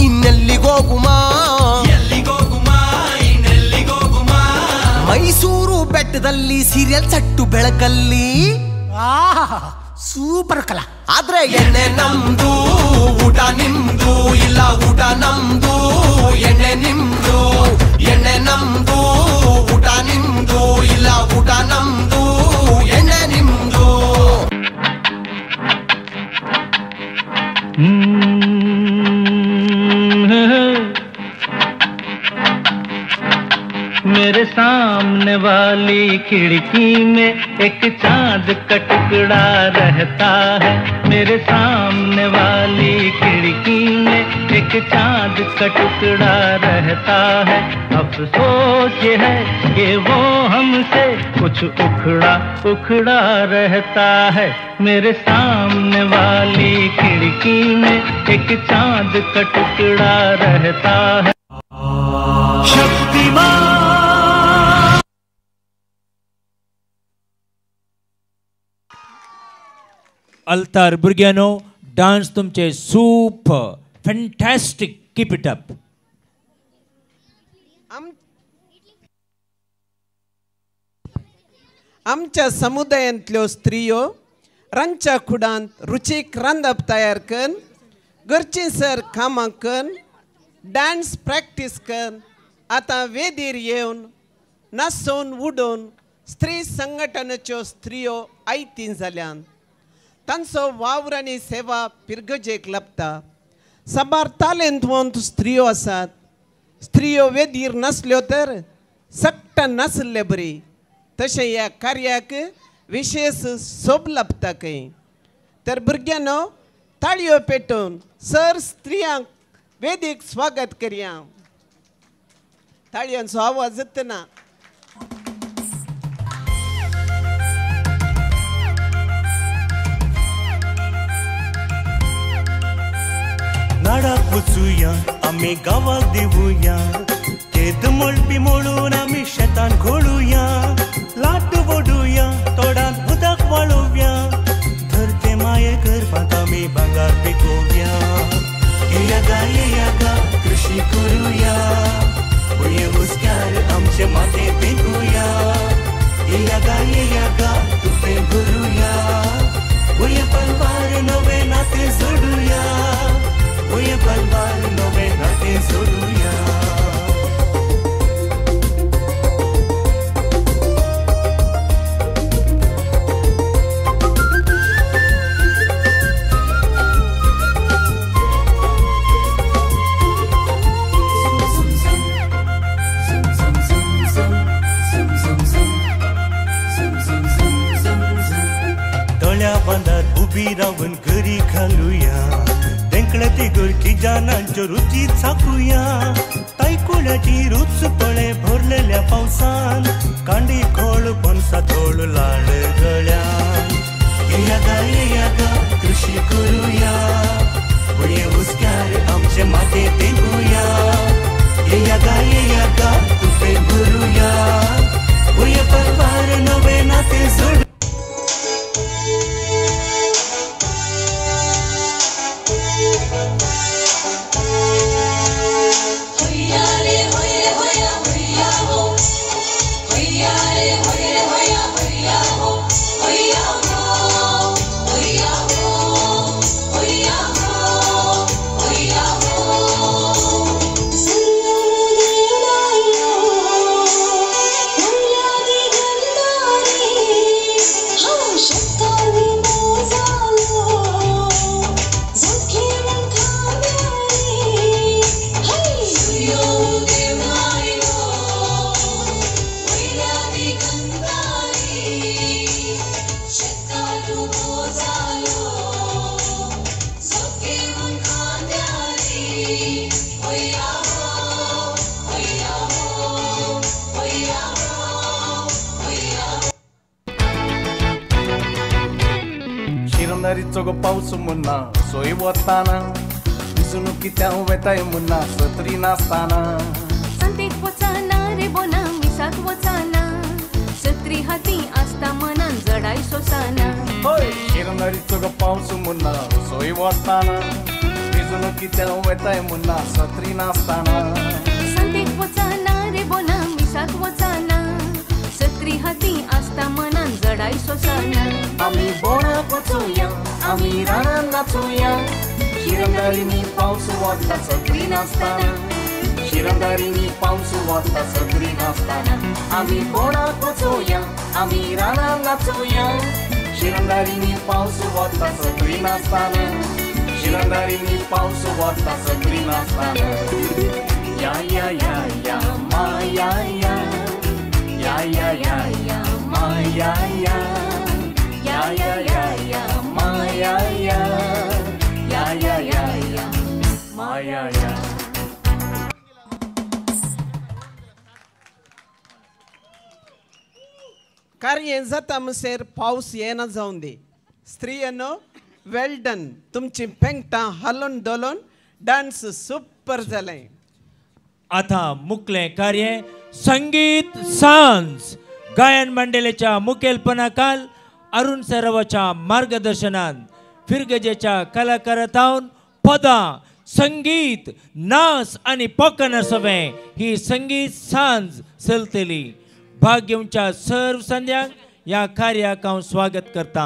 ಇನ್ನೆಲ್ಲಿಗೋಗುಮ ಎಲ್ಲಿಗೋಗುಮ ಇನ್ನೆಲ್ಲಿಗೋಗುಮ. ಮೈಸೂರು ಬೆಟ್ಟದಲ್ಲಿ ಸೀರಿಯಲ್ ಸಟ್ಟು ಬೆಳಕಲ್ಲಿ ಸೂಪರ್ ಕಲಾ. ಆದ್ರೆ ಎಣ್ಣೆ ನಮ್ದು ಊಟ ನಿಮ್ದು, ಇಲ್ಲ ಊಟ ನಮ್ದು ಎಣ್ಣೆ ನಿಮ್ದು, ಎಣ್ಣೆ ನಮ್ದು ಊಟ ನಿಮ್ದು, ಇಲ್ಲ ಊಟ ನಮ್ದು ಎಣ್ಣೆ ನಿಮ್ದು. Mm-hmm. वाली खिड़की में एक चांद का टुकड़ा रहता है। मेरे सामने वाली खिड़की में एक चांद का टुकड़ा रहता है। अफसोस ये है कि वो हमसे कुछ उखड़ा उखड़ा रहता है। मेरे सामने वाली खिड़की में एक चांद का टुकड़ा रहता है। शक्तिमान अल्तार भुरग्यांनो, डांस तुमचे super fantastic, keep it up. आमच्या समुदायांतल्यो स्त्रियो रांदच्या कुडांत रुचीक रांदप तयार करून, घरचीं सर कामां करून, डांस प्रॅक्टीस करून आतां वेदीर येवन नाचोवन उडोवन स्त्री संघटनेच्यो स्त्रियो आयतीं जाल्यान. तांचो वावर आनी सेवा पिरगजेक लाबता. साबार तालेंतवंत स्त्रियो आसात. स्त्रियो वेदीर नासल्यो तर सट्टा नासले बरी. तशें ह्या कार्याक विशेष सोब लाबता खंय. तर भुरग्यांनो ताळयो पेटोवन सर स्त्रियांक वेदीक स्वागत करया. ताळयांचो आवाज येतना. नाडाक वचुया आमी गांवाक दिवया, केद मळपी मोडून आमी शेतान घोळुया, लाट वडुया तोडान उदक वाळोवया, धरते माये गर्भांत आमी भांगर पिकोवया. येया गा येया गा कृषी करुया, भुंये हुस्क्यार आमचे माते तेंकुया. येया गा येया गा तुपें भरुया, भुंये पलवार नवे नाते जोडुया, भुंये पलवार नवे नाते जोडुया. तळ्या बांदार उबी रावन गरी घालुया, तेंकळे तिगुरकी जानांच्यो रुची चाकुया, तायकुळ्याची रूच पळे भरलेल्या पावसान, कांडी खोळ पनसा तोळ लाड गळ्यान. येया गा येया गा कृषी करुया, भुंये हुस्क्यार आमचे माते तेंकुया. येया गा येया गा तुपें भरुया, भुंये परवार नवे नाते जोड. शिरंदारीचो गो पावस मुन्ना सोय वताना, विसरून कित्याक वेताय मुन्ना सत्री नासताना. संतेक वचाना रे बोना मिसाक वचाना, सत्री हाती आसता मनान जडाय सोसाना. हय शिरंदारीचो गो पावस मुन्ना सोय वताना, विसरून कित्याक वेताय मुन्ना सत्री नासताना. संतेक वचाना रे बोना मिसाक वचाना, सत्री हाती आसता मनान जडाय सोसाना. आमी बोणाक वचुया आमी रानान नाचुया, शिरंदारीनी पावस वता सत्री नासताना, शिरंदारीनी पावस वता सत्री नासताना. आमी बोणाक वचुया आमी रानान नाचुया, शिरंदारीनी पावस वता सत्री नासताना, शिरंदारीनी पावस वता सत्री नासताना. या या या या मा या या या या या या माया या या या या या माया या या या या या माया या. कार्य जाता म्हणसर पावस येना जावन दी. स्त्रियांनो वेल डन, तुमची पेंगटां हालोवन धोलोन डान्स सुपर जालें. आतां मुखलें कार्य संगीत सांज गायन मंडळाच्या मुखेलपणाखाल अरुण सरावाच्या मार्गदर्शनान फिरगजेच्या कलाकारांतावन पदां, संगीत, नाच आनी पोकना सवें ही संगीत सांज चलतली. भाग घेवच्या सर्व संध्यांक ह्या कार्याक हांव स्वागत करता.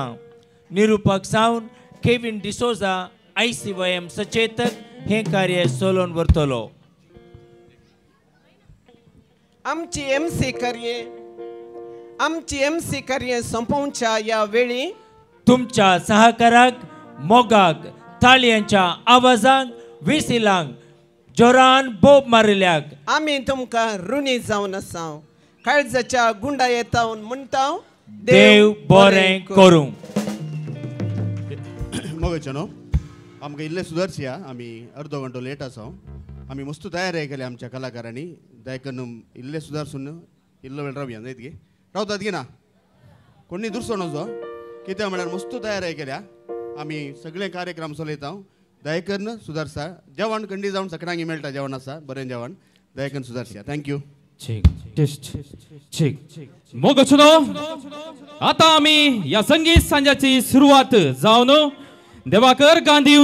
निरुपक सावन केविन डिसोजा ICYM सचेतक हें कार्य चलोवन व्हरतलो. आमची एमसी कार्य आमची एमसी कार्य सोंपोवच्या ह्या वेळी तुमच्या सहकाराक, मोगाक, ताळयांच्या आवाजांक, विसिलांक जोरान बोब मारिल्ल्याक आमी तुमकां ऋणी जावन आसा. काळजाच्या गुंडा येतावन म्हणटा देव बरें करूं. मोगाचो न्हू आमकां इल्लें सुदारचया, आमी अर्दो घंटो लेट आसा. आमी मस्त तयारी केली आमच्या कलाकारांनी, देखून इल्लें सुदारसून इल्लो वेळ रावया जायत गे. रावतात गे ना कोणी दुसरो नजो, कित्याक म्हळ्यार मस्त तयारी केल्या आमी सगळे कार्यक्रम चलयता. दयाकरून सुदारसा. जेवण कंडी जावन सकडांगी मेळटा, जेवण आसा बरें जेवण, दयाकरून सुदारया. Thank you. Test check मोगचनो आता आमी ह्या संगीत सांजाची सुरवात जावन देवाकर गांधी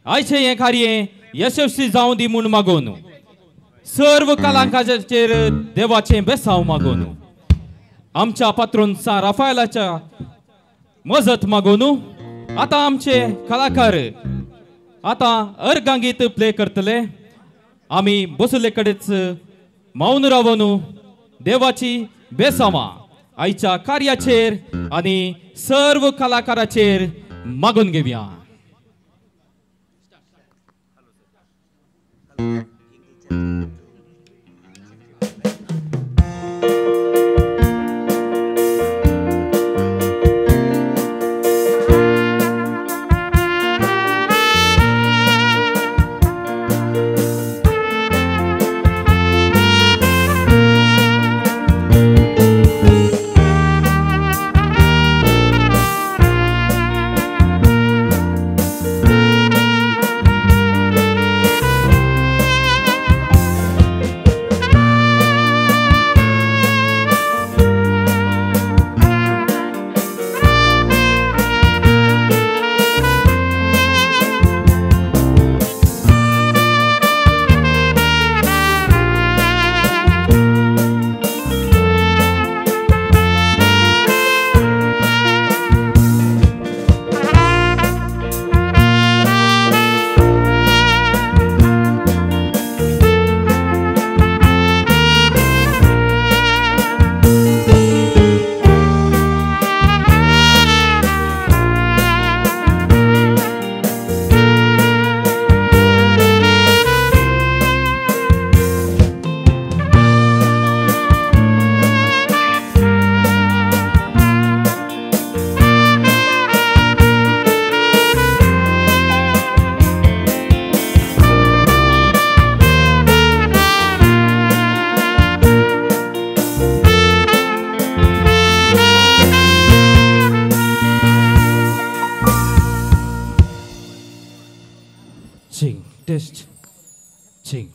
आयचें हें कार्य यशस्वी जावं दी म्हूण मागोवन सर्व कलाकारांचेर देवाचें बेसांव मागोवन आमच्या पात्रून सा राफायलाच्या मजत मागोवन आतां आमचे कलाकार आतां अर्गांगीत प्ले करतले. आमी बसले कडेच मौन रावन देवाची बेसांवां आयच्या कार्याचेर आनी सर्व कलाकाराचेर मागून घेवया.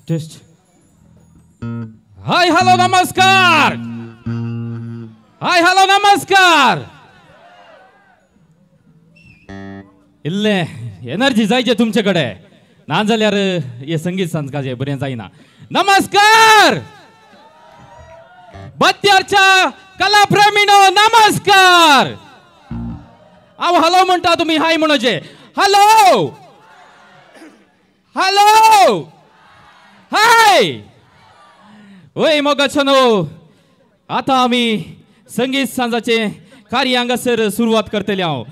टेस्ट. हाय हॅलो नमस्कार. हाय हॅलो नमस्कार. इल्ले एनर्जी जायचे तुमच्याकडे, ना जाल्यार हे संगीत संस्कार बरें जायना. नमस्कार बत्यारच्या कलाप्रेमीनो, नमस्कार. हांव हॅलो म्हणटा, तुमी हाय म्हणोचे. Hello hello hi. वय मोगाचनो, आतां आमी संगीत सांजाचे कार्य हांगासर सुरवात करतले. हांव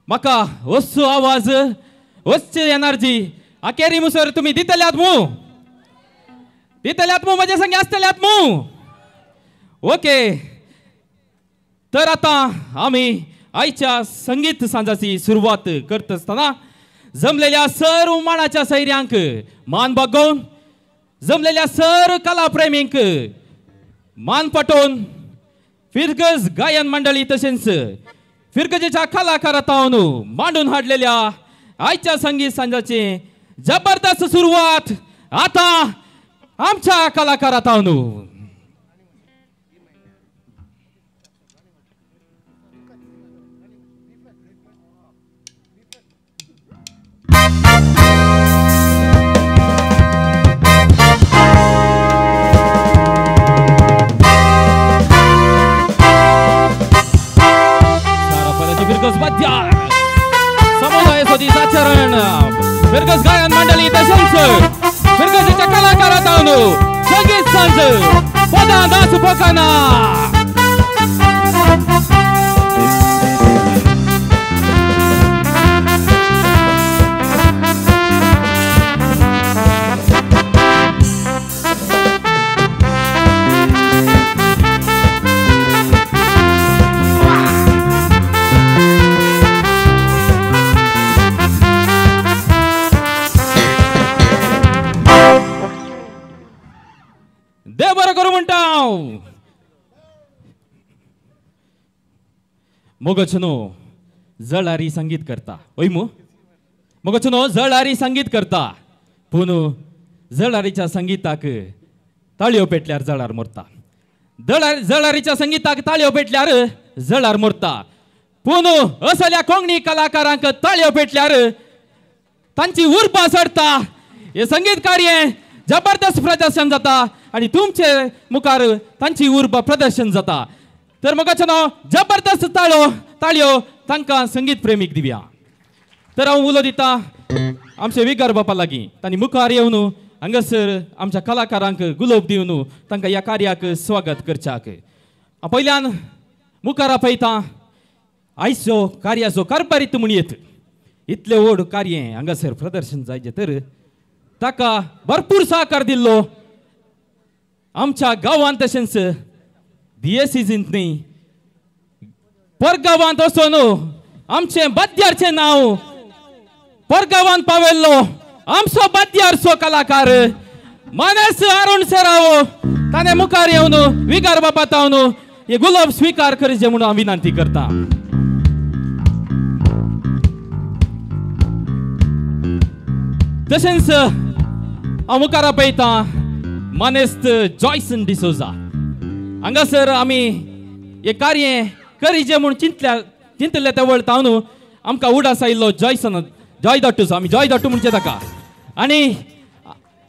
म्हाका वस्तू आवाज वच्चे एनर्जी अखेरी मुसर तुमी दितल्यात मू. दितल्यात मू म्हजे संगे आसतल्यात मू. ओके, तर आतां आमी आयच्या संगीत सांजाची सुरवात करता आसतना जमलेल्या सर्व माणाच्या सैऱ्यांक मान बागोवन, जमलेल्या सर्व कलाप्रेमींक मान पटोवन फिरगज गायन मंडळी तशेंच फिरगजेच्या कलाकारांत मांडून हाडलेल्या आयच्या संगीत सांजाची जबरदस्त सुरवात आता आमच्या कलाकारांत. समुदाय आचरण फिरगज गायन मंडळी तशेंच फिरगजेच्या कलाकारांत संगीत सांज पदां दास पोकाना. मोगच न्हू जळारी संगीत करता वय मू, मोगच न्हू जळारी संगीत करता, पूण जळारीच्या संगीताक ताळयो पेटल्यार जळार मरता, जळारीच्या संगीताक ताळयो पेटल्यार जळार मरता, पूण असल्या कोंकणी कलाकारांक ताळयो पेटल्यार तांची उर्बा चडता. हे संगीत कार्य जबरदस्त प्रदर्शन जाता आनी तुमचे मुखार तांची उर्बा प्रदर्शन जाता. तर मगाचें नांव जबरदस्त ताळयो तांकां संगीत प्रेमीक दिवया. तर हांव उलो दिता आमचे विगार बापा लागीं, तांणी मुखार येवन हांगासर आमच्या कलाकारांक गुलोब दिवन तांकां ह्या कार्याक स्वागत करच्याक. पयल्यान मुखार आपयता आयचो कार्याचो कारभारीत म्हूण येत इतलें व्हड कार्य हांगासर प्रदर्शन जायचें तर ताका भरपूर सहकार दिल्लो आमच्या गांवांत तशेंच दियेसीजींत न्ही परगांवांत वचून आमचें बाद्यारचें नांव परगांवांत पावयल्लो आमचो बाद्यारचो कलाकार मानेस अरुण सेरावो ताणें मुखार येवन विगार बापा तावन हे गुलाब स्विकार करचें म्हणून हांव विनंती करता. तशेंच हांव मुखार आपयतां मानेस्त जॉयसन डिसोजा. हांगासर आमी हे कार्य करीचें म्हूण चिंतले ते वळता न्हू आमकां उडास आयिल्लो जॉयसन जॉय दाटूचो, आमी जॉय दाटू म्हणचे ताका. आनी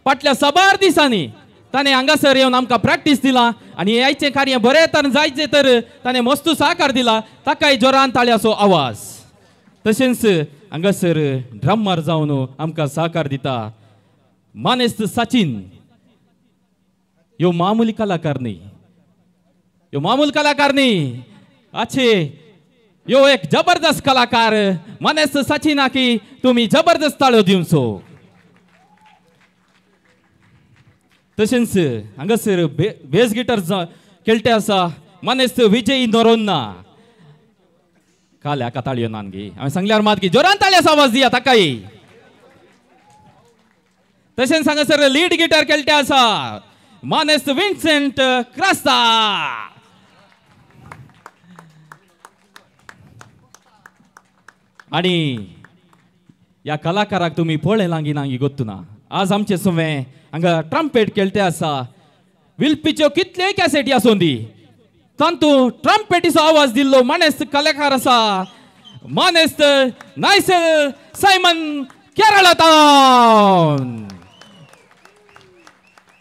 फाटल्या साबार दिसांनी ताणें हांगासर येवन आमकां प्रॅक्टीस दिला आनी आयचें कार्य बरें तर जायचें तर ताणें मस्त सहकार दिला, ताकाय जोरान ताळयाचो आवाज. तशेंच हांगासर ड्रमर जावन आमकां सहकार दिता मानेस्त सचिन. ह्यो मामुली कलाकार न्ही, ह्यो मामूल कलाकार न्ही, आछे ह्यो एक जबरदस्त कलाकार मानेस्त सचिना की तुमी जबरदस्त ताळयो दिवचो. तशेंच हांगासर बेस गिटार खेळटे आसा मानेस्त विजय नोरोन्ना. काल हाका ताळयो नान गे हांवें सांगल्यार मात की जोरान ताळयाचो आवाज दिया ताकाय. तशेंच हांगासर लीड गिटार खेळटे आसा मानेस्त विन्सेंट क्रास्ता. आनी ह्या कलाकाराक तुमी पळयलां की ना गोत्तू ना. आज आमचे सुवें हांगा ट्रम्पेट खेळटे आसा, विल्पीच्यो कितल्योय कॅसेटी आसूं दी तांतू ट्रम्पेटीचो आवाज दिल्लो मानेस्त कलाकार आसा मानेस्त नायसेल सायमन केरळांत.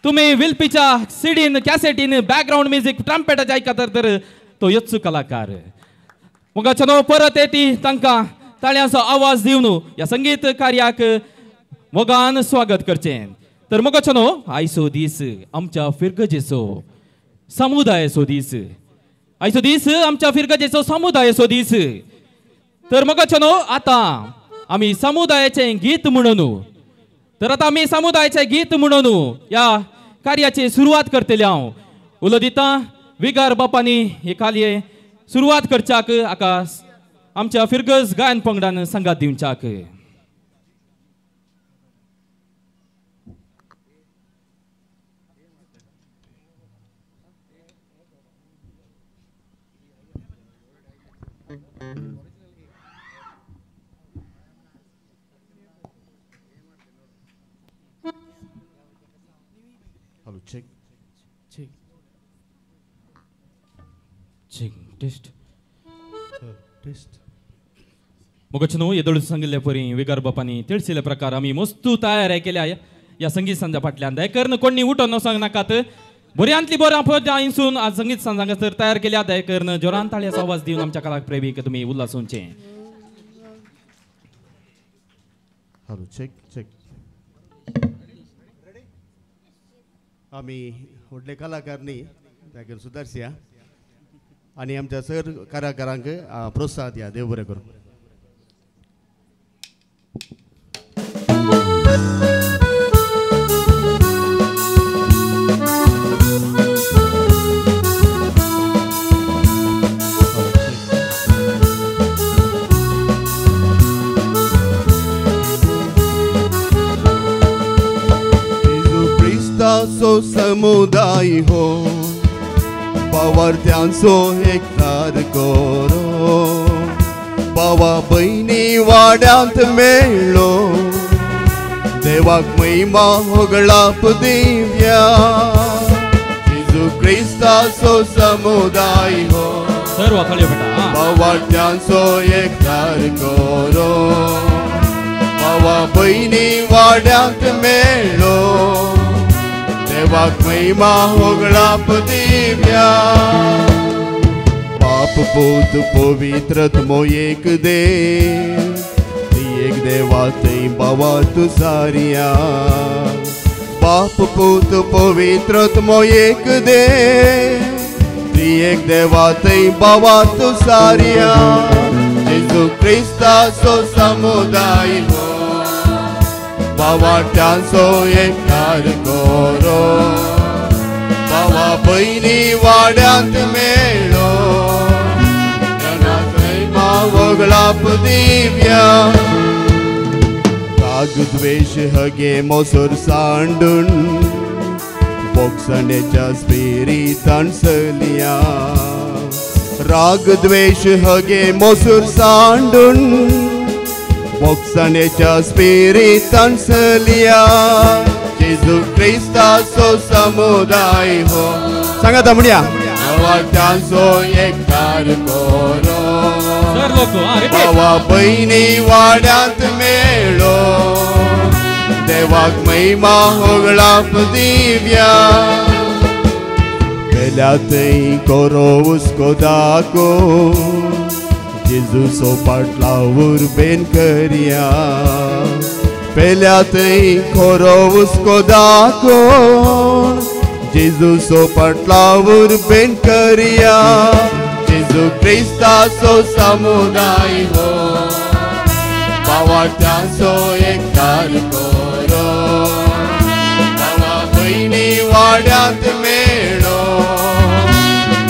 तुमी विल्पीच्या सिडीन कॅसेटीन बॅकग्रावंड म्युजीक ट्रम्पेटाचे आयकतात तर तो योच कलाकार. मुगाचो न्हू परत येती तांकां ताळयांचो आवाज दिवन ह्या संगीत कार्याक मोगान स्वागत करचें. तर मुगाचो न्हू आयचो दीस आमच्या फिरगजेचो समुदायाचो दीस, आयचो दीस आमच्या फिरगजेचो समुदायाचो दीस. तर मुगाचो न्हू आतां आमी समुदायाचें गीत म्हणून, तर आतां आमी समुदायाचें गीत म्हणून ह्या कार्याची सुरवात करतले हांव उलो दिता विगार बापांनी हे कार्य सुरवात करच्याक आका आमच्या फिरगज गायन पंगडान संगात दिवच्याक. Hello, check. Check. Check. Test. Test. मगच न्हू येदोळ सांगिल्ले परी विगार बापांनी तिळसिले प्रकार आमी मस्तू तयार केल्या या संगीत सांजा फाटल्यान दयकर्न कोणी उठोन सांग नाकात बऱ्यांतली बऱ्या पद्यां इंसून आज संगीत सांज हांगासर तयार केल्या दयकर्न जोरान ताळयाचो आवाज दिवन आमच्या कलाक प्रेमीक तुमी उल्हासोवचें. Hello, check check. आमी व्हडले कलाकार न्ही ताका सुदारसया आनी आमच्या सर कलाकारांक प्रोत्साहन दिया. देव बरें करूं. क्रिस्ताचो समुदाय हो पावार्थ्यांचो एकतार करो बाबा भयणी वाड्यांत मेळ्ळो देवाक महिमा होगळाप दिव्या जेजू क्रिस्ताचो समुदाय हो सर्व ताळयो बेटा. बावार्थ्यांचो एकतार करो बाबा भयणी वाड्यांत मेळ्ळो देवाक महिमा होगळाप दिव्या पाप पूत पवित्र तुमो एक देव ती एक देवा थंय बाबा तूं सारिया पाप पूत पवित्र तुमो एक देव ती एक देवा थंय बाबा तूं सारिया जेजू क्रिस्ताचो समुदाय हो बावाट्यांचो एकतार करो बाबा भयणी वाड्यांत मेळ्ळो वगळाप दिव्या राग द्वेश हगे मोसर सांडून बोगसणेच्या स्पिरितान चलया राग द्वेश हगे मोसर सांडून बोगसणेच्या स्पिरितान चलया जेजू क्रिस्ताचो समुदाय हो सांगात म्हणया बावाट्यांचो एकतार करो बाबा भयणी वाड्यांत मेळ्ळो देवाक महिमा होगळाप दिव्या पेल्या थंय करो हुस्को दाखो जेजूचो पाटलाव उर्बेन करया पेल्या थंय खरो हुस्को दाखो जेजूचो पाटलाव उर्बेन करया जेजू क्रिस्ताचो समुदाय हो बावाट्यांचो एकतार करो बाबा भयणी वाड्यांत मेळ्ळो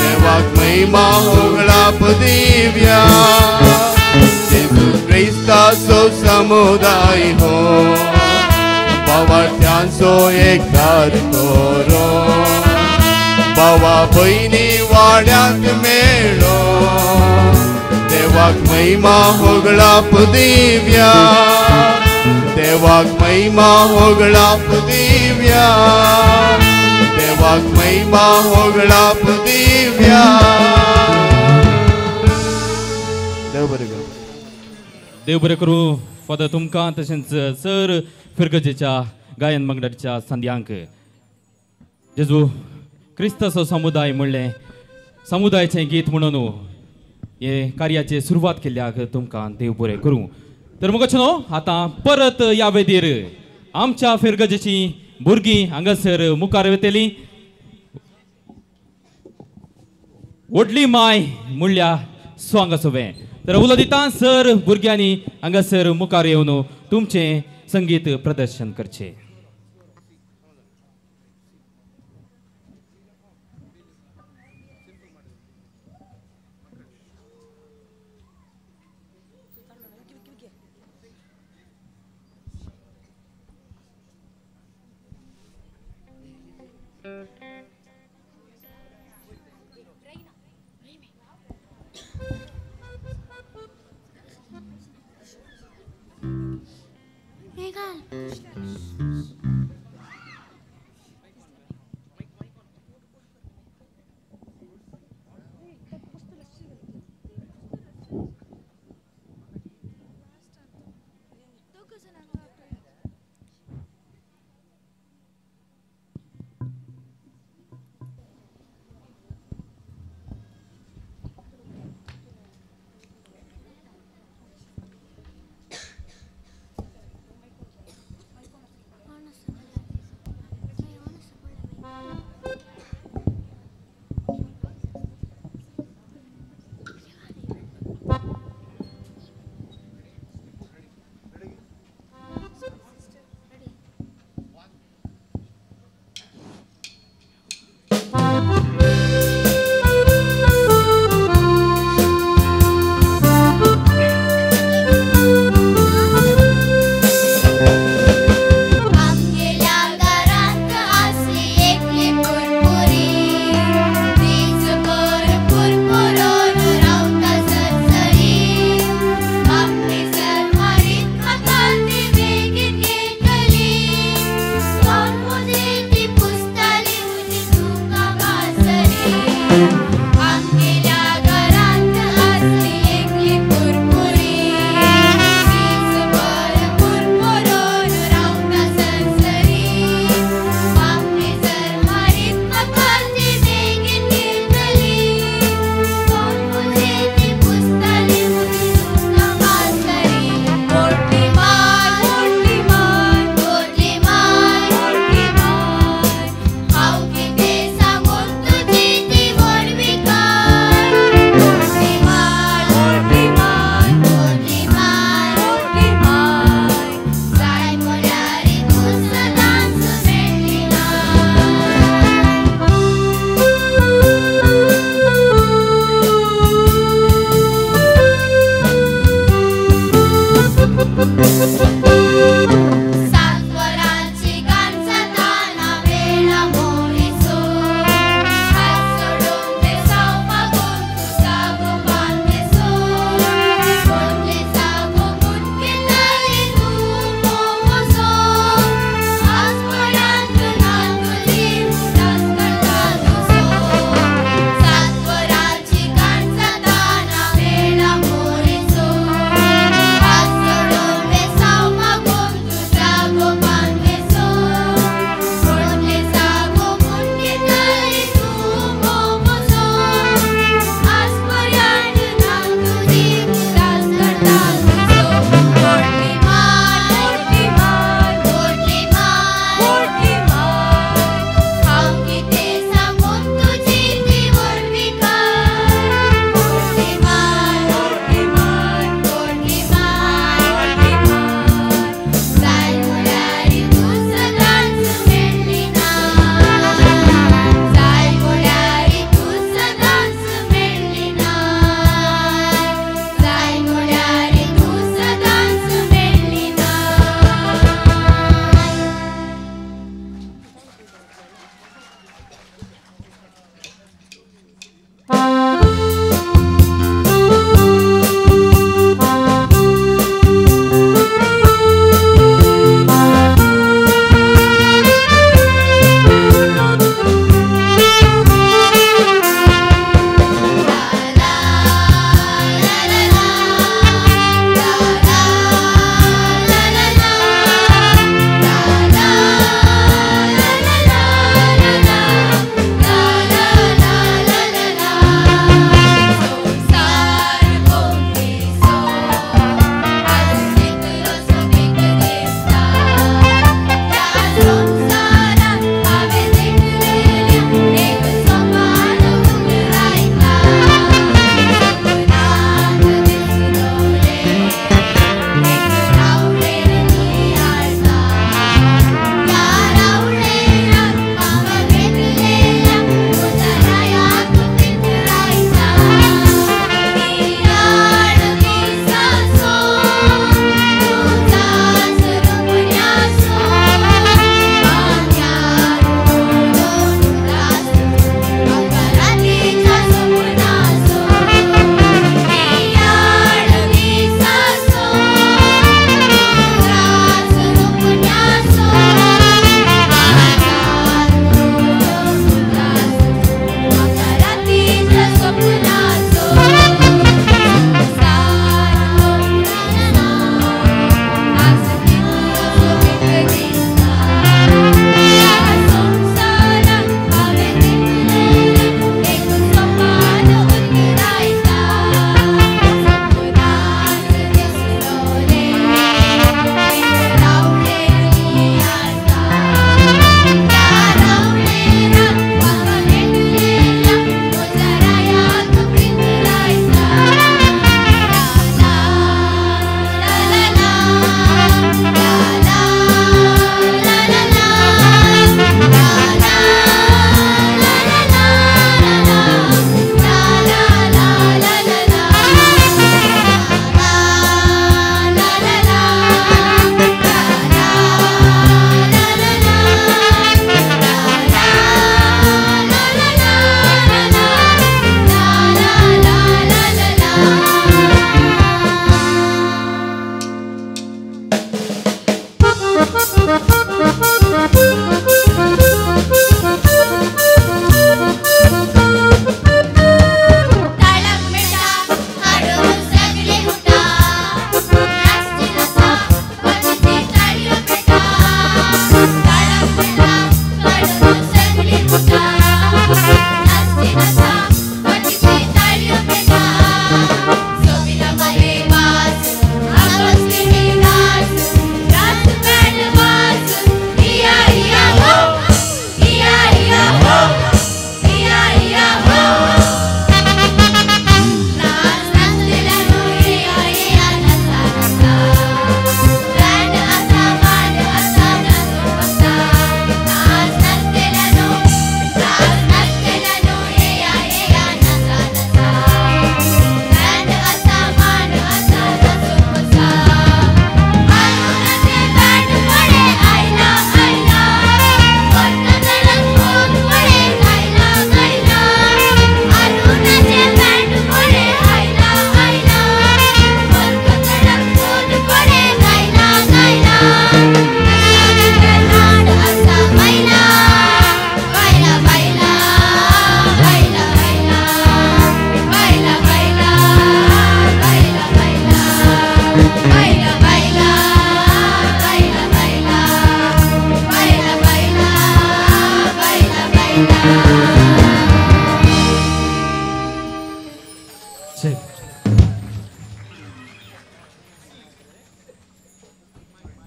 देवाक महिमा होगळाप दिव्या जेजू क्रिस्ताचो समुदाय हो बावाट्यांचो एकतार करो बाबा भयणी वाड्यांत मेळ्ळो देवाक महिमा होगळाप दिव्या देवाक महिमा होगळाप दिव्या देवाक महिमा होगळाप दिव्या. देव बरें करूं. देव बरें करूं फादर तुमकां तशेंच सर फिरगजेच्या गायन मंडळाच्या संद्यांक जेजू क्रिस्ताचो समुदाय म्हणलें समुदायाचें गीत म्हणून हे कार्याची सुरवात केल्ल्याक तुमकां देव बरें करूं. तर मग न्हू आतां परत ह्या वेदीर आमच्या फिरगजेची भुरगीं हांगासर मुखार वतली. व्हडली माय म्हणल्या सॉंग आसोवें तर उलो दिता सर भुरग्यांनी हांगासर मुखार येवन तुमचें संगीत प्रदर्शन करचें.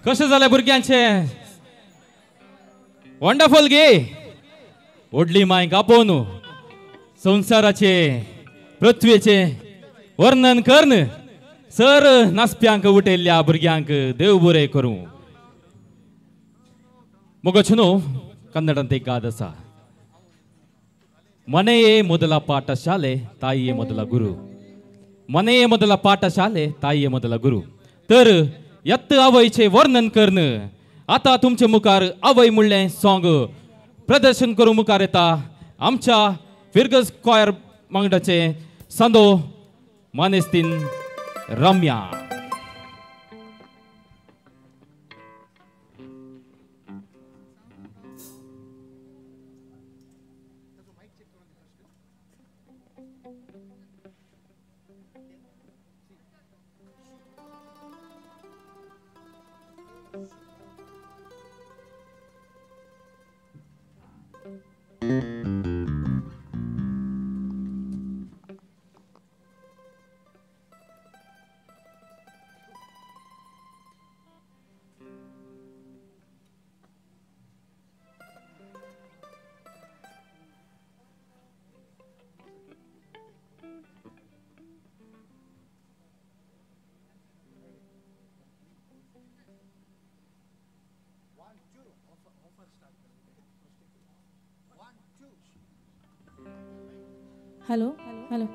कशें जालें भुरग्यांचें? वंडरफुल गे. व्हडली मांयक आपोवन संवसाराचे पृथ्वेचें वर्णन करन सर नाचप्यांक उठयल्ल्या भुरग्यांक देव बरें करूं. मोगोचो न्हू कन्नडांत एक गाद आसा, ಮನೆಯೇ ಮೊದಲ ಪಾಠಶಾಲೆ ತಾಯಿಯೇ ಮೊದಲ ಗುರು, ಮನೆಯೇ ಮೊದಲ ಪಾಠಶಾಲೆ ತಾಯಿಯೇ ಮೊದಲ ಗುರು. तर यत्त आवयचें वर्णन करन आतां तुमचे मुखार आवय म्हणलें सॉंग प्रदर्शन करूं मुखार येता आमच्या फिरगज कॉयर वांगडाचें संदो मानेस्तीन रम्या. Hello hello.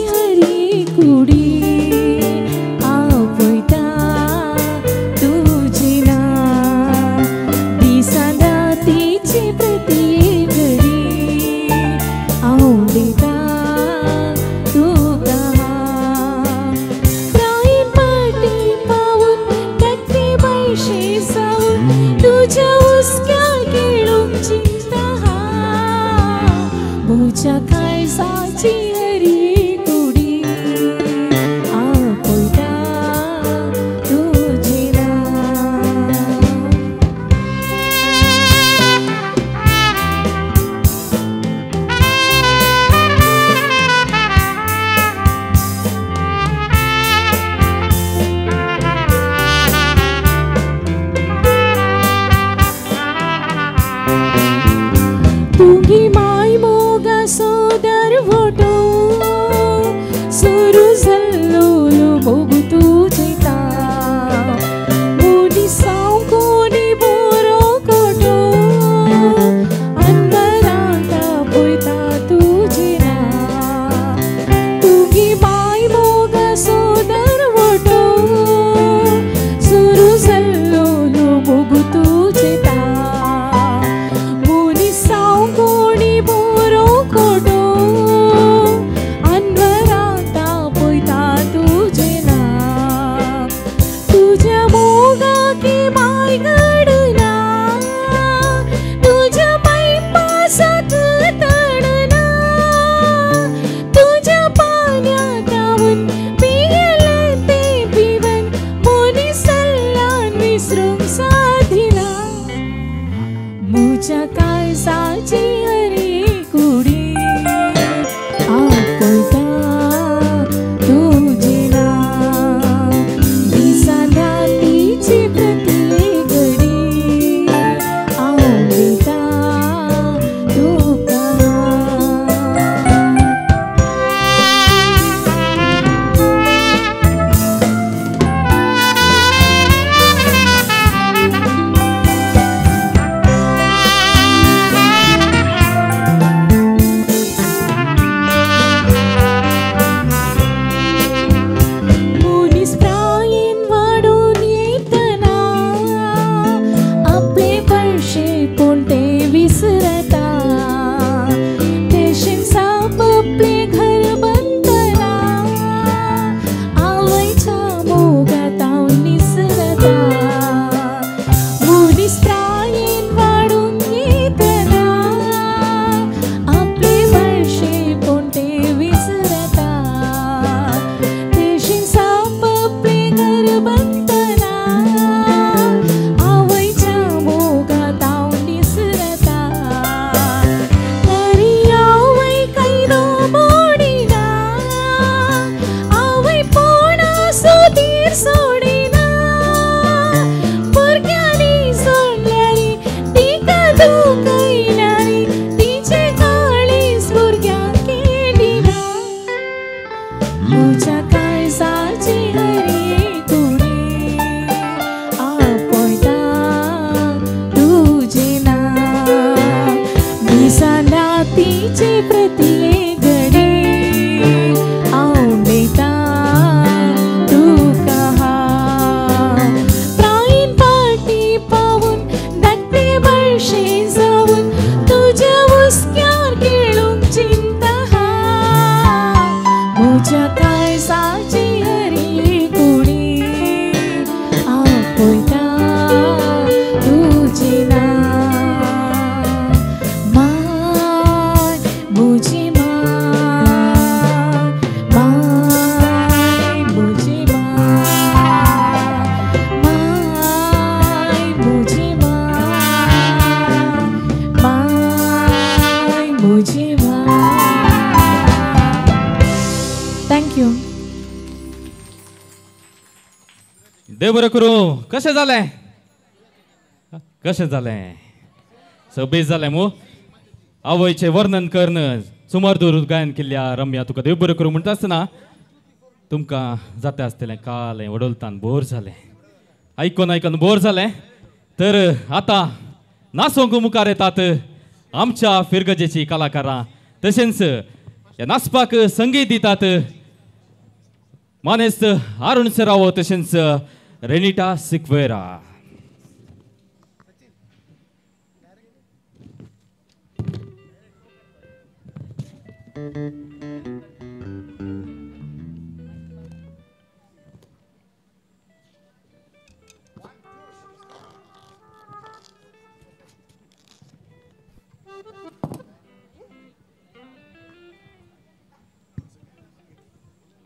हरी कुडी आपयता तुजी ना दिसान रातीची प्रत्येक घडी आवडटा तुका. प्रायन पाटी पावून कत्ते पयशे जावन तुज्या हुस्क्या खेळूंक चिंता म्हज्या काळजाची हरी कुडी. म्हज्या काळजाची हरी कुडी आपयता तुजें नांव दिसान रातीचे प्रत्येक घडी आवडयता तुका हांव प्रायेन फाटी पावून धाकटे बाळशें जावन तुज्या हुस्क्यार खेळूंक चिंता म्हज्या काळजाची हरी कुडी आपयता तुजें नांव माय म्हजी माय माय म्हजी माय म्हजी माय माय म्हजी माय. Thank you. देव बरें करूं. कशें जालें? कशें जालें? सगळें जालें मू? आवयचें वर्णन करून सुमार दूर गायन केल्ल्या रम्या तुका देव बरें करूं म्हणटा आसतना तुमकां जाता आसतलें कालें वडोलतान बोर जालें, आयकोन आयकोन बोर जालें. तर आतां नाचोंक मुखार येतात आमच्या फिरगजेची कलाकारां, तशेंच ह्या नाचपाक संगीत दितात मानेस्त अरुण सरावो तशेंच रेनिटा Sequeira.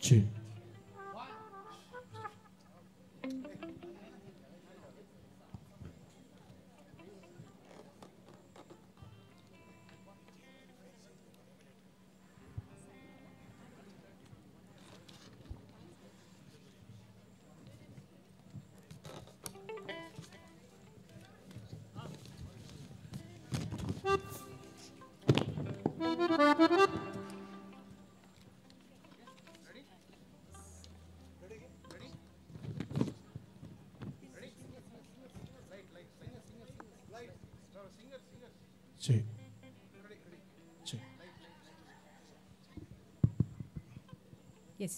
Two. Two. Two. Yes.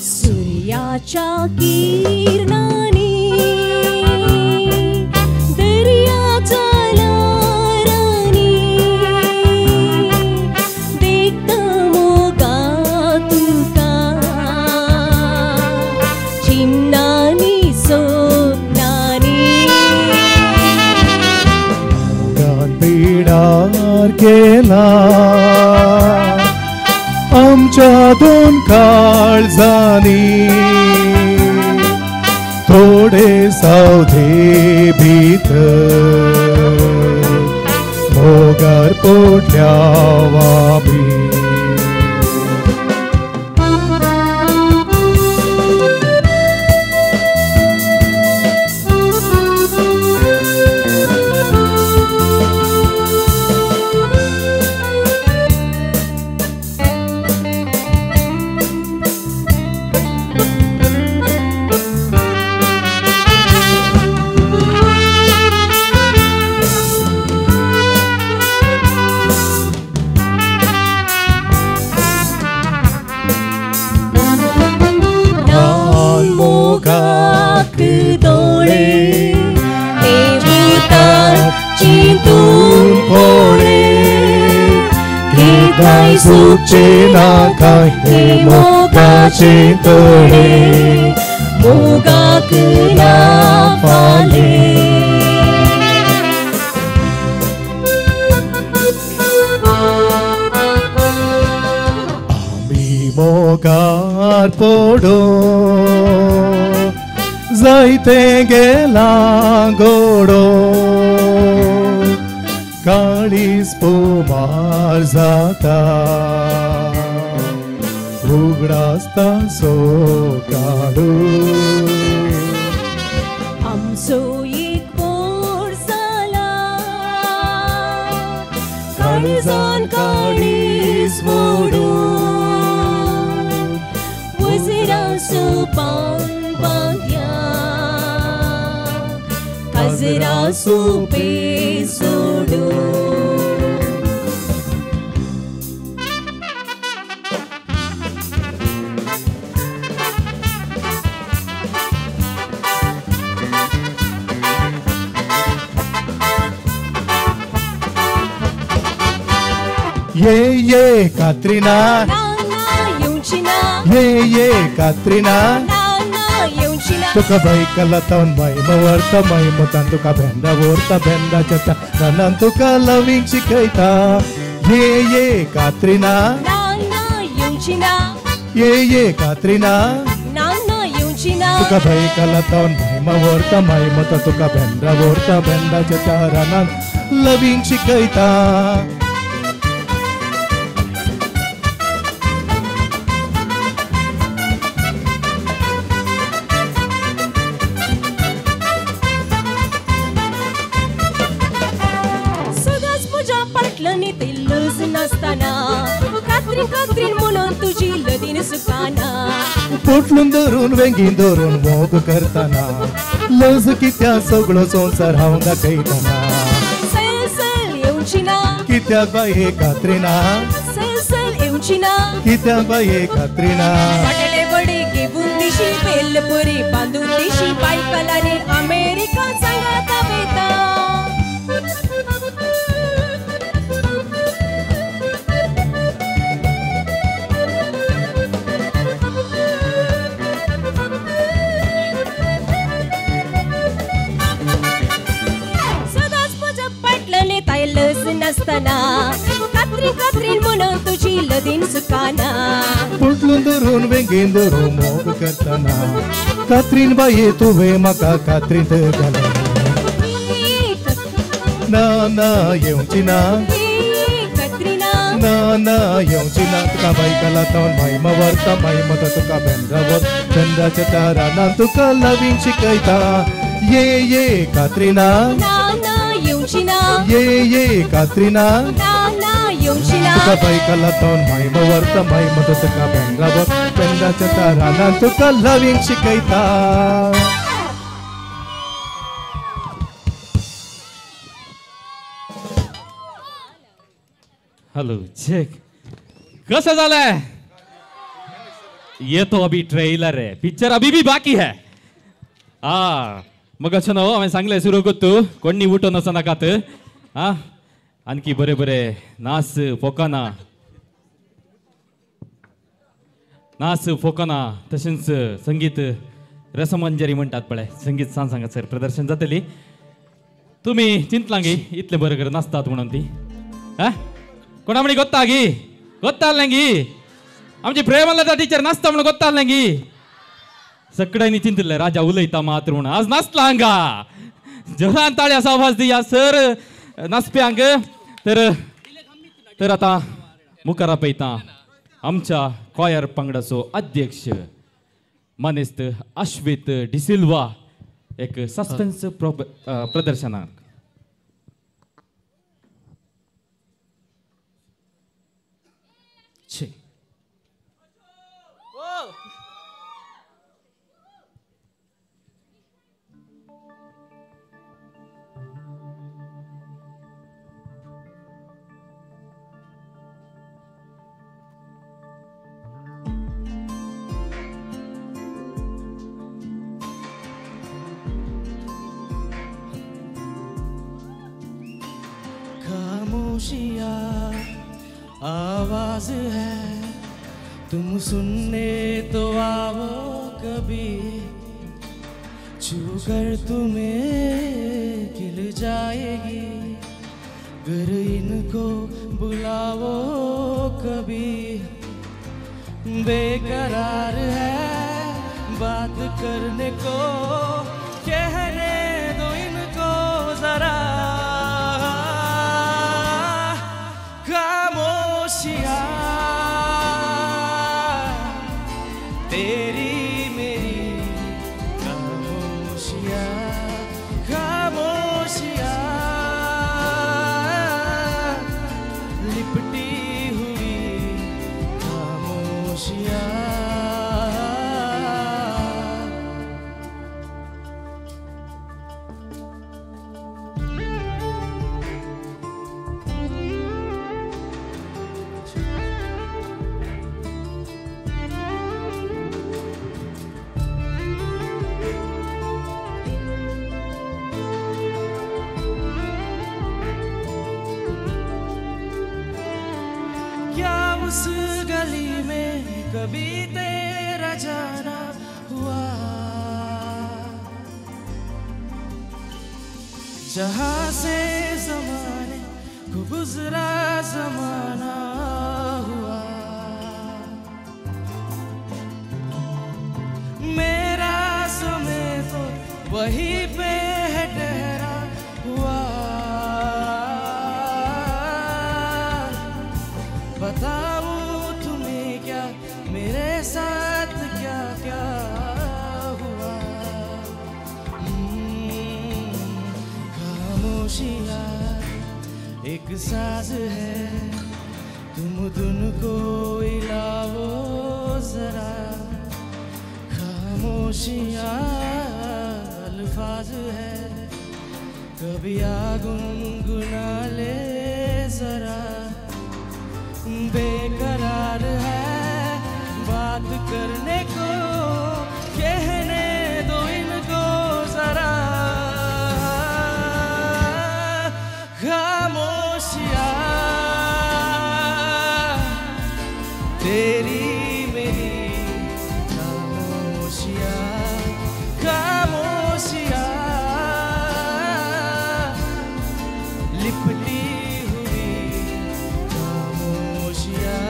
सूर्याच्या किरणाने दर्याच्या ल्हारांनी देखता मोगा तुका चिन्नांनी स्वप्नांनी मोगान पिडार केला आमच्या दोन काळजांनी थोडे सावधे भितर मोगार पोटल्या आमी. केदाय सुचे ना काय हे मोगाचे तळे मोगाक ना फाले. आमी मोगार पडो जायते गेला गोडो काळीज पोमार जाता. नाचता सोकाळू आमचो एक पोर जाला काळजान काळीज मोडून वजरासो पान बांद्या काजरासो पेज सोडून. ये ये कात्रीना ये ये कात्रीना तुका बायकला तावन महिम व्हरता महिमतान तुका भेंडा व्हरता भेंडाच्या रानान तुका लवींग शिकयता. ये ये कात्रीना ये ये कात्रीना तुका बायकला तावन महिम व्हरता महिमतान तुका भेंडा व्हरता भेंडाच्या रानान लवींग शिकयता. पोटलून धरून वेंगीन धरून मोग करताना लज कित्या सगळो संवसार हांव दाखयतना. सल सल येवची ना कित्याक बाये कात्रीना सल सल येवची ना कित्याक बाये कात्रीना. बटाटे वडे घेवन दिशी बेलपुरी बांदून दिशी बायकलारी अमेरिका सांगाता वेता. नासतना कात्रीन कात्रीन म्हणून तुजी लदीन सुकाना पोटलून धरून वेंगीन धरून मोग करतना कात्रीन बाये तुवें म्हाका कात्रींत घालें. ना ना येवची ना कात्रीना ना ना येवची ना तुका बायकला तावन महिमा व्हरता महिमता तुका भेंडा व्हर भेंडाच्या रानान तुका लवींग शिकयता. ये ये कात्रीना ना ना येवची ना ये ये कात्रीना ना ना येवची ना तुका बायकला तावन महिमा व्हरता महिमता तुका भेंडा व्हर भेंडाच्या रानान तुका लवींग शिकयता. हॅलो चेक कसं झालंय? ये तो अभी ट्रेलर है, पिक्चर अभी भी बाकी है. आ मग अशें न्हू हांवें सांगलें सुरू करतू कोणी उठोन वचनाकात. आ आणखी बरे बरे नाच फोकाना नाच फोकाना तशेंच संगीत रसमंजरी म्हणटात पळय संगीत सांग सांगा सर प्रदर्शन जातली. तुमी चिंतलां गी इतलें बरें कर नाचतात म्हणून ती. हा कोणा म्हणी गोत्ता गी गोत्तालें गी आमची प्रेमलता टिचर नाचता म्हणून गोत्तालें गी. सगळ्यांनी चिंतलें राजा उलयता मात्र म्हणून आज नाचला हांगा जोरान ताळ्या आवाज दिया सर नाचप्यांक. तर तर आतां मुखार पळयता आमच्या कॉयर पंगडाचो अध्यक्ष मानेस्त अश्वित डिसिल्वा एक सस्पेन्स प्रदर्शनाक. खामोशियाँ आवाज है, तुम सुनने तो आओ कभी, छू कर तुम्हें खिल जाएगी, घर इनको बुलाओ कभी। बेकरार है बात करने को, कहने दो इनको जरा। खामोशियाँ खामोशियाँ। क्या उस गली में कभी तेरा जाना हुआ, जहाँ से ज़माने को गुजरा ज़माना हुआ। मेरा समय तो वहीं पे है ठहरा हुआ, बताऊं तुम्हें क्या मेरे साथ क्या क्या हुआ। खामोशियाँ एक साज है, तुम धुन को हिलाओ जरा। खामोशियाँ अल्फाज है, कभी आ गुनगुना ले जरा। बेकरार है बात करने को, कहने दो इनको जरा। खामोशियाँ तेरी मेरी खामोशियाँ, खामोशियाँ लिपटी हुई खामोशियाँ।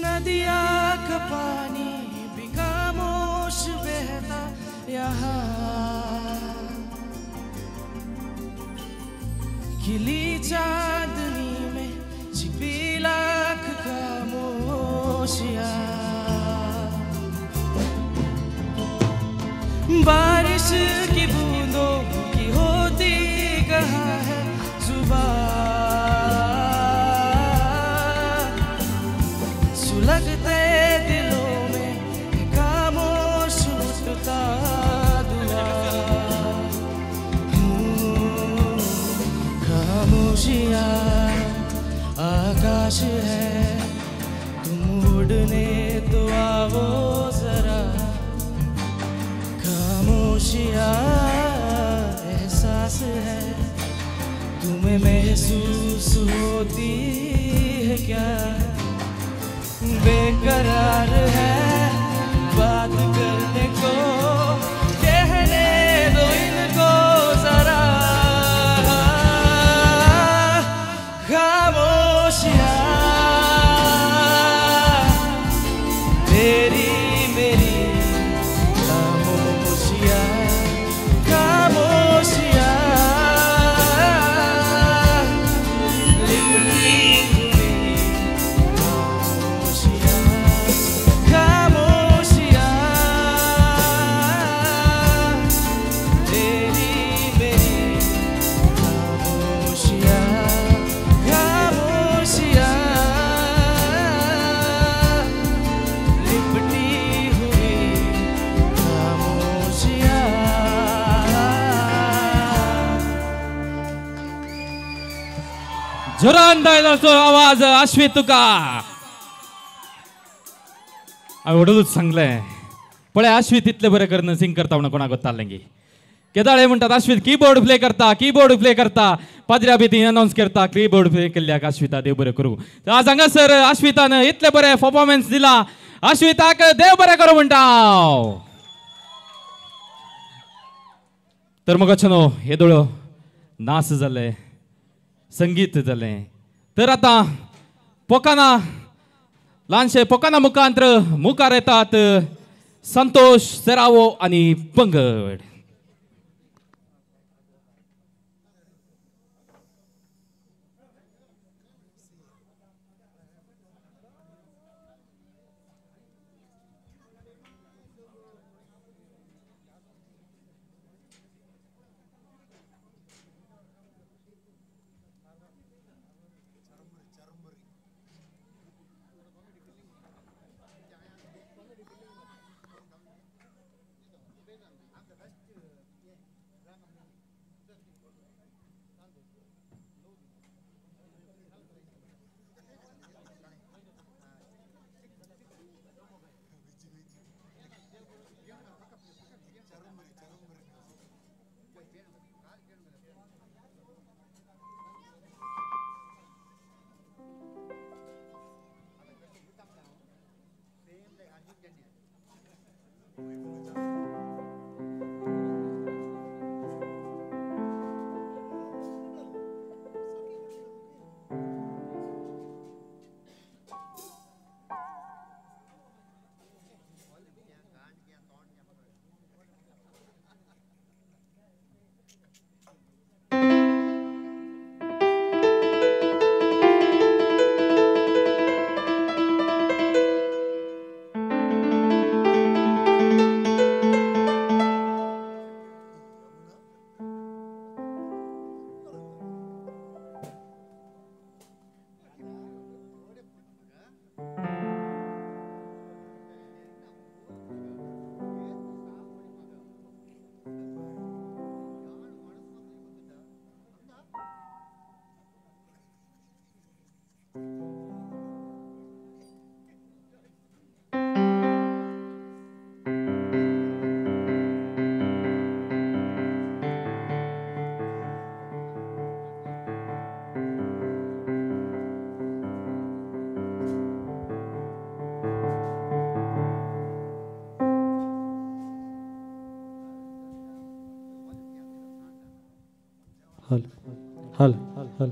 नदिया का पानी भी खामोश बहता यहाँ, खिली चांदनी में छिपी लाख खामोशियाँ। बारिश की बूंदों की होती कहाँ है सुबह, सुलगते दिलों में खामोश उठता दुआ। खामोशियाँ आकाश है, तुम उड़ने तो आओ जरा। खामोशियाँ एहसास है, तुम्हें महसूस होती है क्या। बेकरार है बात करने को, कहने दो इनको जरा। खामोशियाँ तेरी मेरी खामोशियाँ, खामोशियाँ लिपटी हुई खामोशियाँ, खामोशियाँ तेरी मेरी खामोशियाँ, खामोशियाँ लिपटी हुई खामोशियाँ। जोरान दायनाचो आवाज आश्वित तुका हांवें वडूच सांगलें पळय आश्वित इतलें बरें करून सिंग करता म्हणून कोणाक गोत्तालें गी. केदाळे म्हणटात आश्वित कीबोर्ड प्ले करता, कीबोर्ड प्ले करता, पाद्र्या बी ती अनावन्स करता कीबोर्ड प्ले केल्ल्याक आश्विता देव बरें करूं. आज हांगासर आश्वितान इतलें बरें परफॉर्मन्स दिला, आश्विताक देव बरें करूं म्हणटा हांव. तर मग न्हू येदोळो नाच जालें, संगीत जालें, तर आतां पोकाना ल्हानशे पोकाना मुखांत्र मुखार येतात संतोष सेरावो आनी पंगड. हल हल हल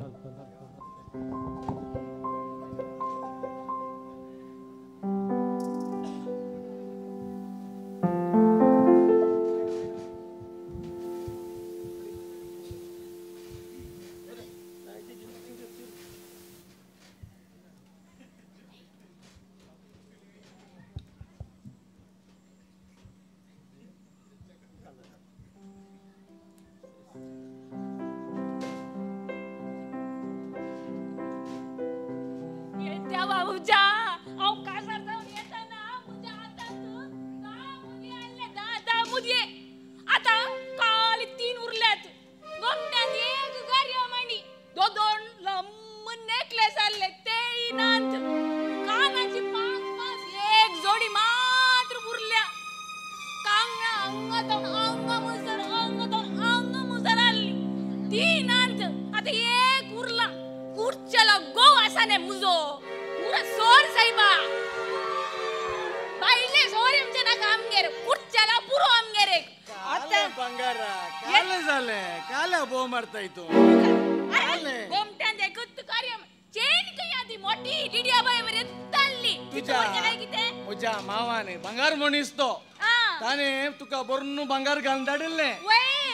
बंगार घालून धाडिल्लें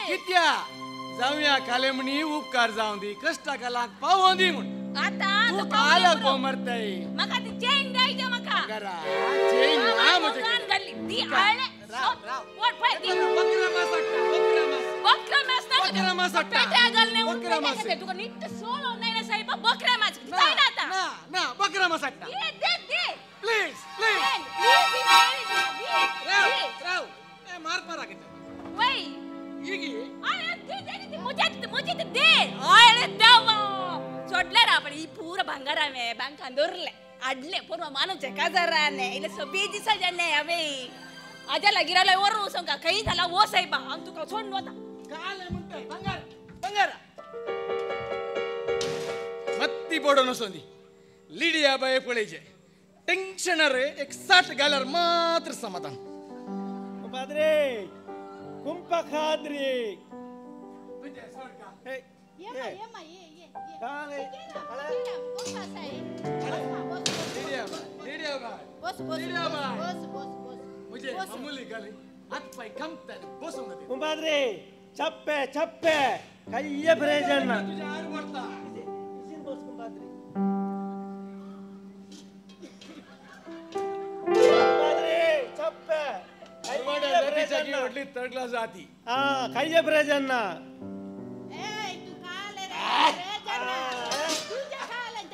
कित्या जावया काले म्हणी उपकार जावं दी कश्टा कालाक पावों दी म्हूण तूं कालाक भोव मारताय म्हाका ती चेन जाय गे म्हाका चेन ना म्हजे कडेन ती हाडले तुका निट्ट सोलो ना साहेब बकरा मास जाय ना आतां ना ना बकरा मास हाडटा दे दे दे प्लीज प्लीज राव राव मार मारा कितें वय इगी अरे दे दे दे मुझे मुझे दे अरे देवा सोडल्यार आपण ही पूरा भांगार हांवें बँकान दवरले हाडले पूण मानूचे काजाराने इल्ले सगळी दिसा जाले हांवें आज्या लागीं रावले व्हरून वचोंक खंय जाला वो सायबा हांव तुका सोडून वता काले म्हणटा भांगार भांगार मत्ती पडोन वचों दी लिडिया बाय पळयचे टेन्शनार एक 60 घाल्यार मात्र समाधान. Padre, kumpa khadri. Hey, yema yema ye ye. Kale, kale. Lidia ba, Lidia ba. Bos bos Lidia ba. Bos bos bos. मुझे मामूली गाली हात पाय कामता बसूंक जाता. कुंपाद्रे चप्पे चप्पे कय्ये प्रेजन तुझे आर व्हरता. इजीन बस कुंपाद्रे. कुंपाद्रे चप्पे व्हडली थर्ड क्लास जाती. हा कय्ये प्रेजन.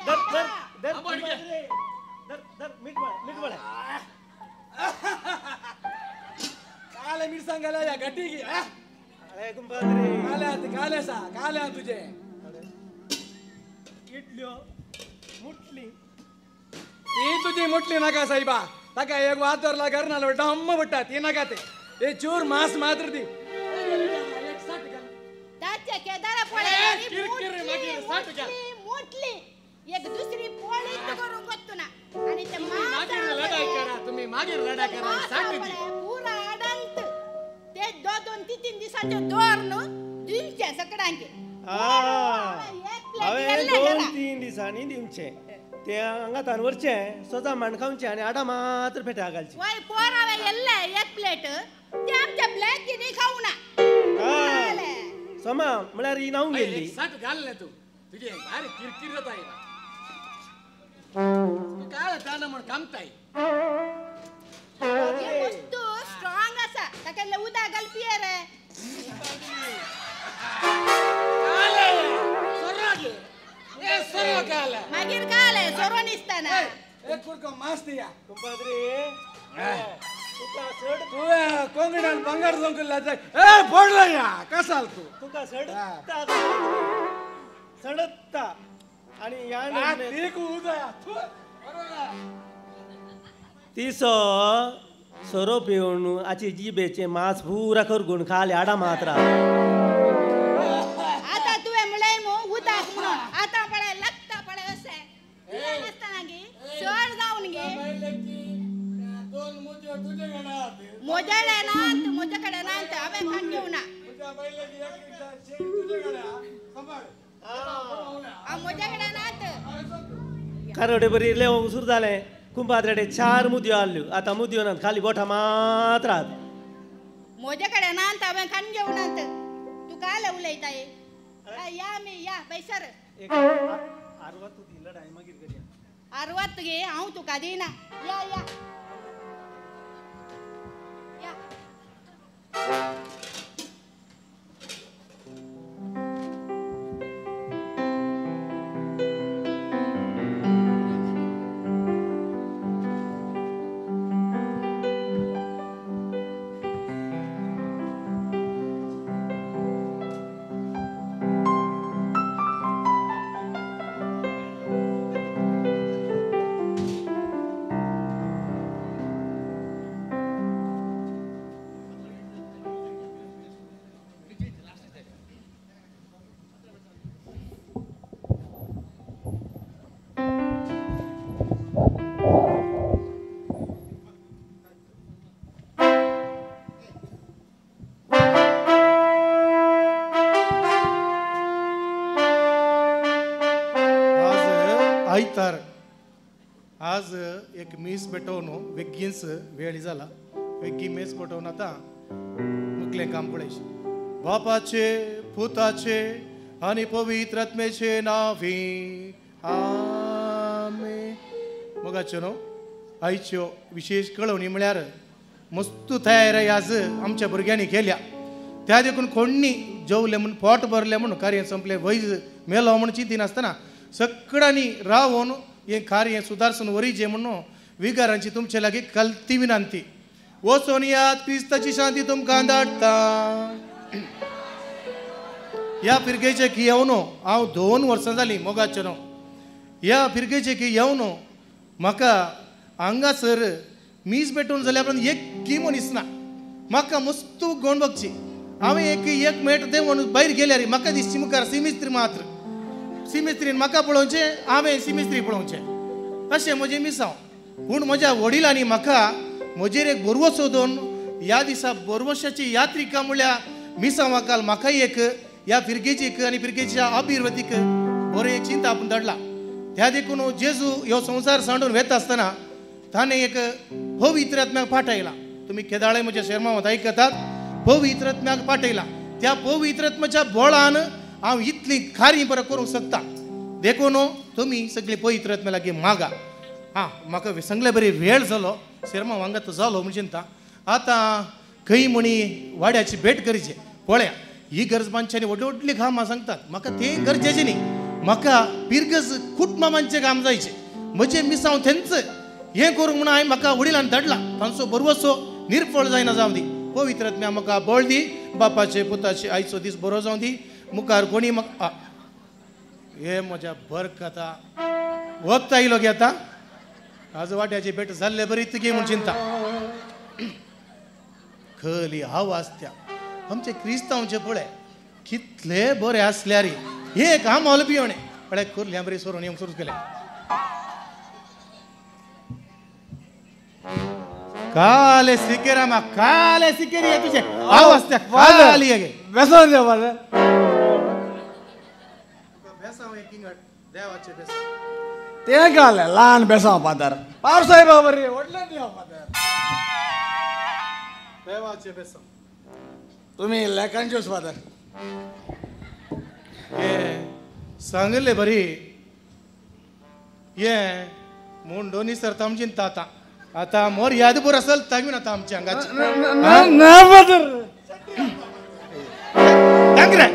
दर दर दर दर दर मीठ बळ मीठ बळ काले मिरसांग घाला या गट्टी की. अरे कुंपाद्रे काले आत काले सा काले आत तुझे इडल्यो मुटली ती तुझी मुटली नाका साहेबा. ताका एक वातरला घरनालो डम्म पडटा ती नाका ते ए चूर मांस मात्र दी. ताचे केदारा पळे मुटली एक दुसरी पोळी करून गोत्तु ना आणि ते मागीर लढाई करा तुम्ही मागीर लढाई करा साठ दी पुरा अडंत ते दोन दोन तीन तीन दिसाचे दोर नु दिवचे सगळ्यांके. हांवें 2-3 दिसांनी दिवचे ते हांगा तानवरचे सोजा मांड खावचे आनी आडा मात्र पेट्या घालचे. वय पोर हांवें येल्ले एक प्लेट ते आमच्या ब्लॅक कितें खावना. सोमा म्हळ्यार ही नांव गेल्ली साठ घाल तूं तुजे भारी किरकिर जाता. तूं काय जाता म्हण कामताय. वस्तू स्ट्रॉंग आसा ताका इल्लें उदक घाल पिये रे. मागीर काले सोरो निसताना एक कुडको मांस दिया. कुंपाद्रे तुका सड तुवें कोंकणान ಬಂಗಾರ ಸೋಂಕಿಲ್ಲ ए पडला कसाल तू तुका सडता सडता आणि या तीक उदया तिसो सोरो पिवन आची जिबेचे मांस पुरा करगून खाले आडा मात्रा. आता तुवें म्हणलें मु उदक म्हणून आतां पळय लागता पळय अशें तुवें नासतना गे चड जावन गे दोन मुद्यो तुजे कडेन म्हजे कडेन नात म्हजे कडेन नात हांवें खाण घेवना. म्हजे कडेन नात. कारोडे बरी इल्लें उसर जालें. कुंपाद्रेडे 4 मुद्यो हाडल्यो आतां मुद्यो नात खाली बोटां मात्र आहात. म्हजे कडेन नात हांवें खाण घेवनात. तूं काल उलयताय. या आमी या बैसर. आरवात तूं दी लढाई मागीर करया. आरवात गे हांव तुका दिना. या या या. आयतार आज एक मीस पेटोवन बेगीनच वेळ जाला. बेगीन मीस पेटोवन आतां मुखलें काम पळयचें. बापाचे पुताचे आनी पवित्र आत्म्याचे नांवी आमेन. मोगाच्यो न्हू आयच्यो विशेश कळवणी म्हळ्यार मस्त तयारी आज आमच्या भुरग्यांनी केल्या. त्या देखून कोण्णी जेवलें म्हूण पोट भरलें म्हूण कार्य संपलें वैज मेलो म्हूण चिंतिनासतना सगळ्यांनी रावून हें कार्य सुदारसून वरीचें म्हणून विगारांची तुमचे लागीं कलती विनंती. वचोन यात क्रिस्ताची शांती तुमकां धाडटा. ह्या फिरगेचे की येवन हांव 2 वर्सां जालीं मोगाचें न्हू. ह्या फिरगेचे की येवन म्हाका हांगासर मीस पेटोवन जाल्यार उपरांत एक मनीस ना. म्हाका मस्तू गोंड बगची. हांवें एक एक मेट देंवोन भायर गेल्यार म्हाका दिसची मुखार सिमिस्त्री मात्र. सिमिस्त्रीन म्हाका पळोवचें हांवें सिमिस्त्री पळोवचें अशें म्हजें मिसांव. पूण म्हज्या वडिलांनी म्हाका म्हजेर एक बरवसो दोन ह्या दिसा बरवशाची यात्रिका म्हळ्यार मिसांवा काल म्हाकाय एक ह्या फिरगेचीक आनी फिरगेच्या अभिर्वतीक बरें एक चिंता आपूण धाडला. त्या देखून जेजू ह्यो संवसार सांडून वेता आसतना ताणें एक पवित्र आत्म्याक पाठयला. तुमी केदाळे म्हज्या शेरमांवात आयकतात पवित्र आत्म्याक पाठयला त्या पवित्र आत्म्याच्या बळान हांव इतली कार्य बरें करूंक शकता देखून तुमी सगळी पवित्र आत्म्या लागीं मागा. हां म्हाका सांगले बरी वेळ जालो शेरमांव वांगत जालो म्हण चिंता. आतां खंय म्हणी वाड्याची भेट करची पळया ही गरज मानशांनी व्हडली व्हडली कामां सांगतात म्हाका तें गरजेचें न्ही. म्हाका पिरगज कुटुंबांचें काम जायचें म्हजें मिसांव थेंच हें करूंक म्हणून हांवें म्हाका वडिलान धाडला तांचो बरवसो निर्फळ जायना जावं दी. पवित्र आत्म्या म्हाका बळ दी बापाचे पुताचे आयचो दीस बरो जावं दी. मुखार कोणी म्हाका हे म्हज्या बरकता वक्त आयलो गे आतां आज वाट्याची भेट जाल्ले बरी तुगे म्हूण चिंता. खली आवाज त्या आमचे क्रिस्तांवचे पळय कितले बरे आसल्यार हे काम पिवणे पळय कुर्ल्या बरी सोरून येवंक सुरू केलें. काले सिकेरामा काले सिकेरी हे तुझे आवाज त्या काली गे बेसाव द्या फादर बेसाव एक इंगट देवाचे बेसाव ते काले ल्हान बेसाव फादर पावसाहेबा बरी व्हडलें दिया फादर देवाचे बेसाव तुम्ही लेखांचोच फादर हे सांगले बरी ये मुंडो निसरता म्हण चिंता. आतां आतां मोर याद बरो असल तागून आतां आमच्या हांगाची रे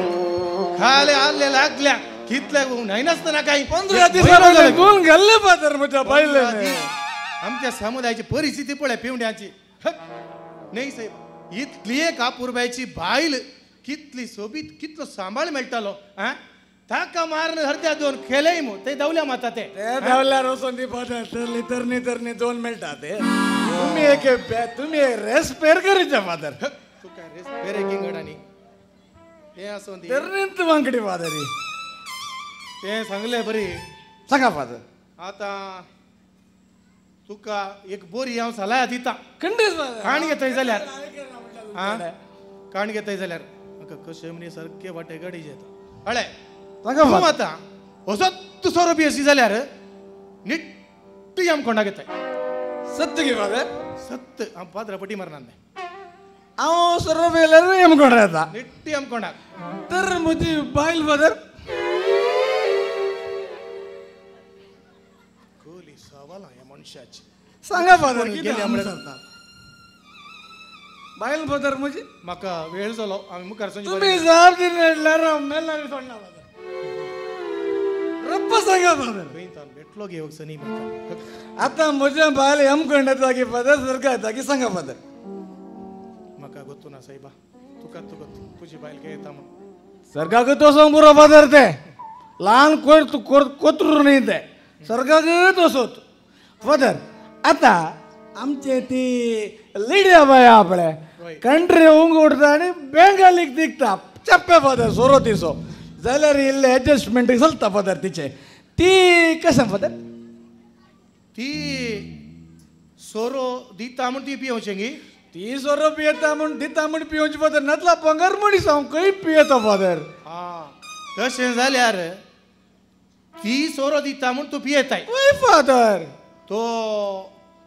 खाले आल्ले लागल्या कितले न्हय नासतना काय 15 दिसां दोन घाल्ले फादर म्हज्या बायले. आमच्या समुदायाची परिस्थिती पळय पिवड्यांची न्हय साहेब इतली एक आपुरबायची बायल कितली सोबीत कितलो सांबाळ मेळटालो. आं ताका मारून हरद्या दोन खेलय मु ते धांवल्या माता ते धांवल्यार वचोन दी फादर तरली तरणी तरणी दोन मेळटा ते तुमी एक तुमी रेस पेर करीच्या फादर तुका रेस पेर एक आनी तें आसूं दी तरणींत वांकडी फादरी तें सांगलें बरी सांगा फादर. आतां तुका एक बोरी हांव सलाह दिता खंडीत काण घेतय जाल्यार आं काण घेतय जाल्यार म्हाका कशें म्हणी सारकें वाटे गाडी येता हळे तूं आतां असोच सोरो पियेशी जाल्यार निट्ट यमकोंडाक येताय. सत्य गे फादर सत्य हांव पाद्रा पटी मारना हांव सोरो पियेल्यार यमकोंडाक येता निट्ट यमकोंडाक. तर म्हजी बायल फादर खोली सवालां ह्या मनशाची सांगा फादर कितें सांगता बायल फादर म्हजी म्हाका वेळ जालो आमी मुखार तुमी जाप दिल्यार हांव मेल्यार सोडना फादर रप्प सांगा फादर भेटलो गे सनी म्हाका आतां म्हज्या बायल यमकंड येता की फादर सरकार येता की सांगा फादर. म्हाका गोत्तू ना सायबा तुका तुका तुजी बायल काय येता म्हूण सर्गाक वचोंक पुरो फादर तें ल्हान कोयर कोत्रू न्ही तें सर्गाकच वचोत फादर. आतां आमचे ती लिडिया बाय आपले कंट्री उंग उठता आनी बेंगालीक दिकता चप्पे फादर सोरो तिचो जाल्यार इल्लें एडजस्टमेंट चलता फादर तिचें ती कशें फादर ती सोरो दिता म्हूण ती पियोवचें गी ती सोरो पियेता म्हूण दिता म्हूण पियोवची फादर नातला पंगर मनीस हांव खंय पियेता फादर. आं तशें जाल्यार ती सोरो दिता म्हूण तूं पियेताय वय फादर तो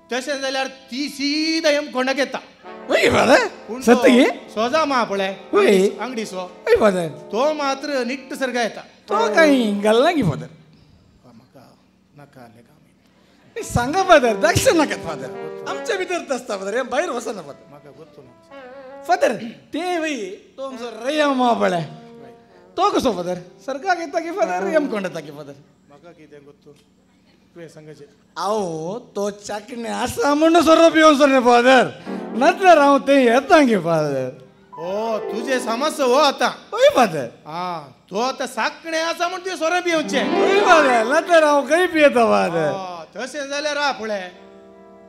तशें जाल्यार ती सीधा यमकोंडाक येता. वय फादर सत्य गे सोजा मा पळय वय आंगडी सो वय फादर तो मात्र निट्ट सर्गा येता तो कांय घालना की फादर म्हाका नाका आलें काम सांगा फादर दक्ष नाकात फादर आमच्या भितर आसता फादर हें भायर वचना फादर म्हाका गोत्तो ना फादर ते वय तो आमचो रया मा पळय तो कसो फादर सर्गाक येता की फादर यमकोंड येता की फादर म्हाका कितें गोत्तो तुवें सांगाचें. आओ तो चाकणे आसा म्हूण सोरो पिवचो न्ही फादर नातल्यार हांव तें येता गे फादर. ओ तुजें समज हो आतां हय फादर. आं तो आतां साकणे आसा म्हूण तुवें सोरो पिवचें. हय फादर नातल्यार हांव खंय पियेता फादर. तशें जाल्यार आ पळय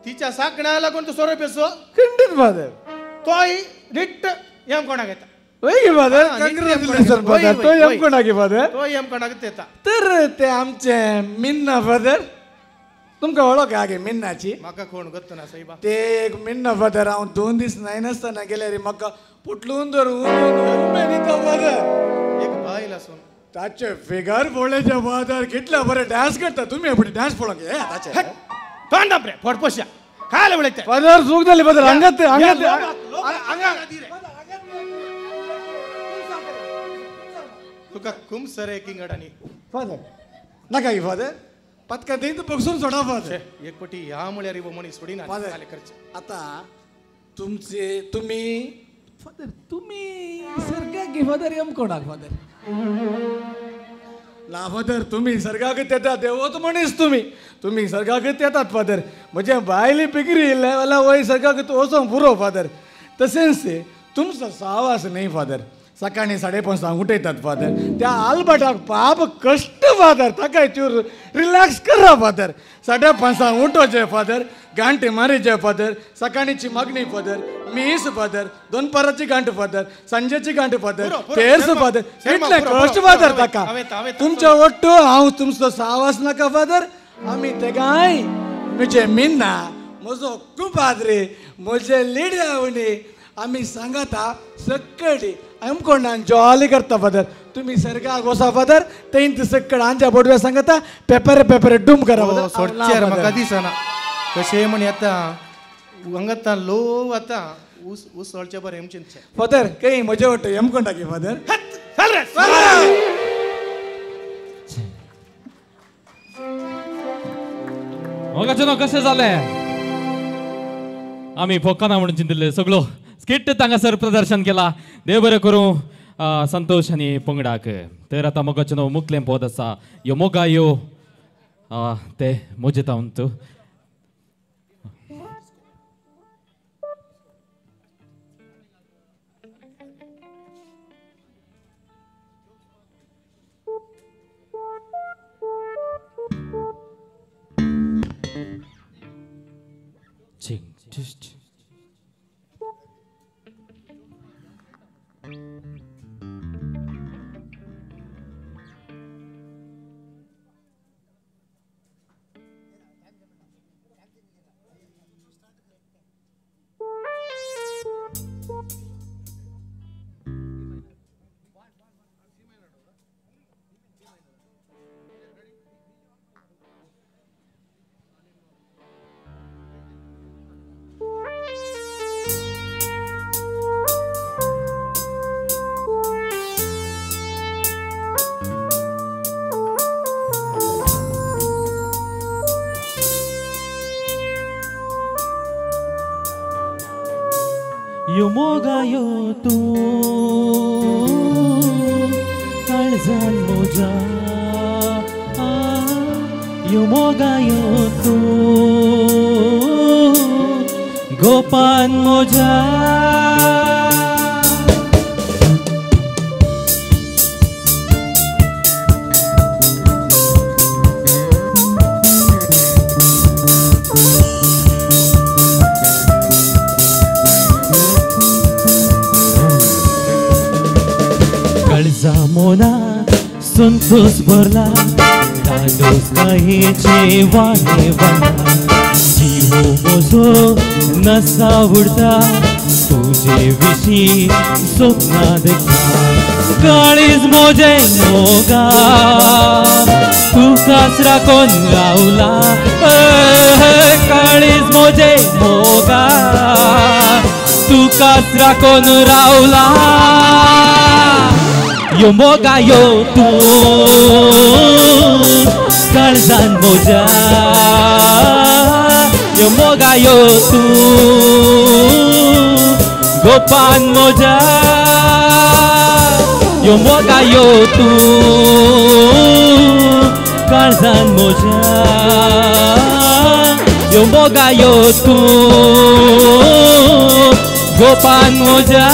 तिच्या साकण्या लागून तूं सोरो पिसो खंडीत फादर तोय निट्ट यमकोंडाक येता. वय गे फादर कंग्रेच्युलेशन फादर तो यमकोंडाक फादर तो यमकोंडाक येता. तर ते आमचे मिन्ना फादर तुमकां वळख आहा गे मिन्नाची म्हाका कोण गोत्तो ना सायबा ते एक मिन्ना फादर हांव 2 दीस न्हायनासतना गेल्यार म्हाका पुटलून धर उमेद दिता फादर. एक बायल आसून ताचे फिगर पळोवचे फादर कितले बरे डान्स करता तुमी फुडें डान्स पळोवंक हे ताचे तोंड रे फटपोश्या ಕಾಲ ಉಳಿತೆ ಫಾದರ್ ಸೂಕ್ತಲ್ಲಿ ಫಾದರ್ ಹಂಗತ್ತೆ ಹಂಗತ್ತೆ ತುಕ ಕುಮ್ಸರೆ ಕಿಂಗಡನಿ ಫಾದರ್ ನಕಾಗಿ ಫಾದರ್ ಪತ್ಕದಿಂದ ಬಗ್सून सोडा फादर एक पटी ह्या म्हळ्यार मनीस सोडिना फादर खर्च आता तुमचे तुम्ही फादर तुम्ही सर्गाक फादर एम कोणाक फादर ना फादर तुम्ही सर्गाक येतात देवत मनीस तुम्ही तुम्ही सर्गाक येतात फादर म्हजे बायली पिकरी लेवला वय सर्गाक वचोंक पुरो फादर तशेंच तुमचो सावास न्ही फादर सकाळी 5:30 उठयतात फादर त्या आल्बर्टाक पाप कश्ट फादर ताका चूर रिलॅक्स करा फादर 5:30 उठोचें फादर गांठी मारीचे फादर सकाळीची मागणी फादर मीस फादर दोनपाराची गांठ फादर सांजेची गांठ फादर तेर्स फादर इतले कश्ट फादर ताका तुमच्या ಒಟ್ಟು हांव तुमचो सावास नाका फादर आमी तेगाय म्हजे मिन्ना म्हजो कुपाद्रे म्हजे लिड्यावणी आमी सांगता सक्कडी आमकोणान जॉली करता फादर तुम्ही सर्गाक वसा फादर तेंत सक्कड आमच्या बोडव्या सांगता पेपर पेपर डूम करा सोडचेर म्हाका दिसना कशें म्हण येता हांगा लो आतां ऊस ऊस सोडचे बरें एमचें फादर काही म्हजे वाटतं एमकोंडाकी फादर मोगाचें कशें जालें आमी फोकाना म्हणून चिंतिल्ले सगळो स्किट हांगासर प्रदर्शन केला देव बरें करूं संतोष आनी पंगडाक तर आतां मोगाचें नांव मुखलें पद आसा यो मोगा यो ते मोजेता तूं Just यो मोगायो तूं काळजान मोजा यो मोगायो तूं गोपान मोजा मोना संतोष भरला दादोस कायेचे वाणे वाना जीव मोजो नसा उडता तुझे विशी स्वप्ना देखता काळीज मोजे मोगा तुकाच राखून रावला काळीज मोजे मोगा तुकाच राखून रावला यो मोगा यो तूं काळजान मोजा यो मोगा यो तूं गोपान मोजा यो मोगा यो तूं काळजान मोजा यो मोगा यो तूं गोपान मोजा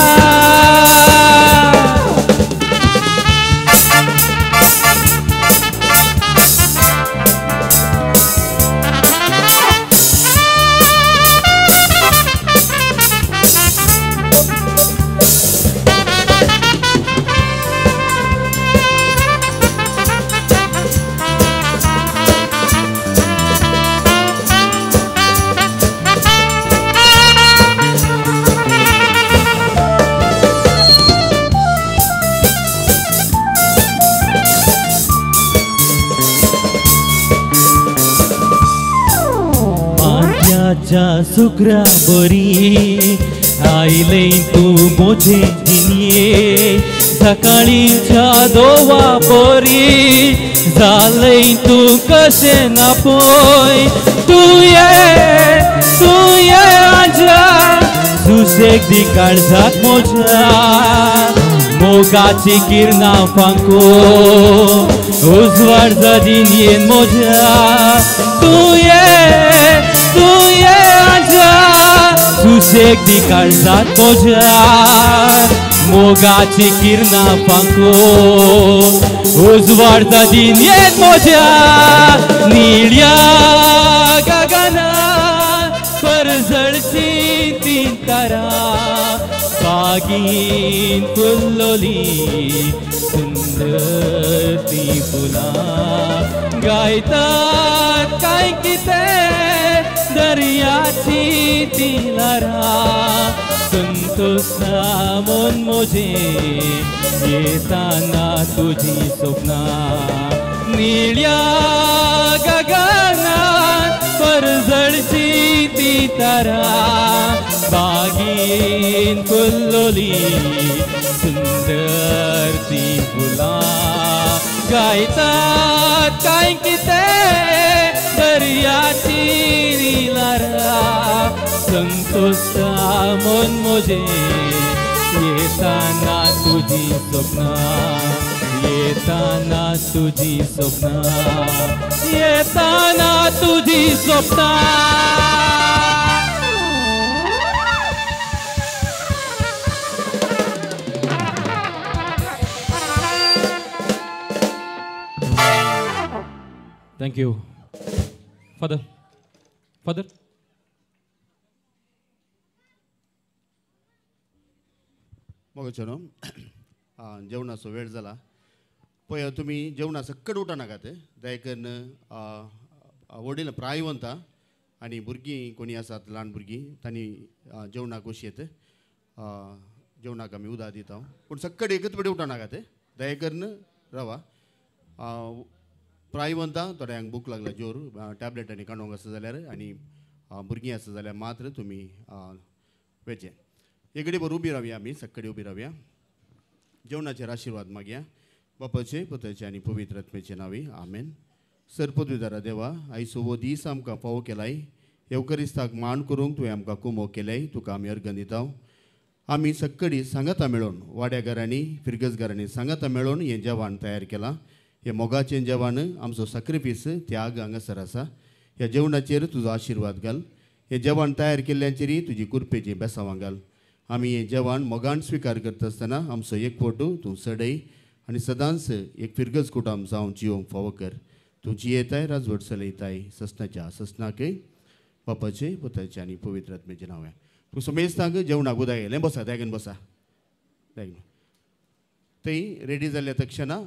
म्हज्या सुग्रा बरी आयलें तूं म्हजे जिणये सकाळीच्या दोवा बरी जालें तूं कशें ना पळय तूं ये आजा सुशेग दी काळजाक म्हज्या मोगाची किरणां फांको उजवाड जिणयेन म्हज्या तूं ये आजा सुशेग दी काळजाक म्हज्या मोगाची किरणां फांको उजवाड जिणयेन म्हज्या निळ्या गगना परजळची ती तारा बागीन फुल्लोली सुंदर ती फुलां गायतात काय कितें दर्याची ती ल्हारां संतोषा मन म्हजें येताना तुजी सपनां निळ्या गगनात परजळची ती तारा बागीन फुल्लोली सुंदर ती फुलां गायतात काय कितें दर्याची ल्हारां संतोषा मन म्हजें येताना तुजी सपनां येताना तुजी सपनां येताना तुजी सपनां. Thank you. Father. Father. मोगाचें जेवणाचो वेळ जाला पळय तुमी जेवणा सक्कट उठा नाकात दयाकरून वडील प्रायवंत आनी भुरगीं कोणी आसात ल्हान भुरगीं तांणी जेवणाक वशयत जेवणाक आमी उदक दिता पूण सक्कट एकच पडी उठा नाकात दयाकरून रावा प्रायवंता थोड्यांक भूक लागला जोर टॅबलेट आनी काडूंक आसा जाल्यार आनी भुरगीं आसा जाल्यार मात्र तुमी वेचें एकडे बरोबर उबी रावया आमी सक्कडी उबी रावया जेवणाचेर आशिर्वाद मागया बापाचे पुताचे आनी पवित्र आत्म्याचे नांवी आमेन. सर पदवीदारा देवा आयज हो दीस आमकां फावो केलाय येवकरिस्ताक मान करूंक तुवें आमकां कुमो केलाय तुका आमी अर्गन दिता. आमी सक्कडी सांगाता मेळोवन वाड्या घरांनी फिरगज घरांनी सांगाता मेळोवन हें जेवण तयार केलां. हे मोगाचें जेवण आमचो साक्रिफीस त्याग हांगासर आसा. ह्या जेवणाचेर तुजो आशिर्वाद घाल. हें जेवण तयार केल्ल्यांचेरय तुजी कुरपेची बेसांवां घाल. आमी हें जेवण मोगान स्विकार करता आसतना आमचो एकवट तूं सडय आनी सदांच एक फिरगज कुटाम जावन जिवंक फावो कर. तूं जियेताय राजवट चलयताय ससनाच्या ससनाकय बापाचे पुताचे आनी पवित्र आत्म्याचें नांव. तूं समेस्तांक जेवणाक उदक येयलें बसा दागेन बसा दागेन थंय रेडी जाल्ल्या तक्षणा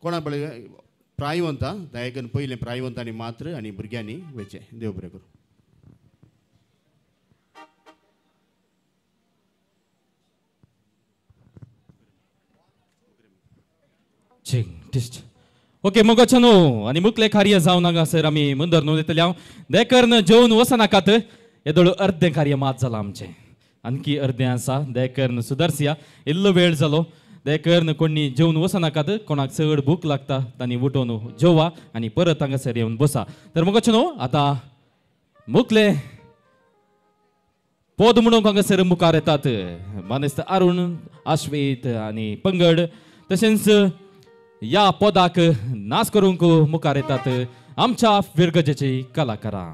कोणा पळय प्रायवंता दायकन पयलें प्रायवंतांनी मात्र आनी भुरग्यांनी वचें. देव बरें करूं. ओके मोगाचो न्हू आनी मुखले कार्य जावन हांगासर आमी मुंदर न्हू दितले हांव देकर्न जेवन वचनाकात येदोळ अर्दें कार्य मात जालां आमचें आणखी अर्दें आसा देकर्न सुदारसिया इल्लो वेळ जालो देकर्न कोणी जेवन वचनाकात कोणाक चड भूक लागता तांणी उठोवन जेवा आनी परत हांगासर येवन बसा. तर मोगाचो न्हू आतां मुखले पद म्हणूंक हांगासर मुखार येतात मानेस्त अरुण आश्वेत आनी पंगड तशेंच या पदाक नाच करूंक मुखार येतात आमच्या फिरगजेची कलाकारां.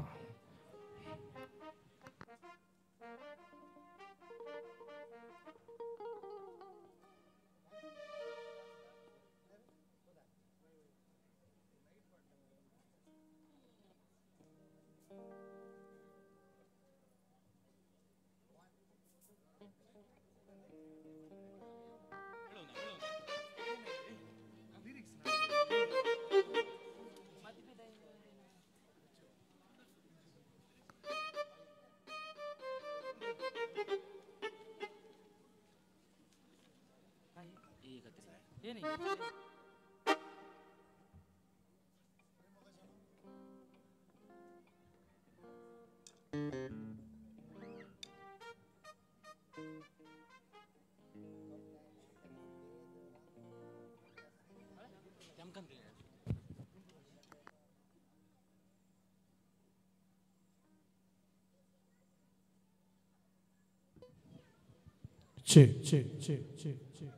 Check check check check check.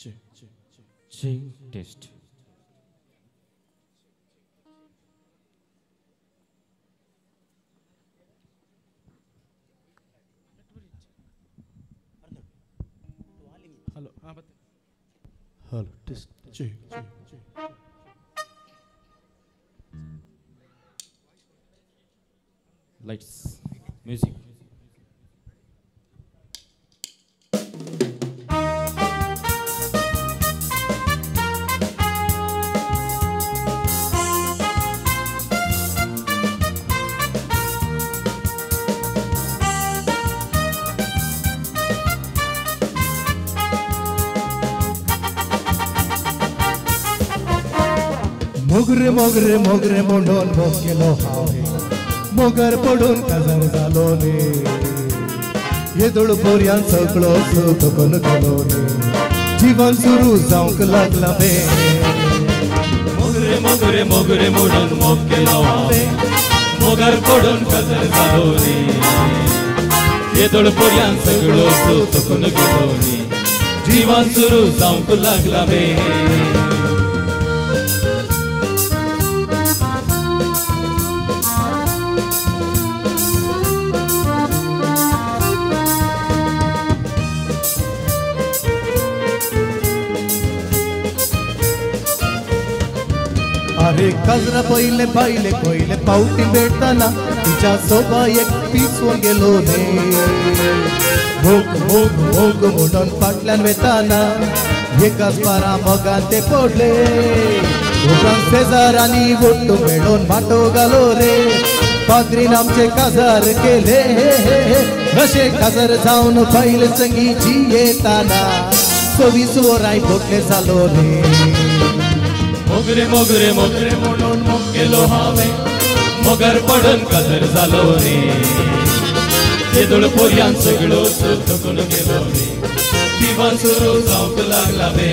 Check check test. Hello hello test check check. Lights, music. मोगरे मोगरे मोगरे म्हणून मोग केलो हांवें, मोगर पडून काजार जालो रे, येदोळ बोरयान सगळो थकून गेलो रे, जीवन सुरू जावंक लागला बे. मोगरे मोगरे मोगरे म्हणून मोग केलो हांवें, मोगर पडून काजार जालो रे, येदोळ बोरयान सगळो थकून गेलो रे, जीवन सुरू जावंक लागला बे. अरे काजरा पयले पयले पयले पावटी भेटताना तिच्या सोबा एक पिसवून गेलो रे, भोग भोग भोग म्हणून फाटल्यान वेताना एकाच पारा मोगान ते पडले, उपरांत शेजारांनी वट्टू मेळोवन माटो घालो रे, पाद्रीन आमचे काजार केले, अशे काजार जावन पयले संगी जियेताना 24 वरां बोटले जालो रे. मोगरे मोगरे मोगरे म्हणून मोग केलो हांवें, मोगर पडून काजार जालो रे, येदोळ पोरयान सगळो थकून गेलो रे, जीवन सुरू जावंक लागला बे.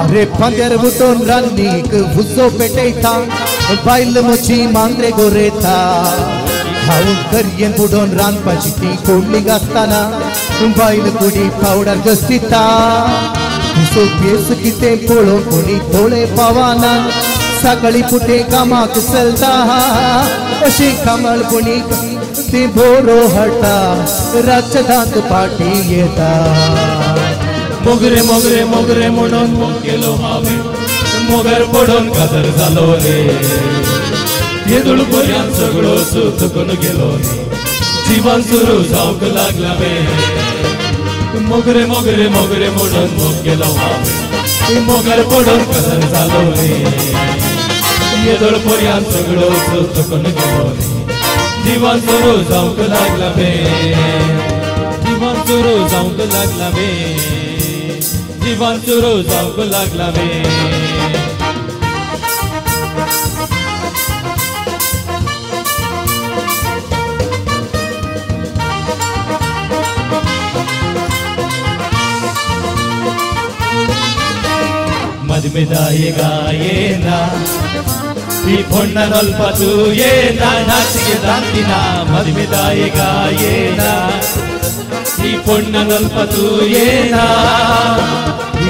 अरे पंद्यार उठून रान्नीक उजो पेटयता, बायल म्हजी मांद्रे गोरेता, हांव दर्येन बुडोवन रांदपाची ती कोडली आसतना बायल कुडी पावडर घसटिता, तिचो केस कितें पळोवंक कोणी दोळे पावना, सकाळी फुडें कामाक चलता, अशें कामाळपणी ती बोरो हाडटा, रातच्या दांत पाटी येता. मोगरे मोगरे मोगरे म्हणून मोग केलो हांवें, मोगर पडून काजार जालो रे, येदोळ पोरयान सगळो थकून गेलो रे, जीवन सुरू जावंक लागला बे. मोगरे मोगरे मोगरे म्हणून मोग केलो हांवें, मोगर पडून काजार जालो रे, येदोळ पोरयान सगळो थकून गेलो रे, जीवन सुरू जावंक लागला बे, जीवन सुरू जावंक लागला बे, जीवन सुरू जावंक लागला बे. मदमेदाये गायेना ही फोंडा नोल्पा तुयेना, नाचिके दांतिना मदमेदाये गायेना ही फोंडा नोल्पा तुयेना, ही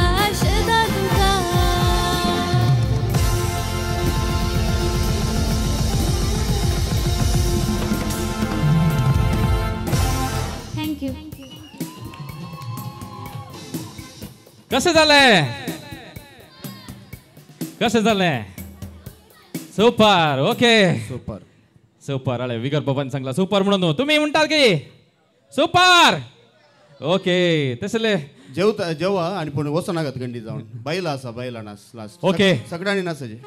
कशें जालें? कशें जालें? सुपर. Okay, super super. अळे विगर बाबान सांगला सुपर म्हणून तुम्ही म्हणटात की सुपर. ओके, तसले जेवता जेवा आणि पूण वचनाकात गंडी जावन बायला आसा, बायला नास लास्ट. ओके, सगळ्यांनी नासाचे.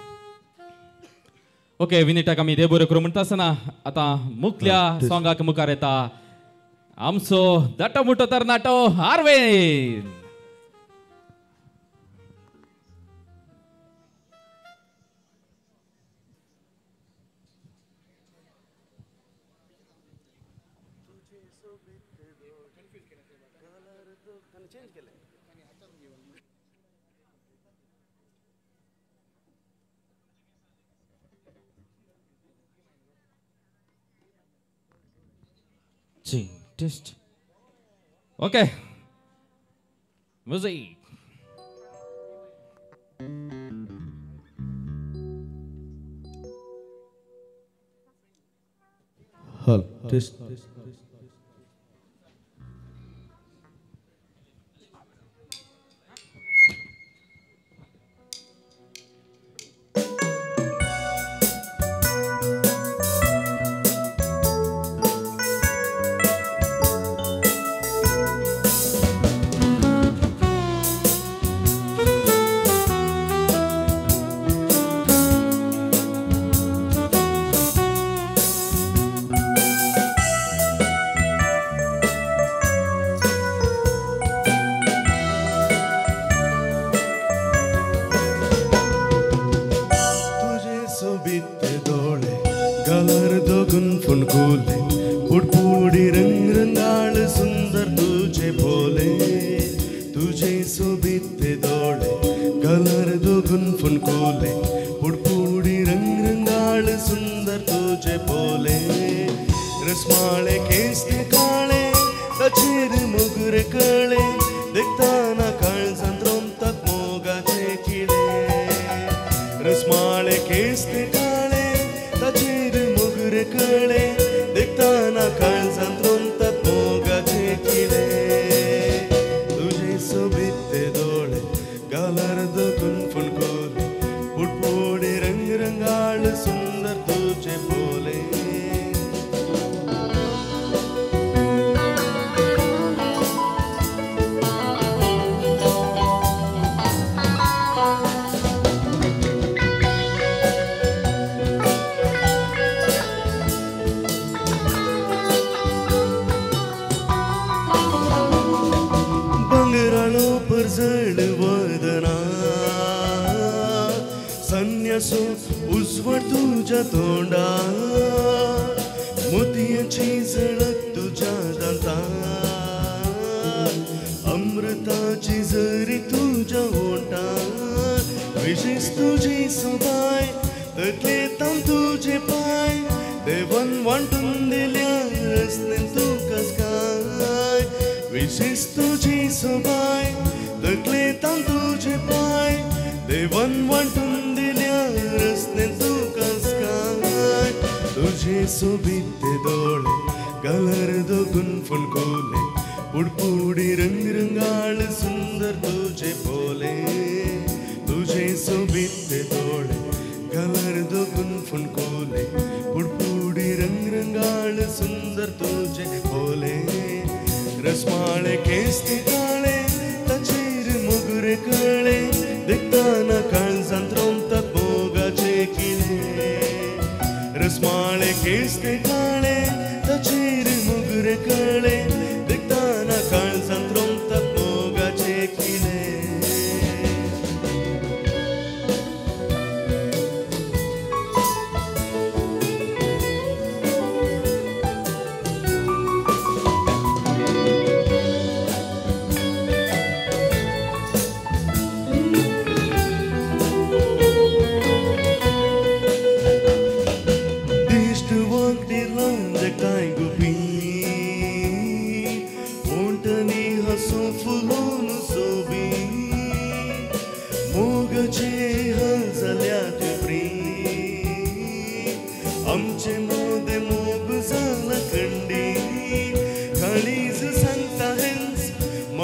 ओके, विनिटाक आमी देव बरें करूं म्हणटा आसतना आतां मुखल्या सोंगाक मुखार येता आमचो दाटो मोटो तरणाटो आरवेन. Test. Okay. Music. Hello. Test.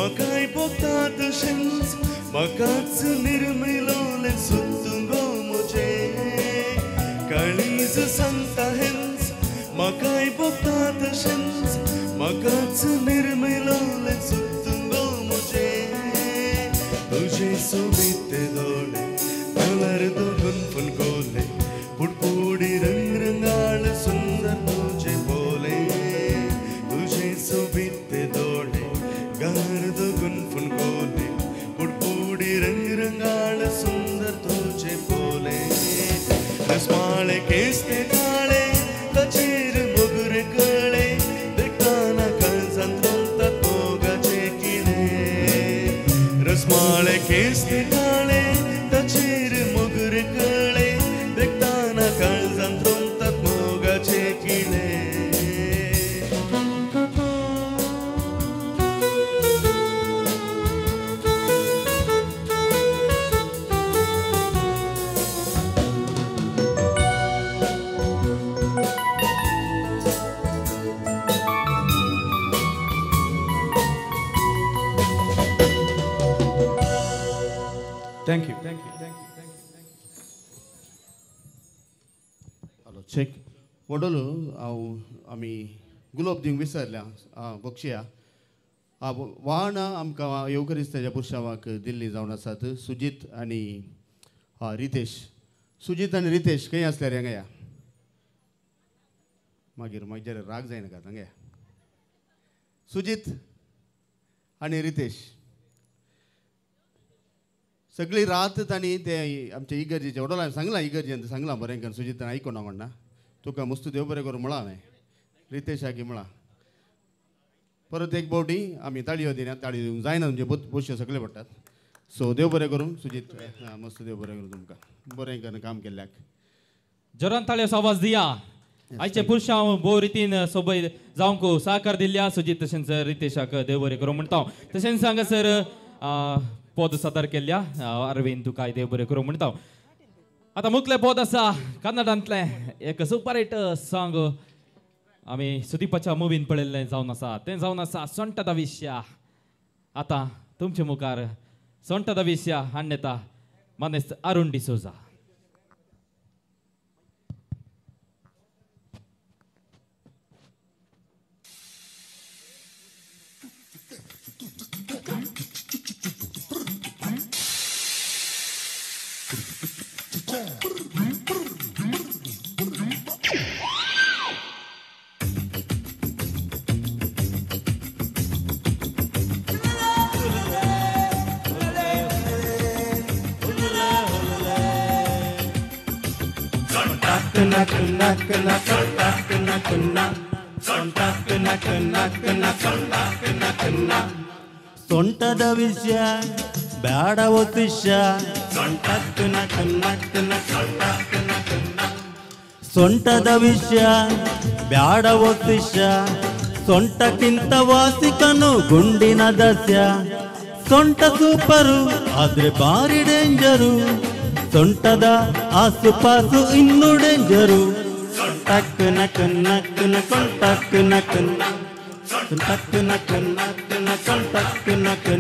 म्हाकाय भोगता तशेंच म्हाकाच निर्मिलोलें सुत्तूं गो म्हजें काळीज सांगता हेंच म्हाकाय भोगता तशेंच म्हाकाच निर्मिलोलें सुत्तूं गो म्हजें तुजे सोबीत दोळे कलर दोगून फुलगोले पुडपुडी रंग रंगाळ सुंदर तुजे बोले तुजे सोबीत दोळे गार दोगून फुलगोले पुडपुडी रंग रंगाळ सुंदर तुजे बोले रसमाळे केस ते काळे ताचेर मोगरे कळे देखताना काळजांत रंगतात मोगाचे किडे रसमाळे केस ते काळे ताचेर मोगरे कळे देखताना काळजांत रंगतात मोगाचे किडे. Thank you. Thank you. Thank you. Thank you. Hello, check. वडोलो हांव आमी गुलाब दिवंक विसरल्या बक्षया वाहनां आमकां येवकरिस्ताच्या पुरशावाक दिल्ली जावन आसात सुजीत आनी रितेश. सुजीत आनी रितेश खंय आसल्यार हांगा या मागीर मागीर राग जायनाका हांगा या. सुजीत आनी रितेश सगळी रात तांणी ते आमचे इगर्जेचे वडोल हांवें सांगलां इगर्जेन सांगलां बरें करून सुजितान आयकुना म्हणना तुका मस्त देव बरें करूं म्हळां हांवें रितेशाक म्हळां. परत एक फावटी आमी ताळयो दिना ताळयो दिवंक जायना तुमचे बोश्यो सगळे पडटात. सो देव बरें करूं सुजीत मस्त देव बरें करूं तुमकां बरें करून काम केल्ल्याक. जोरान ताळयो आवाज दिया. आयचे पुरुषांव भोव रितीन सोबय जावंक सहकार दिल्ल्या सुजीत तशेंच रितेशाक देव बरें करूं म्हणटा. तशेंच हांगासर पद सादर केल्ल्या अरविंद तुकाय देव बरें करूं म्हणटा. आतां मुखलें पद आसा कन्नडांतलें एक सुपर हिट सॉंग आमी सुदीपाच्या मुवीन पळयल्लें जावन आसा तें जावन आसा सोंटदा विश्या. आतां तुमचे मुखार सोंटदा विश्या हाडून येता मानेस्त अरुण डिसोजा. ಸೊಂಟದ ವಿಷಯ ಬ್ಯಾಡವೋ ಶಿಷ್ಯ ಸೊಂಟದ ವಿಷಯ ಬ್ಯಾಡವೋ ಶಿಷ್ಯ ಸೊಂಟಕ್ಕಿಂತ ವಾಸಿಕನು ಗುಂಡಿನ ದಸ್ಯ ಸೊಂಟ ಸೂಪರು ಆದ್ರೆ ಭಾರಿ ಡೇಂಜರು ಸೊಂಟದ ಆಸುಪಾಸು ಇನ್ನೂ ಡೇಂಜರು ಟಕ್ ನಕ್ ನಕ್ ನಕ್ ಟಕ್ ನಕ್ ಟಕ್ ನಕ್ ನಕ್ ನಕ್ ಟಕ್ ನಕ್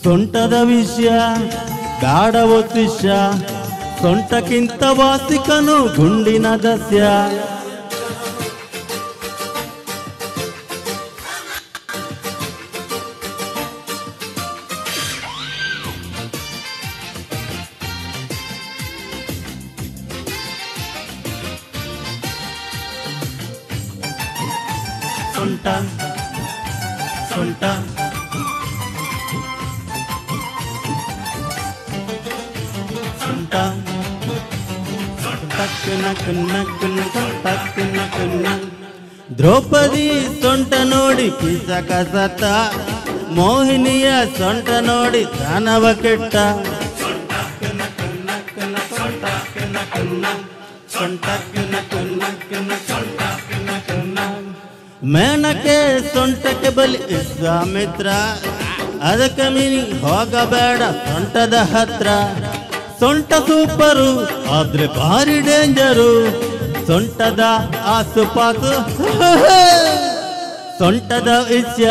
ಸೊಂಟದ ವಿಷಯ ಬ್ಯಾಡವೋ ಶಿಷ್ಯ ಸೊಂಟಕ್ಕಿಂತ ವಾಸಿಕನು ಗುಂಡಿನ ದಸ್ಯ. ಸೊಂಟ ಸೊಂಟ ಸೊಂಟ ಟಕ್ ನಕ್ ನಕ್ ನಕ್ ಟಕ್ ನಕ್ ನಕ್ ದ್ರೌಪದಿ ಸೊಂಟ ನೋಡಿ ಕಿಸ ಕಸತ ಮೋಹಿನಿಯ ಸೊಂಟ ನೋಡಿ ದಾನವ ಕೆಟ್ಟ ಮೇನಕೆ ಸೊಂಟಕ್ಕೆ ಬಲಿ ವಿಶ್ವಾಮಿತ್ರ ಅದಕ್ಕೆ ಮೀನಿ ಹೋಗಬೇಡ ಸೊಂಟದ ಹತ್ರ ಸೊಂಟ ಸೂಪರು ಆದ್ರೆ ಭಾರಿ ಡೇಂಜರು ಸೊಂಟದ ಆಸುಪಾಸು ಸೊಂಟದ ವಿಷಯ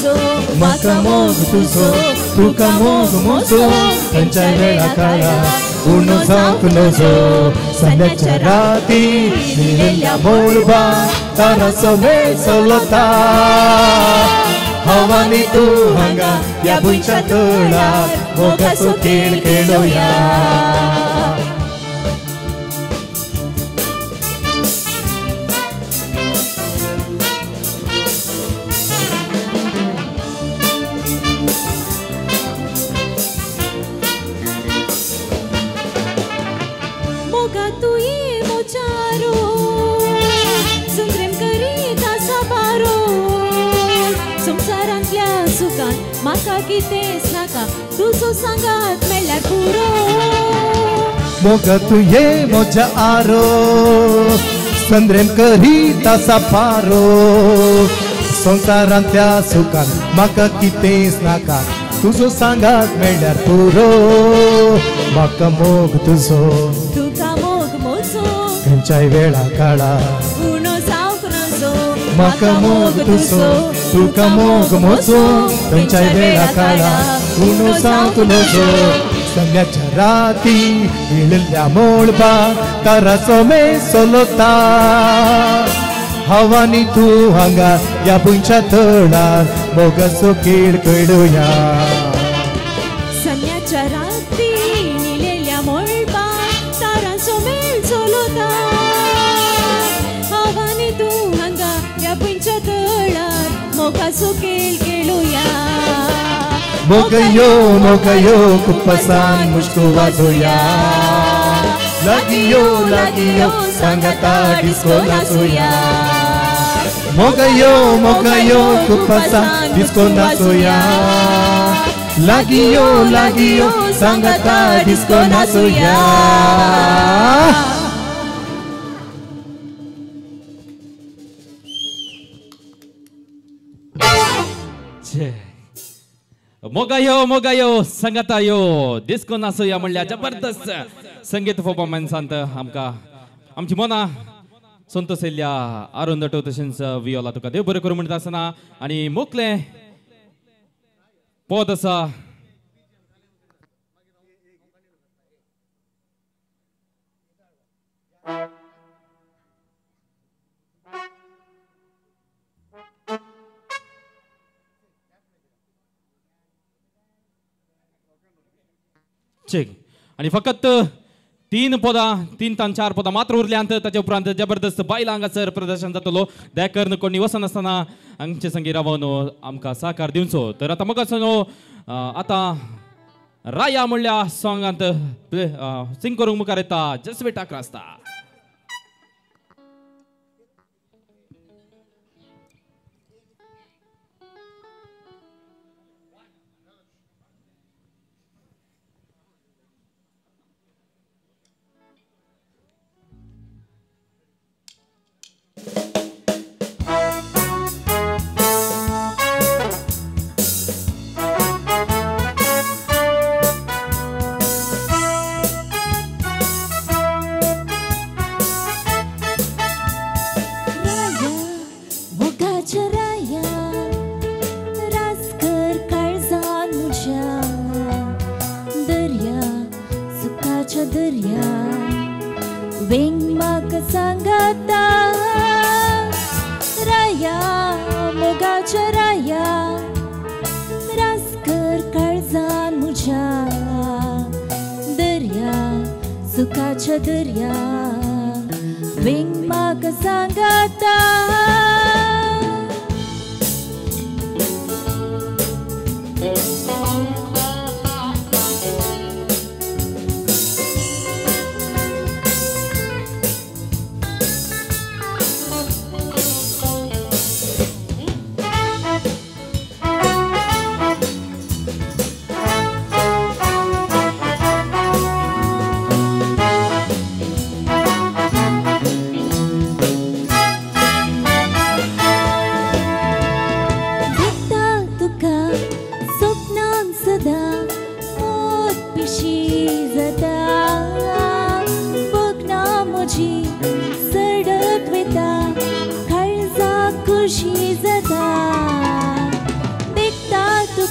मोजो म्हाका मोग तुजो तुका मोग मोजो खंयच्याय वेळा काळा उणो जावंक नजो संध्याच्या राती निळेल्या मळबा ताराचो मेळ चलता हवानी तूं हांगा ह्या भुंयच्या तळार मोगाचो खेळ खेळोया. मोगा तुये मोचारो संद्रेम करीत आसा बारो संवसारांतल्या सुखान म्हाका कितेंच नाका तुजो सांगात मेळ्ळ्यार पुरो. मोगा तुये म्हज्या आरो संद्रेम करीत आसा पारो संवसारांतल्या सुखान म्हाका कितेंच नाका तुजो सांगात मेळ्ळ्यार पुरो. म्हाका मोग तुजो तुका मोग मोजो खंयच्याय वेळा काळा उणो जावंक नजो म्हाका मोग तुजो तुका मोग मोजो खंयच्याय वेळा काळा उणो जावंक नजो संध्याच्या राती इळिल्ल्या मळबा ताराचो मेळ चलता हवानी तूं हांगा ह्या भुंयच्या तळार मोगाचो खेळ खेळुया. संध्याच्या राती निलेल्या मळबा तारांचो मेळ चलता हवानी तूं हांगा ह्या भुंयच्या तळार मोगाचो खेळ खेळुया. मोगयो मोगयो कुप्पसान मुश्को वाजोया लागियो लागियो सांगाता डिस्को नाचोया. मोगयो मोगयो कुप्पसान डिस्को नाचोया लागियो लागियो सांगाता डिस्को नाचोया. मोगायो मोगायो संगतायो डिस्को नाचोया म्हणल्यार जबरदस्त संगीत परफॉर्मन्सांत आमकां आमची मनां संतोष येयल्ल्या आरुण दटो तशेंच वियोला तुका देव बरें करूं म्हणटा आसतना आनी मोकलें पद आसा चेक आनी फकत तीन पदां तीन तान चार पदां मात्र उरल्यांत. ताच्या उपरांत जबरदस्त बायलां हांगासर प्रदर्शन जातलो. देकर कोणी वचनासतना हांगचे संगी रावन आमकां साकार दिवचो. तर आतां म्हाका आतां राया म्हणल्या सोंगांत सिंग करूंक मुखार येता जसवेटा क्रास्ता. दर्या वेंग म्हाका सांगाता तुका स्वप्न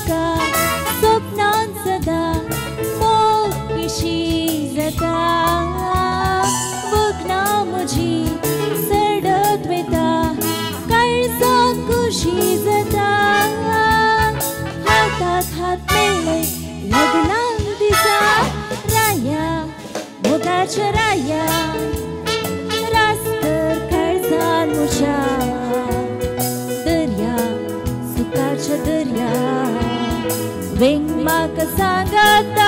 तुका स्वप्नान सदा मोग पिशी जाता वगना म्हजी सडत वेता काळजाक खुशी जाता हाताक हात मेळ्ळे लग्नाक दिसा राया मोगाच्या राया रासकर काळजान म्हज्या दर्या सुखाच्या दर्या वेंग म्हाका सांगाता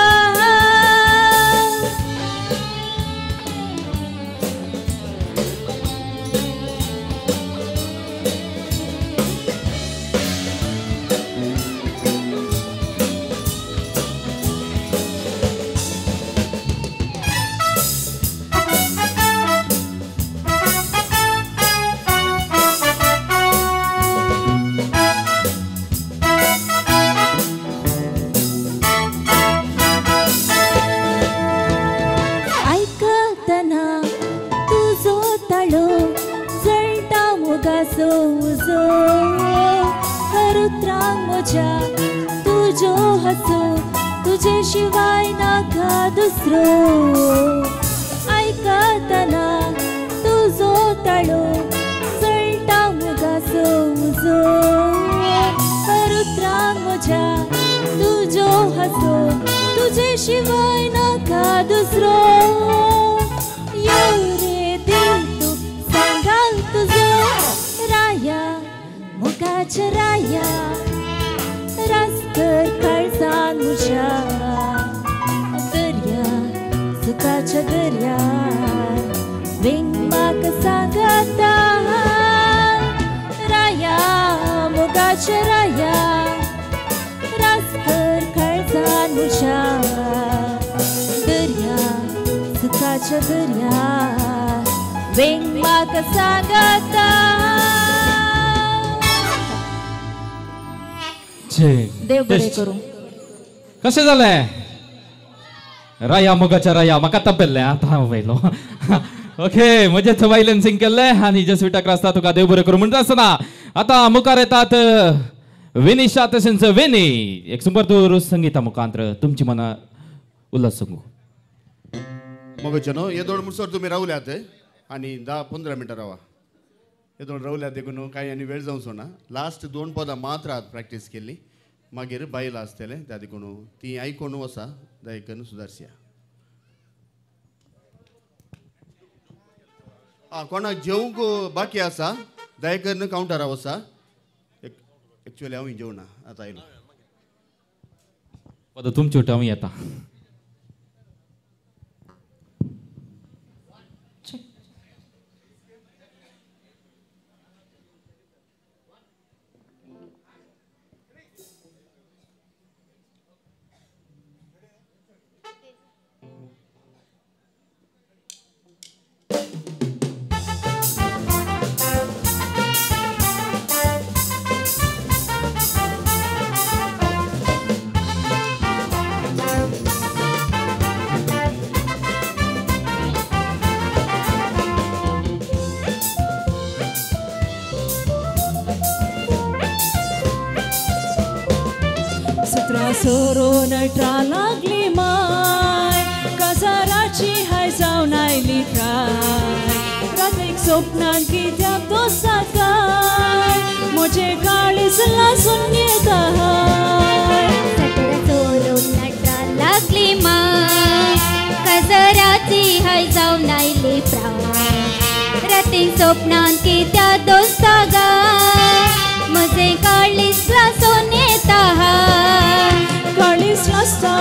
तुजो हसो तुजे शिवाय नाका दुसरो आयकतना तुजो ताळो जळटा मोगाचो उजो हर उतरांक म्हज्या तुजो हसो तुजे शिवाय नाका दुसरो यो रे दिल तूं सांगाल तुजो राया मोगाच्या राया रासकर काळजान म्हज्या दर्या सुखाच्या दर्या वेंग म्हाका सांगाता राया मोगाच्या राया रासकर काळजान म्हज्या दर्या सुखाच्या दर्या वेंग म्हाका सांगाता. देव बरें करूं. कशें जालें राया मोगाच्या राया म्हाका तपेल्लें आतां हांव वयलो. ओके म्हजेच बायलेन सिंग केल्लें आनी जसविटाक रास्ता तुका देव बरें करूं म्हणटा आसतना आतां मुखार येतात विनिशा तशेंच वेनी एक सुंबर संगीता मुखांत्र तुमची मनां उल्हास सांगू. मोगाचे न्हू येदोळ म्हणसर तुमी रावल्यात आनी 10-15 मिनटां रावा येदोळ रावल्यात देखून कांय आनी वेळ जावचो ना. लास्ट 2 पदां मात्र आत प्रॅक्टीस केल्ली मागीर बायलां आसतलें त्या देखून ती आयकून वसा दयकन सुदारसिया. आं कोणाक जेवंक बाकी आसा दयकन कावंटरा वसा. एक्चुअली हांव जेवना आतां आयलो आतां तुमचे वटेन हांव येता. सोरो नटरा लागली माय काजाराची हाय जावन आयली प्राय रातीक स्वप्नान कित्याक दोसा काय म्हजे काळीज लासून येता. सोरो नटरा लागली माय काजाराची हाय जावन आयली प्राय रातीक स्वप्नान कित्याक दोसा काय म्हजे काळीज लासून येता. काळीज लासता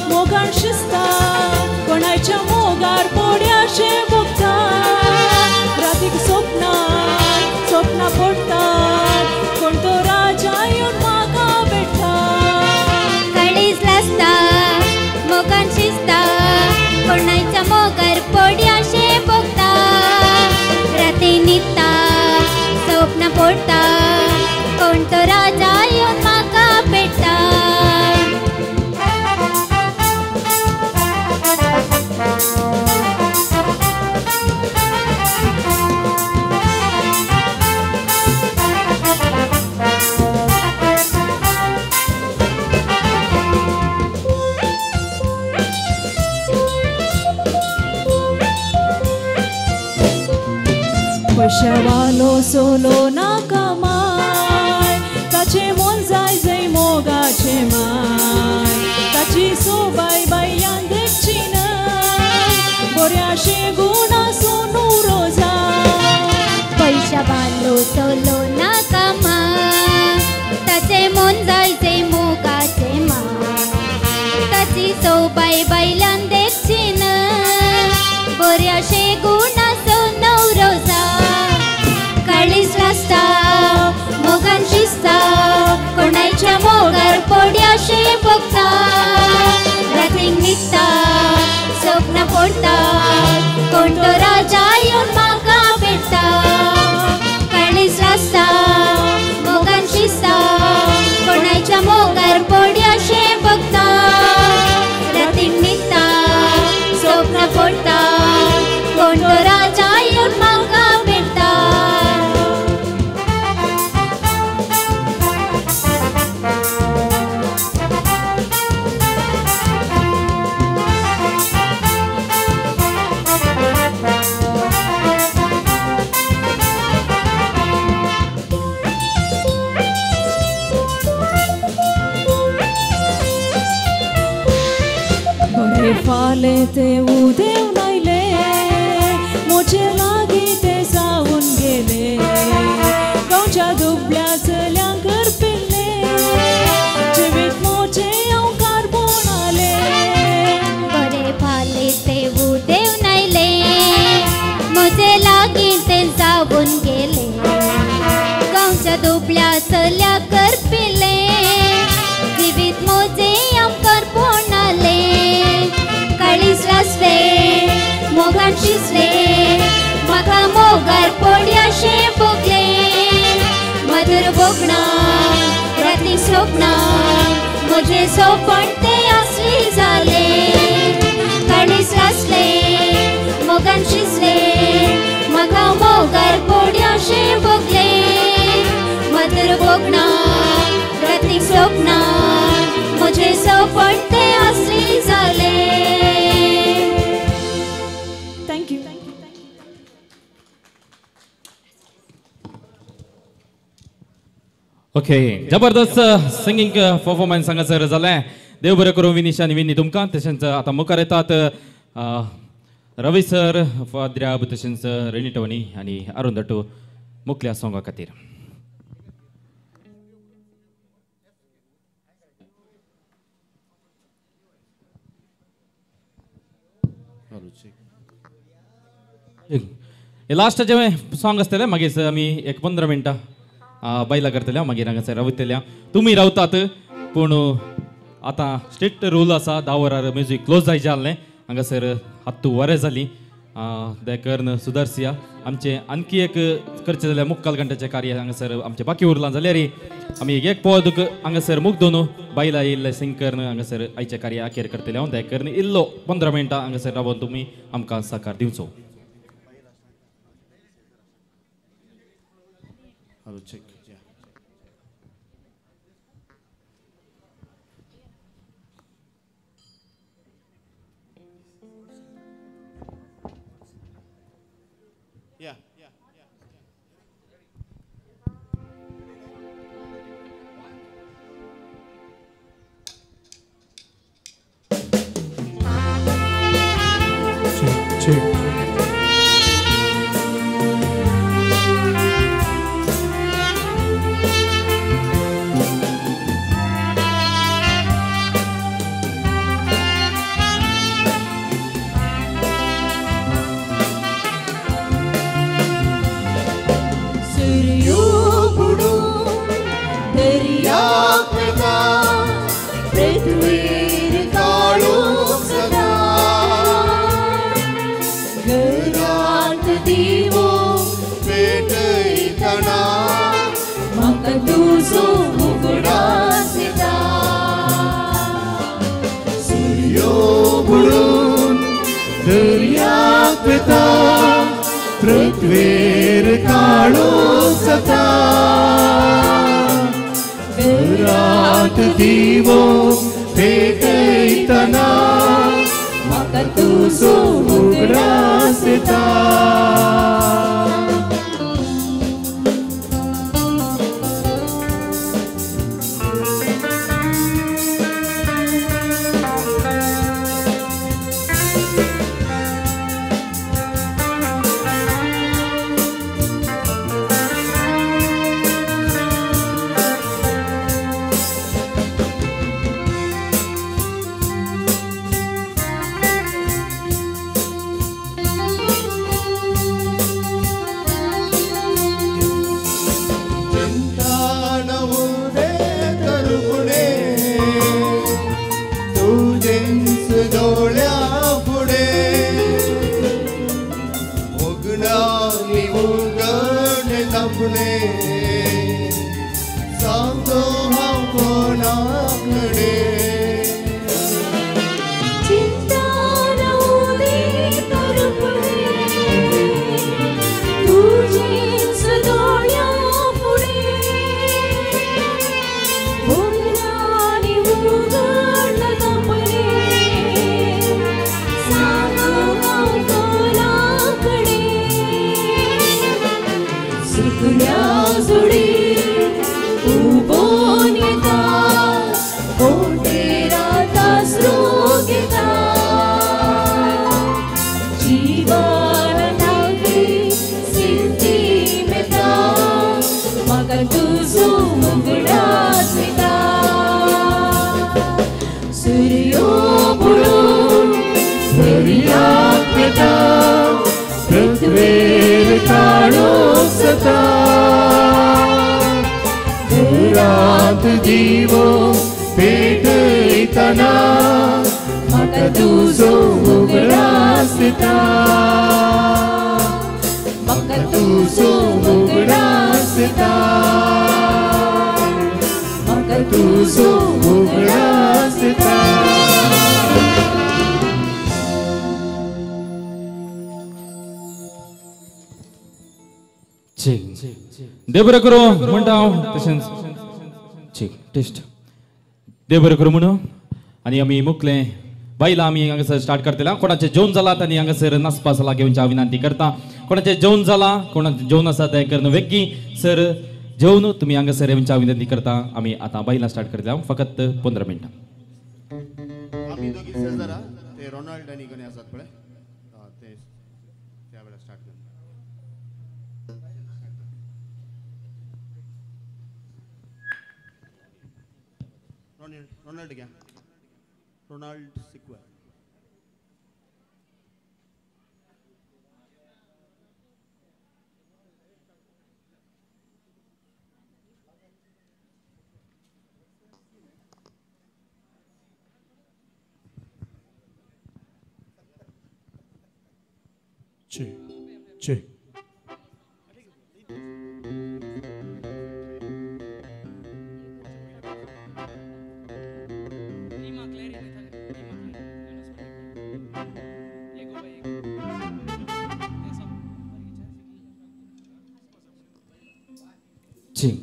मोगान शिजता कोणाच्या मोगार पोड्याचें भोगता रातीक स्वप्नान स्वप्नां पडटात कोण तो राजा येवन म्हाका भेट्टा. काळीज लासता मोगान शिजता कोणाच्या मोगार पोड्याचें भोगता राती न्हिदता स्वप्नां पडटा कोण तो राजा येवन म्हाका पैशावालो सोलो नाका माय ताचे मन जाय जय मोगाचे माय ताची सोबाय बायल्यान देखची न्हय बऱ्याशे गुण आसूं न्हवरो जाय पैशावालो सोलो नाका माय ताचे मन जाय जय मोगाचे माय ताची सोबाय बायल्यान देखची न्हय बऱ्याशे गुण आसूं न्हवरो जाय काळीज लासता मोगान शिजता कोणायच्या मोगार पड्याशें भोगता रातीक न्हिदता सपनां पडटा कोण तो राजा येवन म्हाका भेट्टा काळीज लासता मोगान शिजता कोणायच्या मोगार पड्याशें भोगता रातीक न्हिदता सपनां पडटा कोण तो राजा येवन म्हाका भेट्टा. फाले ते उदेव नायले मोजे लागीं ते जावन गेले गांवच्या दुबळ्या चल्यांक करपिल्ले जिवीत मोजे हांव कारबोन आले. बरे फाले ते उदेव नायले मोजे लागीं ते जावन गेले गांवच्या दुबळ्या चल्या करपिल्ले जिवीत मोजे हांव कारबोन आले. काळीज लासले मोगान शिजले म्हाका मोगार पड्याशें भोगले मधुर भोगणां राती सपनां म्हजें सपन तें असली जालें. काळीज लासले मोगान शिजले म्हाका मोगार पड्याशें भोगले मधुर भोगणां राती सपनां म्हजें सपन तें असली जालें. Thank you. Okay, जबरदस्त सिंगींग परफॉर्मन्स हांगासर जालें. देव बरें करूं विनिशा आनी विनी तुमकां. तशेंच आतां मुखार येतात रवी सर, फाद्र्याब, तशेंच रेनी टोनी आनी अरुण दट्टू मुखल्या सोंगा खातीर. लास्टाचें सॉंग आसतलें, मागीर आमी एक 15 मिनटां बायलां करतले, मागीर हांगासर रावतले. तुमी रावतात पूण आतां स्ट्रिक्ट रूल आसा, 10 वरार म्युजीक क्लोज जायचें आहलें. हांगासर 7 वरां जालीं. देकर्न सुदारसिया आमचें आणखी एक करचें जाल्यार मुक्काल घंट्याचें कार्य हांगासर आमचें बाकी उरलां जाल्यार आमी एक पद हांगासर मुग्दोन बायलां इल्लें सिंग करून हांगासर आयचें कार्य अखेर करतलें हांव. देकर्न इल्लो 15 मिनटां हांगासर रावन तुमी आमकां साकार दिवचो. Check. Yeah. Yeah. Check, check. पृथ्वीर काळो सता रात दिवो पेटयतना म्हाका तुजो उगडास येता. कोलाकडे चिंता नवली करपले तुझेच दोळ्या फुडें बोगलांनी उगडला तापले सांगू हांव कोणाकडे सुकण्या जोडी उबोन येता कोटेरात आसरो घेता जीवन नागरी सिद्धी मेता म्हाका तुजो उगडास येता सुर्यो बुडून दर्याक येता पृथ्वेर काळोख जाता घरांत दिवो पेटयतना म्हाका तुजो उगडास येता म्हाका तुजो उगडास येता म्हाका तुजो उगडास येता. देव बरें करूं म्हणटा हांव तशेंच ठीक टेस्ट देव बरें करूं म्हणून आनी आमी मुकले बायलां आमी हांगासर स्टार्ट करतले. कोणाचें जेवण जालां आनी हांगासर नाचपा जालां घेवच्या विनंती करता. कोणाचें जेवण जालां कोणाचें जेवण आसा तें करून वेगीं सर जेवण तुमी हांगासर येवच्या विनंती करता. आमी आतां बायलां स्टार्ट करतले फकत 15 मिनटां. आमी दोगी शेजारा ते रोनाल्ड आनी कोणी आसात पळय ते त्या वेळार स्टार्ट कर. रोनाल्ड घ्या Ronald Sequeira. Check, check. Check.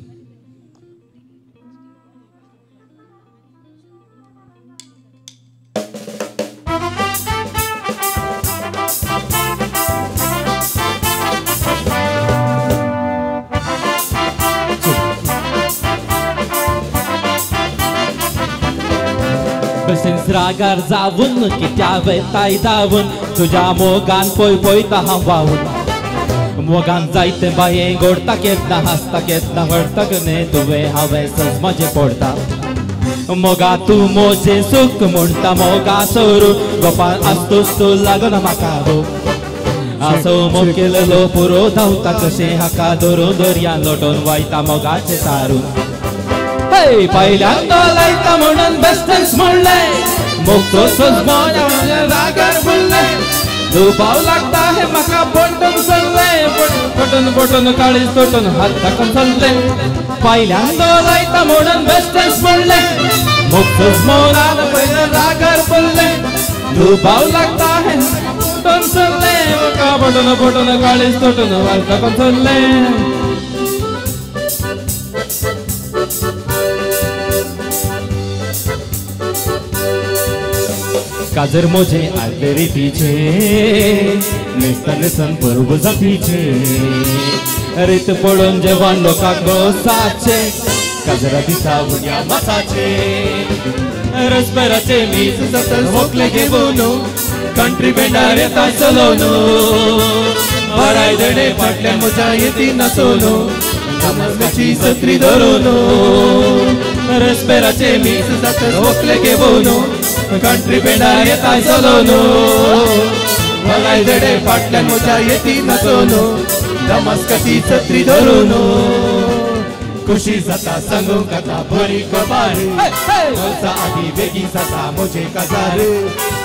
रागार जावन कित्या वेताय धांवन तुज्या मोगान पय पयता हांव वावून मोगान जायते बाये गोडता केन्ना हांसता केन्ना व्हडता न्ही तुवें हांवें सज म्हजें पडटा मोगा तूं म्हजें सूख म्हणटा मोगा सोरू गोपाल आसतोच तूं लागना म्हाका हो आसो मोग केलेलो पुरो धांवता कशें हाका धरून दर्यान लोटून वयता मोगाचें सारून. हे पहिल्यांदा लायता म्हणून बेस्टन्स म्हणलें मोगतो सजमोन्या रागार बोललें दुबाव लागता हे म्हाका पटून चल्लें पटून पटून काळीज तोटून हात दाखोवन चल्लें पहिल्यांदा लायता म्हणून बेस्टन्स म्हणलें मोगतो सजमोन्या पयल्या रागार बोललें दुबाव लागता हे पटून चल्लें म्हाका पटून पटून काळीज तोटून हात दाखोवन चल्लें. काजर मोजे आदले रितीचे नेसता नेसन परब जातीचे रीत पळोवन जेवण लोकांक गोसाचे काजरा दिसा उड्या मासाचे रसभराचे मीस जाता वोकले घेवन कंट्री बँडार येता चलोवन बराय दडे फाटल्यान म्हज्या येती नाचोवन नमस्काची सत्री धरून रसभराचे मीस जाता वोकले घेवन कंट्री बँडार येता चलोवन बराय दडे फाटल्यान म्हज्या येती नाचोवन दमस्काची छत्री धरून खुशी जाता सांगूंक आतां बरी खबर वर्सा आदी बेगीन जाता म्हजें काजार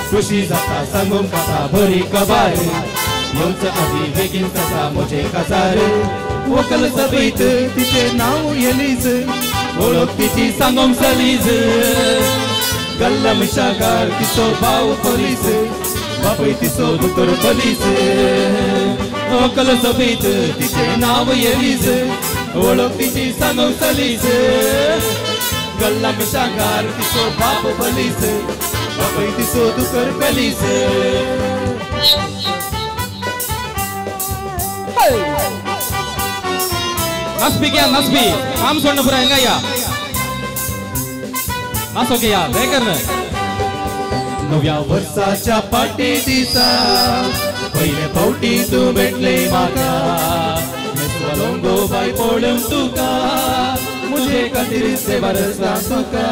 खुशी जाता सांगूंक आतां बरी खबर वर्सा आदी बेगीन जाता म्हजें काजार वकल सबीत तिचें नांव एलीज ओळख तिची सांगोंक सलीज गल्ला मिशाकार तिचो भाव पोलीस बापूय तिचो दोतोर पोलीस व्हंकल सोबीत तिचें नांव येलीज ओळख तिची सांगोंक सलीज गल्ला मिशाकार तिचो बाप पोलीस बापूय तिचो दोतोर पोलीस. नसबी क्या नसबी काम सोडणं पुरा हेंगा या नासो के या बेकर नव्या वर्साच्या पाटी दिसा पयले फावटी तूं भेटले म्हाका मेसवालोंगो बाय पळोवन तुका म्हजे खातीर सेवा रसता तुका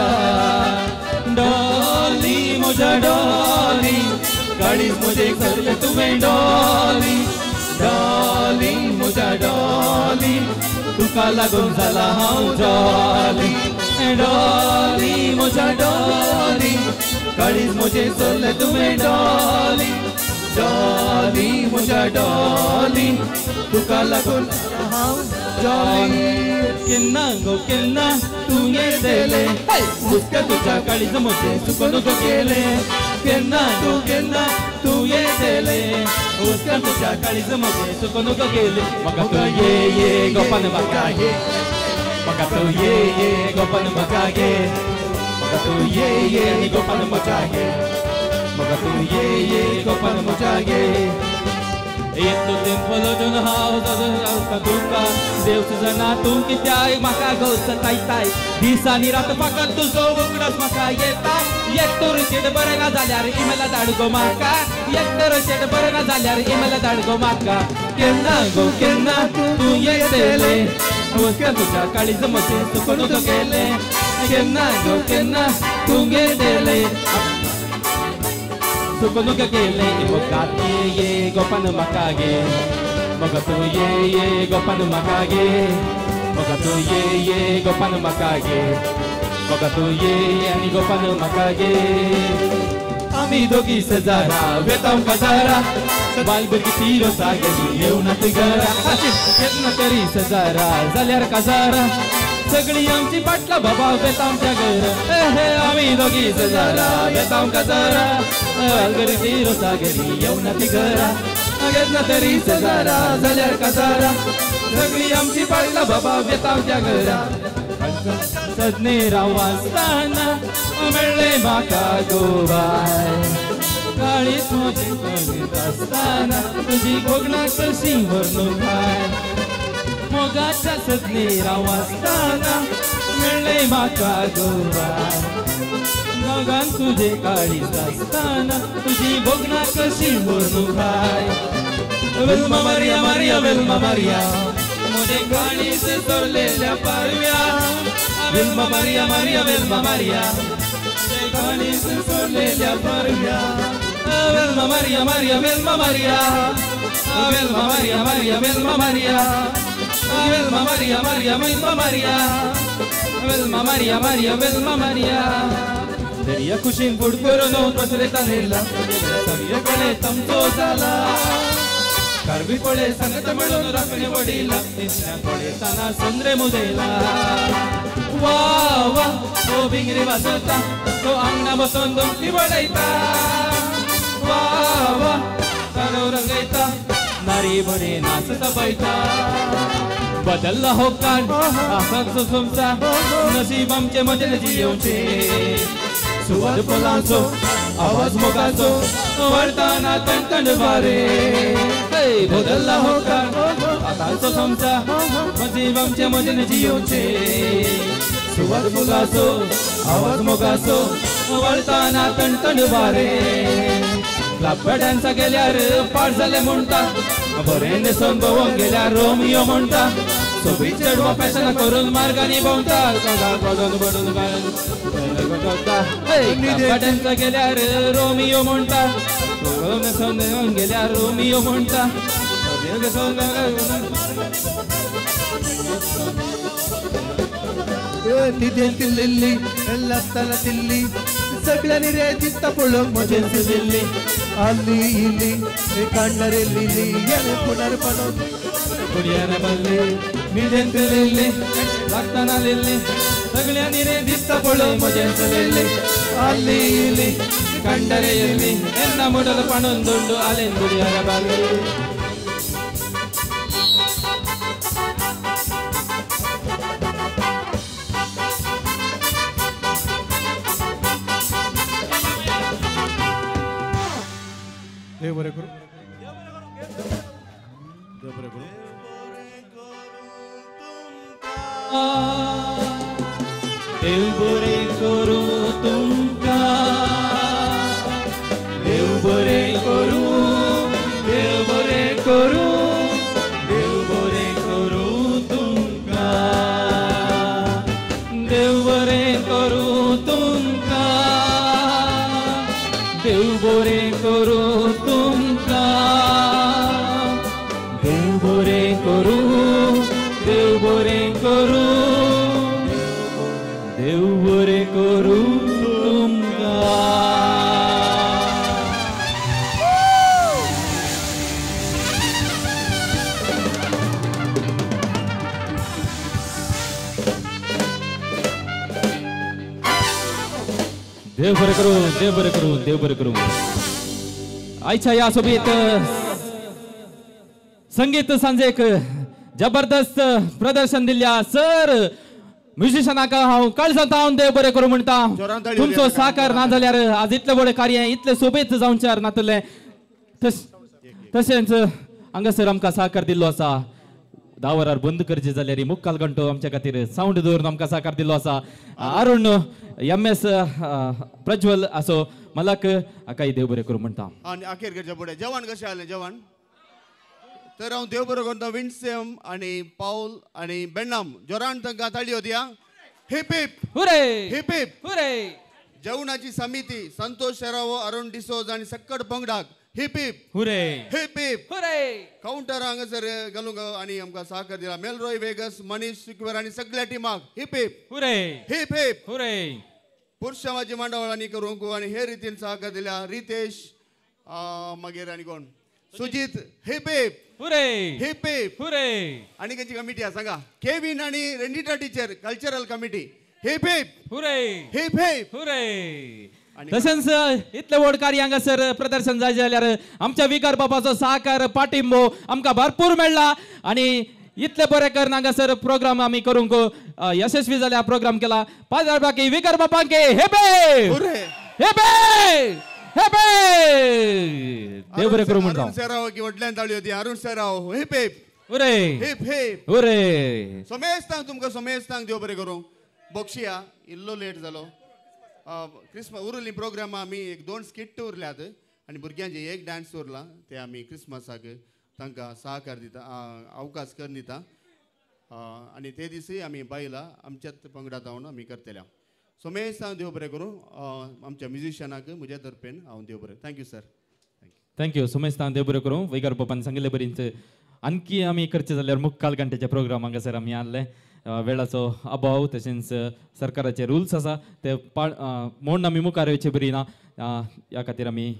डॉली म्हज्या डॉली काळीज म्हजें सरलें तुवें डॉली डॉली म्हज्या डॉली तुका लागून जाला हांव जॉली डॉली म्हज्या डॉली काळीज म्हजें सोडलें तुवें डॉली डॉली म्हज्या डॉली तुका लागून हांव जॉली. केन्ना गो केन्ना तूं येतलें हुस्क्या तुज्या काळीज म्हजें सुकून गेलें केन्ना तूं केन्ना तूं येतलें हुस्क्या तुज्या काळीज म्हजें सुकून गेलें. म्हाका तूं ये ये गोपान म्हाका ये म्हाका तूं ये ये गोपान म्हाका ये म्हाका तूं ये ये आनी गोपान म्हाका ये म्हाका तूं ये ये गोपान म्हाका ये. येतो तेंपलो हांव तुका देव सुजना तूं कित्याक म्हाका गो सतायताय दिसांनी रात फकत तुजो उगडास म्हाका येता. एक तर शेट बरें ना जाल्यार इमेला धाड गो म्हाका एक तर शेट बरें ना जाल्यार इमेला धाड गो म्हाका. केन्ना गो केन्ना तूं येतलें हुस्क्या तुज्या काळीज म्हजें सुकून गेलें केन्ना गो केन्ना तूं येतलें सुकून गेलें. म्हाका तूं ये गोपान म्हाका गे म्हाका तूं ये ये गोपान म्हाका गे म्हाका तूं ये ये गोपान म्हाका गे म्हाका तूं ये आनी गोपान म्हाका गे. आमी दोगी शेजारा वेता काजारा बाल भुरगीं ती रोसा गेली येवनात घरा केन्ना तरी शेजारा जाल्यार काजारा सगळी आमची पाटला बाबा वेता आमच्या घरा. आमी दोगी शेजारा वेता काजारा बाल भुरगीं ती रोसा गेली येवनात घरा केन्ना तरी शेजारा जाल्यार काजारा सगळी आमची पाटला बाबा वेता आमच्या घरा. सजने राव आसतना मेळ्ळें म्हाका गो बाय काळीज म्हजें करीत आसतना तुजी भोगणां कशी व्हरून खाय मोगाच्या सजने राव आसतना मेळ्ळें म्हाका गो बाय मोगान तुजें काळीज आसतना तुजी भोगणां कशी व्हरून खाय. Velma Maria Maria Velma Maria म्हजें काळीज सोडलेल्या पारव्या Velma Maria Maria Velma Maria म्हजें काळीज सोडलेल्या पारव्या Velma Maria Maria Velma Maria Velma Maria Maria Velma Maria Velma Maria Maria Velma Maria Velma Maria Maria Velma Maria. दर्या खुशीन फूट करून पसरता नेला सगळे तमचो जाला कारवी पळे सांगत म्हणून राखणे वडिला पळयताना संद्रे मुदेला. वा वा तो भिंगरी वाजता तो आंगणा बसून दोंगरी बडयता वा वा तारो रंगयता नारी बरे नाचता पळयता. बदलला हो काळ आसाचो संवसार नशीब आमचें म्हजें जियेवचें सुवाद फुलांचो आवाज मोगाचो वळताना तणतण वारे बदलला हो काळ आतांचो संवसार नशीब आमचें म्हजें जियेवचें सुवाद फुलाचो आवाज मोगाचो वळताना तणतण वारे. क्लब डान्सा गेल्यार पाड जालें म्हणटा बरें न्हेसोन भोंवंक गेल्यार रोमियो म्हणटा सोबीत चेडवां फॅशनां करून मार्गांनी भोंवता डान्सा गेल्यार रोमियो म्हणटा न्हेसोन भोंवंक गेल्यार रोमियो म्हणटा. तिल्ली तिल्ली सगळ्यांनी रे दिसता पळोवंक म्हजें दिल्ली आल्ली इल्ली कांडर लिली येणे पुनर पडोन कुडियाने बल्ली निदेंत लिल्ली लागताना लिल्ली सगळ्यांनी रे दिसता पळय म्हजें चलेल्ले आल्ली इल्ली कंडरे इल्ली ಎನ್ನ ಮುಡಲು ಪಣೊಂದುಂಡು ಅಲೆಂದುಡಿಯರ ಬಲ್ಲೆ. ದೇವರೇ ಗುರು ದೇವರೇ ಗುರು देव बरे करू तुमका देव बरे करू देव बरे करू देव बरे करू तुमका देव बरे करू तुमका देव बरे करू तुमका देव बरे करू देव बरे करू देव बरे करू तुमका. देव बरे करू देव बरे करू देव बरे करू. आयच्या ह्या सोबीत संगीत सांजेक जबरदस्त प्रदर्शन दिल्या सर म्युझिशनाक हांव काळजांत हांव देव बरें करूं म्हणटा. तुमचो साकार ना जाल्यार आज इतलें व्हडलें कार्य इतलें सोबीत जावच्यार नातलें. तशेंच हांगासर आमकां साकार दिल्लो आसा. 10 वरार बंद करचें जाल्यार मुक्काल घंटो आमच्या खातीर सावंड दवरून आमकां साकार दिल्लो आसा. अरुण एम.एस. प्रज्वल असो मलक हाकाय देव बरें करूं म्हणटा. आनी अखेर करच्या फुडें जेवण कशें आसलें जेवण तर हांव देव बरो करता विन्सेम आनी पावल आनी बेण्णाम जोरान तांकां ताळयो दिया. Hip hip hooray hip hip hooray. जेवणाची समिती संतोष शेरावो अरुण डिसोज आनी सक्कड पंगडाक hip hip hooray hip hip hooray. Counter हांगासर घालूंक आनी आमकां सहकार दिला मेलरॉय वेगस मनीष सिक्वेर आनी सगळ्या टिमाक hip hip hooray hip hip hooray. पुरुषामाची मांडावळ आनी करूंक आनी हे रितीन सहकार दिल्या रितेश मागीर आनी कोण Sujit hip hip hooray hip hip hooray. आनी खंयची कमिटी आसा सांगा केवीन आनी Rendita teacher cultural committee hip hip hooray hip hip hooray. तशेंच इतलें व्हड कार्य हांगासर प्रदर्शन जाय जाल्यार आमच्या विकार बाबाचो सहकार पाठिंबो आमकां भरपूर मेळ्ळा आनी इतले बरें करून हांगासर प्रोग्राम आमी करूंक यशस्वी जाल्या प्रोग्राम केला. पाजार बाकी विकार बाबांके hip hip hip hip देव बरें करूं म्हणटा. अरुण सेराव की व्हडल्यान ताळयो दी. Arun Serrao hip hip hooray hip hip hooray. सोमेस्तांक तुमकां सोमेस्तांक देव बरें करूं. बक्षिया इल्लो लेट जालो. क्रिसमस उरली प्रोग्राम आमी एक 2 स्किट उरल्यात आनी भुरग्यांचे एक डांस उरला ते आमी क्रिसमसाक तांकां सहकार दिता अवकाश करून दिता आनी ते दिसूय आमी बायलां आमच्याच पंगडात हांव आमी करतले. सोमेस्तांक देव बरें करूं. आमच्या म्युझिशनाक म्हज्या तर्फेन हांव देव बरें. Thank you sir. Thank you सोमेस्तांक देव बरें करूं. वैगर बाबान सांगिल्ले बरीच आणखी आमी करचें जाल्यार मुक्काल घंट्याचे प्रोग्राम हांगासर आमी हाडले. वेळाचो अभाव तशेंच सरकाराचे रुल्स आसा ते म्हूण आमी मुखार येवचे बरी ना ह्या खातीर आमी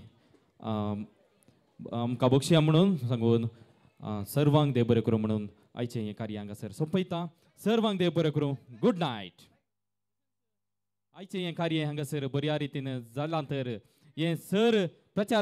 आमकां बक्षिया म्हणून सांगून सर्वांक देव बरें करूं म्हणून आयचें हें कार्य हांगासर सोंपयता. सर्वांक देव बरें करूं. Good night. आयचें हें कार्य हांगासर बऱ्या रितीन जालां तर हें सर प्रचार